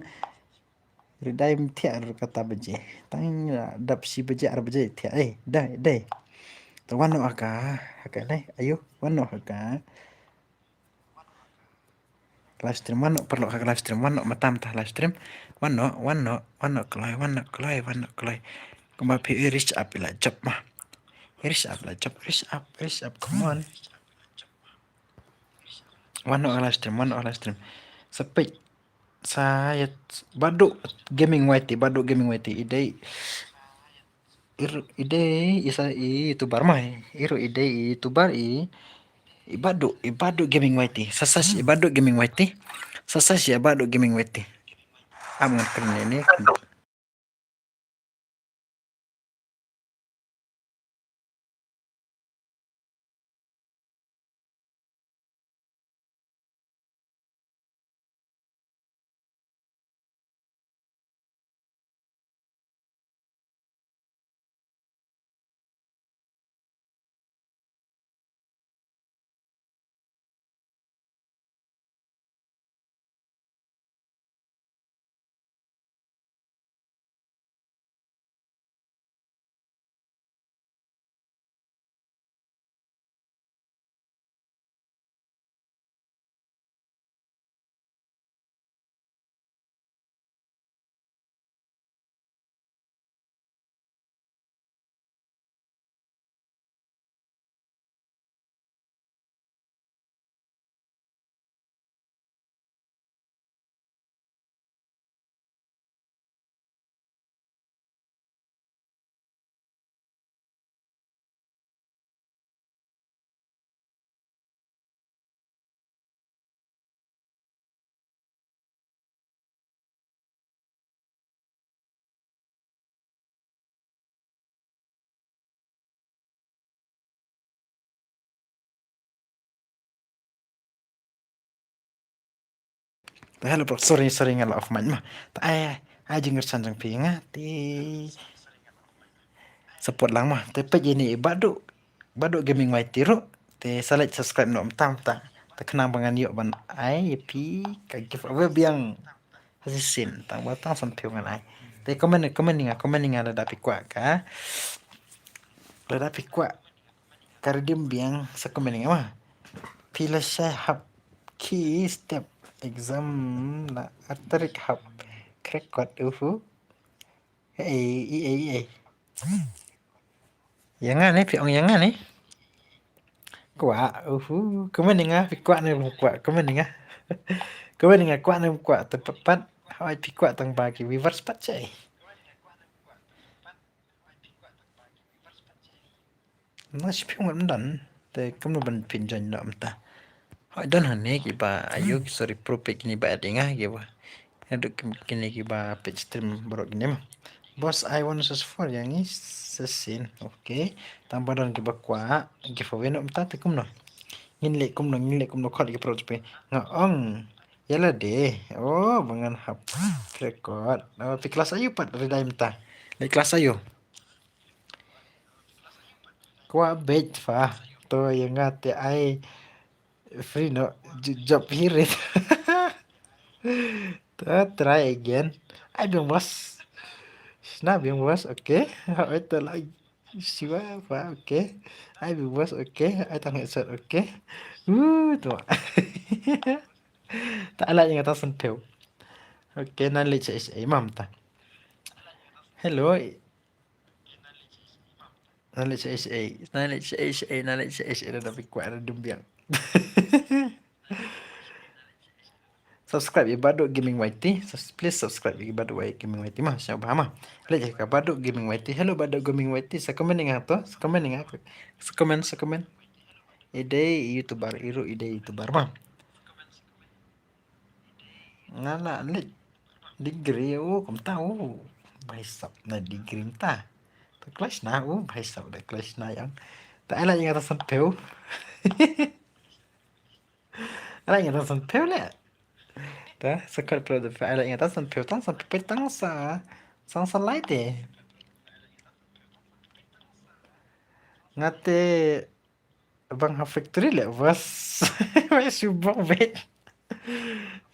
Ri dai thiah ruh kata baje. Tang dap shi baje ar baje thiah. Eh, dai, dai. To wan noh ha ka, ha ka dai. Ayo, wan noh ha ka live stream, wan noh paralok ha ka live stream, wan noh mynta mynta ha live stream. Wan noh, wan noh, wan noh kloi, wan noh kloi, wan noh kloi. Kumba phi ris ap ila jop ma. Ris ap ila jop, ris ap, ris ap, come on. Wan noh ha live stream, wan noh ha live stream. Sa peit, sa ïa Baduk Gaming Y T, Baduk Gaming Y T, i dei, i ru-, i dei, i sa, i YouTuber ma, i ruh i dei, i YouTuber, i, i Baduk, i Baduk Gaming Y T, sa search i Baduk Gaming Y T, sa search ïa Baduk Gaming Y T. Am ngan kren ïa ini. Te hello bro, sorry, sorry nga la off mic ma. Te ai, ai jingkyrchan jong phi nga te support lang ma. Te peit ïa ini i Baduk, Baduk Gaming Y T ruh. Te sa leit subscribe noh mynta mynta. Te khnang ba ngan ïoh ban ai ïa phi ka giveaway biang. Ha shisien tang ba tang san phew ngan ai. Te comment, comment ïa nga, comment ïa nga lada phi kwah ka, lada phi kwah ka redeem biang sa comment ïa nga ma. Phi la shai hap ki step exam na ar tarik hap crack kot uhu. Ei, ei, ei, ei. Ïa nga ne, phi ong ïa nga ne. Kwah, uhu, comment ïa nga, phi kwah ne bym kwah, comment ïa nga. Comment ïa nga, kwah ne bym kwah, te pat pat, hooid phi kwah tang ba ki viewers pat shai. Nga shu phi ong ym don, te kumno ban pynjoin noh mynta. Hooid don hangne kiba, ayo, sorry, pro page kine ba add ïa nga kiba. Haduh kine kiba page stream baroh kine ma. Boss, I one six four ïa ngi shisien. Okay. Tang ba don kiba kwah giveaway noh mynta te kumno. Ngin leh kumno, ngin leh kumno khot ki pro jong phi. Nga ong ïa lade. Oh, ba ngan hap crack kot. Oh, phi klas aïu pat ri dai mynta. Leh klas aïu. Kwah beit pha. To ïa nga te ai free noh j-, job hi rit. To try again. Ai biang boss. Shna biang boss, okay. Ai to la siwa pha, okay. Ai biang boss, okay. Ai tang headset, okay. Uh, to. Ta ala ïa nga tang san phew. Okay, nan leit sha S A ma mynta. Hello. Nan leit sha S A, nan leit sha S A, nan leit sha S A, lada phi kwah redeem biang. Subscribe ïa Baduk Gaming Y T, sus-, please subscribe ïa Baduk Gaming Y T ma, sngewbha ma. Leit ïa ka Baduk Gaming Y T, hello Baduk Gaming Y T, sa comment ïa nga to, sa comment ïa nga, sa comment, sa comment. I dei YouTuber, i ruh i dei YouTuber ma. Nga la leit degree, oh, kumta, oh. Bha sap na degree mynta. Ta clash na, oh, bha sap da clash na ïa. Ta ai la ïa nga tang san phew. Ai la ïa nga tang san phew leh. Ta sa kat pro da ai la ïa nga tang san phew, tang san phew, tang sa, tang sa lai te. Nga te bang ha factory leh bos. Wei shu bok beit.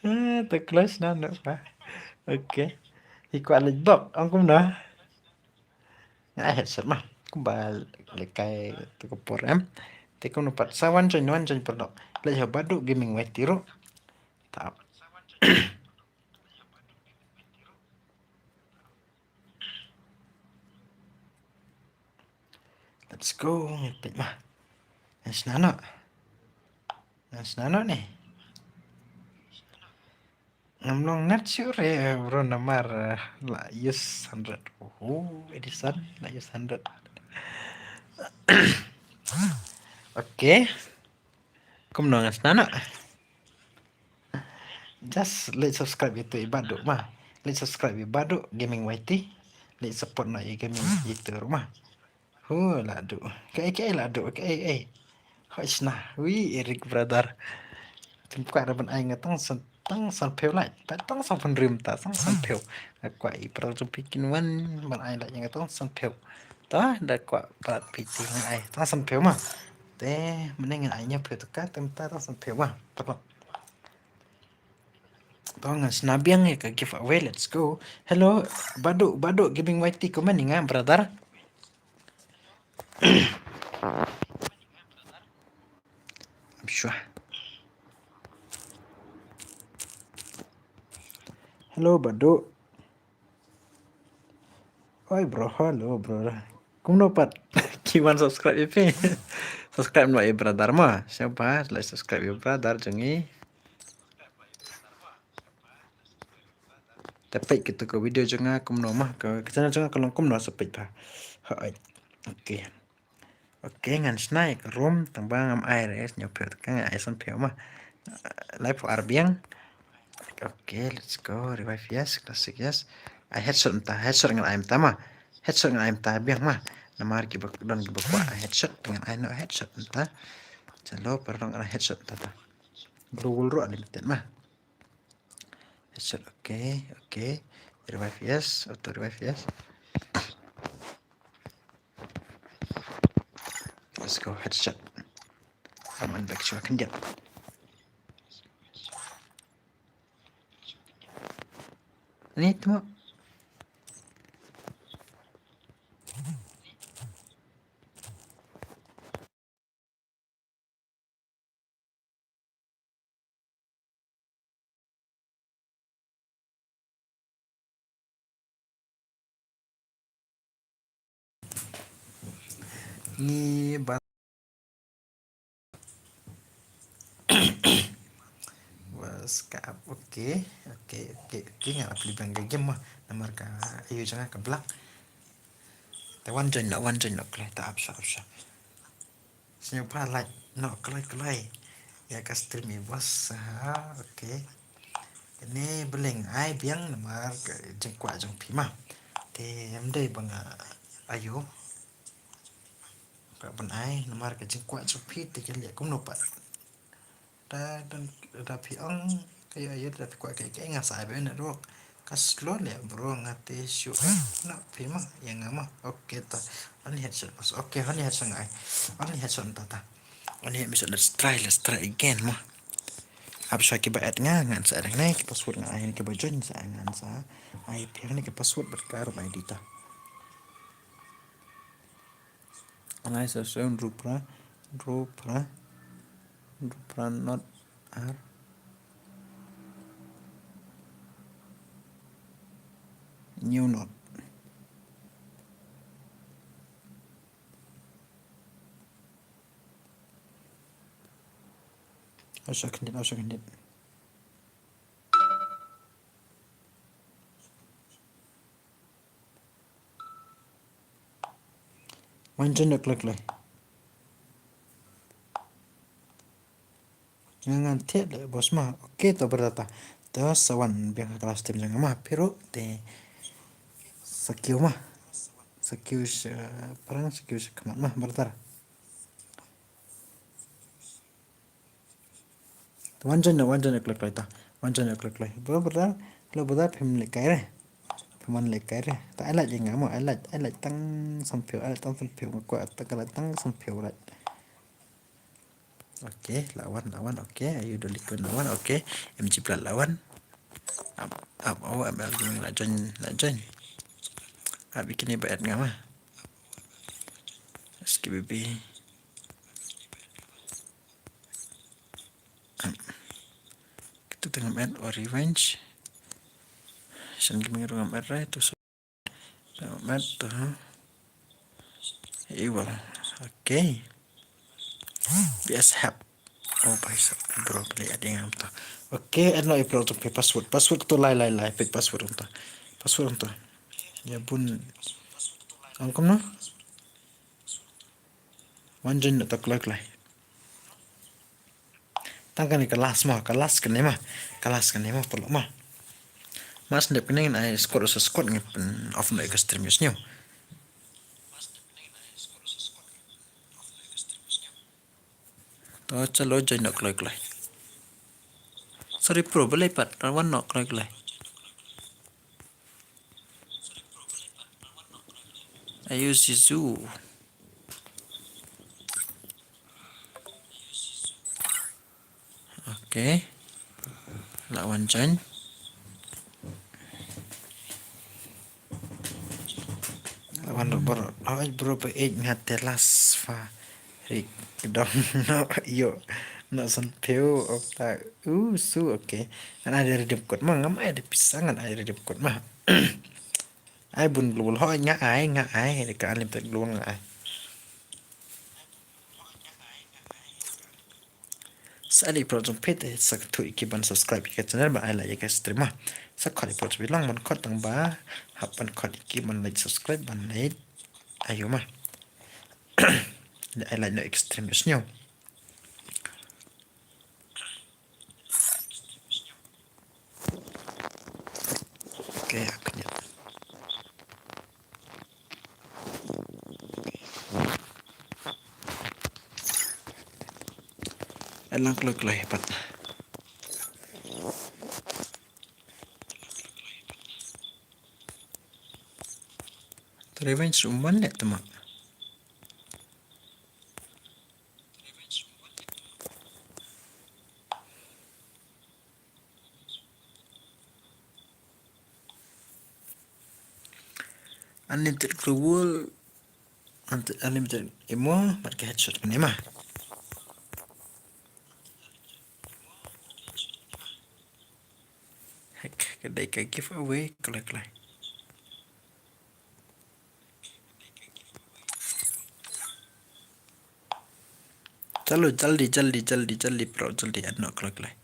Ah, ta clash na no pa. Okay. Hi kwah leit bok, ong kumno? Nga ai headset ma. Kumba lehkai tu ka por em. Te kumno pat sa wan join, wan join perdok. Leit ha Baduk Gaming Y T ruh. Tap. Let's go, ngepit ma. Ngan snano. Ngan snano ni. Ngam long net sure, bro, namar, eh, la use hundred. Oh, Edison, la use hundred. Okay. Kumno ngan snano. Just leit subscribe ïa tu i Baduk ma. Leit subscribe ïa Baduk Gaming Y T. Leit support noh ïa gaming ïa tu ruh ma. Hu la du. Kaei kaei la du. Kaei kaei. Hoi sna. Wi Eric brother. Tim kwah ra ban ai nga tang san, tang san phew lai. Ba tang san phew rim ta, tang san phew. Nga kwah i brother tu pikin wan ban ai lai nga tang san phew. Ta da kwah pat piti nga ai tang san phew ma. Te mene nga ai nya phew ta ka tem ta tang san phew ma. Ta pa. To ngan sna biang ïa ka giveaway, let's go. Hello, Baduk, Baduk Gaming Y T, comment ïa nga brother. I'm sure. Hello, Baduk. Oi bro, hello bro. Kumno pat? Ki wan subscribe ïa phi. Subscribe noh ïa brother ma. Siapa? Like subscribe ïa brother jong ngi. Te peit kito ka video jong nga kumno ma. Ka, ka channel jong nga ka long kumno sa peit pha. Hai. Okay. Okay, ngan snai ka room tang ba ngam ai re, sñiaw phew ka nga ai san phew ma. Lai phew ar biang. Okay, let's go. Revive yes, classic yes. Ai headshot mynta, headshot ngan ai mynta ma. Headshot ngan ai mynta biang ma. Namar ki ba don ki ba kwah ai headshot, ngan ai no headshot mynta. Chalo, perdon ngan ai headshot mynta ta. Global ro unlimited ma. Headshot, okay, okay. Revive yes, auto revive yes. Let's go, headshot. Aman back shuwa khyndiat. Ni tmo. Ni ba was ka up. Okay, okay, okay, okay. Nga la plie biang ka game ma. Namar ka ayu jong nga ka block. Te wan join la, wan join la kloi, ta ap sha, ap sha. Sñiaw pha like noh kloi kloi ïa ka stream i boss. Ha, okay. Kane ba leng ai biang namar ka jingkwah jong phi ma. Te em dei ba nga ayu. Ka ban ai namar ka jingkwah jong phi te ka leh kumno pat. Da, da, da phi ong ka ïa ïa da phi kwah ka ka nga sa ai ba network. Ka slow le bro, nga te shu na phi ma ïa nga ma. Okay ta. Only headshot bas. Okay, only headshot nga ai. Only headshot ta ta. Only headshot, let's try, let's try again ma. Ap sha ki ba add nga ngan sa ai ne ki password nga ai ki ba join sa ngan sa ai phi ne ki password bad ka room I D ta. Ngai sa seun rupra, rupra, rupra not ar. New not. Asha kendit, asha kendit. Wan jon da kloi kloi. Nga ngan thied le bos ma. Okay to brother ta. To sa wan biang ha class team jong nga ma. Pero te sa kiew ma. Sa kiew sha parang, sa kiew sha khmat ma brother. Wan jon, wan jon kloi kloi ta. Wan jon kloi kloi. Bro, bro, lo bro, phim lehkai re. Phim wan lehkai re. Ta ai lait ïa nga mo, ai lait, ai lait tang san phew, ai lait tang san phew, nga kwah ta ka lait tang san phew lait. Okay, la wan, la wan, okay. Ayu doli kun la wan, okay. M G Plat la wan. Ap, ap, oh, ap, ap, la join, la join. Ap, ïa kine ba add nga ma. S K B B. Ap. Kita tengah add or revenge. Shen kimi ruang add, right? Mat to, ha? Iwal. Okay. P S help. Oh, paisa. Bro, beli ada yang apa? Okay, ano i bro to pay password. Password to lai, lai, lai. Pay password to. Password to. Ya bun. Angkum no? Wan join to kloi kloi. Tang kane ka last ma, ka last kane ma, ka last kane ma, paralok ma. Mas ndep kane ngan ai squad, sa squad ngan pyn off noh ïa ka stream ïa sniew. To chalo join noh kloi kloi. Sorry bro, balei pat, wan noh kloi kloi. I use Jizu. Okay. La wan join. La wan bro. Ai bro, ba ej nga te last fa. Rik dong no yo. No san peu of ta. U su, okay. Ngan ai redeem code ma, ngam ai da pisa, ngan ai redeem code ma. Ai bun global ho, nga ai, nga ai, ka unlimited global nga ai. Sa ai pro jong pet, sa ka tu iki ban subscribe ïa ka channel, ban ai like ïa ka stream ma. Sa khot ïa pro jong pet long ban khot tang ba, hap ban khot iki ban like subscribe, ban like. Ayo ma. Ai like no extreme sniew. Okay, ak nyet. Alang kloi kloi pat. Revenge umman le tama. Unlimited global, unlimited ammo, bad ka headshot kane ma. Hek, ka dei ka giveaway, kloi kloi. Chalo, jaldi, jaldi, jaldi, jaldi, bro, jaldi, add noh kloi kloi.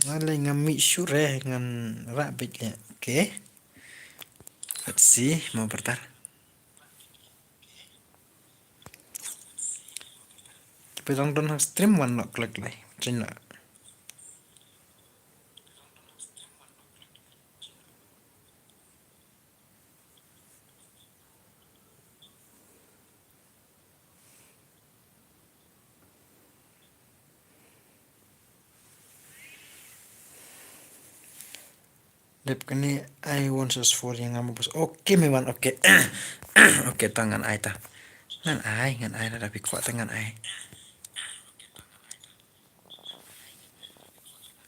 Nga lei ngam mih shuh re, ngan rah beit leh. Okay. Let's see, mo bertar. Ki pyrang don ha stream wan noh kloi kloi. Chin na. Dep kane ai one source four ïa nga mo bos. Okay, me wan, okay. Okay, ta ngan ai ta. Ngan ai, ngan ai, lada phi kwah ta ngan ai.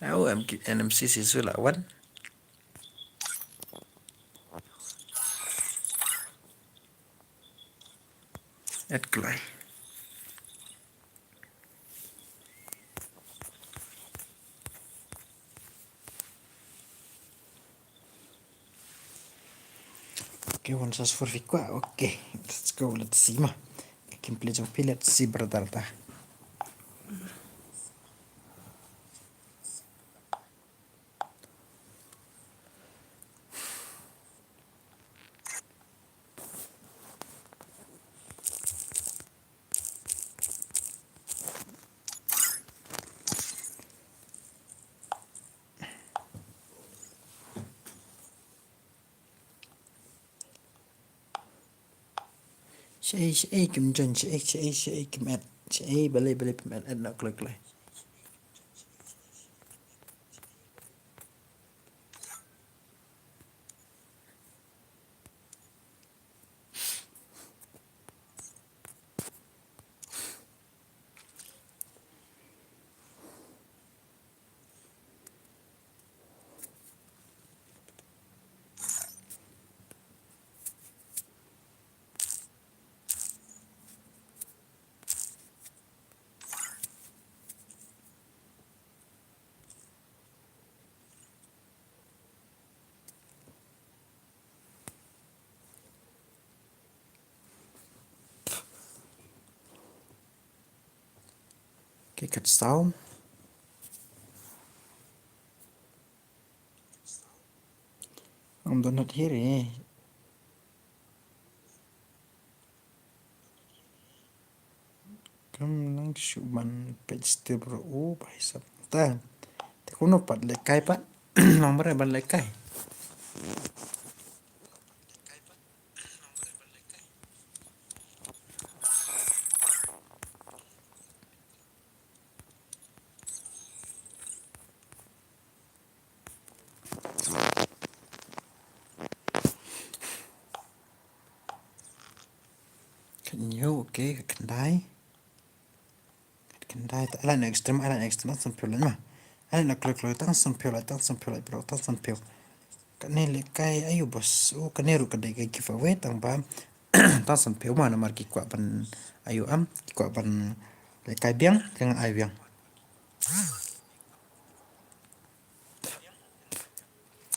Au, em ki, N M C C su la wan. Add kloi. Okay, one source four phi kwah. Okay, let's go, let's see ma. Ka gameplay jong phi, let's see brother ta. Shaei, shaei kim join, shaei, shaei, shaei kim add, shaei, balei, balei pym add, add noh kloi kloi. Okay, kat saw. Ang donat hiri. Kam nang shu ban page step ro u bai sap ta. Te kumno pat lehkai pat. Nang bare ban lehkai. Khat hynñiew, okay, khat khyndai. Khat khyndai, ta, ai lait na extreme, ai lait na extreme, tang san phew lait ma. Ai lait na kloi kloi, tang san phew lait, tang san phew lait, bro, tang san phew. Kane lehkai aiu boss, oh, kane ruh ka dei ka giveaway, tang ba, tang san phew ma, namar ki kwah ban, aiu am, ki kwah ban lehkai biang, ka ngan ai biang.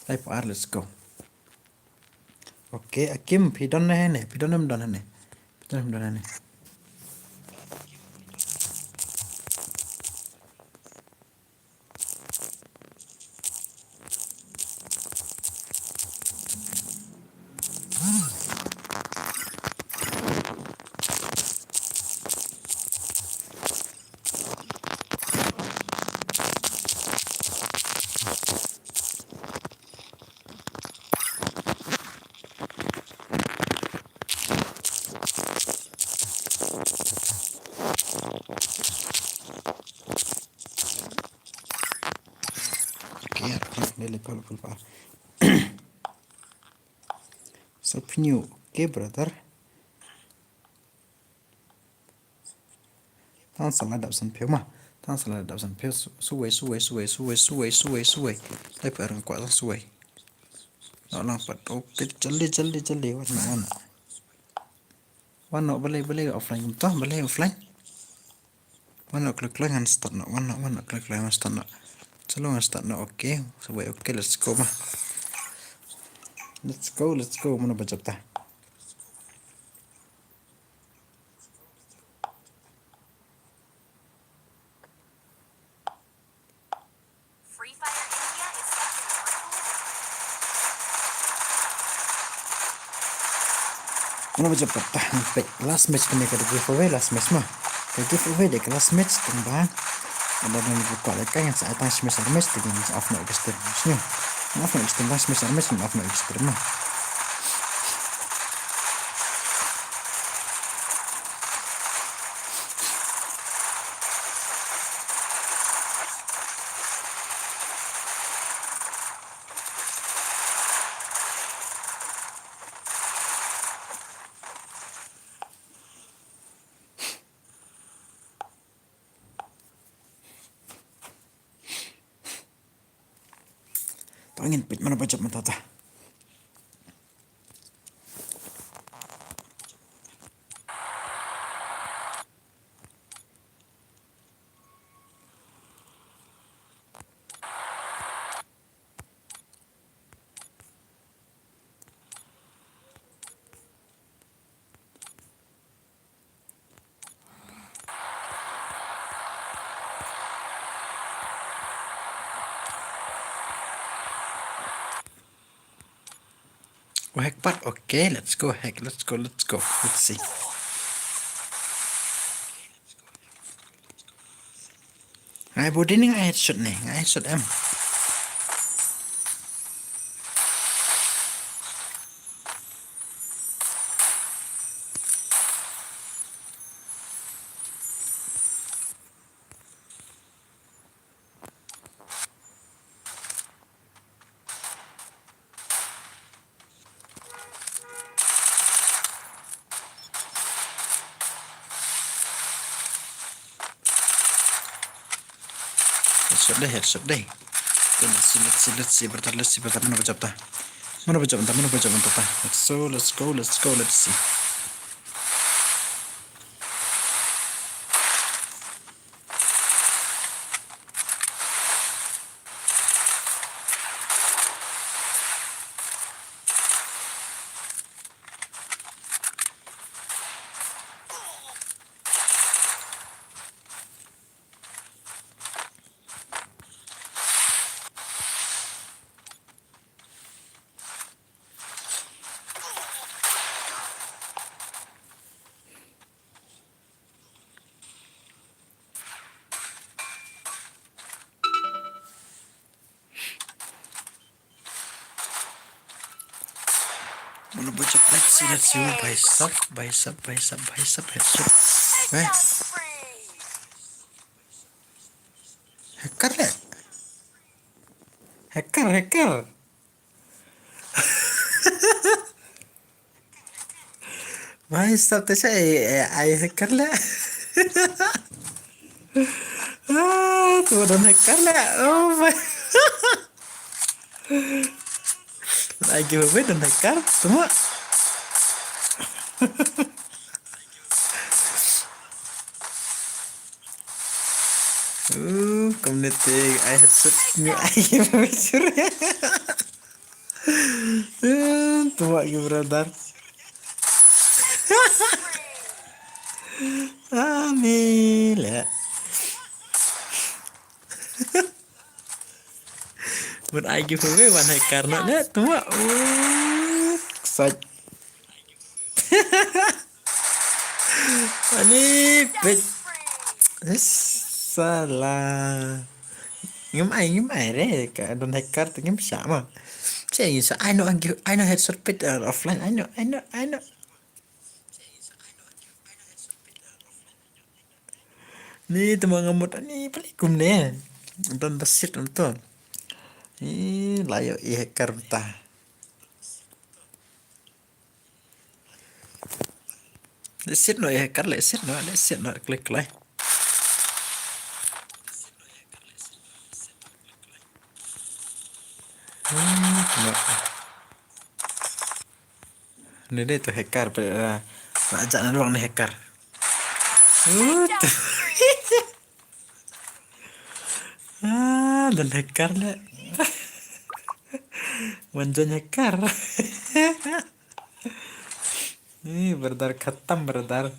Ai pa ar, let's go. Okay, Akim, phi don ne ne, phi don ne, don ne. Phi don ne, don ne. Okay, okay, le, le, le, le, le. So, pynïoh, okay, brother. Tang sa la dap san phew ma. Tang sa la dap san phew. Su-, suwei, suwei, suwei, suwei, suwei, suwei, suwei. Dei phi rang kwah tang suwei. Noh lang pat. Okay, jaldi, jaldi, jaldi. Wan noh, wan noh. Wan noh, balei, balei offline kumta, balei offline. Wan noh, kloi kloi ngan start noh. Wan noh, wan noh, kloi kloi ngan start noh. Salo ngan start noh, okay. Suwei, okay, let's go ma. Let's go, let's go. Mano ba jop ta. Free Fire India is such a wonderful Mano ba jop pat ta, peit last match kane ka dei giveaway last match ma. Ka giveaway dei ka last match tang ba. Lada don ba kwah lehkai ngan sa ai tang shi match ar match te ngan sa off noh ka stream. Sngewbha. Ngan off noh ka stream tang shi match ar match ngan off noh ka stream ma. To ngin peit mano ba jop mynta ta. Oh, hack pat. Okay, let's go, hack. Let's go, let's go. Let's see. Nga ai body ne nga ai headshot ne? Nga ai headshot em. Headshot dei, headshot dei. Let's see, let's see, let's see, brother, let's see, brother. Mano ba jop ta? Mano ba jop ta? Mano ba jop ta? Let's go, let's go, let's go, let's see. Mano ba jop leh sila siu, bhai sab, bhai sab, bhai sab, bhai sab, headshot. Eh. Hacker leh. Hacker, hacker. Bhai sab te sa ai, ai hacker leh. Ah, tu don hacker leh. Oh my. Ai giveaway don hacker. Tuma. Uh, community, I had such new I giveaway. Eh, tuma ki brother. Ani leh. Mut ai giveaway wan hacker noh leh tuma. Uh, sach. Ani peit. Salah. Ngim ai, ngim ai re, ka don hacker te ngim shah ma. Che ngim shah, ai noh, ai noh headshot peit, uh, offline, ai noh, ai noh, ai noh. Ni tuma nga mut, ni palik kumne. Don da sit nonton. Ni la ïoh i hacker mynta. Leh sit noh i hacker, leh sit noh, leh sit noh, klik, klik. Hmm, tuma. Ni dei tu hacker, pe, ah, la jah na ruang ni hacker. Uh, tu. Ah, don hacker leh. Wan join hacker. Ni brother khatam brother.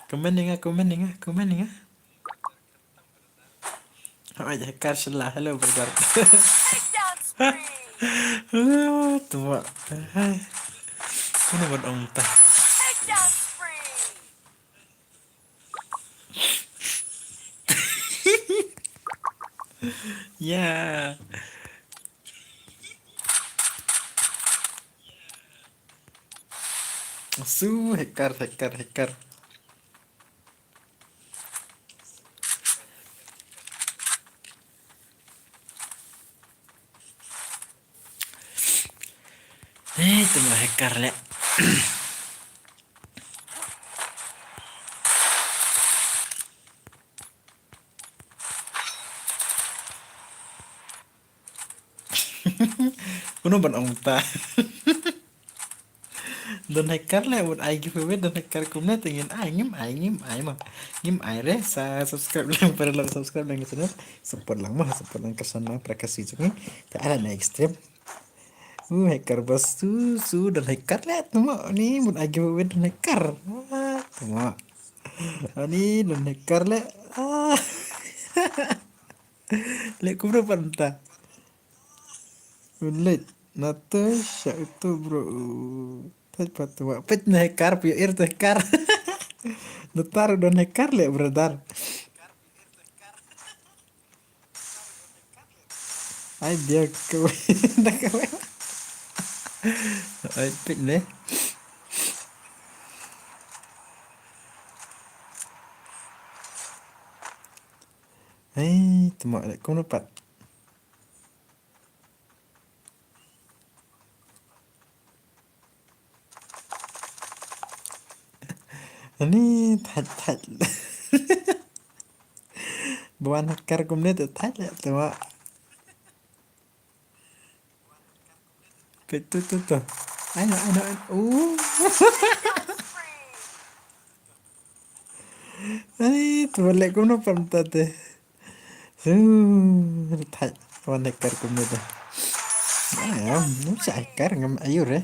Comment ni nga, comment ni nga, comment ni nga. Oi, hacker shala, hello brother. Takedown spree. Uh, tuma. Hai. Mano ban ong ta. Takedown spree. Ya. Su hacker, hacker, hacker. Eh, tuma hacker leh. Mano ban ong ta. Don hacker leh, mut ai giveaway don hacker kumne te ngin ai, ngim ai, ngim ai ma. Ngim ai re, sa subscribe lang, para lang subscribe lang ka channel. Support lang ma, support lang ka channel, para ka si jong ngi. Te ala na extreme. Uh, hacker bas tu, su don hacker leh, tuma ni, mut ai giveaway don hacker. Ah, tuma. Ani don hacker leh. Ah. Leh kumno pat mynta. Leh Natasha itu bro. Peit pat tu, peit na hacker, peit ir tu hacker. Natar don hacker leh brother. Ai dia kawei, da kawei. Ai peit ne. Ai tuma leh kumno pat. Ani thait thait. Ba wan hacker kumne te thait leh te ma. Peit tu tu tu. Ai no ai no ai no. Uh. Ai tu leh kumno pat mynta te. Su, thait wan hacker kumne te. Ai, ngam shah hacker ngam aiu re.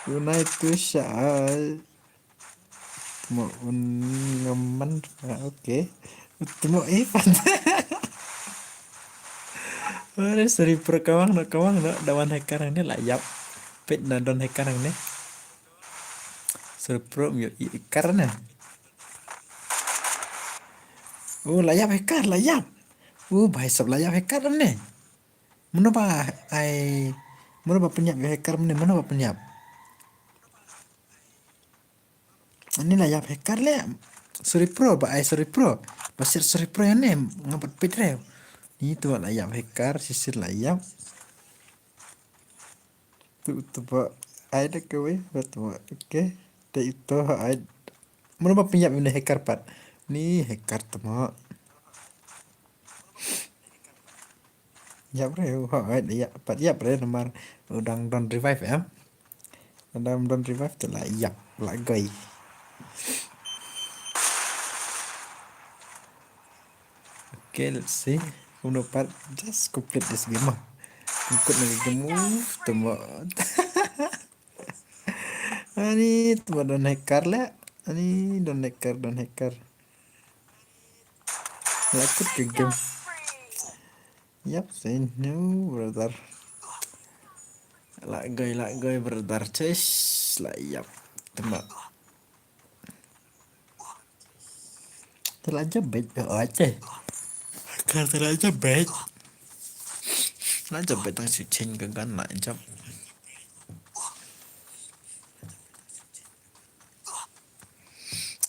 Unai tu shah. Mo un ngam man, ah, okay. Tu mo eh pat. Ore, sorry pro, kawang no, kawang no, da wan hacker ne la ïap. Peit na don hacker ne. Sorry pro, ym ïoh i hacker ne. Oh, la ïap hacker, la ïap. Oh, bhai sab, la ïap hacker ne. Mano ba ai Mano ba pynïap ïa hacker mynne, mano ba pynïap? Ani la ïap hacker le. Sorry pro, ba ai sorry pro. Ba sir sorry pro ïa ne, nga pat peit re. Ni tu la ïap hacker, sisir la ïap. Tu tu ba ai da kawei, ba tu ba. Okay. Te itu ha ai. Mano ba pynïap ïa ne hacker pat? Ni hacker tu ma. Ïap re, ha ai, ïap pat ïap re namar u dang don revive em. U dang don revive tu la ïap, la goi. Okay, let's see. Kumno pat, just complete this game ah. Ikut lagi game, uff, tu ma. Ani tu ma don hacker le. Ani don hacker, don hacker. La kut ke game. Yap, say no, brother. La goi, la goi, brother. Chase, la yap. Tama. Te la jabet, oh, ache. Ka te la jabet. La jabet tang si chen ka gan la jab.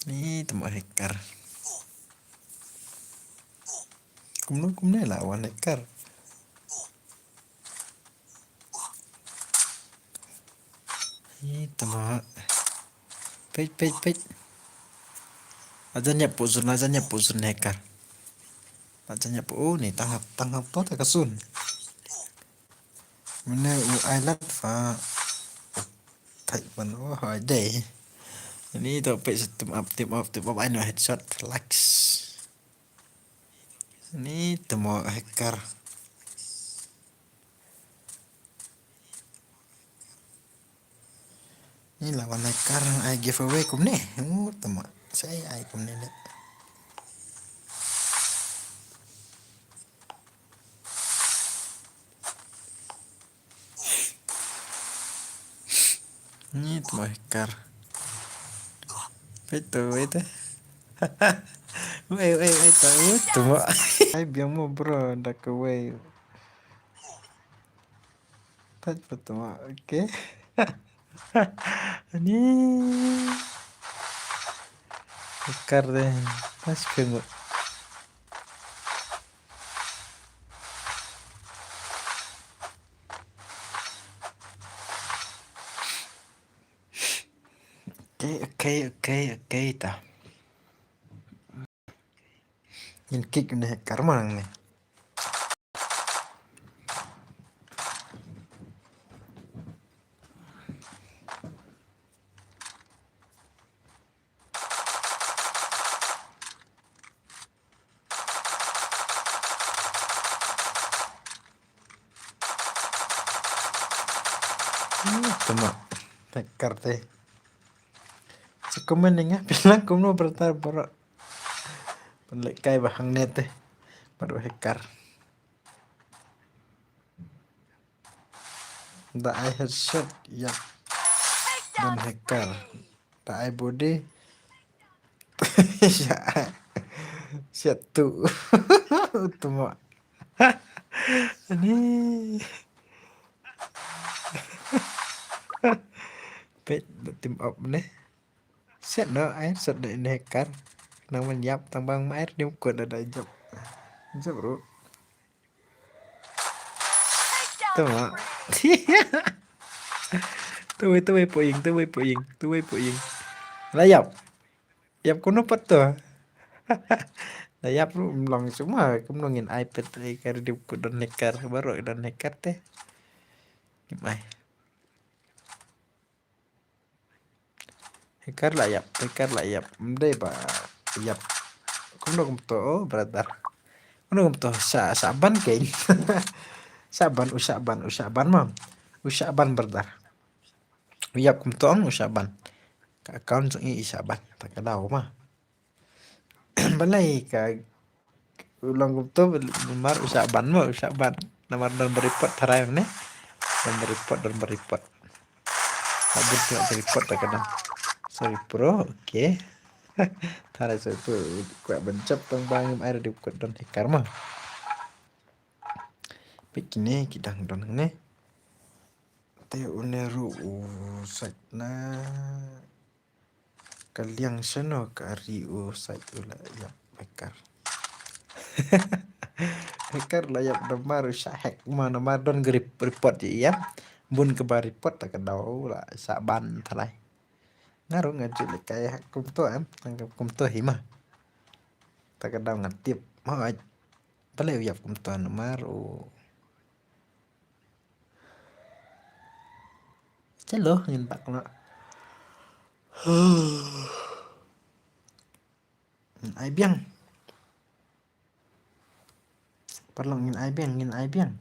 Ni tama hacker. Kumno, kumno la wan hacker. Ni tama. Peit, peit, peit. Ajan ïap puzun, ajan ïap puzun hacker. Ajan ïap pu, oh, ni tang hap, tang hap to ta ka sun. Mane u ai lat fa. Thai ban, oh, hai dei. Ni to peit sa team up, team up, team up, ai no headshot, relax. Ni tama hacker. Ni la wan hacker ai giveaway kumne. Mu tama. Sai ai kumne le. Ni tama hacker. Peit tu, peit tu. Wei, wei, wei, tu, tama. Ai biang mo bro, da kawei. Peit pa tama, okay. Ani. Hacker de. Pas kemut. Okay, okay, okay, okay, ta. Ngin kick ne hacker ma nangne. Hmm, tama. Hacker te. Sa comment ne nga phi la kumno brother bro. Pynlehkai ba hangne te. Bad u hacker. Da ai headshot ïa. Don hacker. Da ai body. Sia. Sia tu. Tama. Ani. Peit da team up ne. Set no, ai set da in hacker. Nang man ïap tang bang ma ai rim kut da da jop. Jop ru. Tama. Tuwei, tuwei puying, tuwei puying, tuwei puying. La ïap. Ïap kumno pat tu. La ïap ru mlong suma kumno ngin ai pet ai ka rim kut don hacker baroh don hacker te. Ngim ai. Hacker la ïap, hacker la ïap. Ym dei ba ïap. Kumno kumto, oh, brother. Kumno kumto, sa, sa ban kein. Sa ban, u sa ban, u sa ban ma. U sa ban, brother. U ïap kumto, u sa ban. Ka account jong i, i sa ban. Ta ka daw ma. Balei ka u long kumto, namar u sa ban mo, u sa ban. Namar don ba report tharai ne. Don ba report, don ba report. Ka bun ka report ta ka dang. Sorry pro, okay. Tharai sorry pro, kwah ban jop tang ba ngim ai report don hacker ma. Peit kine ki dang don ne. Te une ruh u sait na ka liang shano ka ri u sait u la ïap hacker. Hacker la ïap namar u shah hack ma namar don ka rep-, report ïa ïa. Bun kaba report ta ka daw la shah ban thalai. Nga ruh nga ju leh kai hack kumto em, tang kumto hi ma. Ta ka daw nga tip ma ai. Balei u ïap kumto namar u Chalo, ngin bak na. Ngin ai biang. Paralok ngin ai biang, ngin ai biang.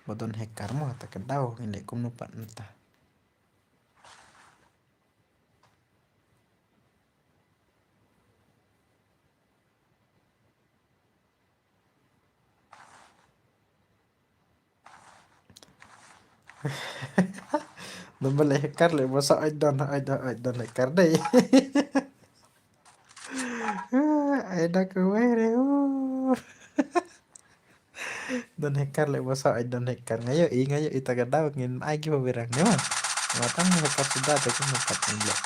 Ba don hacker mo, ta ka daw, ngin leh kumno pat nta. Don ba leh hacker leh ba sa ai don, ai don, ai don hacker dei. Ai da ka wei re. Don hacker leh ba sa ai don hacker. Nga ïohi, nga ïohi ta ka daw ngin ai giveaway rang ne ma. Nga tang hacker suda ta ka hacker ngin leh.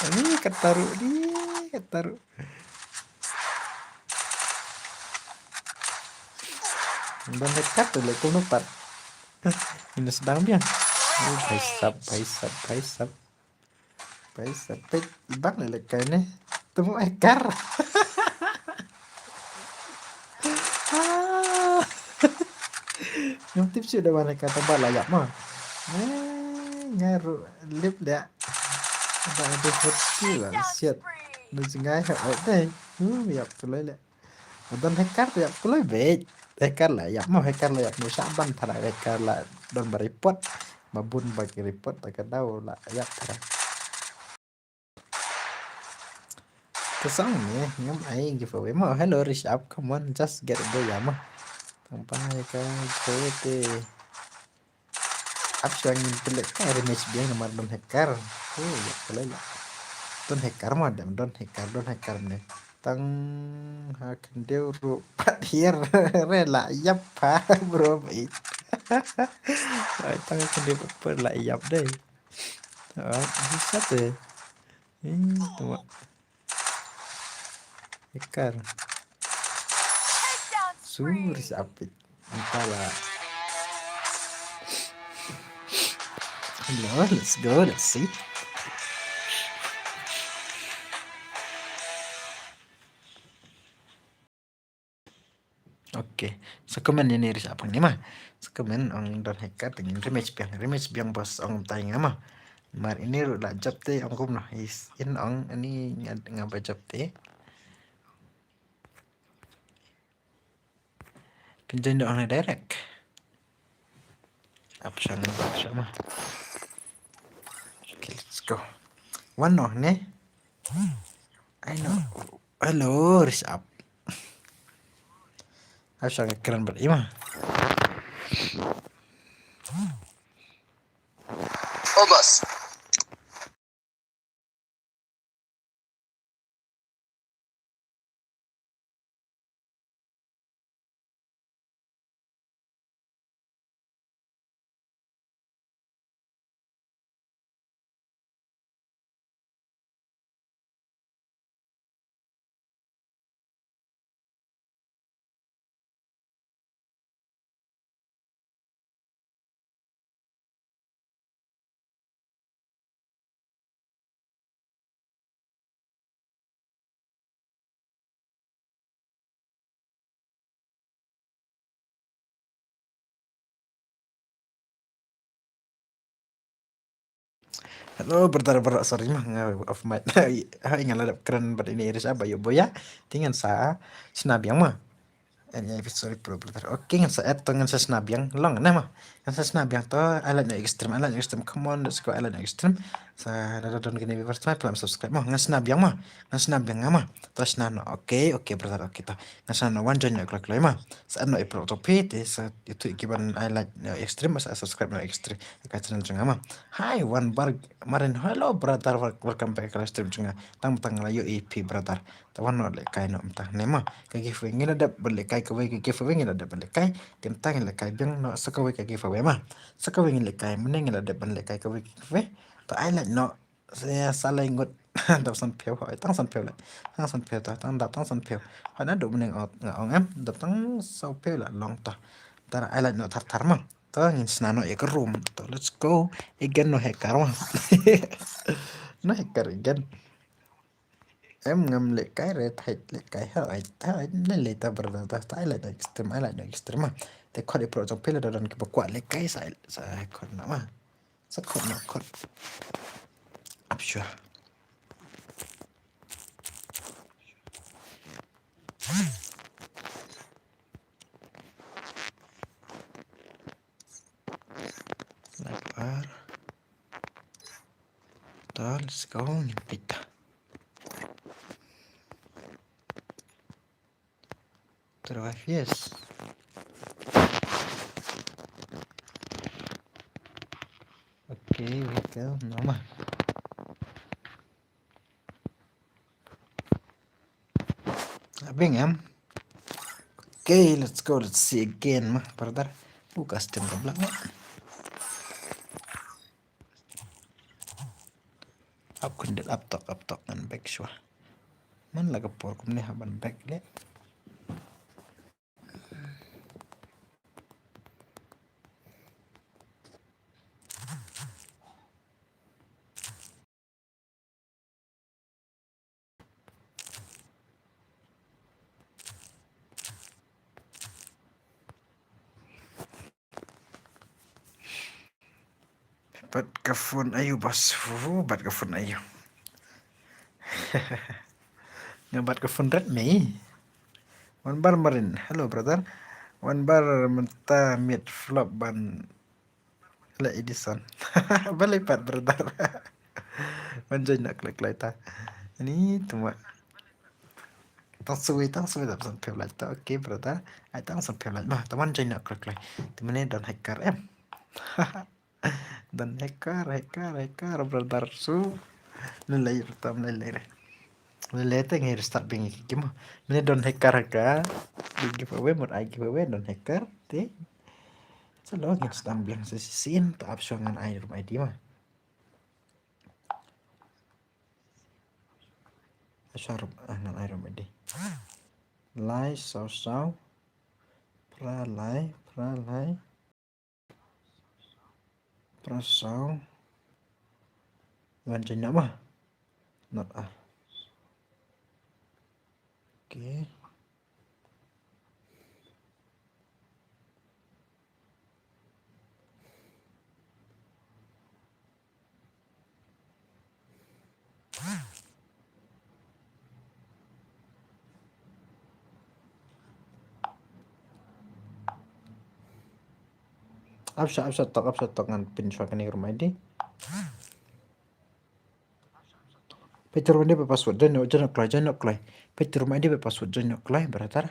Ani kata ruh, ni kata ruh. Ban dekat tu leh kumno pat. Ini sedang biang. Oh, bhai sab, bhai sab, bhai sab. Bhai sab, bhai ibang leh leh kai ne. Temu ekar. Ah. Ngam tip shuh da ban hacker tang ba la ïap ma. Eh, nga ruh lip da. Ba ada forty la siat. Nu jngai ha ot dei. Hu ïap kloi le. Don hacker ïap kloi beit. Hacker la ïap ma, hacker la ïap nu shah ban tharai hacker la don ba report. Ba bun ba ki report ta ka daw la ïap tharai. Te song ne, ngam ai giveaway mo. Hello, Rishabh, come on, just get a boya mo. Tang ba ka giveaway te. Ap shang ngin pynleh ka rematch biang namar don hacker. Oh, ïa pynleh la. Don hacker mo, dem don hacker, don hacker ne. Tang ha khyndew ruh pat hiar re la ïap ha bro bhai. Ai tang ha khyndew pat la ïap dei. Ai, bisa te. Eh, tama. Ekar. Sur sa apit. Entah lah. Hello, let's go, let's see. Okay. Sa comment ïa ni Rishabh ne ma. Sa comment ong don hacker te ngin rematch biang, rematch biang boss ong tai nga ma. Mar ini ruh la jop te ong kumno. Is in ong ini nga, nga ba jop te. Pynjoin da ong direct. Ap shang, ap shang ma. Okay, let's go. One noh ne. I know. Hello, Rishabh. Ap shang kren bad ima. Oh, boss. Hello, brother, brother, sorry ma, nga off mic. Hai, nga la dep kren bad ini Iris Ab, ayo boya. Te ngan sa shna biang ma. Sorry, bro, brother. Okay, ngan sa add to, ngan sa shna biang. Long ne ma. Ngan sa shna biang to. I like no extreme. I like no extreme. Come on, let's go. I like no extreme. Sa lada don kine viewers ma, phi lah subscribe ma. Ngan shna biang ma. Ngan shna biang nga ma. To shna noh. Okay, okay brother, okay to. Ngan shna noh, wan join noh kloi kloi ma. Sa noh i pro to phi te sa ïathuh ïa ki ban ai like noh extreme, sa subscribe noh extreme. Ka channel jong nga ma. Hi, Wan Bar Marin. Hello brother, wel-, welcome back ka live stream jong nga. Tang tang la ïohi phi brother. Te wan noh lehkai noh mynta ne ma. Ka giveaway ngi la dep ban lehkai kawei ka giveaway ngi la dep ban lehkai. Te mynta ngi lehkai biang noh sa kawei ka giveaway ma. Sa kawei ngi lehkai mynne ngi la dep ban lehkai kawei ka giveaway. Te ai like noh. Sa, sa lai ngut. Dap san phew, hoi, tang san phew lai. Tang san phew ta, tang dap tang san phew. Hoi naduh mynne nga ong em, dap tang san phew la long ta. Te ai like noh thar thar ma. Te ngin shna noh ïa ka room. Te let's go. Again noh hacker ma. Noh hacker again. Em ngam lehkai re, thait lehkai ha, ai, ha, ai, leh leh ta brother ta, ta ai like noh extreme, ai like noh extreme ma. Te khot i pro jong phi lada don kiba kwah lehkai sa, sa khot noh ma. Sa khot noh khot. Ap sure. Lapar. To, let's go, ngin peit ta. Survive, yes. Okay, we go. No ma. Abeng em. Okay, let's go. Let's see again ma, brother. U custom ka bla ma. Ap khyndiat, ap tok, ap tok ngan back shuwa. Man la ka por kumne hap ban back leh. Bat ka phone aïu bas. Fu, bat ka phone aïu. Nga bat ka phone Redmi. Wan Bar Marin. Hello brother. Wan Bar mynta miet flop ban leh Edison. Balei pat brother. Wan join noh kloi kloi ta. Ani tuma. Tang sui, tang sui dap san phew like ta. Okay brother. Ai tang san phew like ma. Te wan join noh kloi kloi. Te mynne don hacker em. Don hacker, hacker, hacker brother su. Lei lei tam lei lei re. Lei lei te ngi restart biang ïa ki game. Mynne don hacker hacker. Bad giveaway, mut ai giveaway don hacker te. Sa lo ngin sdang biang sa shisien, te ap shuwa ngan ai room ID ma. Ap shuwa room, ah, ngan ai room ID. Lai saw saw. Phra lai, phra lai. Phra saw. Wan join noh ma. Not ah. Okay. Ap shuwa, ap shuwa tok, ap shuwa tok ngan pyn shuwa kane ka room ID. Peit ka room ID bad password, join noh, join noh kloi, join noh kloi. Peit ka room ID bad password, join noh kloi, brother.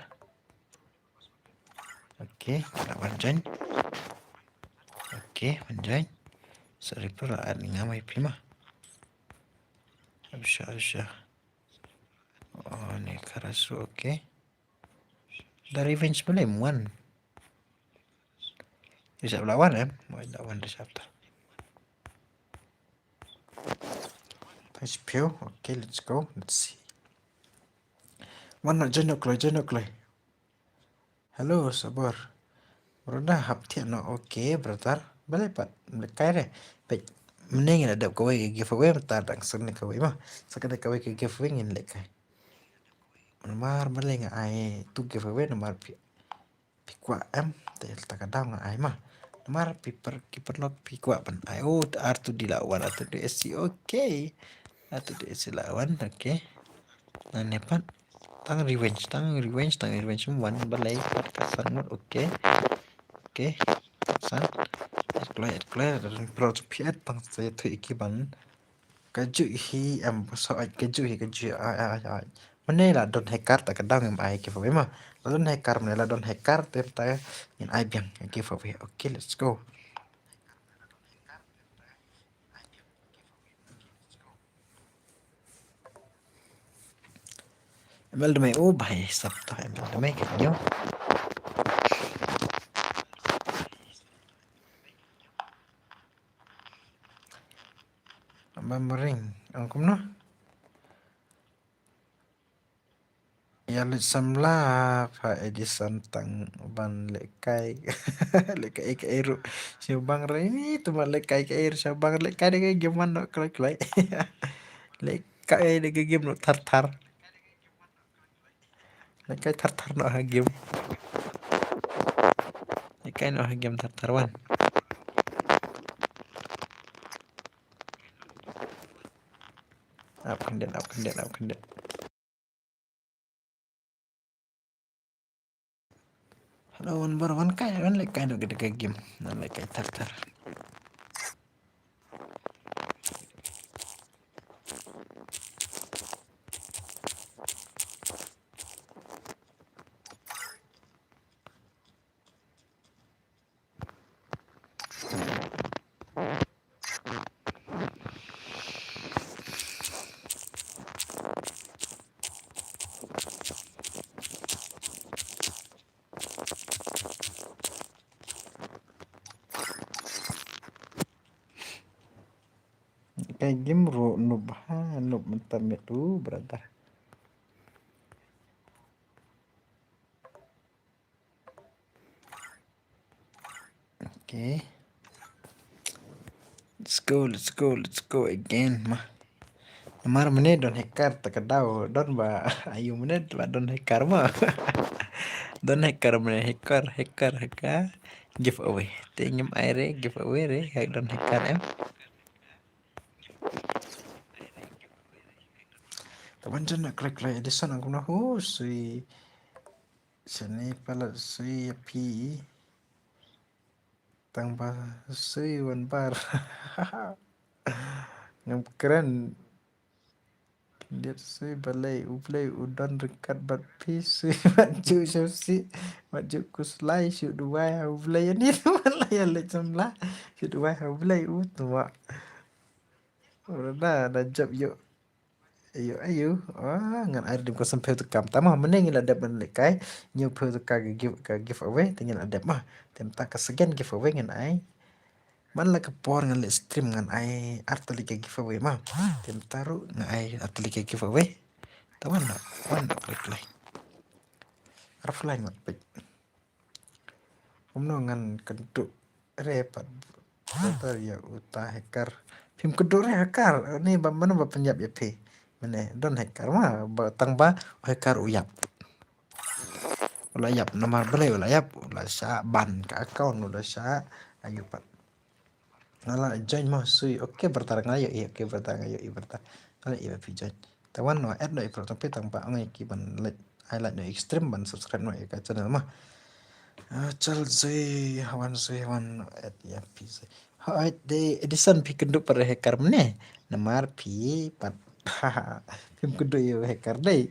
Okay, la wan join. Okay, wan join. Sorry bro, la add nga ma ïa phi ma. Ap shuwa, ap shuwa. Oh, ne Karasu, okay. Da revenge pule em wan. Risap la wan em. Wai la wan risap ta. H P O. Okay, let's go. Let's see. Wan noh, join noh kloi, join noh kloi. Hello, Sabor. Brother, hap thiah noh. Okay, brother. Balei pat. Lehkai re. Peit. Mynne ngi la dep kawei ka giveaway, mynta dang sa kane kawei ma. Sa kane kawei ka giveaway ngin lehkai. Namar balei nga ai tu giveaway namar phi, phi kwah em, te kata ka daw nga ai ma. Namar phi par, ki paralok phi kwah ban ai. Oh, R two D la wan, R two D S C, okay. R two D S C la wan, okay. Nangne pat. Tang revenge, tang revenge, tang revenge. Wan balei pat ka san ngut, okay. Okay. San. Add kloi, add kloi. Pro to P S tang sa ïathuh ïa ki ban Ka ju hi em, so ai ka ju hi, ka ju hi, ai, ai, ai. Mane la don hacker ta ka dang em ai giveaway ma. La don hacker, mane la don hacker te ta ngin ai biang giveaway. Okay, let's go. Em el de mai u bai sap ta em el de mai ka nyo. Ba mering, ang kumno? Ïa leit samla pha Edison tang ban lehkai. Lehkai kaei ruh. Shu bang re ni tu ma lehkai kaei ruh, shu bang lehkai de ka game man noh kloi kloi. Lehkai de ka game noh thar thar. Lehkai thar thar noh ha game. Lehkai noh ha game thar thar wan. Ap khyndiat, ap khyndiat, ap khyndiat. Hello, wan bar wan kai, wan lehkai noh ka, ka game. Wan lehkai thar thar. Ka game ruh noob ha, noob mynta met u brother. Okay. Let's go, let's go, let's go again ma. Namar mane don hacker ta ka daw, don ba ayu mane ba don hacker ma. Don hacker mane, hacker, hacker, hacker. Giveaway. Te ngim ai re giveaway re, ha don hacker em. Taban jan na crack crack Edison ang kumna hu sui. Sini pala sui ya pi. Tang ba sui wan bar. Ngam kren. Khyndiat sui balei u Blei u don ryngkat bad phi sui bad ju shu si bad ju kuslai shu duwai ha u Blei ani tu balei ya leit samla shu duwai ha u Blei u tu ma. Ora da da jop yo. Ayo ayo. Ah, ngan ai dim ko sampeu tu kam tama mane ngi la dep ban lehkai. Ngi peu tu ka give ka giveaway te ngi la dep ma. Tem ta ka second giveaway ngan ai. Man la ka por ngan leh stream ngan ai ar tylli ka giveaway ma. Tem ta ruh ngan ai ar tylli ka giveaway. Ta wan la, wan la klik lai. Ar fly ngat pek. Kumno ngan kynduh re pat. Brother ya uta hacker. Phim kynduh re hacker. Ni ba mano ba pynïap ya phi. Mane don hacker ma ba tang ba hacker u ïap. U la ïap namar balei u la ïap, u la shah ban ka account, u la shah ayu pat. Nga la join ma sui, okay brother nga ïohi, okay brother nga ïohi brother. Nga la ïohi ba phi join. Te wan noh add noh ïa phi tang phi tang ba ong ïa ki ban like, highlight noh ïa ki stream ban subscribe noh ïa ka channel ma. Ah, chal zui, wan zui, wan add ïa phi zui. Hooid de Edison phi kynduh pat re hacker mane. Namar phi pat phim kynduh ïa hacker dei.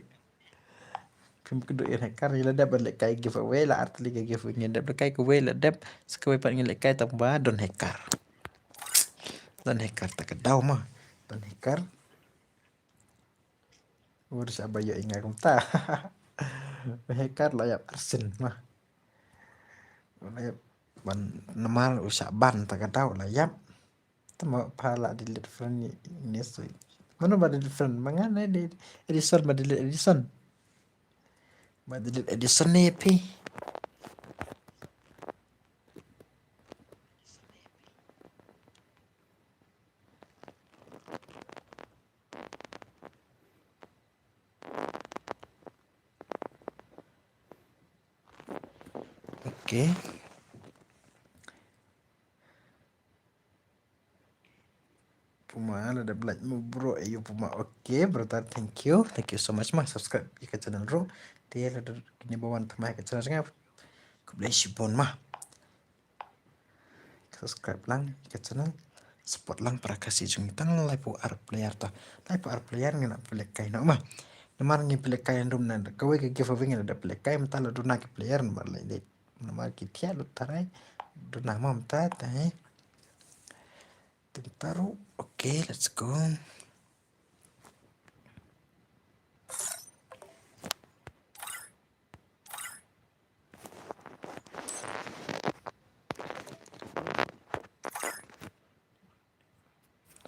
Phim kynduh ïa hacker, ngi la dep ban lehkai giveaway la ar tylli ka giveaway ngi dep lehkai kawei la dep sa kawei pat ngi lehkai tang ba don hacker. Don hacker ta ka daw ma. Don hacker. Ur sa ba ïoh i nga kumta. Hacker la ïap arsien ma. La ïap ban namar u shah ban ta ka daw la ïap. Tama pha la delete friend ni, ni sui. Mano ba delete friend? Ma nga ne di Edison ba delete Edison. Ba delete Edison ne phi. Okay. Puma la dep like mo bro, ayo puma. Okay brother, thank you, thank you so much ma, subscribe ïa ka channel ruh. Te la dep kine ba wan thymmai ïa ka channel nga. Khublei shibun ma. Subscribe lang ïa ka channel. Support lang para Khasi jong ngi tang laiphew ar player ta. Laiphew ar player ngi la pynlehkai noh ma. Namar ngi pynlehkai ynda rum na kawei ka giveaway ngi la da pynlehkai mynta la duna ki player namar la dei. Namar ki thiah lut tharai duna ma mynta te. Tynta ruh. Okay, let's go.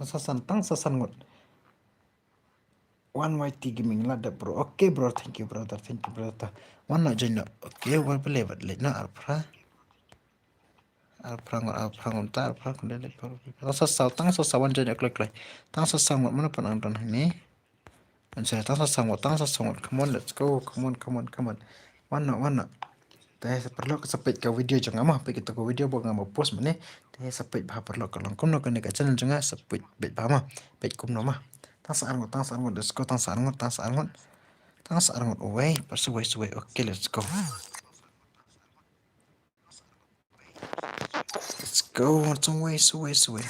Tang sa san, tang sa san ngut. One Y T Gaming la dep bro. Okay bro, thank you brother, thank you brother. Wan na join na. Okay, wan pele bat lek na arpra. Arpra ngut, arpra ngut ta, arpra ngut dep bro. Tang sa sa, tang sa sa wan join na kloi kloi. Tang sa sa ngut mana pan ang don ni. Answer tang sa sa ngut, tang sa sa ngut. Come on, let's go. Come on, come on, come on. Wan na, wan na. Te sa paralok sa peit ka video jong nga ma, peit kito ka video ba nga ma post mynne. Te sa peit bha paralok ka long kumno kane ka channel jong nga, sa peit, peit bha ma. Peit kumno ma. Tang sa ar ngut, tang sa ar ngut, let's go, tang sa ar ngut, tang sa ar ngut. Tang sa ar ngut, uwei, pa suwei, suwei. Okay, let's go. Let's go, suwei, suwei, suwei.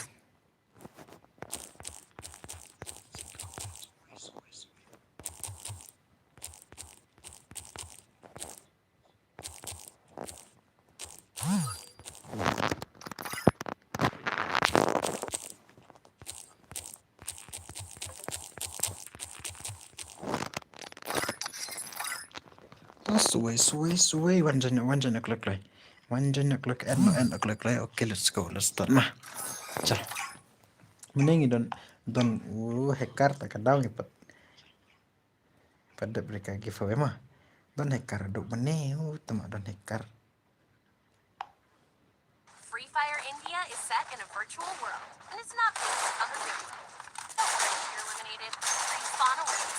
Suwei, suwei, suwei. Wan jan, wan jan kloi kloi. Wan jan kloi kloi, en, en kloi kloi. Okay, let's go. Let's start ma. Cha. Mynne ngi don, don, uh, hacker ta ka daw ngi pat. Pat dep re ka giveaway ma. Don hacker duk mynne, uh, tama don hacker. Free Fire India is set in a virtual world, and it's not based on the real world. Don't worry if you're eliminated. Respawn awaits.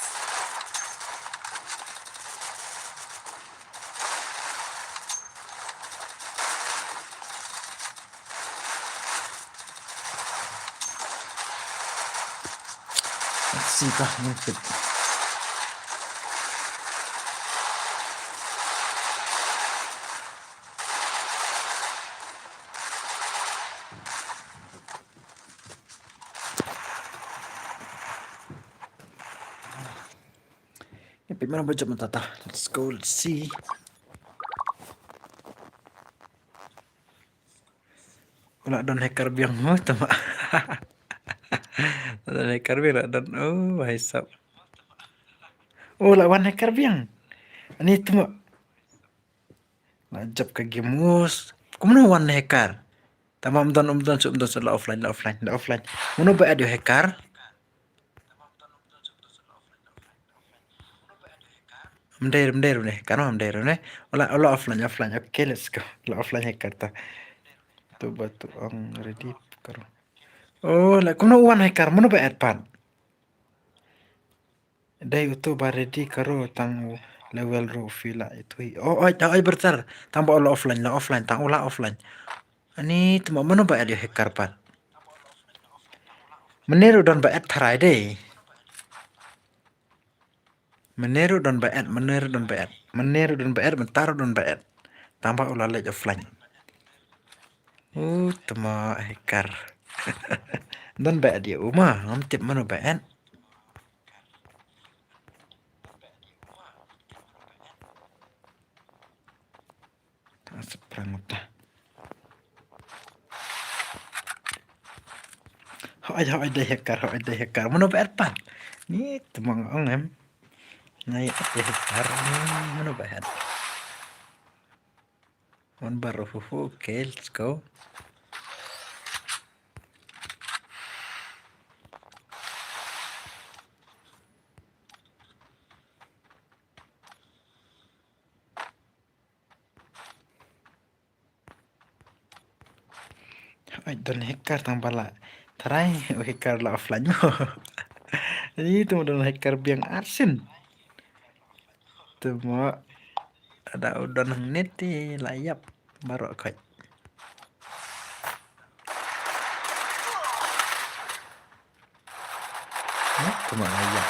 Let's see, ka, ngin pick. Ïa phi mano ba jop mynta ta. Let's go, let's see. Ula don hacker biang mo tama. Don hacker biang la don. Oh, hai sap. Oh, la wan hacker biang. Ani tama. La jop ka game us. Kumno wan hacker? Tama, ym don, ym don, ym don, la offline, la offline, la offline. Mano ba add ïa u hacker? Ym dei, ym dei, ym dei, hacker, ym dei, ym dei. Ula, ula offline, offline. Okay, let's go. Ula offline hacker ta. Tu ba tu ong ready karo. Oh, la kumno wan hacker? Mano ba add pat? Dei uto ba ready karo tang u level ruh phi la itu hi. Oh, oi, oi, bertar. Tang ba la offline, la offline, tang u la offline. Ani tama mano ba add ïa u hacker pat? Mynne ruh don ba add tharai dei. Mynne ruh don ba add, mynne ruh don ba add. Mynne ruh don ba add, mynta ruh don ba add. Tang ba u la leit offline. Uh, tama hacker. Don ba add ïa u ma, ngam tip mano ba add. Tang sa phrang uta. Hoi, hoi, dei hacker, hoi, dei hacker. Mano ba add pat? Ni tymong ong em. Nai dei hacker. Mano ba add? One bar, hu, hu, okay, let's go. Ai, don hacker tang ba la tharai, u hacker la offline mo. Ai, tu don hacker biang arsin. Tu mo, ada u don hangne te la ïap baroh khoit. Hah? Kumno la ïap?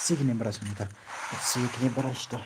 Sigi ni brush ni ta. Sigi ni brush ta.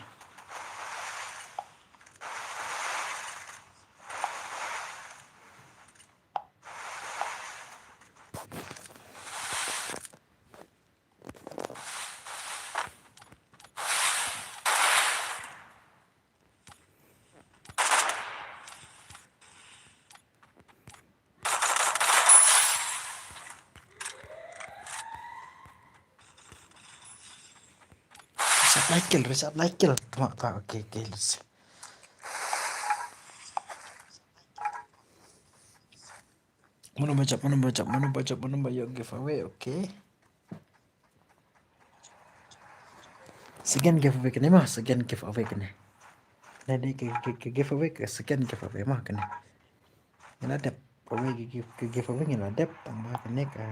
Reset Michael, reset Michael. Tuma, tuma, okay, okay, let's see. Mano ba jop, mano ba jop, mano ba jop, mano ba ïoh giveaway, okay. Second giveaway kane ma, second giveaway kane. Kane dei ka, ka, ka giveaway ka second giveaway ma kane. Ngi la dep kawei ka gi-, ka giveaway ngi la dep, tang ba kane ka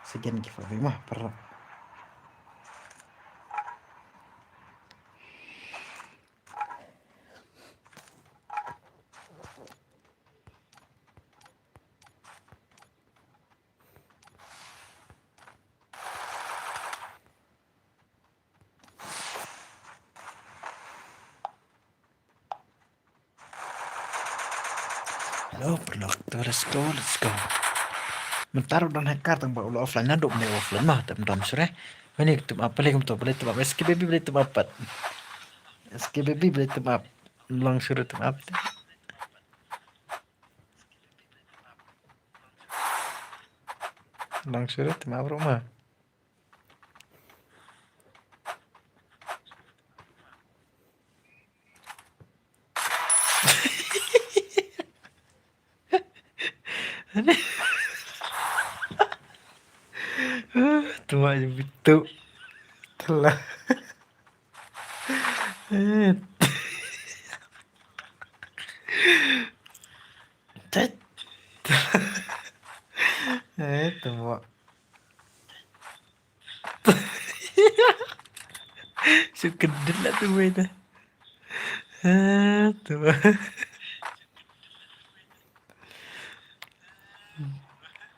second giveaway ma, paralok. Hello, paralok. To, let's go, let's go. Mynta ruh don hacker tang ba u la offline, naduh mynne offline ma, te ym don shuh re. Mynne tip up, balei kumto, balei tip up. S K baby, balei tip up pat. S K baby, balei tip up. Long shuh re tip up. Long shuh re tip up ruh ma. Tuma bitu. Telah. Tet. Eh, tuma. Shu kedit lah tu wei tu. Ah, tu.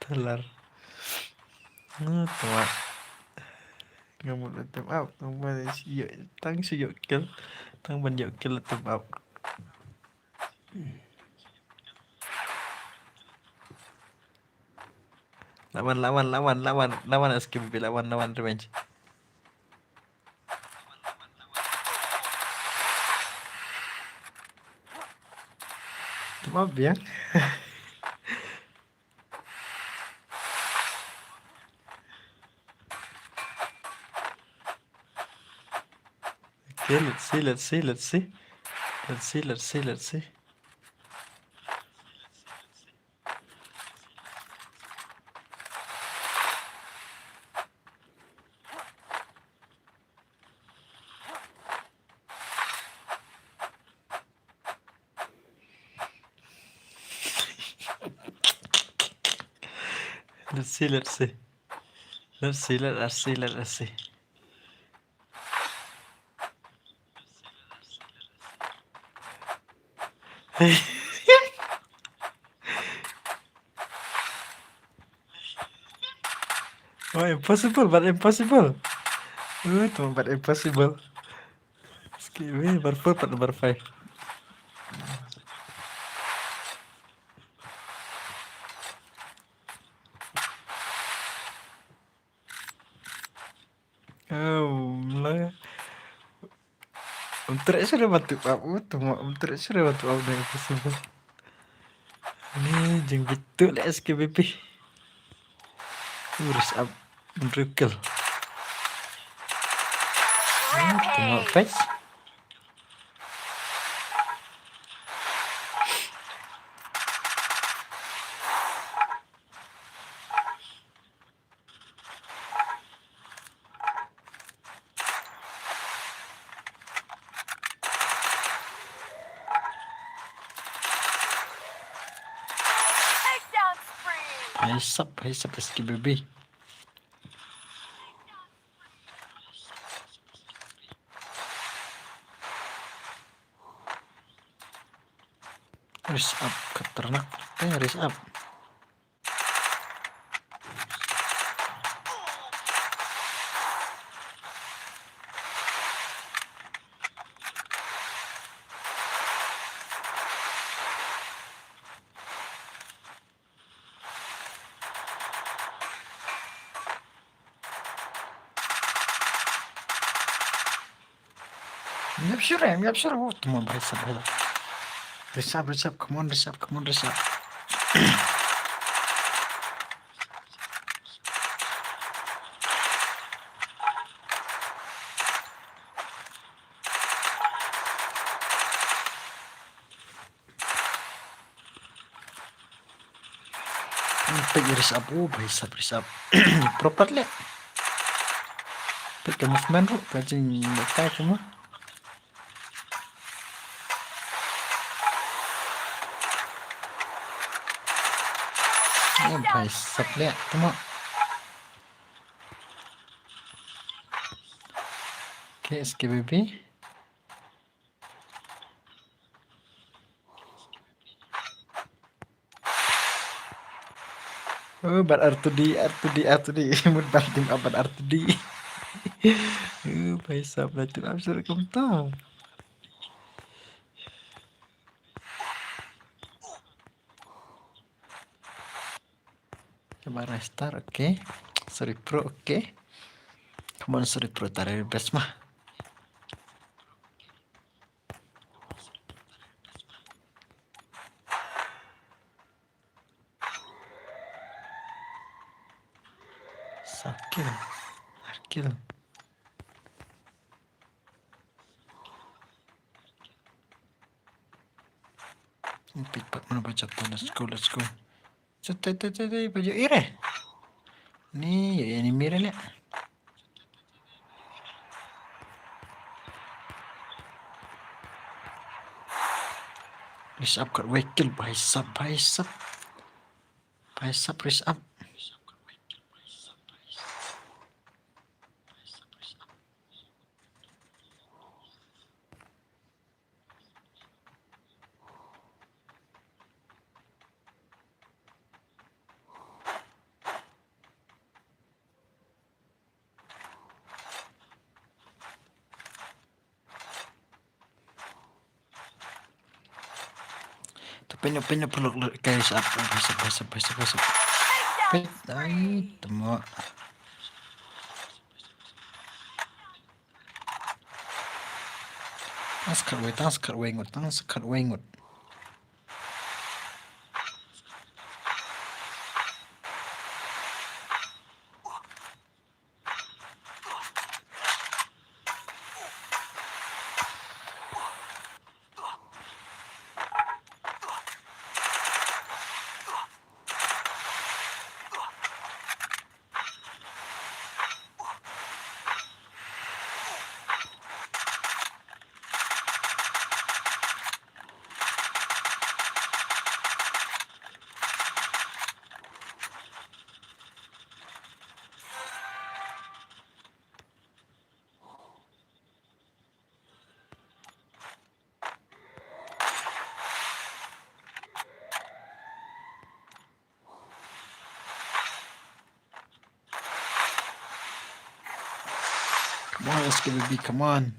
Telar. Ah, tu. Nga mut lah tip up. Tang ban shu ïoh, tang shu ïoh kill. Tang ban ïoh kill lah tip up. Lawan, lawan, lawan, lawan, lawan S K B B, lawan, lawan revenge. Tip up biang. Okay, let's see, let's see, let's see. Let's see, let's see, let's see. Let's see, let's see. Let's see, let us see, let us see. Oh, impossible, but impossible. Uh, tu, but impossible. Skip, eh, number four, but number five. Oh, la. Ym treh shuh re ban tip up, uh, tuma, ym treh shuh re ban tip up ne, impossible. Ni jingbitu le S K B P. Uh, reset up. Miracle. Uh, tuma, guys. Heads up, heads up, S K B B. Reset up, khatarnak. Eh, reset up. Yap sure, yap sure. Oh, come on, bhai sab, bhai sab. Rishabh, Rishabh, come on, Rishabh, come on, Rishabh. Peit Rishabh, oh, bhai sab, Rishabh. Proper leh. Peit ka movement ruh, ka jingkai kumno. Oh, bhai sab leh, kumno. Okay, S K B B. Oh, bad R two D, R two D, R two D. Mut ban team up bad R two D. Oh, bhai sab, ban team up shuh kumta. Coba restart, okay. Sorry, pro, okay. Come on, sorry, pro, tarik best mah. Sakil. Arkil. Pick back mana baca tu. Let's go, let's go. Chat, chat, chat, chat, baju ire. Ni, ya, ya, ni mirip ni. Rishabh kat wekil, bhai sab, bhai sab. Bhai sab, Rishabh. To pynno, pynno, pynno, pynno, guys, up, guys, up, guys, up, guys, up, guys, up. Pynno, ai, tama. Tang sa khatwei, tang sa khatwei ngut, tang sa khatwei ngut. Come on, S K B B, come on.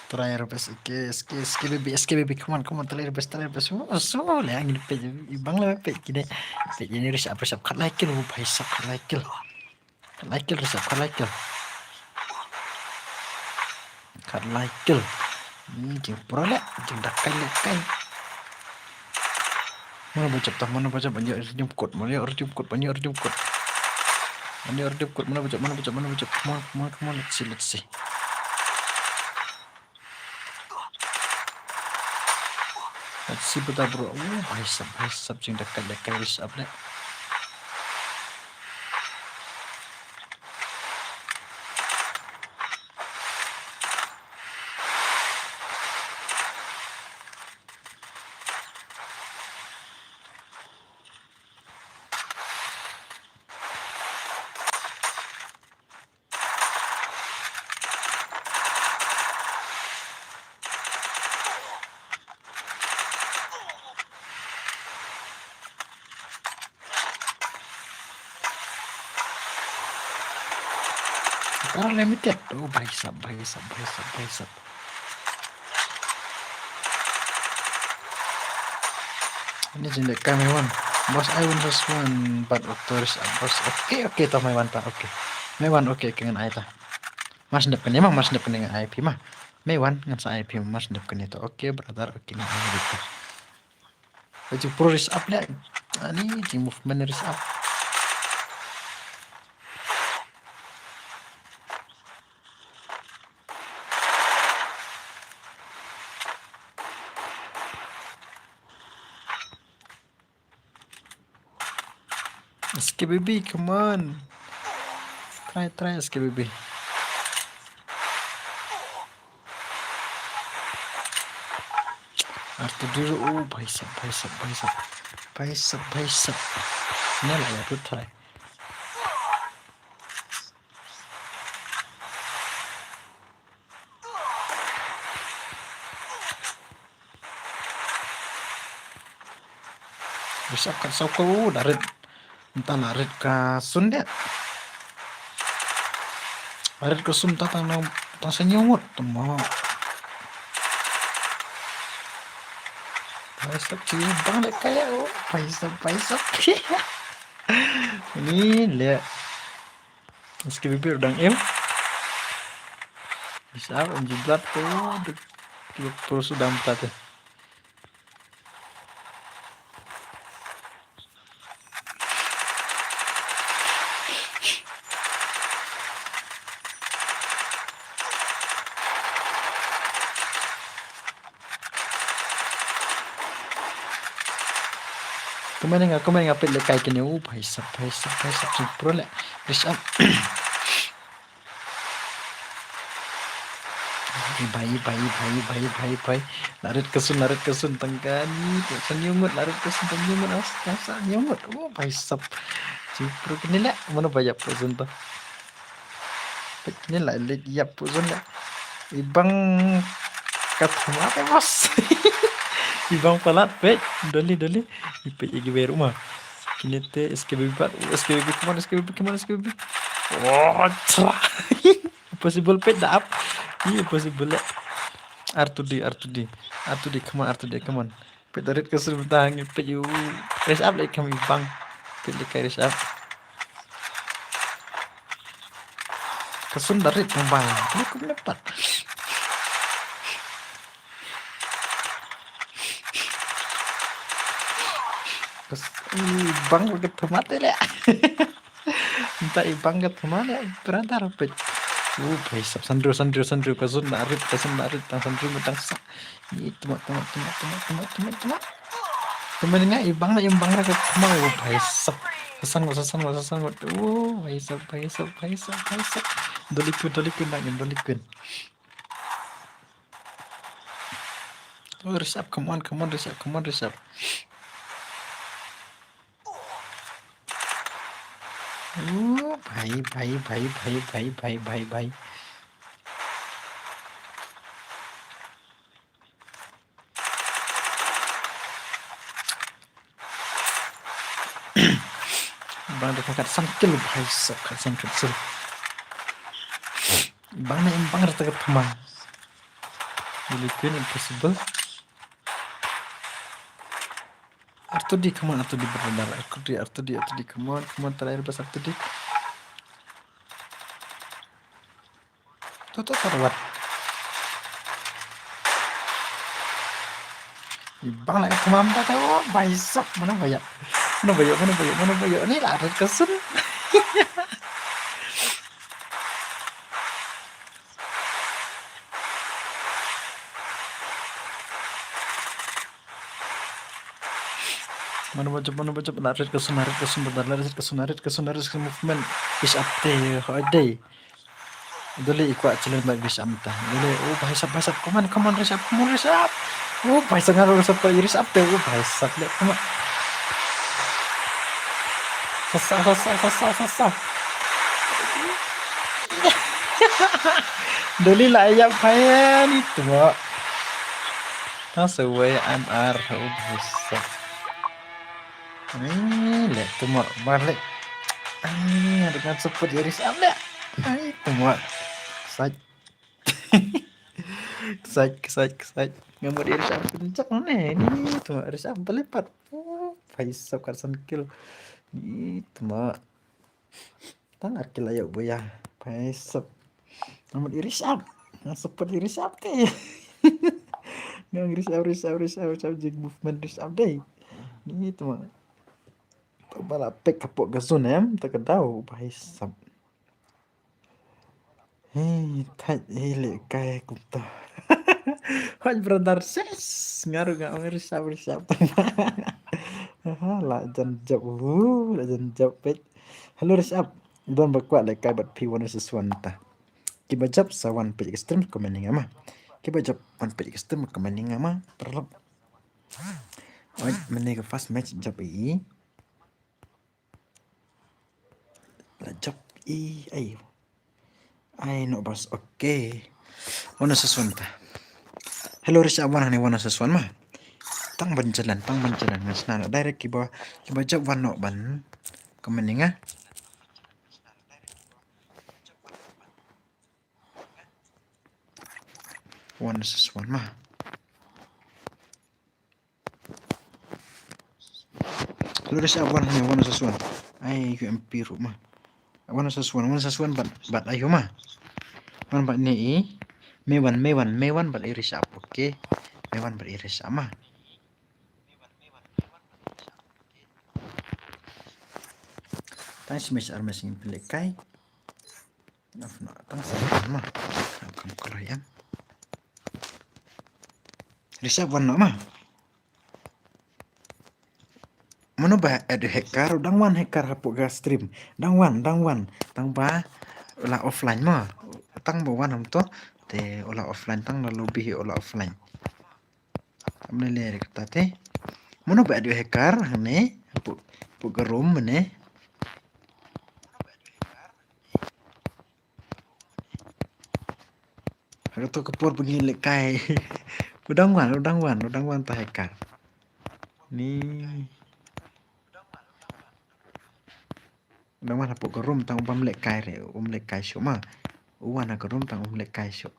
Try your best, okay, S K, S K B B, S K B B, come on, come on, try your best, try your best. Oh, so, le, angin pe, bang le pe, kine, pe, ini Rishabh, Rishabh, kat lai kill, oh, bhai sab, kat lai kill. Kat lai kill, Rishabh, kat lai kill. Kat lai kill. Ni jingpura leh, jingdakai leh kai. Mano ba jop ta, mano ba jop, ban ïoh redeem code, ban ïoh redeem code, ban ïoh redeem code. Ban ïoh redeem code, mano ba jop, mano ba jop, mano ba jop. Come on, come on, come on, let's see, let's see. Let's see, beta bro. Oh, bhai sab, bhai sab, jingdakai leh kai, Rishabh leh. Unlimited. Oh, bhai sab, bhai sab, bhai sab, bhai sab. Ini jin dek kami wan. Boss, I win this one, but authors, uh, boss. Okay, okay, to my one ta. Okay. Me wan, okay, okay, ngan ai ta. Mas dep kane ma, mas dep kane ngan ai phi ma. Me wan, ngan sa ai phi ma, mas dep kane to. Okay, brother, okay, ngan ai phi. Jingpro ris ap leh. Ani, jing movement ris ap. S K B B, come on. Try, try, S K B B. Artu dulu, oh, bhai sab, bhai sab, bhai sab. Bhai sab, bhai sab. Nela ya tu try. Ris ap kat sawka, u, da rit. Nta la rit ka sun de. La rit ka sun ta tang na, tang sa nyungut. Tama. Bhai sab, ci bang le kaya, u. Bhai sab, bhai sab. Ni le. Meski bibir dang im. Bisa, em jublat tu. Duk, duk, terus sudah empat ya. Kumne nga, kumne nga peit lehkai kine, u, bhai sab, bhai sab, bhai sab, jingpro leh. Ris ap. Bhai, bhai, bhai, bhai, bhai, bhai. La rit ka sun, la rit ka sun tang kane. Tang sa nyungut, la rit ka sun tang nyungut. Awas, tang sa nyungut. U, bhai sab. Jingpro kine leh. Mano ba ïap ka sun to. Peit kine la leit ïap put zone leh. I bang ka thma te bos. I bang palat peit. Doli, doli. I peit i giwer uma. Kine te S K B B pat. S K B B, come on, S K B B, come on, S K B B. Oh, tra. Possible peit da ap. Iya, possible leh. R two D, R two D. R two D, come on, R two D, come on. Peit da rit ka sun mynta ngi peit ïa u. Ris ap leh kam i bang. Peit lehkai ris ap. Ka sun da rit tang bang. Kumne kumne pat. Ka s-, i bang ka thma te leh. Nta i bang ka thma leh, brother, peit. U, bhai sab, san hynriew, san hynriew, san hynriew, ka sun la rit, ka sun la rit, tang san hynriew, tang sa. Ih, tuma, tuma, tuma. Tuma ni nga, i bang na, i bang na ka tuma, u, bhai sab. Sa san ngut, sa san ngut, sa san ngut. U, bhai sab, bhai sab, bhai sab, bhai sab. Doli queen, doli queen, na, doli queen. U, ris ap, come on, come on, ris ap, come on, ris ap. U, bhai, bhai, bhai. Bang da ka khatsan kill, bhai sab, khatsan kill. Bang na im bang rata ka thma. Doli queen impossible. R two D, come on, R two D, brother. R two D, R two D, R two D, come on, come on, try your best, R two D. To, to, forward. I bang la ka thma mynta, oh, bhai sab, mano ba ïap. Mano ba ïap, mano ba ïap, mano ba ïap. Ni la rit ka sun. Mano ba jop, mano ba jop, la rit ka sun, la rit ka sun, la rit ka sun, la rit ka sun, movement. Ris ap te, hoi dei. Doli i kwah challenge ba ris ap mynta. Doli, oh, bhai sab, bhai sab, come on, come on, ris ap, come on, ris ap. Oh, bhai sab, nga ruh ris ap, ris ap te, oh, bhai sab, leh, come on. Sa sa, sa sa, sa sa, sa sa. Doli la ïap phain itu mo. Tang sa wei an ar, oh, bhai sab. Ai, leh tu mo, mar leh. Ai, ada kan support ris ap leh. Ai, tu mo. Sait. Sait, sait, sait. Nga mut ris ap pynjak ne. Ni tu mo, ris ap balepat. Oh, bhai sab, khatsan kill. Ni tu mo. Tang ar ki la ïoh buya. Phaisap. Namut i Rishabh. Nga support i Rishabh te. Nga Rishabh, Rishabh, Rishabh, Rishabh jing movement Rishabh dei. Ni tu ma. Tang ba la pek ka pok ka zone em, ta ka daw phaisap. Hei, thait, hei, leh kai kumta. Hoi brother, sis, nga ruh nga ong Rishabh, Rishabh. Aha, la jan jop, uh, la jan jop pek. Hello Rishabh, don ba kwah leh kai bad phi one versus one ta. Kiba jop sa wan peit ka stream comment ïa nga ma. Kiba jop wan peit ka stream comment ïa nga ma. Paralok. Oi, mynne ka first match jop i. La jop i, ayo. Ai, no bas, okay. One versus one ta. Hello, Rishabh, wan hangne one versus one ma. Tang ban jalan, tang ban jalan. Nga sna direct kiba, kiba jop wan noh ban comment ïa nga. One versus one ma. Hello Rishabh, wan hangne one versus one. Ai, U M P ruh ma. One versus one, one versus one bad, bad ayo ma. Wan bad ne i. Me wan, me wan, me wan bad i Rishabh, okay. Me wan bad i Rishabh ma. Tang shi match ar match ngin pynlehkai. Naf na tang sa ma. Kam kala ïa. Rishabh wan noh ma. Mano ba add hacker, dang wan hacker hapoh ka stream. Dang wan, dang wan. Tang ba u la offline ma. Tang ba wan hangto. Te u la offline, tang la lobby u la offline. Am ne le rek ta te. Mano ba add hacker hangne. Hapoh, hapoh ka room mynne. Hato ka por ba ngi lehkai. U dang wan, u dang wan, u dang wan ta hacker. Ni. U dang wan hapoh ka room tang um lehkai re, um lehkai shuh ma. U wan ha ka room tang um lehkai shuh.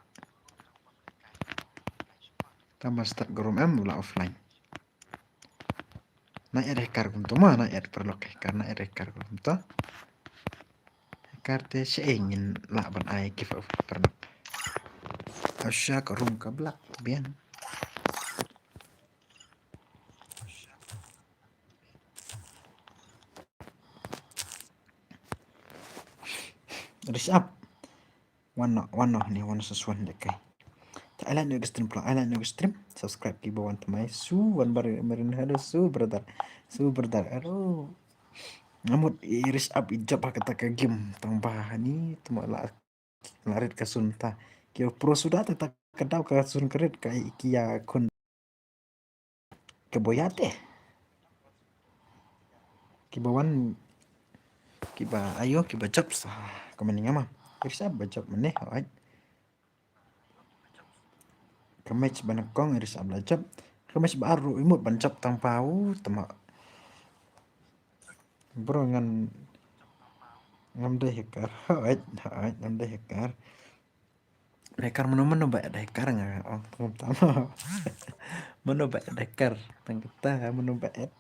Tang ban start ka room em u la offline. Na add hacker kumto ma, na add paralok hacker, na add hacker kumto. Hacker te sha ngin lah ban ai give up paralok. Asha ka room ka black biang. Rishabh. Wan noh, wan noh ne, wan versus one lehkai. Te ai like noh ka stream pula, ai like noh ka stream. Subscribe kiba wan thymmai. Su wan bar marin, hello su brother. Su brother. Hello. Nga mut i Rishabh i jop ha kata ka game tang ba hani tymmen la, la rit ka sun ta. Ki pro suda te ta ka daw ka sun ka rit ka i ki ïa khun. Kiba ïa te. Kiba wan, kiba ayo, kiba jop sa. Ka mani nga ma. Rishabh ba jop mane, hoi. Ka match ba nyngkong Rishabh la jop. Ka match ba ar ruh i mut ban jop tang pau tama. Bro ngan ngam dei hacker. Hoi, hoi, ngam dei hacker. Hacker mano mano ba add hacker nga ong tang tama. Mano ba add hacker tang kata mano ba add.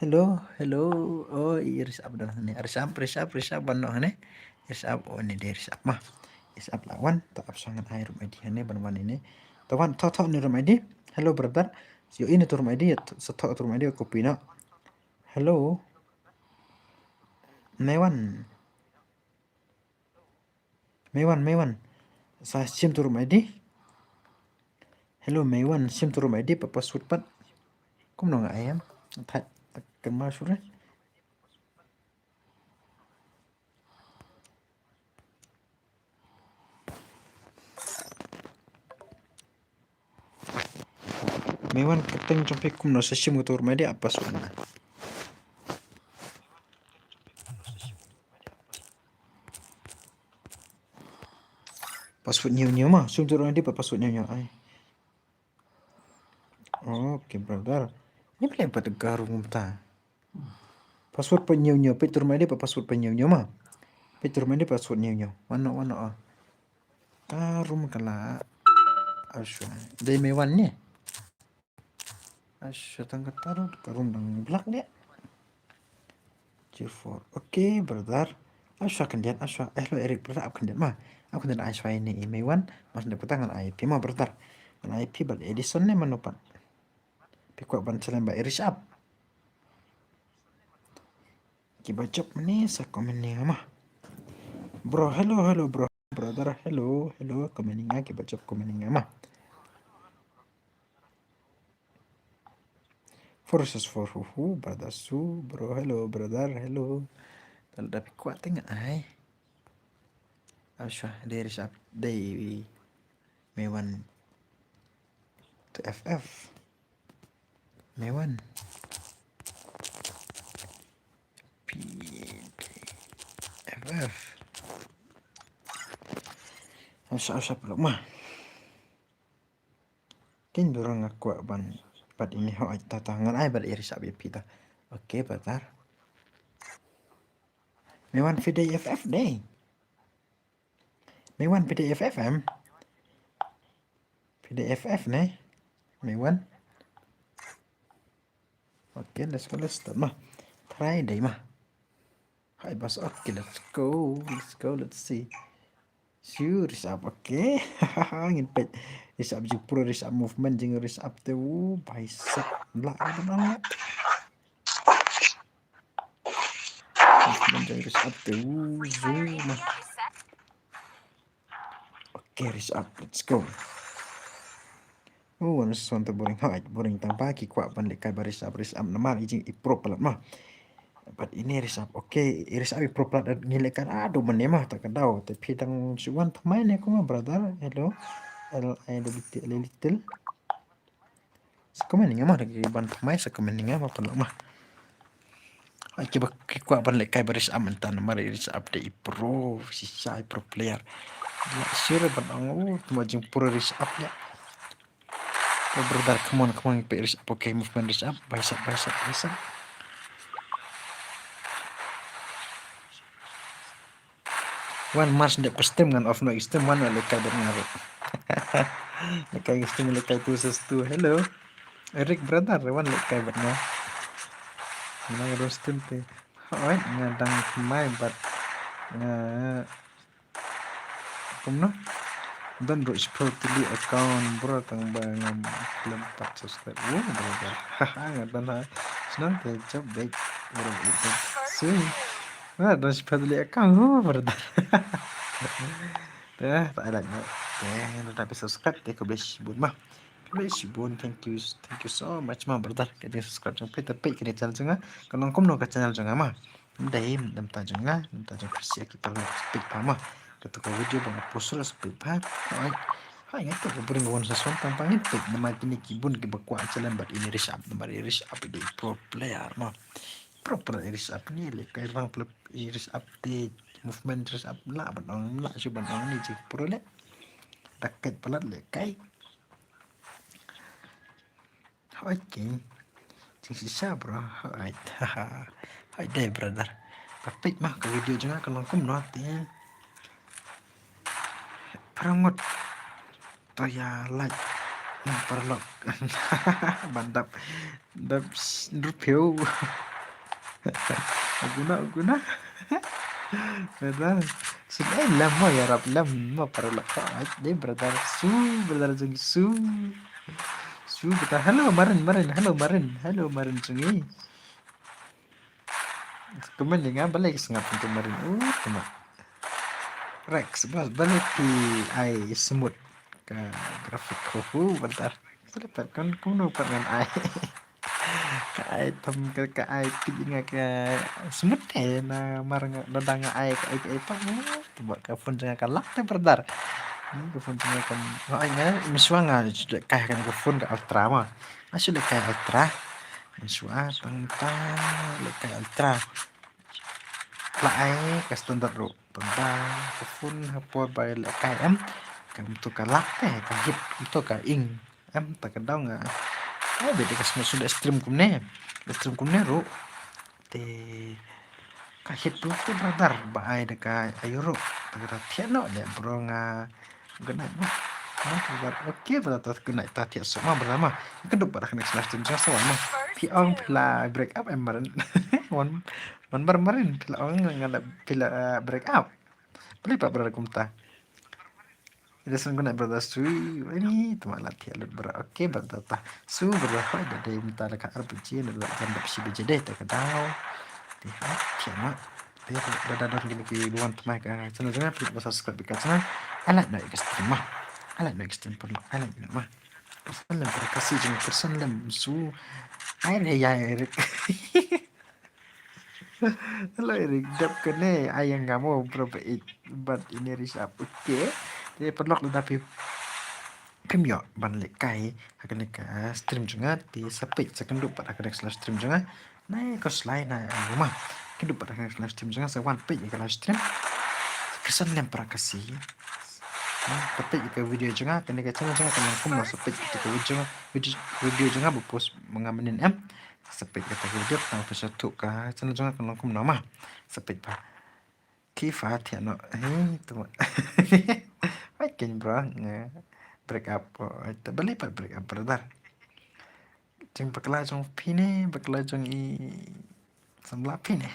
Hello, hello. Oh, i Rishabh dang hangne. Rishabh, Rishabh, Rishabh ban noh hangne. Rishabh, oh ni dei Rishabh ma. Rishabh la wan, ta ap sa ngan ai room I D hangne ban wan ine. Ta wan, ta ta ni room I D. Hello brother. Yo ini tu room I D, sa ta tu room I D copy na. Hello. Mewan. Mewan, Mewan. Sa shim tu room I D. Hello Mewan, shim tu room I D pat password pat. Kumno nga ai em. Thait kan ma sure. Mewan, ka teng jong phi kumno, sa shim ka tu room I D pat password na. Password ñiew ñiew ma, shim tu room I D pat password ñiew ñiew ai. Okay brother. Ni pele pat ka room ta. Password pat ñiew ñiew, peit tu room I D pat password pat ñiew ñiew ma. Peit tu room I D pat password ñiew ñiew. Wan noh, wan noh ah. Ka room ka la. Asha. Dei Mewan ne. Asha tang kata ruh ka room dang black ne. G four. Okay brother. Ap shwa khyndiat, ap shwa. Eh, hello Eric, brother, ap khyndiat ma. Ap khyndiat, ai shwa ïa ine i Meiwan. Mas ne puta ngan ai phi ma, brother. Ngan ai phi bad Edison ne mano pat. Phi kwah ban challenge bad i Rishab. Kiba jop mynne sa comment ïa nga ma. Bro, hello, hello, bro. Brother, hello, hello, comment ïa nga, kiba jop comment ïa nga ma. Four versus four, hu, hu, brother Su, bro, hello, brother, hello. Te lada phi kwah te nga ai. Ap shwa, dei Rishab, dei Meiwan to F F. Meiwan. P F F. Ap shwa, ap shwa, pynlong ma. Kin bro nga kwah ban, bad ine, hooid, ta, ta, ngan ai bad i Rishab ïa phi ta. Okay, brother. Meiwan, phi dei F F dei. Meiwan, phi dei F F em? Phi dei F F ne? Meiwan. Okay, let's go, let's start ma. Try dei ma. Hai bas, okay, let's go, let's go, let's see. Shu Rishab, okay. Ngin peit Rishab jingpro, Rishab movement jong Rishab te, u bicep la, la, la. Movement jong Rishab te, u zu ma. Okay, Rishab, let's go. Oh, wan son te boring, hooid, boring tang ba ki kwah ban lehkai bad Rishab, Rishab namar i jing i pro palat ma. Bad ine Rishab, okay, i Rishab i pro palat, ngi lehkai haduh mynne ma, ta ka daw, te phi dang shu wan thymmai ne kumno brother, hello, L I T L, little. Sa comment ïa nga ma, da ki ban thymmai sa comment ïa nga ma, pynlong ma. Ai kiba ki kwah ban lehkai bad Rishab mynta namar i Rishab te i pro, shisha i pro player. Ïa sure ban ong, u, tymmen jingpro Rishab ïa. Oh, brother, come on, come on, peit Rishab, okay, movement Rishab, bicep, bicep, bicep. Wan, mar shu dep ka stream ngan off noh i stream, wan lehkai bad nga ruh. Lehkai ka stream, lehkai two versus two. Hello. Eric brother, wan lehkai bad nga. Nga dang stream te. Hooid, nga dang thymmai bad nga kumno? Don ruh shiphew tylli account bro, tang ba ngam khlem pat subscribe. Wow, brother. Haha, nga don ha. Shnong te job bad bro. Sui. Nga don shiphew tylli account, wow, brother. Te, ta ai like, te, lada phi subscribe te khublei shibun ma. Khublei shibun, thank you, thank you so much ma brother. Ka jing subscribe jong phi, te peit kane channel jong nga. Ka long kumno ka channel jong nga ma. Ym dei, ym dei ta jong nga, ym dei ta jong phi, sha ki paralok, peit bha ma. Kato ka video ba nga post ruh peit bha. Hooid. Hooid, nga tip ba boring ba wan sa son tang ba ngin peit namar kine ki bun kiba kwah challenge bad ine Rishab, namar i Rishab i dei pro player ma. Pro player i Rishab, ne lehkai rang plep i Rishab te, movement Rishab lah ban ong, lah shu ban ong, ne jingpro leh. Da kait palat lehkai. Hooid ki. Jingshisha bro. Hooid. Hooid dei brother. Ka peit ma ka video jong nga ka long kumno te. Phra ngut. To ïa like. Hmm, paralok. Ban dap. Dap hynriewphew. Uguna, uguna. Brother. Shu dei lem mo, ïarap lem mo paralok. Hooid dei brother. Su brother jong ngi, su. Su brother. Hello Marin, Marin. Hello Marin. Hello Marin jong ngi. Kumne nga balei sngap tu Marin. Uh, kumne. Rex, bas, balei phi ai smooth ka graphic ko, hu, brother. Selepat kan kumno pat ngan ai. Ka ai tam ka, ka ai phi nga ka smooth te namar nga, lada nga ai ka ai, ka ai tam, eh, tu ba ka phone jong nga ka lak te brother. Hmm, ka phone jong nga kan, ha, ai nga, mynshuwa nga shu lehkai ka phone ka Ultra ma. Nga shu lehkai Ultra. Mynshuwa tang ta lehkai Ultra. La ai ka standard ruh. Tang ba ka phone ha por ba lehkai em. Kam tu ka lak te, ka hit tu ka ing. Em, ta ka daw nga. Ai, bad ka sngewsih da stream kumne. Da stream kumne ruh. Te ka hit ruh te brother ba ai da ka ayu ruh. Ta ka daw thiah noh de bro nga. Good night, bro. Good night, brother. Okay, brother, good night. Ta thiah suk ma, brother ma. Ka duk ba da ka next live stream jong sa wan ma. Ki ong phi la break up em Maren. Wan, wan bar Maren phi la ong nga la phi la, eh, break up. Phi la pa brother kumta. Ida san kuna brother Sui. Ini tuma la thiah lut brother. Okay brother ta. Su brother hoi da dei mynta la ka ar baje na la jam da shi baje dei ta ka daw. Ti ha thiah ma. Te da da don kini ki buan tuma ka channel jong nga phi la subscribe ka channel. I like no extreme ma. I like no extreme pun. I like no ma. Person lem para kasi jong person lem su. Ai le ya Eric. Hello Eric, dep kane ai yang kamu berapa it bat ini risap. Okay. Te paralok lada phi phim ïoh ban leh kai ha kane ka stream jong nga te sa peit sa kynduh pat ha kane ka live stream jong nga. Nai ko slai na ai ma. Kynduh pat ha kane ka live stream jong nga sa wan peit ka live stream. Person lem para kasi. Sa peit ka video jong nga kane ka channel jong nga kane kumno sa peit ka video, video, video jong nga ba post ma nga mynnin em. Sa peit kata ka video khnang ba phin sa thuh ka channel jong nga kan long kumno ma. Sa peit ba. Ki fa thiah noh. Hei tu ma. Hoi ken bro nga break up. Oh, ta bali pat break up brother. Jong bakla jong phi ne, bakla jong i samla phi ne.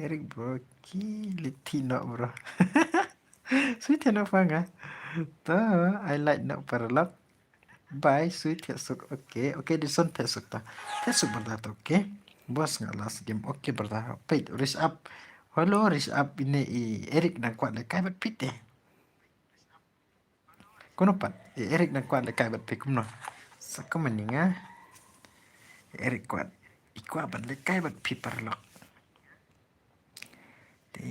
Eric bro ki lip thi noh bro. Sweet thiah noh fa nga. Ta I like noh paralok. Bye, sui thiah suk. Okay, okay, Dison thiah suk ta. Thiah suk brother ta, okay. Boss nga last game. Okay, brother. Peit, raise up. Hello, raise up ini i Eric nang kwah leh kai bad phi te. Kuno pat, i Eric nang kwah leh kai bad phi kumno. Sa kumne nga. Eric kwah. I kwah ban leh kai bad phi paralok. Te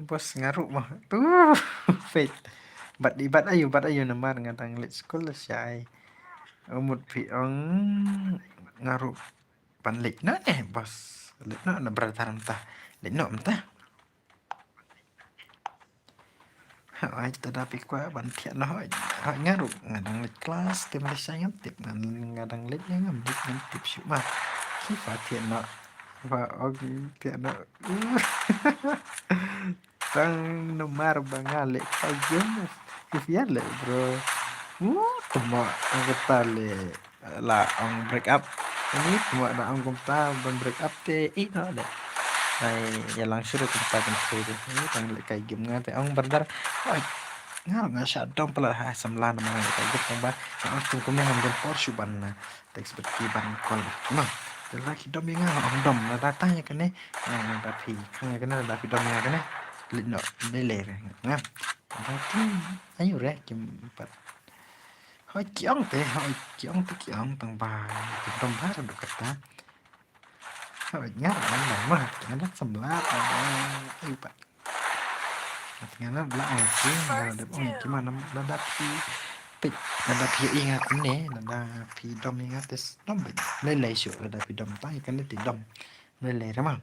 bos nga ruh mo. Tu peit. Bad i bad ayu, bad ayu namar nga dang leit skul la shai. Umut phi ong nga ruh ban leit noh ne bos. Leit noh na brother mynta. Leit noh mynta. Hooid, lada phi kwah ban thiah noh hooid. Hooid nga ruh nga dang leit klas te mynta shai ngam tip, nga dang leit ngam tip, ngam tip shuh ma. Ki fa thiah noh. Ki fa ong thiah noh. Tang namar ba nga leh kai game. Ki fa leh bro. Tuma ang kata leh. La ong break up. Ini tuma da ong kumta ban break up te ïeh noh de. Ai ïalang shuh kumta kan shuh de. Ini tang leh kai game nga te ong brother. Ai nga nga sha dom pala ha samla na ma leh kai game tang ba. Nga ong tum kumne ngam don por shuh ban na text bad ki ban call bad ki ma. Te la ki dom ïa nga ong dom na da tang ïa kane. Nga na da phi khang ïa kane na da phi dom ïa kane. Leit noh lei lei re nga. Ba ki ayu re kim pat. Hooid ki ong te, hooid ki ong te ki ong tang ba ki dom ba ruh kata. Hooid nga ong ba ma nga dang samla ba. Ayu pat. Nga la ong ki nga la dep ong ki ma nam lada phi peit lada phi ïohi nga kumne lada phi dom ïa nga te dom ba lei lei shuh lada phi dom tang ïa kane te dom lei lei re ma.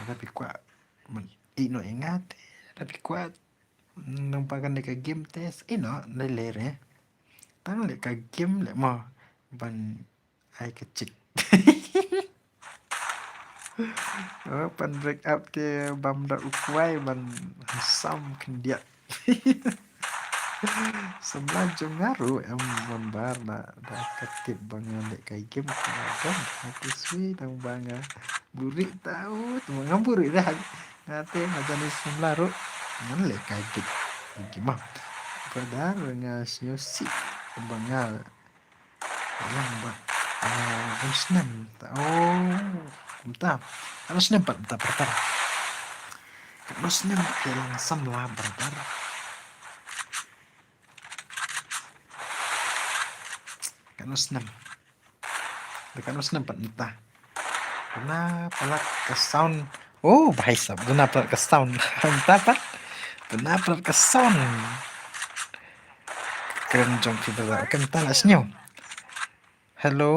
Lada phi kwah ban ïeh noh ïa nga te lada phi kwah Nang ba kane ka game te ïeh noh lei lei re. Tang leh ka game leh mo ban ai ka chick. Oh, ban break up te bam da u kwai ban sam khyndiat. Samla jong nga ruh em ban bar na da ka tip ba nga leh ka game ka dang ha ki sui dang ba nga buri tau tu nga buri dah. Nga te nga jani samla ruh ngan leh kai bit. Agi ma. Brother nga sñiaw sih ba nga lang ba bun snem ta. Oh, kumta. Ano snem pat ta brother. Ano snem ke lang samla brother. Ano snem. Dekat Muslim pat mynta. Pynah palat ka sound. Oh, bhai sahab, pynah palat ka sound. Mynta pat. Pynah palat ka sound. Kren jong phi brother. Okay, mynta la sñiaw. Hello.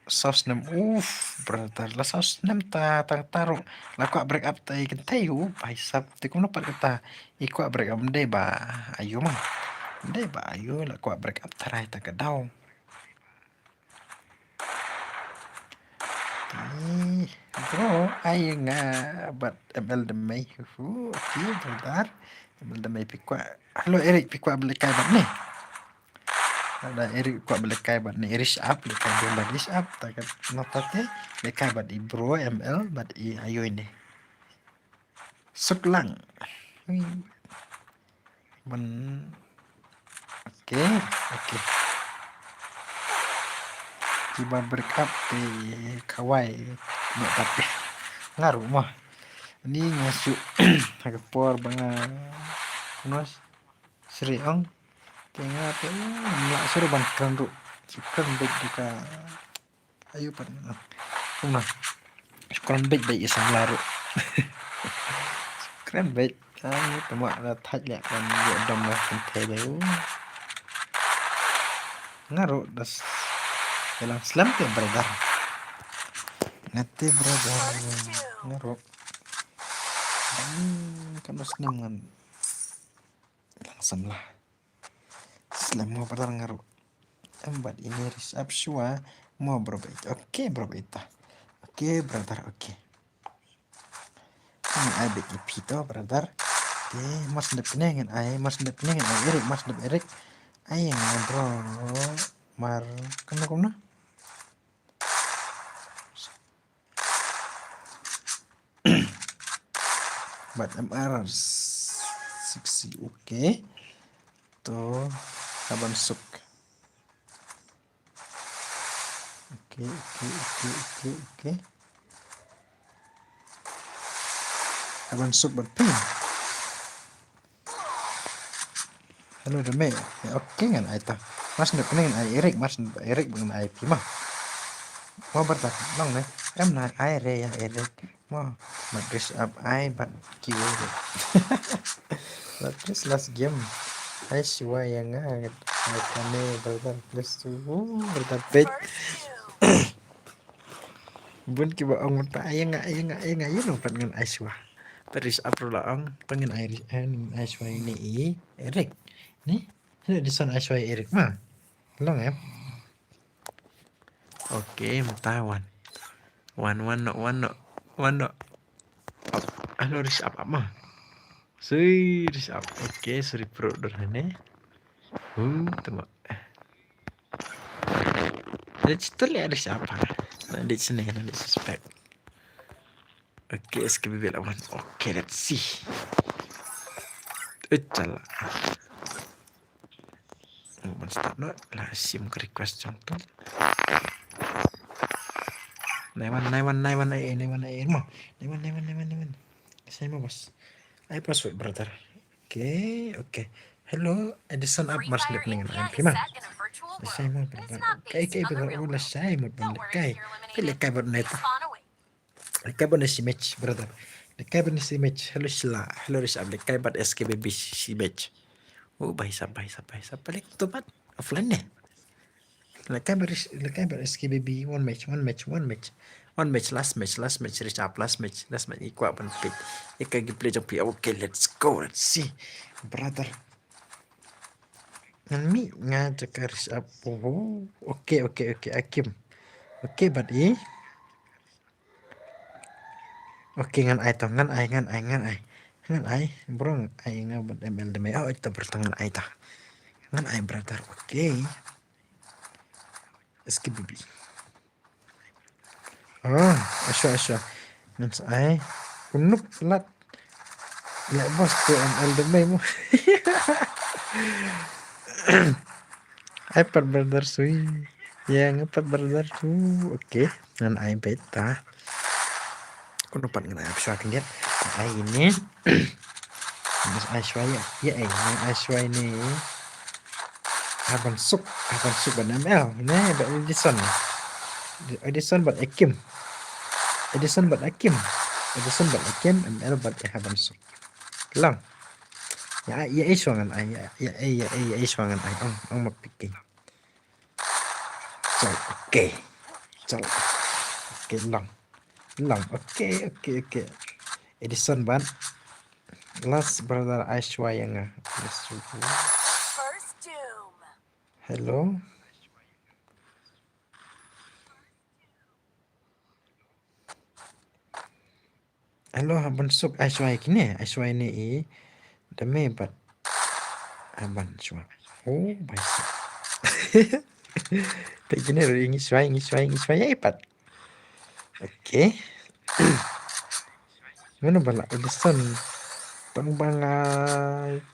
Saw snem. Uf, brother. La saw snem ta, ta, ta ruh. La kwah break up ta i kynthei u. Bhai sahab. Te kumno pat kata. I kwah break up ym dei ba ayu ma. Ym dei ba ayu la kwah break up tharai ta ka daw. Ih, bro, ai nga bad M L Demei. Hu, okay, brother. M L Demei phi kwah. Hello, Eric, phi kwah ban leh kai bad ne? Lada Eric kwah ba lehkai bad ne Eric ap, lehkai bad Eric ap, ta ka nota te, lehkai bad i bro M L bad i ayo ine. Suk lang. Ui. Ban. Okay, okay. Kiba break up te kawai. Ba tapi. Nga ruh mo. Ni nga shu ha ka por ba nga nos sri ong. Te nga te nga shu ban kren ruh. Shu kren bad ka ayu pat. Kumno? Shu kren bad bad i samla ruh. Shu kren bad. Ani tama la thaj la kan ya dom la kan te de. Nga ruh das. Yalang slem te brother. Nga te brother. Nga ruh. Hmm, kan dos nem ngan. Lang samla. Slem mo brother nga ruh. Em bad ine Ris ap shuwa mo bro bait. Okay bro bait ta. Okay brother, okay. Ngan ai bad i phi to brother. Okay, mas dep ne ngan ai, mas dep ne ngan ai Eric, mas dep Eric. Ai nga bro. Mar kumno kumno. Bad M R sixty, okay. To, haban suk. Okay, okay, okay, okay, okay. Haban suk bad phi. Hello, dame. Okay, ngan ai ta. Mas nuk ngan ai Eric, mas nuk Eric ngan ai phi ma. Mo brother, long ne. Em na ai re ya Eric. Mo, mat Ris ap ai bad ki Eric. Mat Ris last game. Ai shuwa ya nga ngat. Ai kane brother, please to. Brother, bet. Bun kiba ong mynta ai nga, ai nga, ai nga, ïa nong pat ngan ai shuwa. Pat Ris ap ruh la ong, pat ngan ai Ris, eh, ngan ai shuwa ïa ne i Eric. Ni? Ni Edison ai shuwa ïa Eric ma. Long em. Okay, mynta wan. Wan, wan noh, wan noh, wan noh. Ap, alo Ris ap ap ma. Sui Ris ap. Okay, sorry pro dur ne. Hu, tama. Let's tuloy ada siapa. Nanti sini, nanti suspek. Okay, S K B B lawan. Okay, let's see. Echala. One stop no. La sim ke request contoh. Naiwan, naiwan, naiwan, eh, naiwan, eh, mo. Naiwan, naiwan, naiwan, naiwan. Saya mau bos. Ai password brother. Okay, okay. Hello, Edison ap mas lip ning am pima. Saya mau brother. Okay, okay brother. Oh, la saya mau pun lekai. Lekai buat neta. Lekai buat nesi match brother. Lekai buat nesi match. Hello sila. Hello Ris ap lekai buat S K B B si match. Oh, bhai sab, bhai sab, bhai sab. Balik tu bat offline ne. Lekai bar, lekai bar S K B B, one match, one match, one match. One match, last match, last match, Ris ap, last match, last match. Ikwa ban pit. Ika gi play jong pi. Okay, let's go, let's see. Brother. Ngan mi nga jaka Ris ap. Oh, okay, okay, okay. Akim. Okay, but eh. Okay, ngan ai to, ngan ai, ngan ai, ngan ai. Ngan ai, bro, ngan ai nga bad M L de me. Oh, ito bro, ngan ai to. Ngan ai brother, okay. S K B B. Oh, asya, asya. Ngan sa ai. Unuk lat. Ya bos tu M L de me mo. Ai pat brother sui. Ya, ngan pat brother tu. Okay. Ngan ai beta. Kono pat ngan ai shuwa khyndiat. Ai ini. Ngan ai shuwa ya. Ya, eh, ngan ai shuwa ini. Haban suk, haban suk ban M L. Ne, ban Edison. Edison ban Akim. Edison ban Akim. Edison ban Akim, M L ban eh haban suk. Lang. Ya, ya, eh, shuwa ngan ai. Ya, ya, eh, ya, eh, ya, eh, shuwa ngan ai. Ong, ong ma picking. Chal, okay. Chal. Okay, long. Long. Okay, okay, okay. Edison ban. Last brother Aishwarya nga. First doom. Hello. Hello, haban suk Aishwarya kine, Aishwarya ne i. Dame bat. Haban suk. Oh, bai suk. Te kine ruh ngi shwai, ngi shwai, ngi shwai, ai pat. Okay. Mano ba la Edison? Tang ba nga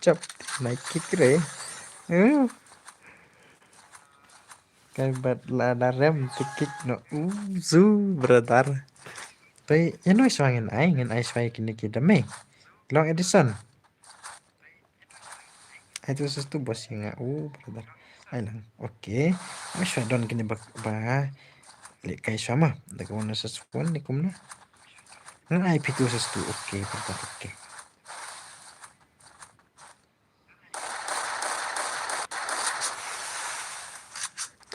jump na kick re. Uh. Kai bad la da rem te kick noh. Uh, zu, brother. Te ïa no shwai ngin ai, ngin ai shwai kine ki da me. Long Edison. Ai tu sus tu bos ïa nga. Uh, brother. Ai lang. Okay. Ai shwa don kine ba, ba lehkai shwa ma. Da ka one sus one ne kumno. Nga ai phi tu sus tu. Okay, brother. Okay.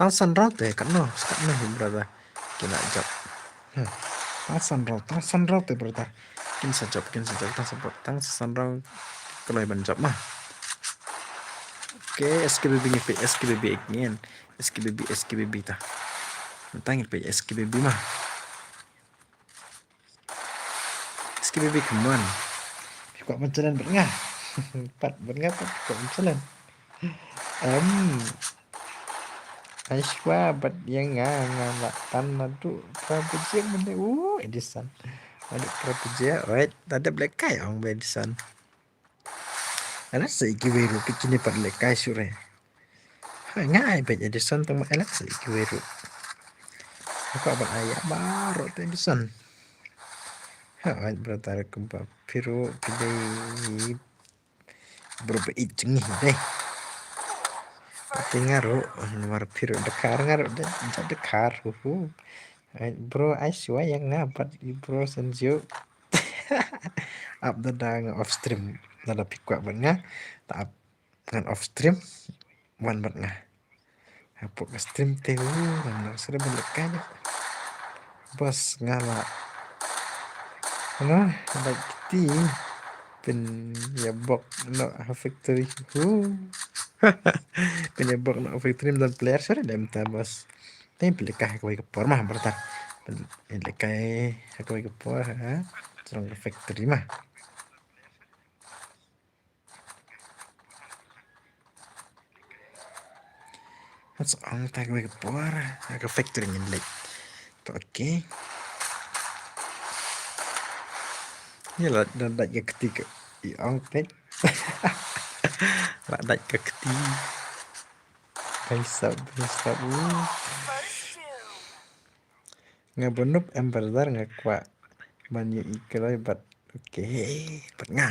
Tang san rau te, katno, katno hi, brother. Kine jump. Hmm. Tang san rau, tang san rau te, brother. Kin sa jump, kin sa jump, tang san rau, tang san rau. Kloi ban jump ma. Okay, S K B B ngi peit, S K B B again. S K B B, S K B B ta. Tang ngi peit S K B B ma. S K B B, come on. Phi kwah ban challenge bad nga? Pat bad nga pat, phi kwah ban challenge? Em. Ai shwa bad ïa nga, nga la tan naduh phra baje mynne. Uh, Edison. Naduh phra baje. Alright, la dep lehkai, ong ba Edison. Ala sa ïa kiwei ruh, phi kine pat lehkai shuh re. Ha, nga ai beit Edison tang ma, ala sa ïa kiwei ruh. Nga kwah ban ai ïa baroh te Edison. Ha, ai brother, kumba phi ruh phi dei bro ba ïeit jong ngi dei. Te nga ruh namar phi ruh dkhar, nga ruh dei dkhar. Hu hu. Ai bro, ai shwa ïa nga bad i bro Sanju. Ap da da nga off stream. Da da phi kwah bad nga, ta ap ngan off stream, wan bad nga. Hapoh ka stream te, uh, ngan nang sdang ban lehkai noh. Bos, nga la, ano, la kti pynïabok noh ha factory. Uh. Pynïabok noh ha factory, ym don player, sorry, dei mynta, bos. Te pynlehkai ha kawei ka por ma, brother. Pynlehkai ha kawei ka por, ha. Jrong ka factory ma. Hats ong ta kawei ka por, ha ka factory ngin leit. To, okay. Ïa la, la dait ka kti ka, i ong peit. La dait ka kti. Bhai sab, bhai sab, uh. Nga ba noob em brother, nga kwah ban ïohi kloi bad, okay, bad nga.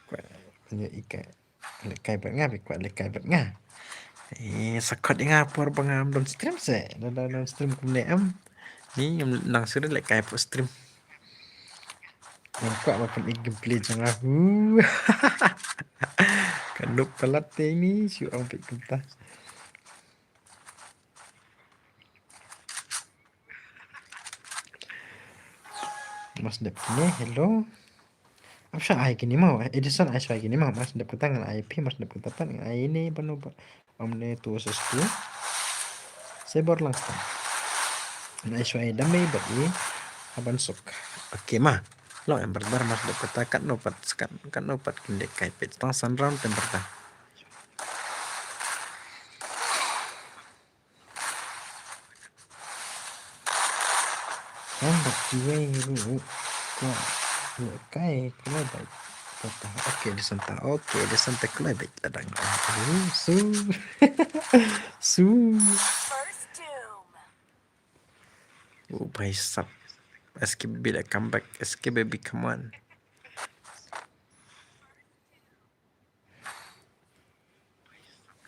Kwah ban ïohi ka, lehkai bad nga, phi kwah lehkai bad nga. Eh, sa khot ïa nga por ba ngam don stream se. Lada don stream kumne em, ni ngam nang sdang lehkai hapoh stream. Ngam kwah ban pyni gameplay jong nga. Huh. Ka noob palat te ni, shu ong peit kumta. Mas dep kine, hello. Ap sha ai kine ma, Edison ai sha ai kine ma, mas dep kata ngan ai phi, mas dep kata pat ngan ai ine, bano ba. Omne tu sus tu. Sebor lang sta. Ngan ai sha ai dame bad i. Haban suk. Okay ma. Long em brother, mas dep kata, katno pat, kat, katno pat kin lehkai peit. Tang san round te brother. Em bad kiwei ruh. Kwah lehkai, kloi beit. Kata, okay, Edison ta. Okay, Edison ta, kloi beit, ta dang. Uh, su. Su. Oh, bhai sab. S K B B la comeback. S K B B, come on.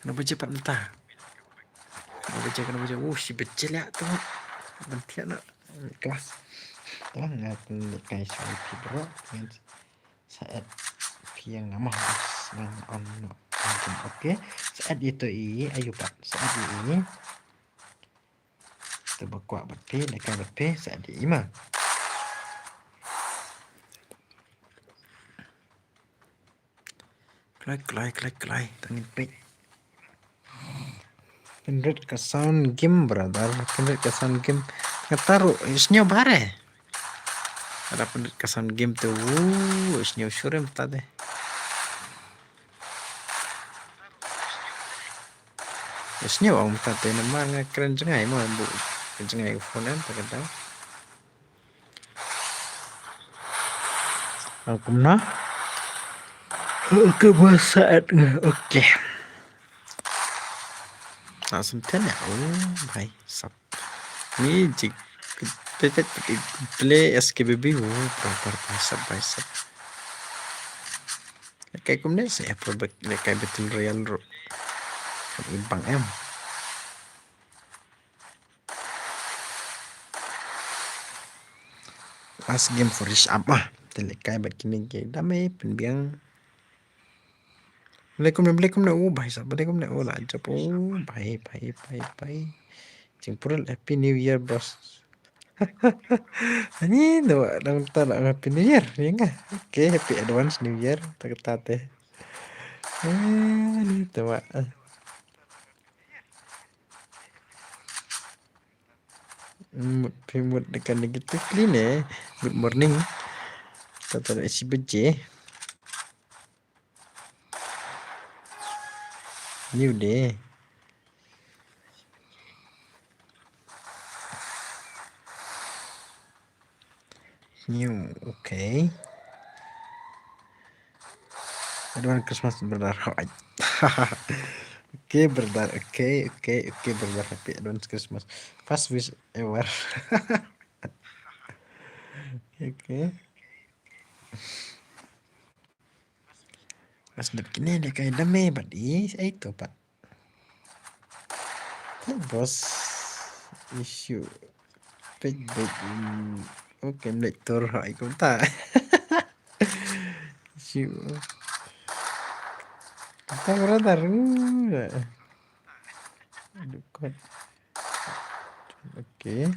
Kano baje pat mynta? Kano baje, kano baje? Uh, shi baje leh tu. Ban thiah noh. Kelas. Tang nga pynlehkai sha phi bro. Sa add phi ïa nga ma. Ngan on noh. Okay. Sa add ïa to i, ayu pat. Sa add ïa i. To ba kwah bad phi, lehkai bad phi, sa add ïa i ma. Kloi, kloi, kloi, kloi. Tang ngin peit. Pynrit ka sound game, brother. Pynrit ka sound game. Nga ta ruh, eh, sniew bha re. Ada pynrit ka sound game te, wuh, sniew shurim ta de. Sniew ong mynta te namar nga kren jngai mo, bu jngai ka phone em ta ka dang. Ong kumno? Ka ba saat nga. Okay. Langsung tanya. Oh, bhai sab. Ni jik. Play S K B B. Oh, proper bhai sab, bhai sab. Kai kumne se apa bek kai Battle Royale ro. Ibang em. Last game for Rish Up ah. Te leh kai bad kine ki dame pynbiang. Balei kumne, balei kumne, oh bhai sab, balei kumne, oh la jop, oh bhai, bhai, bhai, bhai. Jingpurul Happy New Year boss. Ani tu dang ta la Happy New Year, ya nga. Okay, Happy Advance New Year, ta kata te. Ani tu. Mut, phi mut dekan negatively ne. Good morning. Tata da isi baje. New day. New, okay. Advance Christmas, brother. How are you? Okay, brother. Okay, okay, okay, brother. Happy advance Christmas. First wish ever. Okay. Mas dep kine ne kai dame bad i ai to pat. Boss issue. Pek bek. Okay, mlek tur hai kumta. Issue. Kita brother. Aduh, kuat. Okay.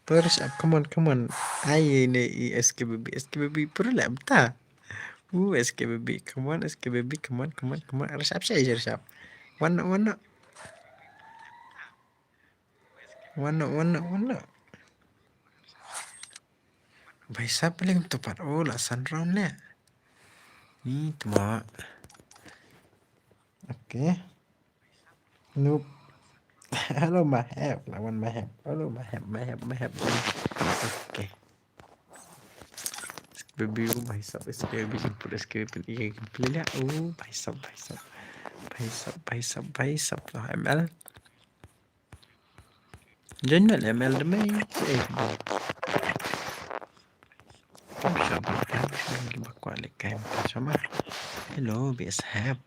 First up, come on, come on. Ai ne i S K B B, S K B B pura lah bta. Uh, S K B B, come on, S K B B, come on, come on, come on. Rush up, say, rush up. One, one, one, one. Bhai sab paling tu pat. Oh, la san round le. Ni tu ma. Okay. Nope. Hello, Mahep. Lawan Mahep. Hello, Mahep, Mahep, Mahep. Okay. S K B B, oh, bhai sab, S K B B, jemput S K B B, iya, jemput liya. Oh, bhai sab, bhai sab. Bhai sab, bhai sab, bhai sab. Lah, M L. Join lah, M L de mai. Eh. Hello, B S Hep.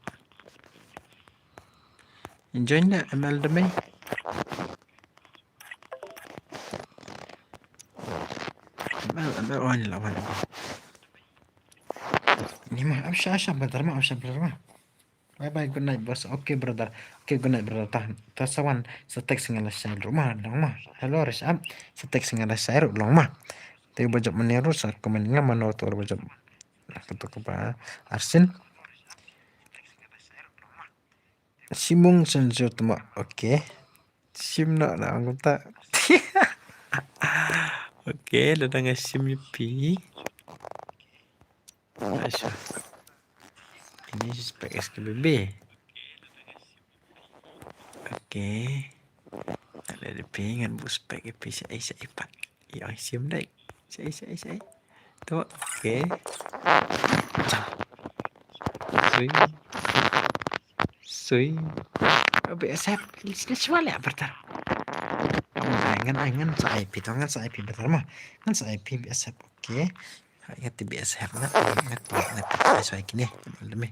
Join lah, M L de mai. M L, M L, oh, ni lawan. Ni mah, Asha, Asha, bentar mah, Asha, bentar mah. Bye bye, good night, boss. Okay, brother. Okay, good night, brother. Tah, tah, sa wan, sa text nga la share ruh ma, dang ma. Hello, Rish Up. Sa text nga la share ruh long ma. Te ba jop mane ruh sa comment nga mano to ba jop. Ka to ka ba Arsin. Simung Senjo tuma. Okay. Sim na na anggota. Okay, da dang sim pi. Aisyah. Ini suspek S K B B. Okay. Ada di pingan bu spek pi sa ai sa ai pat. Ya, sim dai. Sa ai sa ai sa ai. Tu, okay. Sui. Sui. Abi asap. Ini sual ya bertar. Ngan, ngan sa ai pi tu, ngan sa ai pi bertar mah. Ngan sa ai pi bi asap. Okay. Hai, ngat B S Hep ngat, ngat, ngat, ai, sorry, kine. Demi.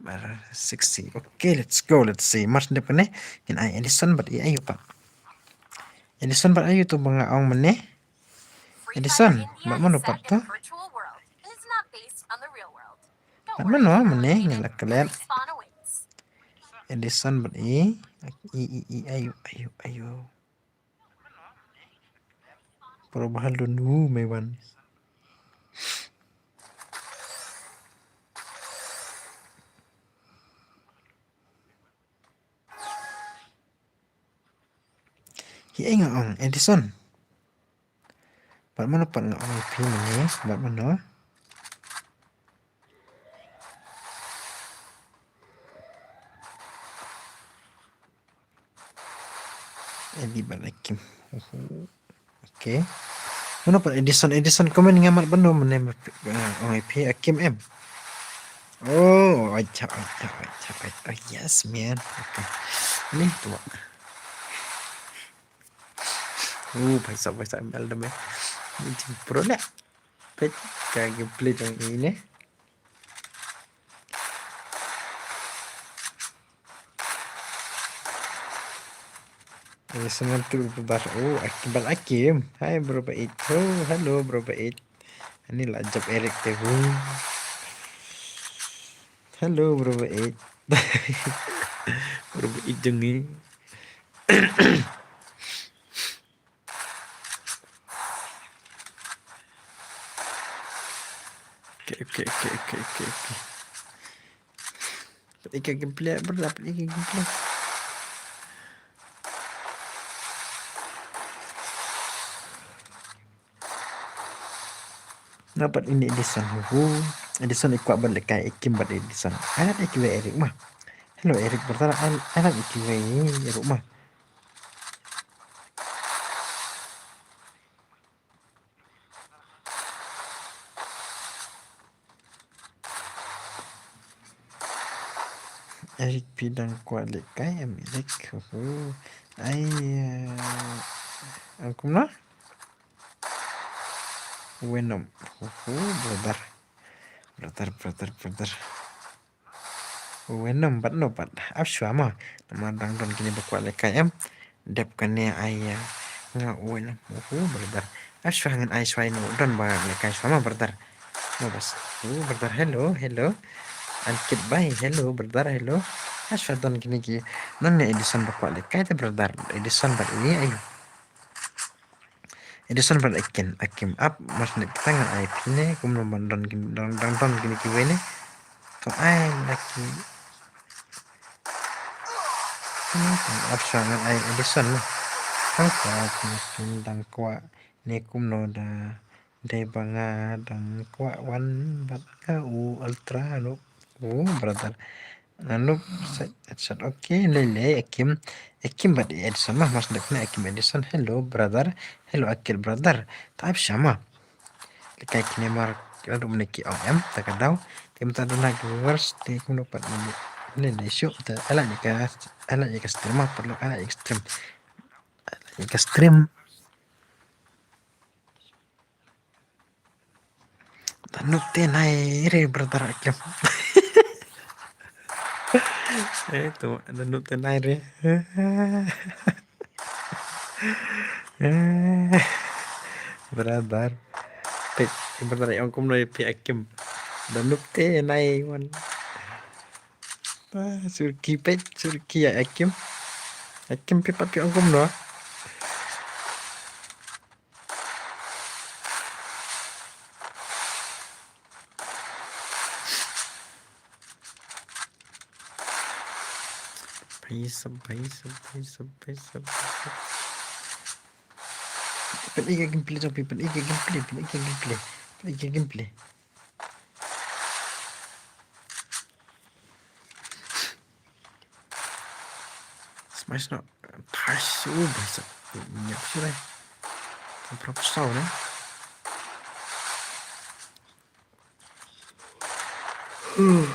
Mar sixty. Okay, let's go, let's see. Mar sendep kane. Ngin ai Edison bad i ayu pat. Edison bad ayu tu ba nga ong mane. Edison, bad mano pat tu? Bad mano mane, ngan la klet. Edison bad i, i, i, i, ayu, ayu, ayu. Para bahal dun wu me wan. Hi ai nga ong Edison. Bad mano pat nga ong pi mane, bad mano. Iban Akim. Uhu. Okay. Mano pat Edison, Edison comment nga mat ban no mane ma phi, ah, ong ïa phi Akim em. Oh, acha, acha, acha, acha. Yes, man. Okay. Ni tu. Oh, bhai sahab, bhai sahab, M L dame. Ni jing pro le. Peit ka gameplay jong i ne. Ini senang tu brother. Oh, Akim, Bal Akim. Hai bro Bait. Oh, hello bro Bait. Ani la jop Eric te. Oh. Hello bro Bait. Bro Bait jong i. Okay, okay, okay, okay, okay, okay. Pat ïa ka gameplay, brother, pat ïa ka gameplay. Nga pat ini Edison, hu. Edison i kwah ban lehkai, i Kim bad Edison. Ai lad ïa kiwei Eric ma. Hello Eric, brother, ai, ai lad ïa kiwei ruh ma. Eric phi dang kwah lehkai em Eric. Uhu. Ai, eh, ong kumno? Venom. Uhu, brother. Brother, brother, brother. Venom bad no bad. Ap shuwa mo. Namar dang don kine ba kwah lehkai em. Dep kane ai, eh, nga Venom. Uhu, brother. Ap shuwa ngan ai shuwa ïa no don ba lehkai shuwa mo, brother. No bas. Uhu, brother, hello, hello. Ankit bai, hello, brother, hello. Ap shuwa don kine ki. None Edison ba kwah lehkai te, brother. Edison bad ini ai. Edison bad Akim, Akim ap, mas nek kita ngan ai phi ne, kumno ban don kin, don, don, don kine kiwei ne. To ai laki. Hmm, ap shuwa ngan ai Edison ne. Hangta Edison dang kwah ne kumno da, dei ba nga dang kwah wan bad nga u Ultra no. Oh, brother. Nanup sa, sa, okay, lei lei, Akim. Akim bad Edison mah, mas dep na Akim Edison. Hello, brother. Hello, Akil, brother. Ta ap shuwa mo. Lehkai kine mar, kine ruh mane ki ong em, ta ka daw. Te mynta duna ki viewers, te kumno pat mane. Lei lei shuh, te ai lad ïa ka, ai lad ïa ka stream mah, paralok ai lad ïa ka stream. Ai lad ïa ka stream. Nanup te nai re brother Akim. Eh, tu, nanup te nai re. Eh, brother. Peit, brother ong kumno ïa phi Akim. Nanup te nai wan. Ah, surki peit, surki ïa Akim. Akim phi pat phi ong kumno. Paisa, paisa, paisa, paisa, paisa. Pynïaid ka gameplay jong phi, pynïaid ka gameplay, pynïaid ka gameplay, pynïaid ka gameplay. Smash no. Thais, uh, bhai sahab. Nyap shuh re. Proper sound, eh. Huh.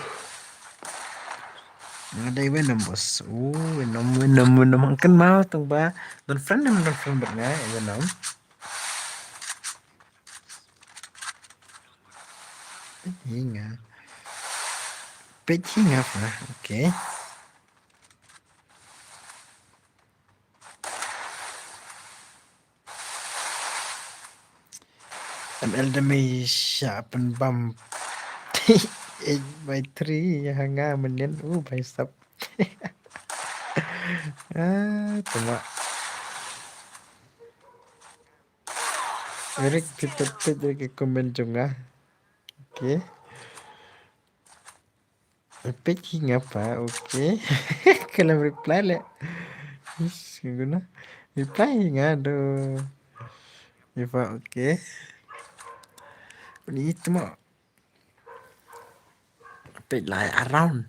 Nga dei Venom, boss. Uh, Venom, Venom, Venom. Hangkan mau tang ba. Don friend, don friend bad nga, Venom. Peit hi nga. Peit hi nga pa. Okay. M L dame sha pynbam. Eight by three ha nga mynnin. Uh, bhai sahab. Ah, tuma. Eric, phi peit, peit ïa ka comment jong nga. Okay. Peit hi nga pa, okay. Ka la reply leh. Ish, ka guna. Reply hi nga do. Ïa pa, okay. Ni tu mo. Peit lai around.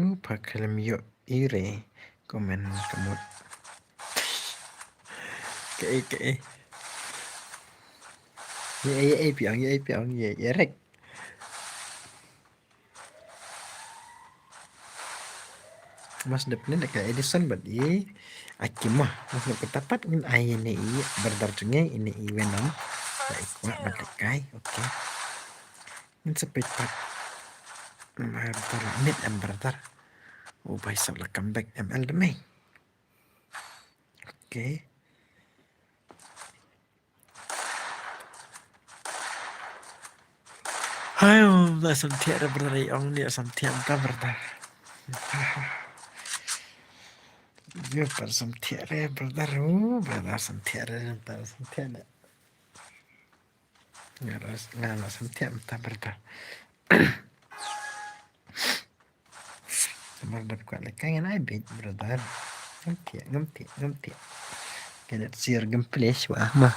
U pa khlem ïoh ire comment ka mut. Kaei kaei. Ye ei ye ei piang ye ei piang ye ye rek. Mas dep ne ka Edison bad i Akima. Mas dep kata pat ngin ai ne i brother jong ngi ne i Venom. Ba i kwah bad kai. Okay. Ngin sa peit pat. Brother, mid em brother. Oh, bhai sab la comeback M L de mei. Okay. Hai, um, da sam thiah re brother, ong ni sam thiah ta brother. Yo, par sam thiah re brother, uh, brother sam thiah re, brother sam thiah ne. Nga ras, nga la sam thiah mynta brother. Namar dap kwah lehkai ngan ai beit brother. Ngam thiah, ngam thiah, ngam thiah. Ka dep share gameplay shuwa ma.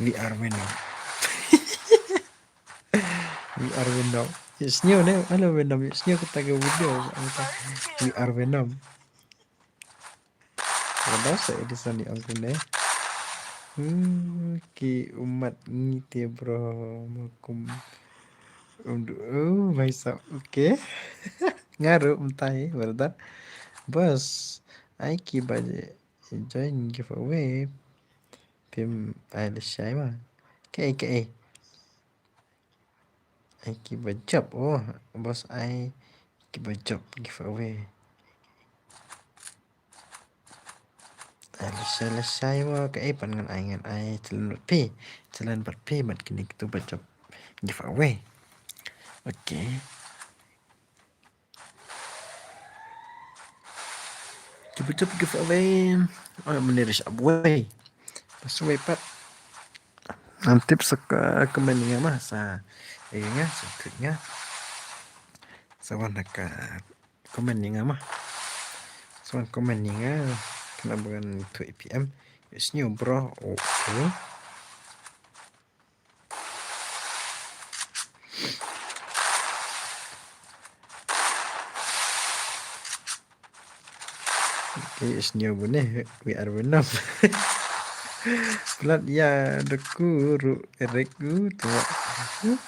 We are winning. We are Venom. Ïohsngew ne, hello Venom, ïohsngew kata ka video. We are Venom. Ka dei sa Edison ïa ong kumne. Hmm, ki ummat ngi te bro, ma kum. Um, oh, bhai sab, okay. Nga ruh mynta hi, brother. Boss, ai ki ba join giveaway. Phim ai lashai ma. Kaei kaei. Ai ki ba jop, oh, boss ai ki ba jop giveaway. Ai lashai lashai ma, kaei pat ngan ai, ngan ai challenge bad phi. Challenge bad phi bad kine kitu ba jop giveaway. Okay. Ki ba jop giveaway. Oh, mane rish up wei. Pas wei pat. Ngan tip sa ka comment ïa nga ma sa. Eh, nga sa tweet nga. Sa wan ha ka comment ïa nga ma. Sa wan comment ïa nga. Kane ba ngan tweet P M. Ïohsngew bro. Okay. Ïohsngew bun ne, we are Venom. Palat ïa dku ruh erek u tu.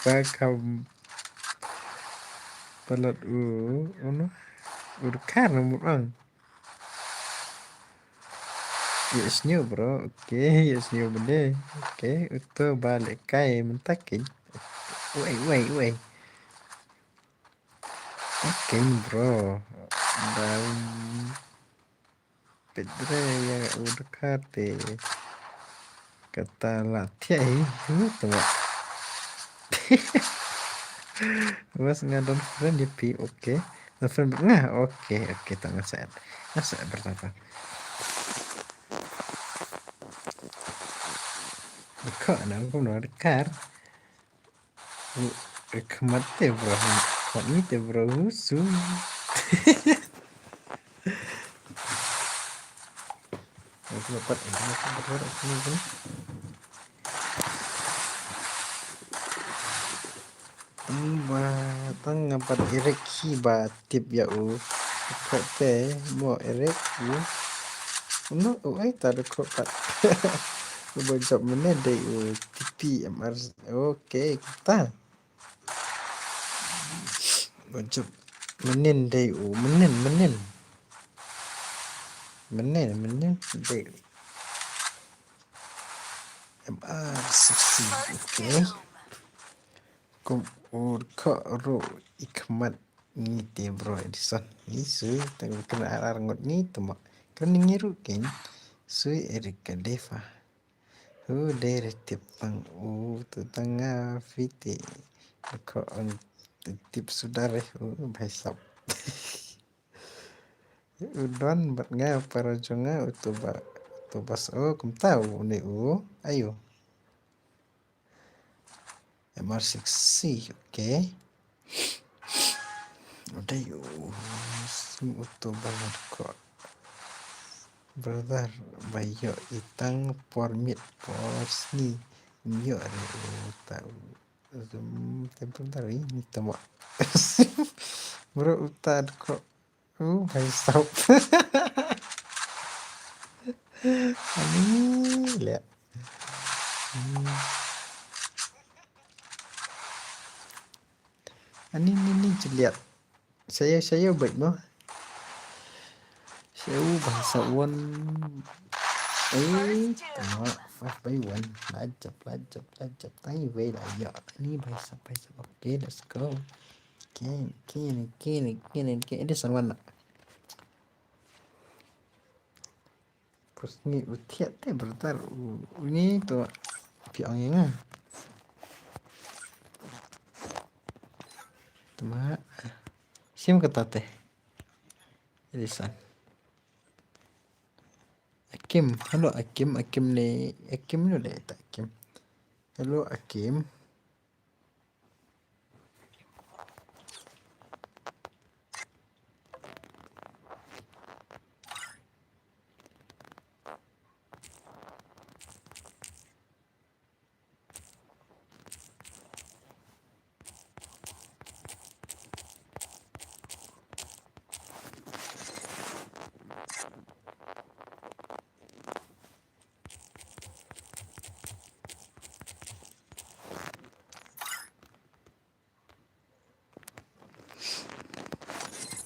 Pa kam palat u, u no. U dkhar na mut ang. Ïohsngew bro, okay, ïohsngew bun ne. Okay, uto ba lehkai mynta keiñ. Wei, wei, wei. Okay bro. Dang pedre ïa u dkhar te. Kata la thiah hi, hu, tengok. Mas nga don friend ïa phi, okay. Don friend nga, okay, okay, tang nga sa add. Nga sa add bertapa. Deka nang pun dkhar. Khmat te bro, khmat ni te bro, husu. Aku dapat ini, aku dapat ini, ini. Tang ba, tang nga pat erek hi ba tip ïa u. Khot te mo erek u. No, u ai ta da khot pat. U ba jop mane dei u T P M R. Okay, kita. Ba jop mane dei u, mane, mane. Mane, mane dei u. M R sixty, okay. Kum ur ko ru i khmat ngi te bro Edison. Isu tang kena ar ar ngut ngi tuma. Kena ngi ru ken. Sui Erika Deva. Hu dei re tip tang u tu tang nga fiti. Ko ang tip sudar re u bhai sab. U don bad nga para jong nga u tu ba, u tu bas o kumta u ne u ayu. M R six C, okay. Udah yuk sum utuh banget kok. Brother, bayo itang por mit por sni. Ïoh re uta u. Zoom temporary ni tama. Bro uta ko. Uh, bhai sab. Ani le. Hmm. Ani ni ni Juliet. Saya saya baik mo. Saya bhai sab wan. Eh, tama five by one. Lajap, lajap, lajap. Tai wei la ya. Ni bhai sab, bhai sab. Okay, let's go. Kini, kini, kini, kini, kini. Ini san wan. Pus ni u thiat te brother u, u ni to pi ong ïa nga. Tama sim kata te. Ilisan. Akim, hello Akim, Akim ne, Akim ne le ta Akim. Hello Akim.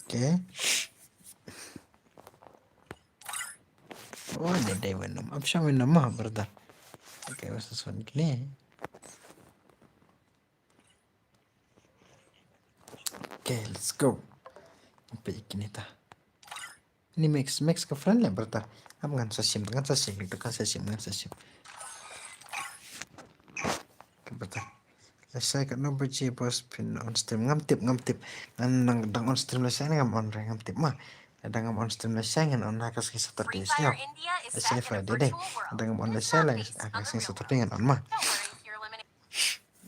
Okay. Oh, dei dei Venom. Am shang Venom ma brother. Okay, what's this one? Kini. Okay, let's go. Apa ikini ta? Ni Max, Max ka friend le brother. Am ngan sa sim, ngan sa sim, itu kan sa sim, ngan sa sim. Ka brother. Lashai katno baje boss phin on stream, ngam tip, ngam tip. Ngan nang dang on stream lashai ngam on re, ngam tip ma. Dang ngam on stream lashai ngan on ha ka sngi Saturday sñiaw. Lashai Friday dei. Dang ngam on lashai la ha ka sngi Saturday ngan on ma.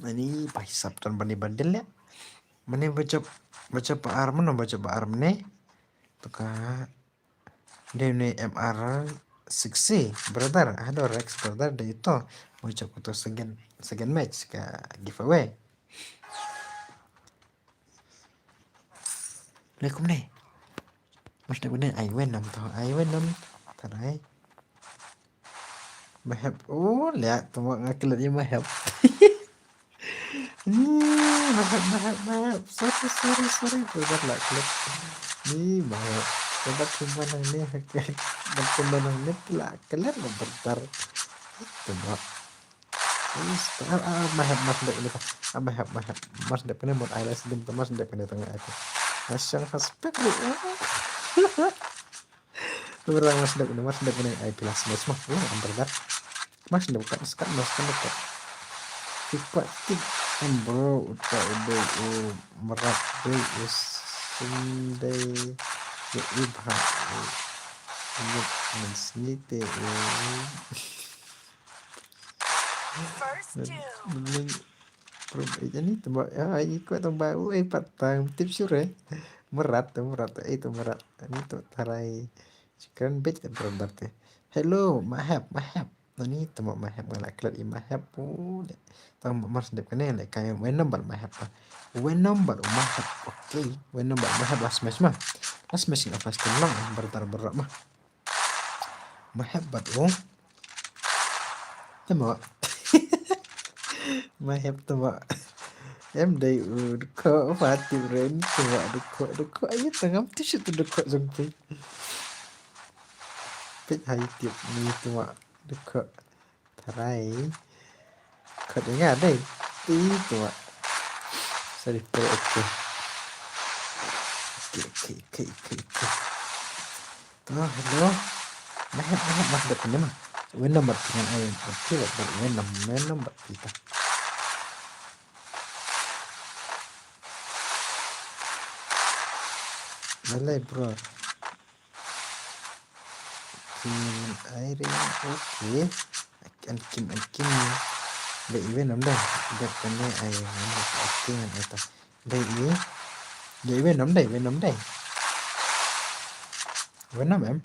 Ani bhai sab ton bani bandel ya. Mane bajop, bajop ba ar mano, bajop ba ar mane. To ka dei ne M R sixty brother, hado Rex brother dei to. Bajop ko to second, second match ka giveaway. Alaikum ne. Mas dep ne ai Venom to, ai Venom. Tarai. Mahep. Oh, lihat tu mak ngaklet ni Mahep. Ni Mahep, Mahep, Mahep. Sorry, sorry, sorry. Brother lah klet. Ni Mahep. Dapat cuma nang ni, okay. Dapat cuma nang ni pula klet lah brother. Itu mak. Is, ah, ah, Mahep, Mahep dep ni. Ah, Mahep, Mahep. Mahep dep ni mut ai lah sedim tu, Mahep dep ni tengah aku. Asyang haspek ni. Tura mas dep ne, mas dep ne ai pilas mas mah. Lah amber dah. Mas dep kat sekat mas kan dekat. Tikwat tik. Ambro uta udo u merat dei u sendai. Ya ibha u. Yuk men snite u. First two. Prum ai jani tamba ai kwat tamba u ai pat tang tip sure. Merat tu merat ai tu merat. Ani tu tarai. Chicken bit kan brother te. Hello, Mahep, Mahep. Ani tu Mahep nga la klet i Mahep pu le. Tang mar sendep kane le kai wen number Mahep pa. Wen number Mahep. Okay. Wen number Mahep last match ma. Last match in first team long brother brother ma. Mahep bat u. Tama. Mahep tama. Em dei u dukho pati ren tama dukho dukho ayu tangam tu situ dukho jong pi. Pit hai tip ni tama dukho. Tarai. Khat nga dei. Ti tu. Sorry, pero okay. Okay, okay, okay, okay, okay. To, hello. Mahep, Mahep, Mahep dep ni ma. Wen number dengan ai. Okay, wen number, wen number kita. Malay, bro. Kim Irene, okay. An Kim, an Kim. Dei i Venom dei. Dep kane ai, okay, ngan ai ta. Dei i. Dei i Venom dei, Venom dei. Venom em.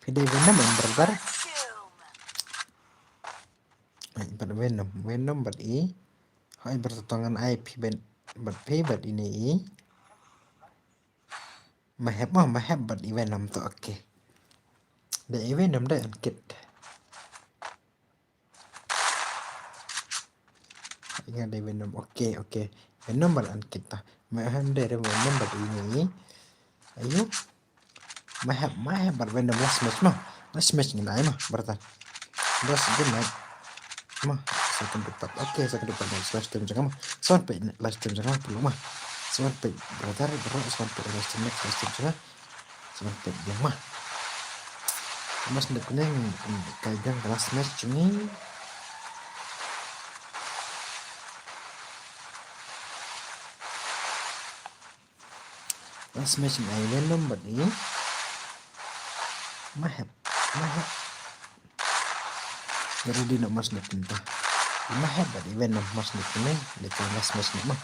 Phi dei Venom em brother? Ai, bad Venom, Venom bad i. Hai brother, to ngan ai phi bad, bad phi bad ine i. Mahep ma, Mahep bad i Venom to, okay. Dei i Venom dei an kit. Nga dei Venom. Okay, okay. Venom bad an kit ta. Mahep dei Venom bad ine i. Ayo. Mahep, Mahep bad Venom last match ma. Last match ngin ai ma, brother. Just good night. Ma, sa kynduh pat. Okay, sa kynduh pat live stream jong nga ma. Sa wan peit live stream jong nga ma, pynlong ma. Sa wan peit brother, bro, sa wan peit live stream, next live stream jong nga. Sa wan peit biang ma. Mas nda kuning, kai biang ka last match jong ngi. Last match ngi ai Venom bad i Mahep, Mahep. Ready na mas na pinta. Mahep bad i Venom mas na kuning. Dei ka last match na ma.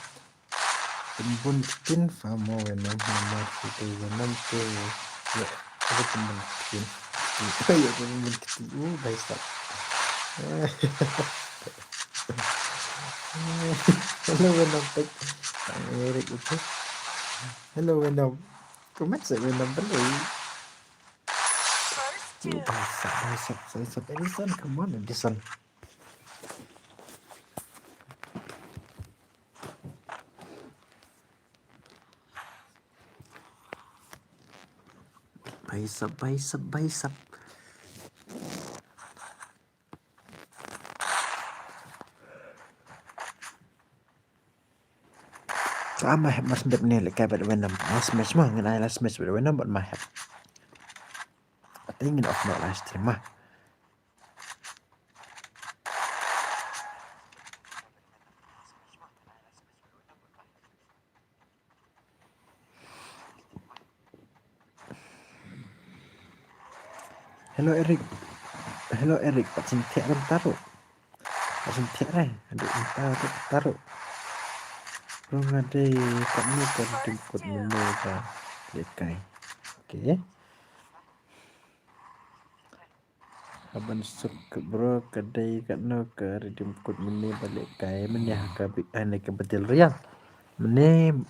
Pynbun ktien fa mo Venom, namar phi dei Venom te. Ïa, ada pynbun ktien. Ïa, pynbun ktien. Uh, bai sap. Hello Venom, pek. Ang Eric itu. Hello Venom. Comment sa Venom balik. Bai sap, bai sap, bai sap. Edison, come on Edison. Bai sap, bai sap, bai sap. Sa Mahep mas dep ne lehkai bad Venom. Last match ma, ngan ai last match bad Venom bad Mahep. Ate ngin off noh live stream ma. Hello Eric. Hello Eric, pat sngewthuh rem taruh. Pat sngewthuh re. Aduh, taruh, taruh. Bro nga dei katno ka redeem code mynne ba lehkai. Okay. Haban suk bro ka dei katno ka redeem code mynne ba lehkai mynne ha ka bi-, ha ne ka Battle Royale. Mynne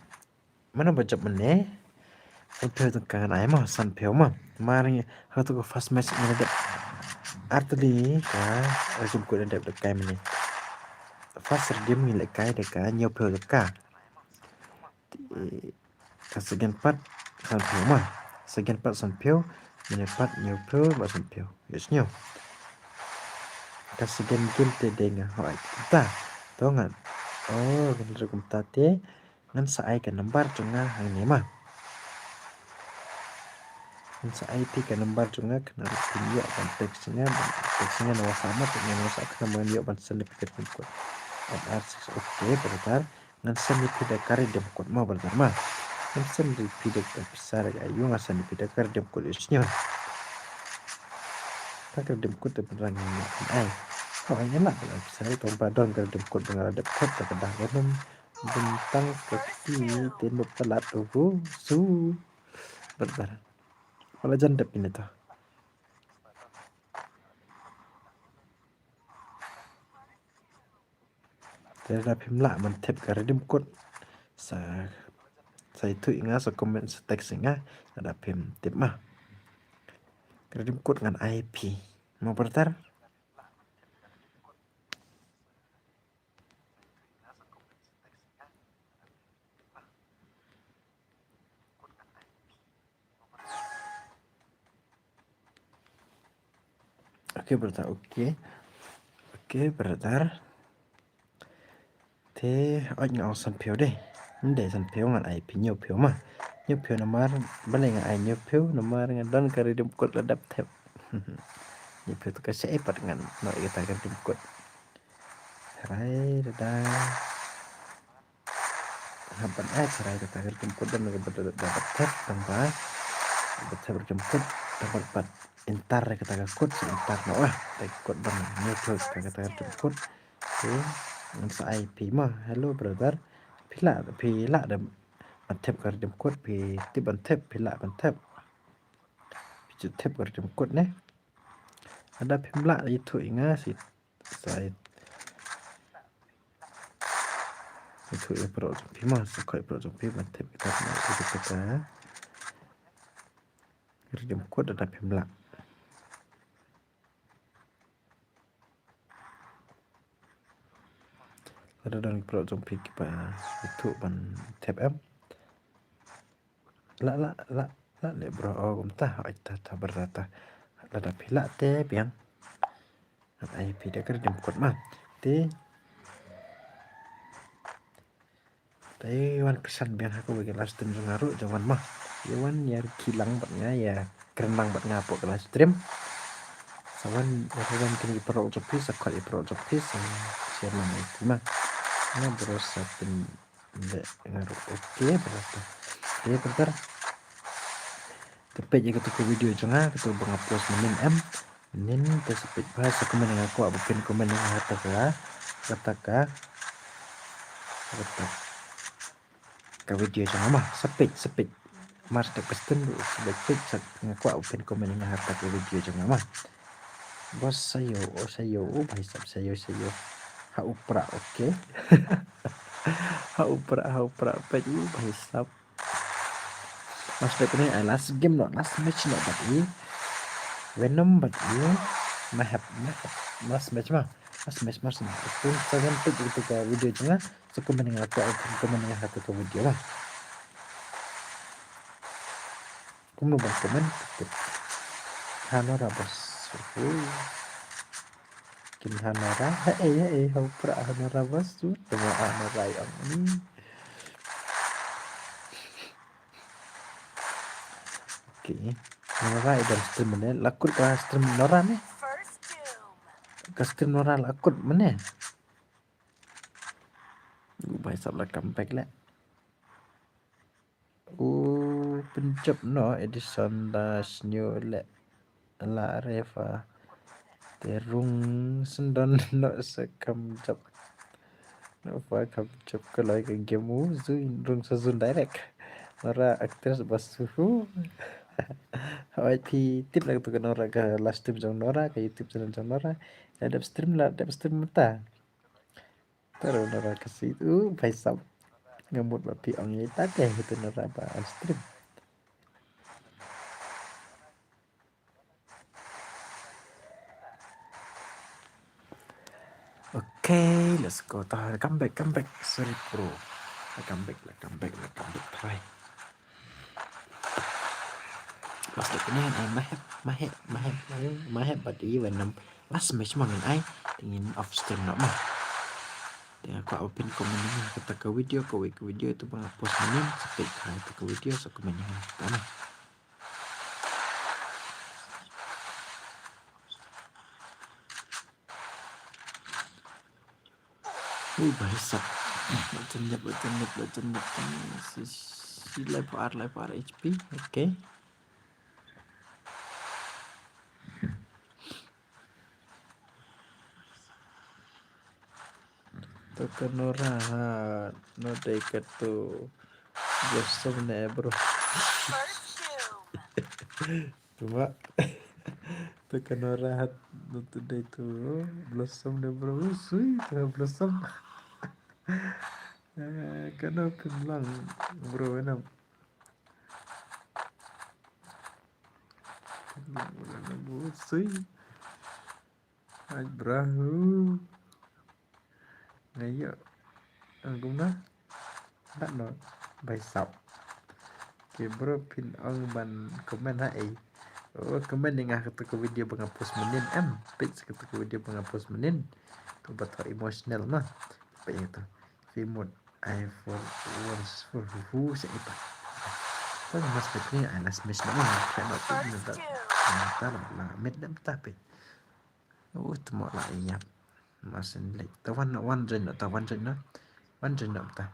mano ba jop mynne? Sanphew tyngka ngan ai mo, sanphew mo. Mar ngi ha to ka first match ngi dep artylli ka redeem code dep lehkai mynne. First redeem ngi lehkai da ka hynñiewphew tyngka. Te ka second pat sanphew ma. Second pat sanphew, mynne pat hynñiewphew bad sanphew. Ïohsngew. Ka second game te dei nga hoi. Ta. To ngan. Oh, ngan ruh kumta te. Ngan sa ai ka number jong nga hangne ma. Ngan sa ai phi ka number jong nga, khnang ruh phin ïoh ban text ïa nga, ban text ïa nga na WhatsApp ma, te ngan WhatsApp khnang ba ngan ïoh ban send ïa phi ka redeem code. F R six, okay, brother. Ngan send ïa phi da ka redeem code mo brother ma. Ngan send ïa phi da ka pisa da ka ayu, ngan send ïa phi da ka redeem code ïohsngew. Ka redeem code te pynrang ïa nga ai. Hooid, ngan lah ban ai pisa tang ba don ka redeem code ba nga la dep thep da ka dak ba nym bun tang ka kti te nop palat uhu su. Brother. Wala jan dep ine to. Te lada phim lah ban tip ka redeem code, sa, sa ïathuh ïa nga, sa comment, sa text ïa nga lada phim tip ma. Ka redeem code ngan ai phi. Mo brother? Okay brother, okay. Okay brother. Te ot nga ong sanphew de. Ym dei sanphew, ngan ai phi hynñiewphew ma. Hynñiewphew namar, balei nga ai hynñiewphew namar nga don ka redeem code la dep thep. Hynñiewphew te ka sha ei pat ngan noh ïa kata ka redeem code. Tharai lada hap ban ai tharai kata ka redeem code don kaba da, da, da thep tang ba, ba thep redeem code tang ba pat enter kata ka code, sa enter noh ah. Kata ka code ban enter kata ka redeem code. Okay. Ngan sa ai phi ma. Hello brother. Phi lah, phi lah da ban thep ka redeem code, phi tip ban thep, phi lah ban thep. Phi Ju thep ka redeem code ne. Lada phim lah ïathuh ïa nga sa, sa ïathuh ïa paralok jong phi mo, sa khot ïa paralok jong phi ban thep ïa ka redeem code lada phim lah. Lada don ki paralok jong phi kiba ïathuh ban thep em. Lah, lah, lah, lah leh bro. Oh, kumta. Oi, ta, ta, bro, ta. Lada phi lah te biang. Ai phi da ka redeem code ma. Te. Te wan kyrshan biang ha kawei ka live stream jong nga ruh, jong wan ma. Ïa wan ïa rkhie lang bad nga, ïa kren lang bad nga hapoh ka live stream. Sa wan, ïa wan kine ki paralok jong phi, sa khot ïa paralok jong phi, sa share lang ïa ki ma. Nga bro sa pyn leh nga ruh. Okay, brother. Okay, brother. Te peit ïa kata ka video jong nga, kata ba nga post mynnin em. Mynnin te sa peit bha, sa comment ïa nga, kwah ba phin comment ïa nga ha kata ka, kata ka, kata ka video jong nga ma. Sa peit, sa peit. Mar step ka stem ruh, sa peit, peit, sa nga kwah ba phin comment ïa nga ha kata ka video jong nga ma. Boss, sayo, oh sayo, oh bhai sab, sayo, sayo. Ha u Prah, okay. Ha u Prah, ha u Prah, peit, oh bhai sab. Mas peit kane, ai last game noh, last match noh bad i Venom bad i Mahep, Mahep. Last match ma. Last match ma sini. Pun sa wan peit ïa kata ka video jong nga. Sa comment ïa nga, kwah comment ïa nga ha kata ka video ma. Kumno ban comment? Ha Nora boss. Uhuh. Kim ha Nora. Haei, haei, ha u Prah ha Nora boss tu. Tengok ha Nora ïa ong ni. Okay. Nora i dang stream mynne. La kut ka stream Nora ne. Ka stream Nora la kut mynne. U bhai sab la comeback leh. U pynjop noh Edison da sniew leh la refa. Te rung syndon noh sa kam jop. Noh fa kam jop ka loi ka game u zui rung sa zun direct. Nora actress ba suhu. Hawai phi tip la tu ka Nora ka live stream jong Nora ka YouTube channel jong Nora. La dep stream la dep stream mynta. Tara Nora ka sweet. Uh, bhai sab. Nga mut ba phi ong ïa ta te, ïa tu Nora ba on stream. Okay, let's go. Ta, come back, come back. Sorry, bro. La come back, la come back, la come back. Try. Last lap ne, ai Mahep, Mahep, Mahep, Mahep, Mahep, bad i Venom. Last match ma ngin ai, te ngin off stream noh ma. Te nga kwah ba phin comment ïa nga ha kata ka video, kawei ka video tu ba nga post mynnin, sa peit ha kata ka video, sa comment ïa nga ha kata ma. Uh, bhai sab. Button nyap, button nyap, button nyap. Si, si, live R, live R H P. Okay. To ka Nora ha, no dei ka tu Blossom ne, bro. First kill. Cuma tu ka Nora hat, no tu dei tu Blossom ne, bro. Sui tu Blossom. Eh, kano pynlang, bro, enam. Pynlang, bro, enam, bro. Sui. Ai, bro. Ngayo. Ang kumno? Nda no. Bhai sab. Okay, bro, phin ong ban comment ha ei. Oh, comment ïa nga ha kata ka video ba nga post mynnin em. Peit sa kata ka video ba nga post mynnin. Ka ba thoh emotional ma. Peit ïa kata. Fi mut ai for once for who sa ita. Tang mas peit ni ai last match na ma. Ka na tu ni ta. Ta la la met da ta peit. Uh, tmo la ïap. Masin lek. Ta wan na, wan join na, ta wan join na. Wan join na ta.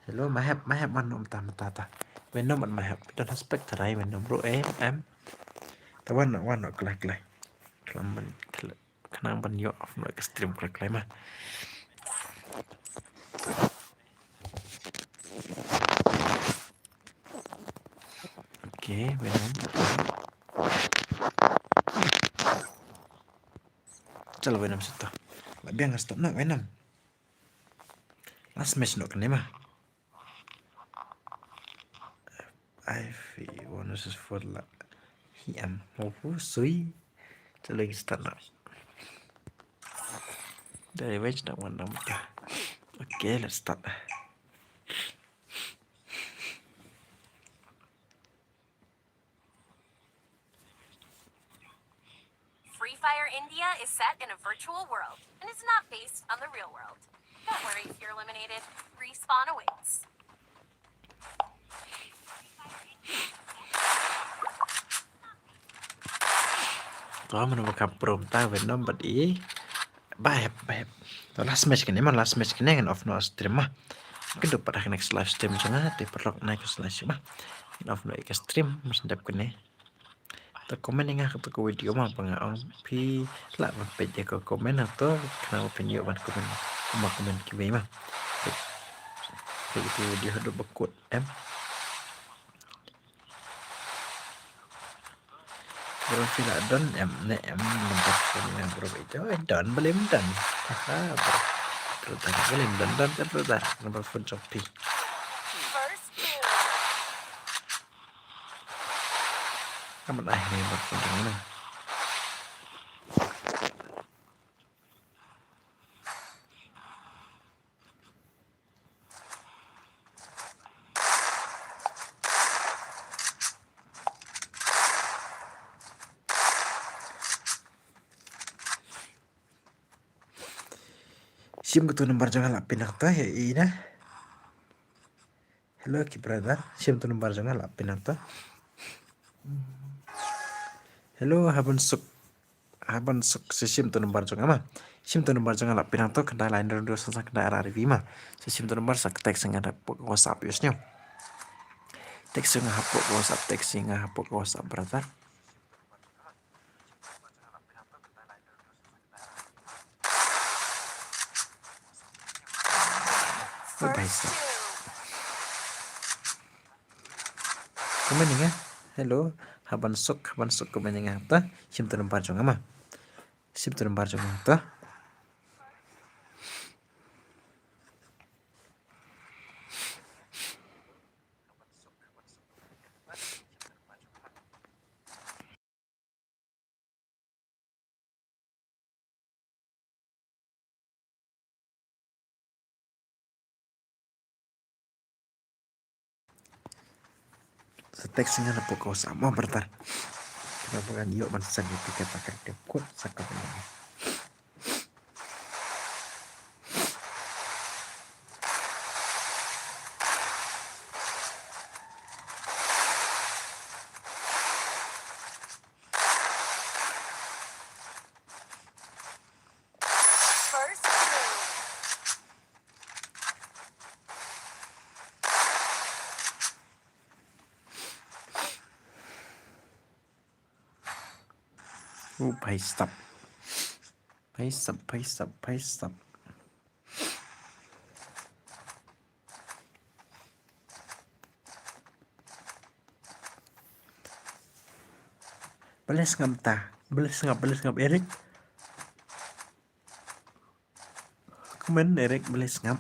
Hello, Mahep, Mahep wan na mynta, mynta ta. Wen na mynta Mahep. Don't expect ta rai wen na bro, eh, em. Ta wan na, wan na, klai, klai. Klam ban, kla-, khnang ban ïoh off na ka stream klai, klai ma. Okay, wen na. Chalo, wei nam sito. La biang ka start na, wei nam. Last match noh kane ma. Five v one versus four la. Hi am. Ho hu sui. Chalo, let's start na. Dari wei chna wan nam ta. Okay, let's start. Free Fire India is set in a virtual world and is not based on the real world. Don't worry if you're eliminated. Respawn awaits. To mano ba ka prom ta wei nam bad i. Ba hep, ba hep. To last match kane ma, last match kane, ngan off noh stream ma. Kynduh pat ha ka next live stream jong nga, te paralok, next live stream ma. Ngan off noh ïa ka stream, mas dep kane. To comment ïa nga kato ka video ma, ba nga ong phi lah ban peit ïa ka comment, to khnang ba phin ïoh ban comment, kumba comment kiwei ma. Peit ïa ka video haduh ba kut em. Bro, phi lah don em ne em number phone nga, bro? Ito, eh, don, balei ym don? Aha, bro. Bro, ta balei ym don, don te, bro, ta number phone jong phi. First kill. Ka man ai number phone jong nga. Shim kato number jong nga la pynang to, ïa i na. Hello ki brother, shim to number jong nga la pynang to. Hello, haba suk. Haba suk, sa shim to number jong nga ma. Shim to number jong nga la pynang to, khyndai lai hynriew hynriew san san khyndai ar ar wi ma. Sa shim to number, sa text ïa nga hapoh WhatsApp, ïohsngew. Text ïa nga hapoh WhatsApp, text ïa nga hapoh WhatsApp, brother. Oh, bhai sahab. Comment ïa nga. Hello. Haba suk, haba suk comment ïa nga to. Shim to number jong nga ma. Shim to number jong nga to. Sa text ïa nga hapoh ka WhatsApp mo, brother. Khnang ba ngan ïoh ban send ïa phi kata ka dep code sa ka ba ïa nga. First kill. Oh, bhai sahab. Bhai sahab, bhai sahab, bhai sahab. Balei sngap ta? Balei sngap, balei sngap, Eric? Comment, Eric, balei sngap?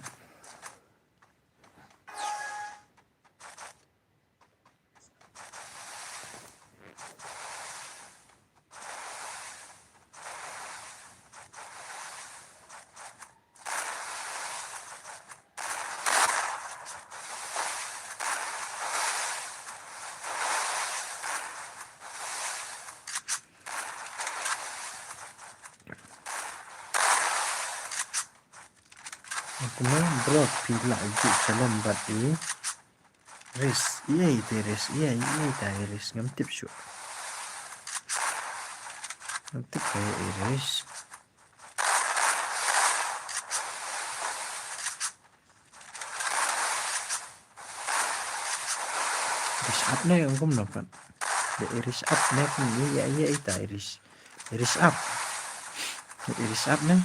Kumno bro, phi lah ju challenge bad i Iris, ïa ita Iris, ïa ita Iris, ngam tip shuh. Ngam tip ïa Iris. Iris ap ne, ong kumno pat. Ïa Iris ap ne, kum ïa, ïa ita Iris. Iris ap. Iris ap ne.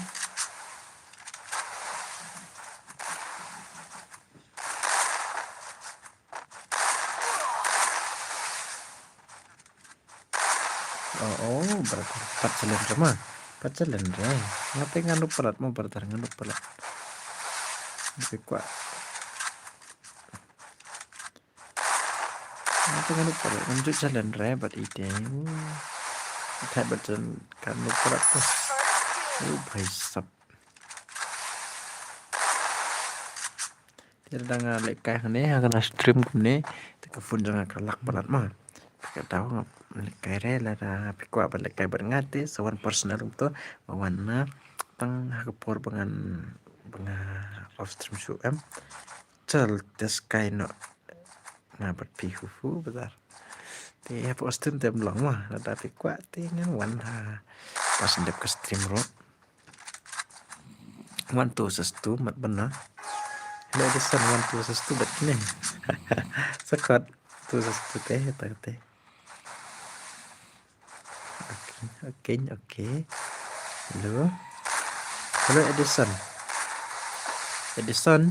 Oh, oh, brother. Pat challenge ma. Pat challenge re. Nga te nga nuh palat mo brother, nga nuh palat. Phi kwah. Nga te nga nuh palat. Ngam ju challenge re, but ite. Thait bad jan ka nuh palat tu. Oh, bhai sab. Te da nga lehkai hangne ha kane ka stream kumne, te ka phone jong nga ka lag palat ma. Te ka daw nga lehkai re, lada phi kwah ban lehkai bad nga te sa wan personal kumto, ba wan na tang ha ka por ba ngan, ba nga off stream shuh em. Chal te skai noh nga bad phi hu hu brother. Te hap off stream te ym long ma, lada phi kwah te ngan wan ha pas dep ka stream ruh. One two six two mat bana. Hello Edison, one two six two bat kine. Sa khot two six two te, ta te. Okay, okay, okay. Hello. Hello Edison. Edison.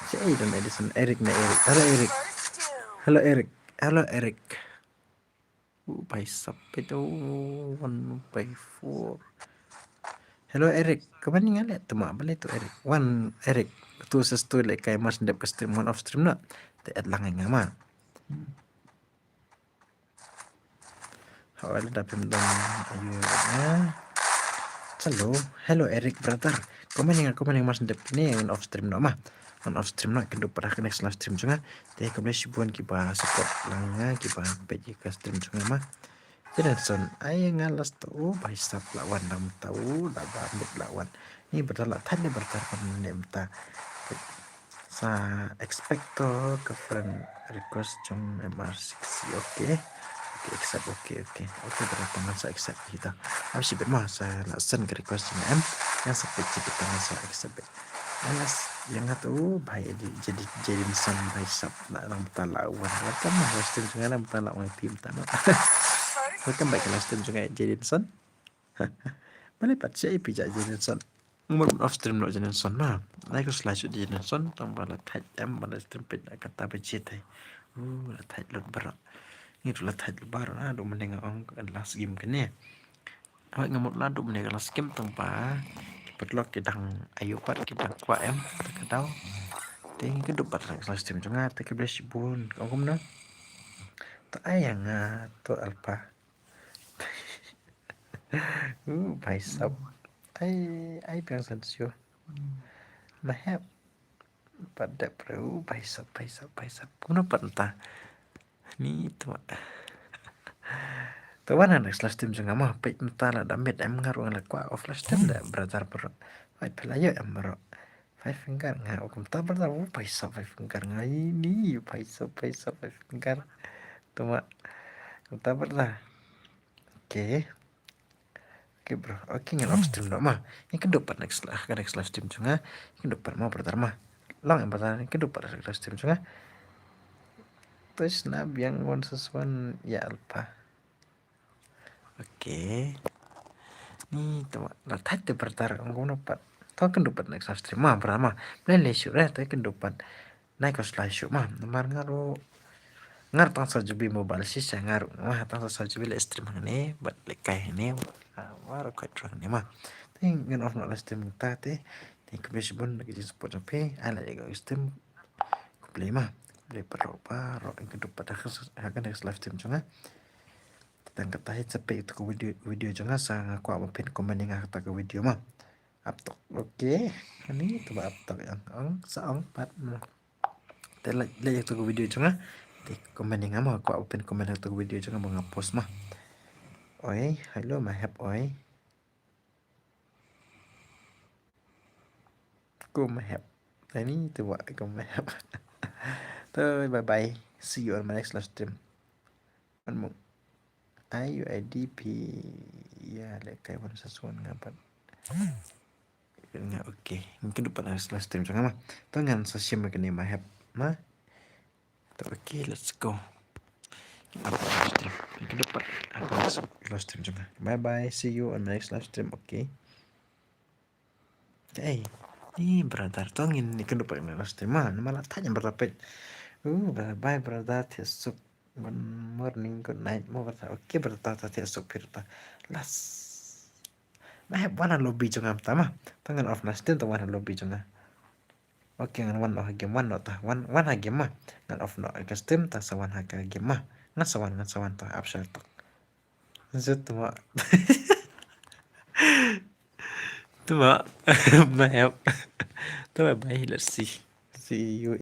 Si ai don Edison. Eric na Eric. Hello Eric. Hello Eric. Hello Eric. Oh, bhai sab, ito, one by four. Hello, Eric. Kumne nga leh tuma, balei tu, Eric? One, Eric. Tu ses tu lehkai mas dep ka stream, one off stream na. Te add lang nga ma. Hawai da pim dong ayu ya. Hello, hello Eric brother. Kumne nga, kumne mas dep ni one off stream na ma. One off stream na, kyndup pat ha ka next live stream jong nga. Te khublei shibun kiba support lang nga, kiba peit ïa ka stream jong nga ma. Jadenson, ai nga last, oh bhai sab, la wan dang mynta, oh da ba mut la wan. Ni brother la thait ne brother, kan ne mynta. Sa expect to ka friend request jong M R six, okay. Okay, accept, okay, okay. Okay brother, tang ngan sa accept kita. Am shibit ma sa la send ka request jong em. Ngan sa peit shibit, tang ngan sa accept. Alas, ïa nga tu, bhai, jadi, jadi, Jadenson, bhai sab, la nang bta la wan. Welcome, la stream jong nga nang bta la wan, phi mynta noh. Welcome back, la stream jong nga, Jadenson. Balei pat sha phi ja, Jadenson. Mut off stream noh, Jadenson, ma. Nai ko slash Jadenson, tang ba la thait em, ba la stream peit na kata ba jied hai. Uh, la thait lut baroh. Ngi tu la thait lut baroh, na, du mynne nga ong, last game kane. Hawai nga mut la dup ne ka la skim tang ba ki paralok ki dang ayu pat ki dang kwah em ta ka daw. Te ngi kyndup pat la ka la skim jong nga te khublei shibun ka ong kumno. Ta ai ïa nga to alpa. Uh, bhai sab. Ai, ai biang san shu. Ma hep. Pat dep re, uh, bhai sab, bhai sab, bhai sab. Kumno pat mynta. Ni tu. Tu wan ha next live stream jong nga ma, peit mynta la da miet em, nga ruh nga la kwah off live stream da brother bro. Ai phi la ïoh em bro. Five finger nga, oh kumta brother, oh bhai sab five finger nga, ini bhai sab, bhai sab five finger. Tu ma. Kumta brother. Okay. Okay bro, okay ngan off stream noh ma. Ngi kyndup pat next, ka next live stream jong nga. Ngi kyndup pat ma brother ma. Long em brother, ngi kyndup pat next live stream jong nga. Terus na biang wan sesuan ïa alpa. Okay. Ni tu ma, la thait te brother, ong kumno pat. To kyndup pat next live stream ma brother ma. Mlien lei shuh re, to kyndup pat. Nai ko slai shuh ma, namar nga ruh, nga ruh tang sa ju bit mobile shisha nga ruh, ma tang sa ju bit leh stream hangne, bad lehkai hangne, ah, ma ruh kwah ruh hangne ma. Te ngan off noh live stream mynta te, te khublei shibun na ka jingsupport jong phi, ai la ïa ka stream, khublei ma, khublei baroh baroh, ngan kyndup pat ha ka, ha ka next live stream jong nga. Te tang kata hi sa peit ïa ka video, video jong nga sa nga kwah ba phin comment ïa nga ha kata ka video ma. Ap tok. Okay. Ani tu ba ap tok ïa nga. Ong sa ong pat mo. Te leh, leh ïa tu ka video jong nga. Te comment ïa nga mo, kwah ba phin comment ïa tu ka video jong nga ba nga post ma. Oi, hello ma hep oi. Ko ma hep. Ani tu ba ko ma hep. Tu bye bye. See you on my next live stream. Wan mo. Ai U I D P. Ïa lehkai wan sa suan nga pat. Nga okay. Ngan kyndup pat ha ka live stream jong nga ma. To ngan sa shim kane ma hep ma. To okay, let's go. Ngan kyndup pat ha ka live stream jong nga. Bye bye. See you on my next live stream. Okay. Ei, ni brother, to ngin ïa kyndup pat ha ka live stream ma, namar la thait ïa brother peit. Uh, brother, bye brother, thiah suk. Good morning, good night mo brother. Okay brother, ta thiah suk phi brother. Last. Nga hap wan ha lobby jong nga mynta ma. Ta ngan off na stream ta wan ha lobby jong nga. Okay, ngan wan noh ha game, wan noh ta. Wan, wan ha game ma. Ngan off noh ka stream ta sa wan ha ka game ma. Ngan sa wan, ngan sa wan ta, ap share tok. Zut ma. Tu ma. Ma hap. Tu bye bye, let's see. See you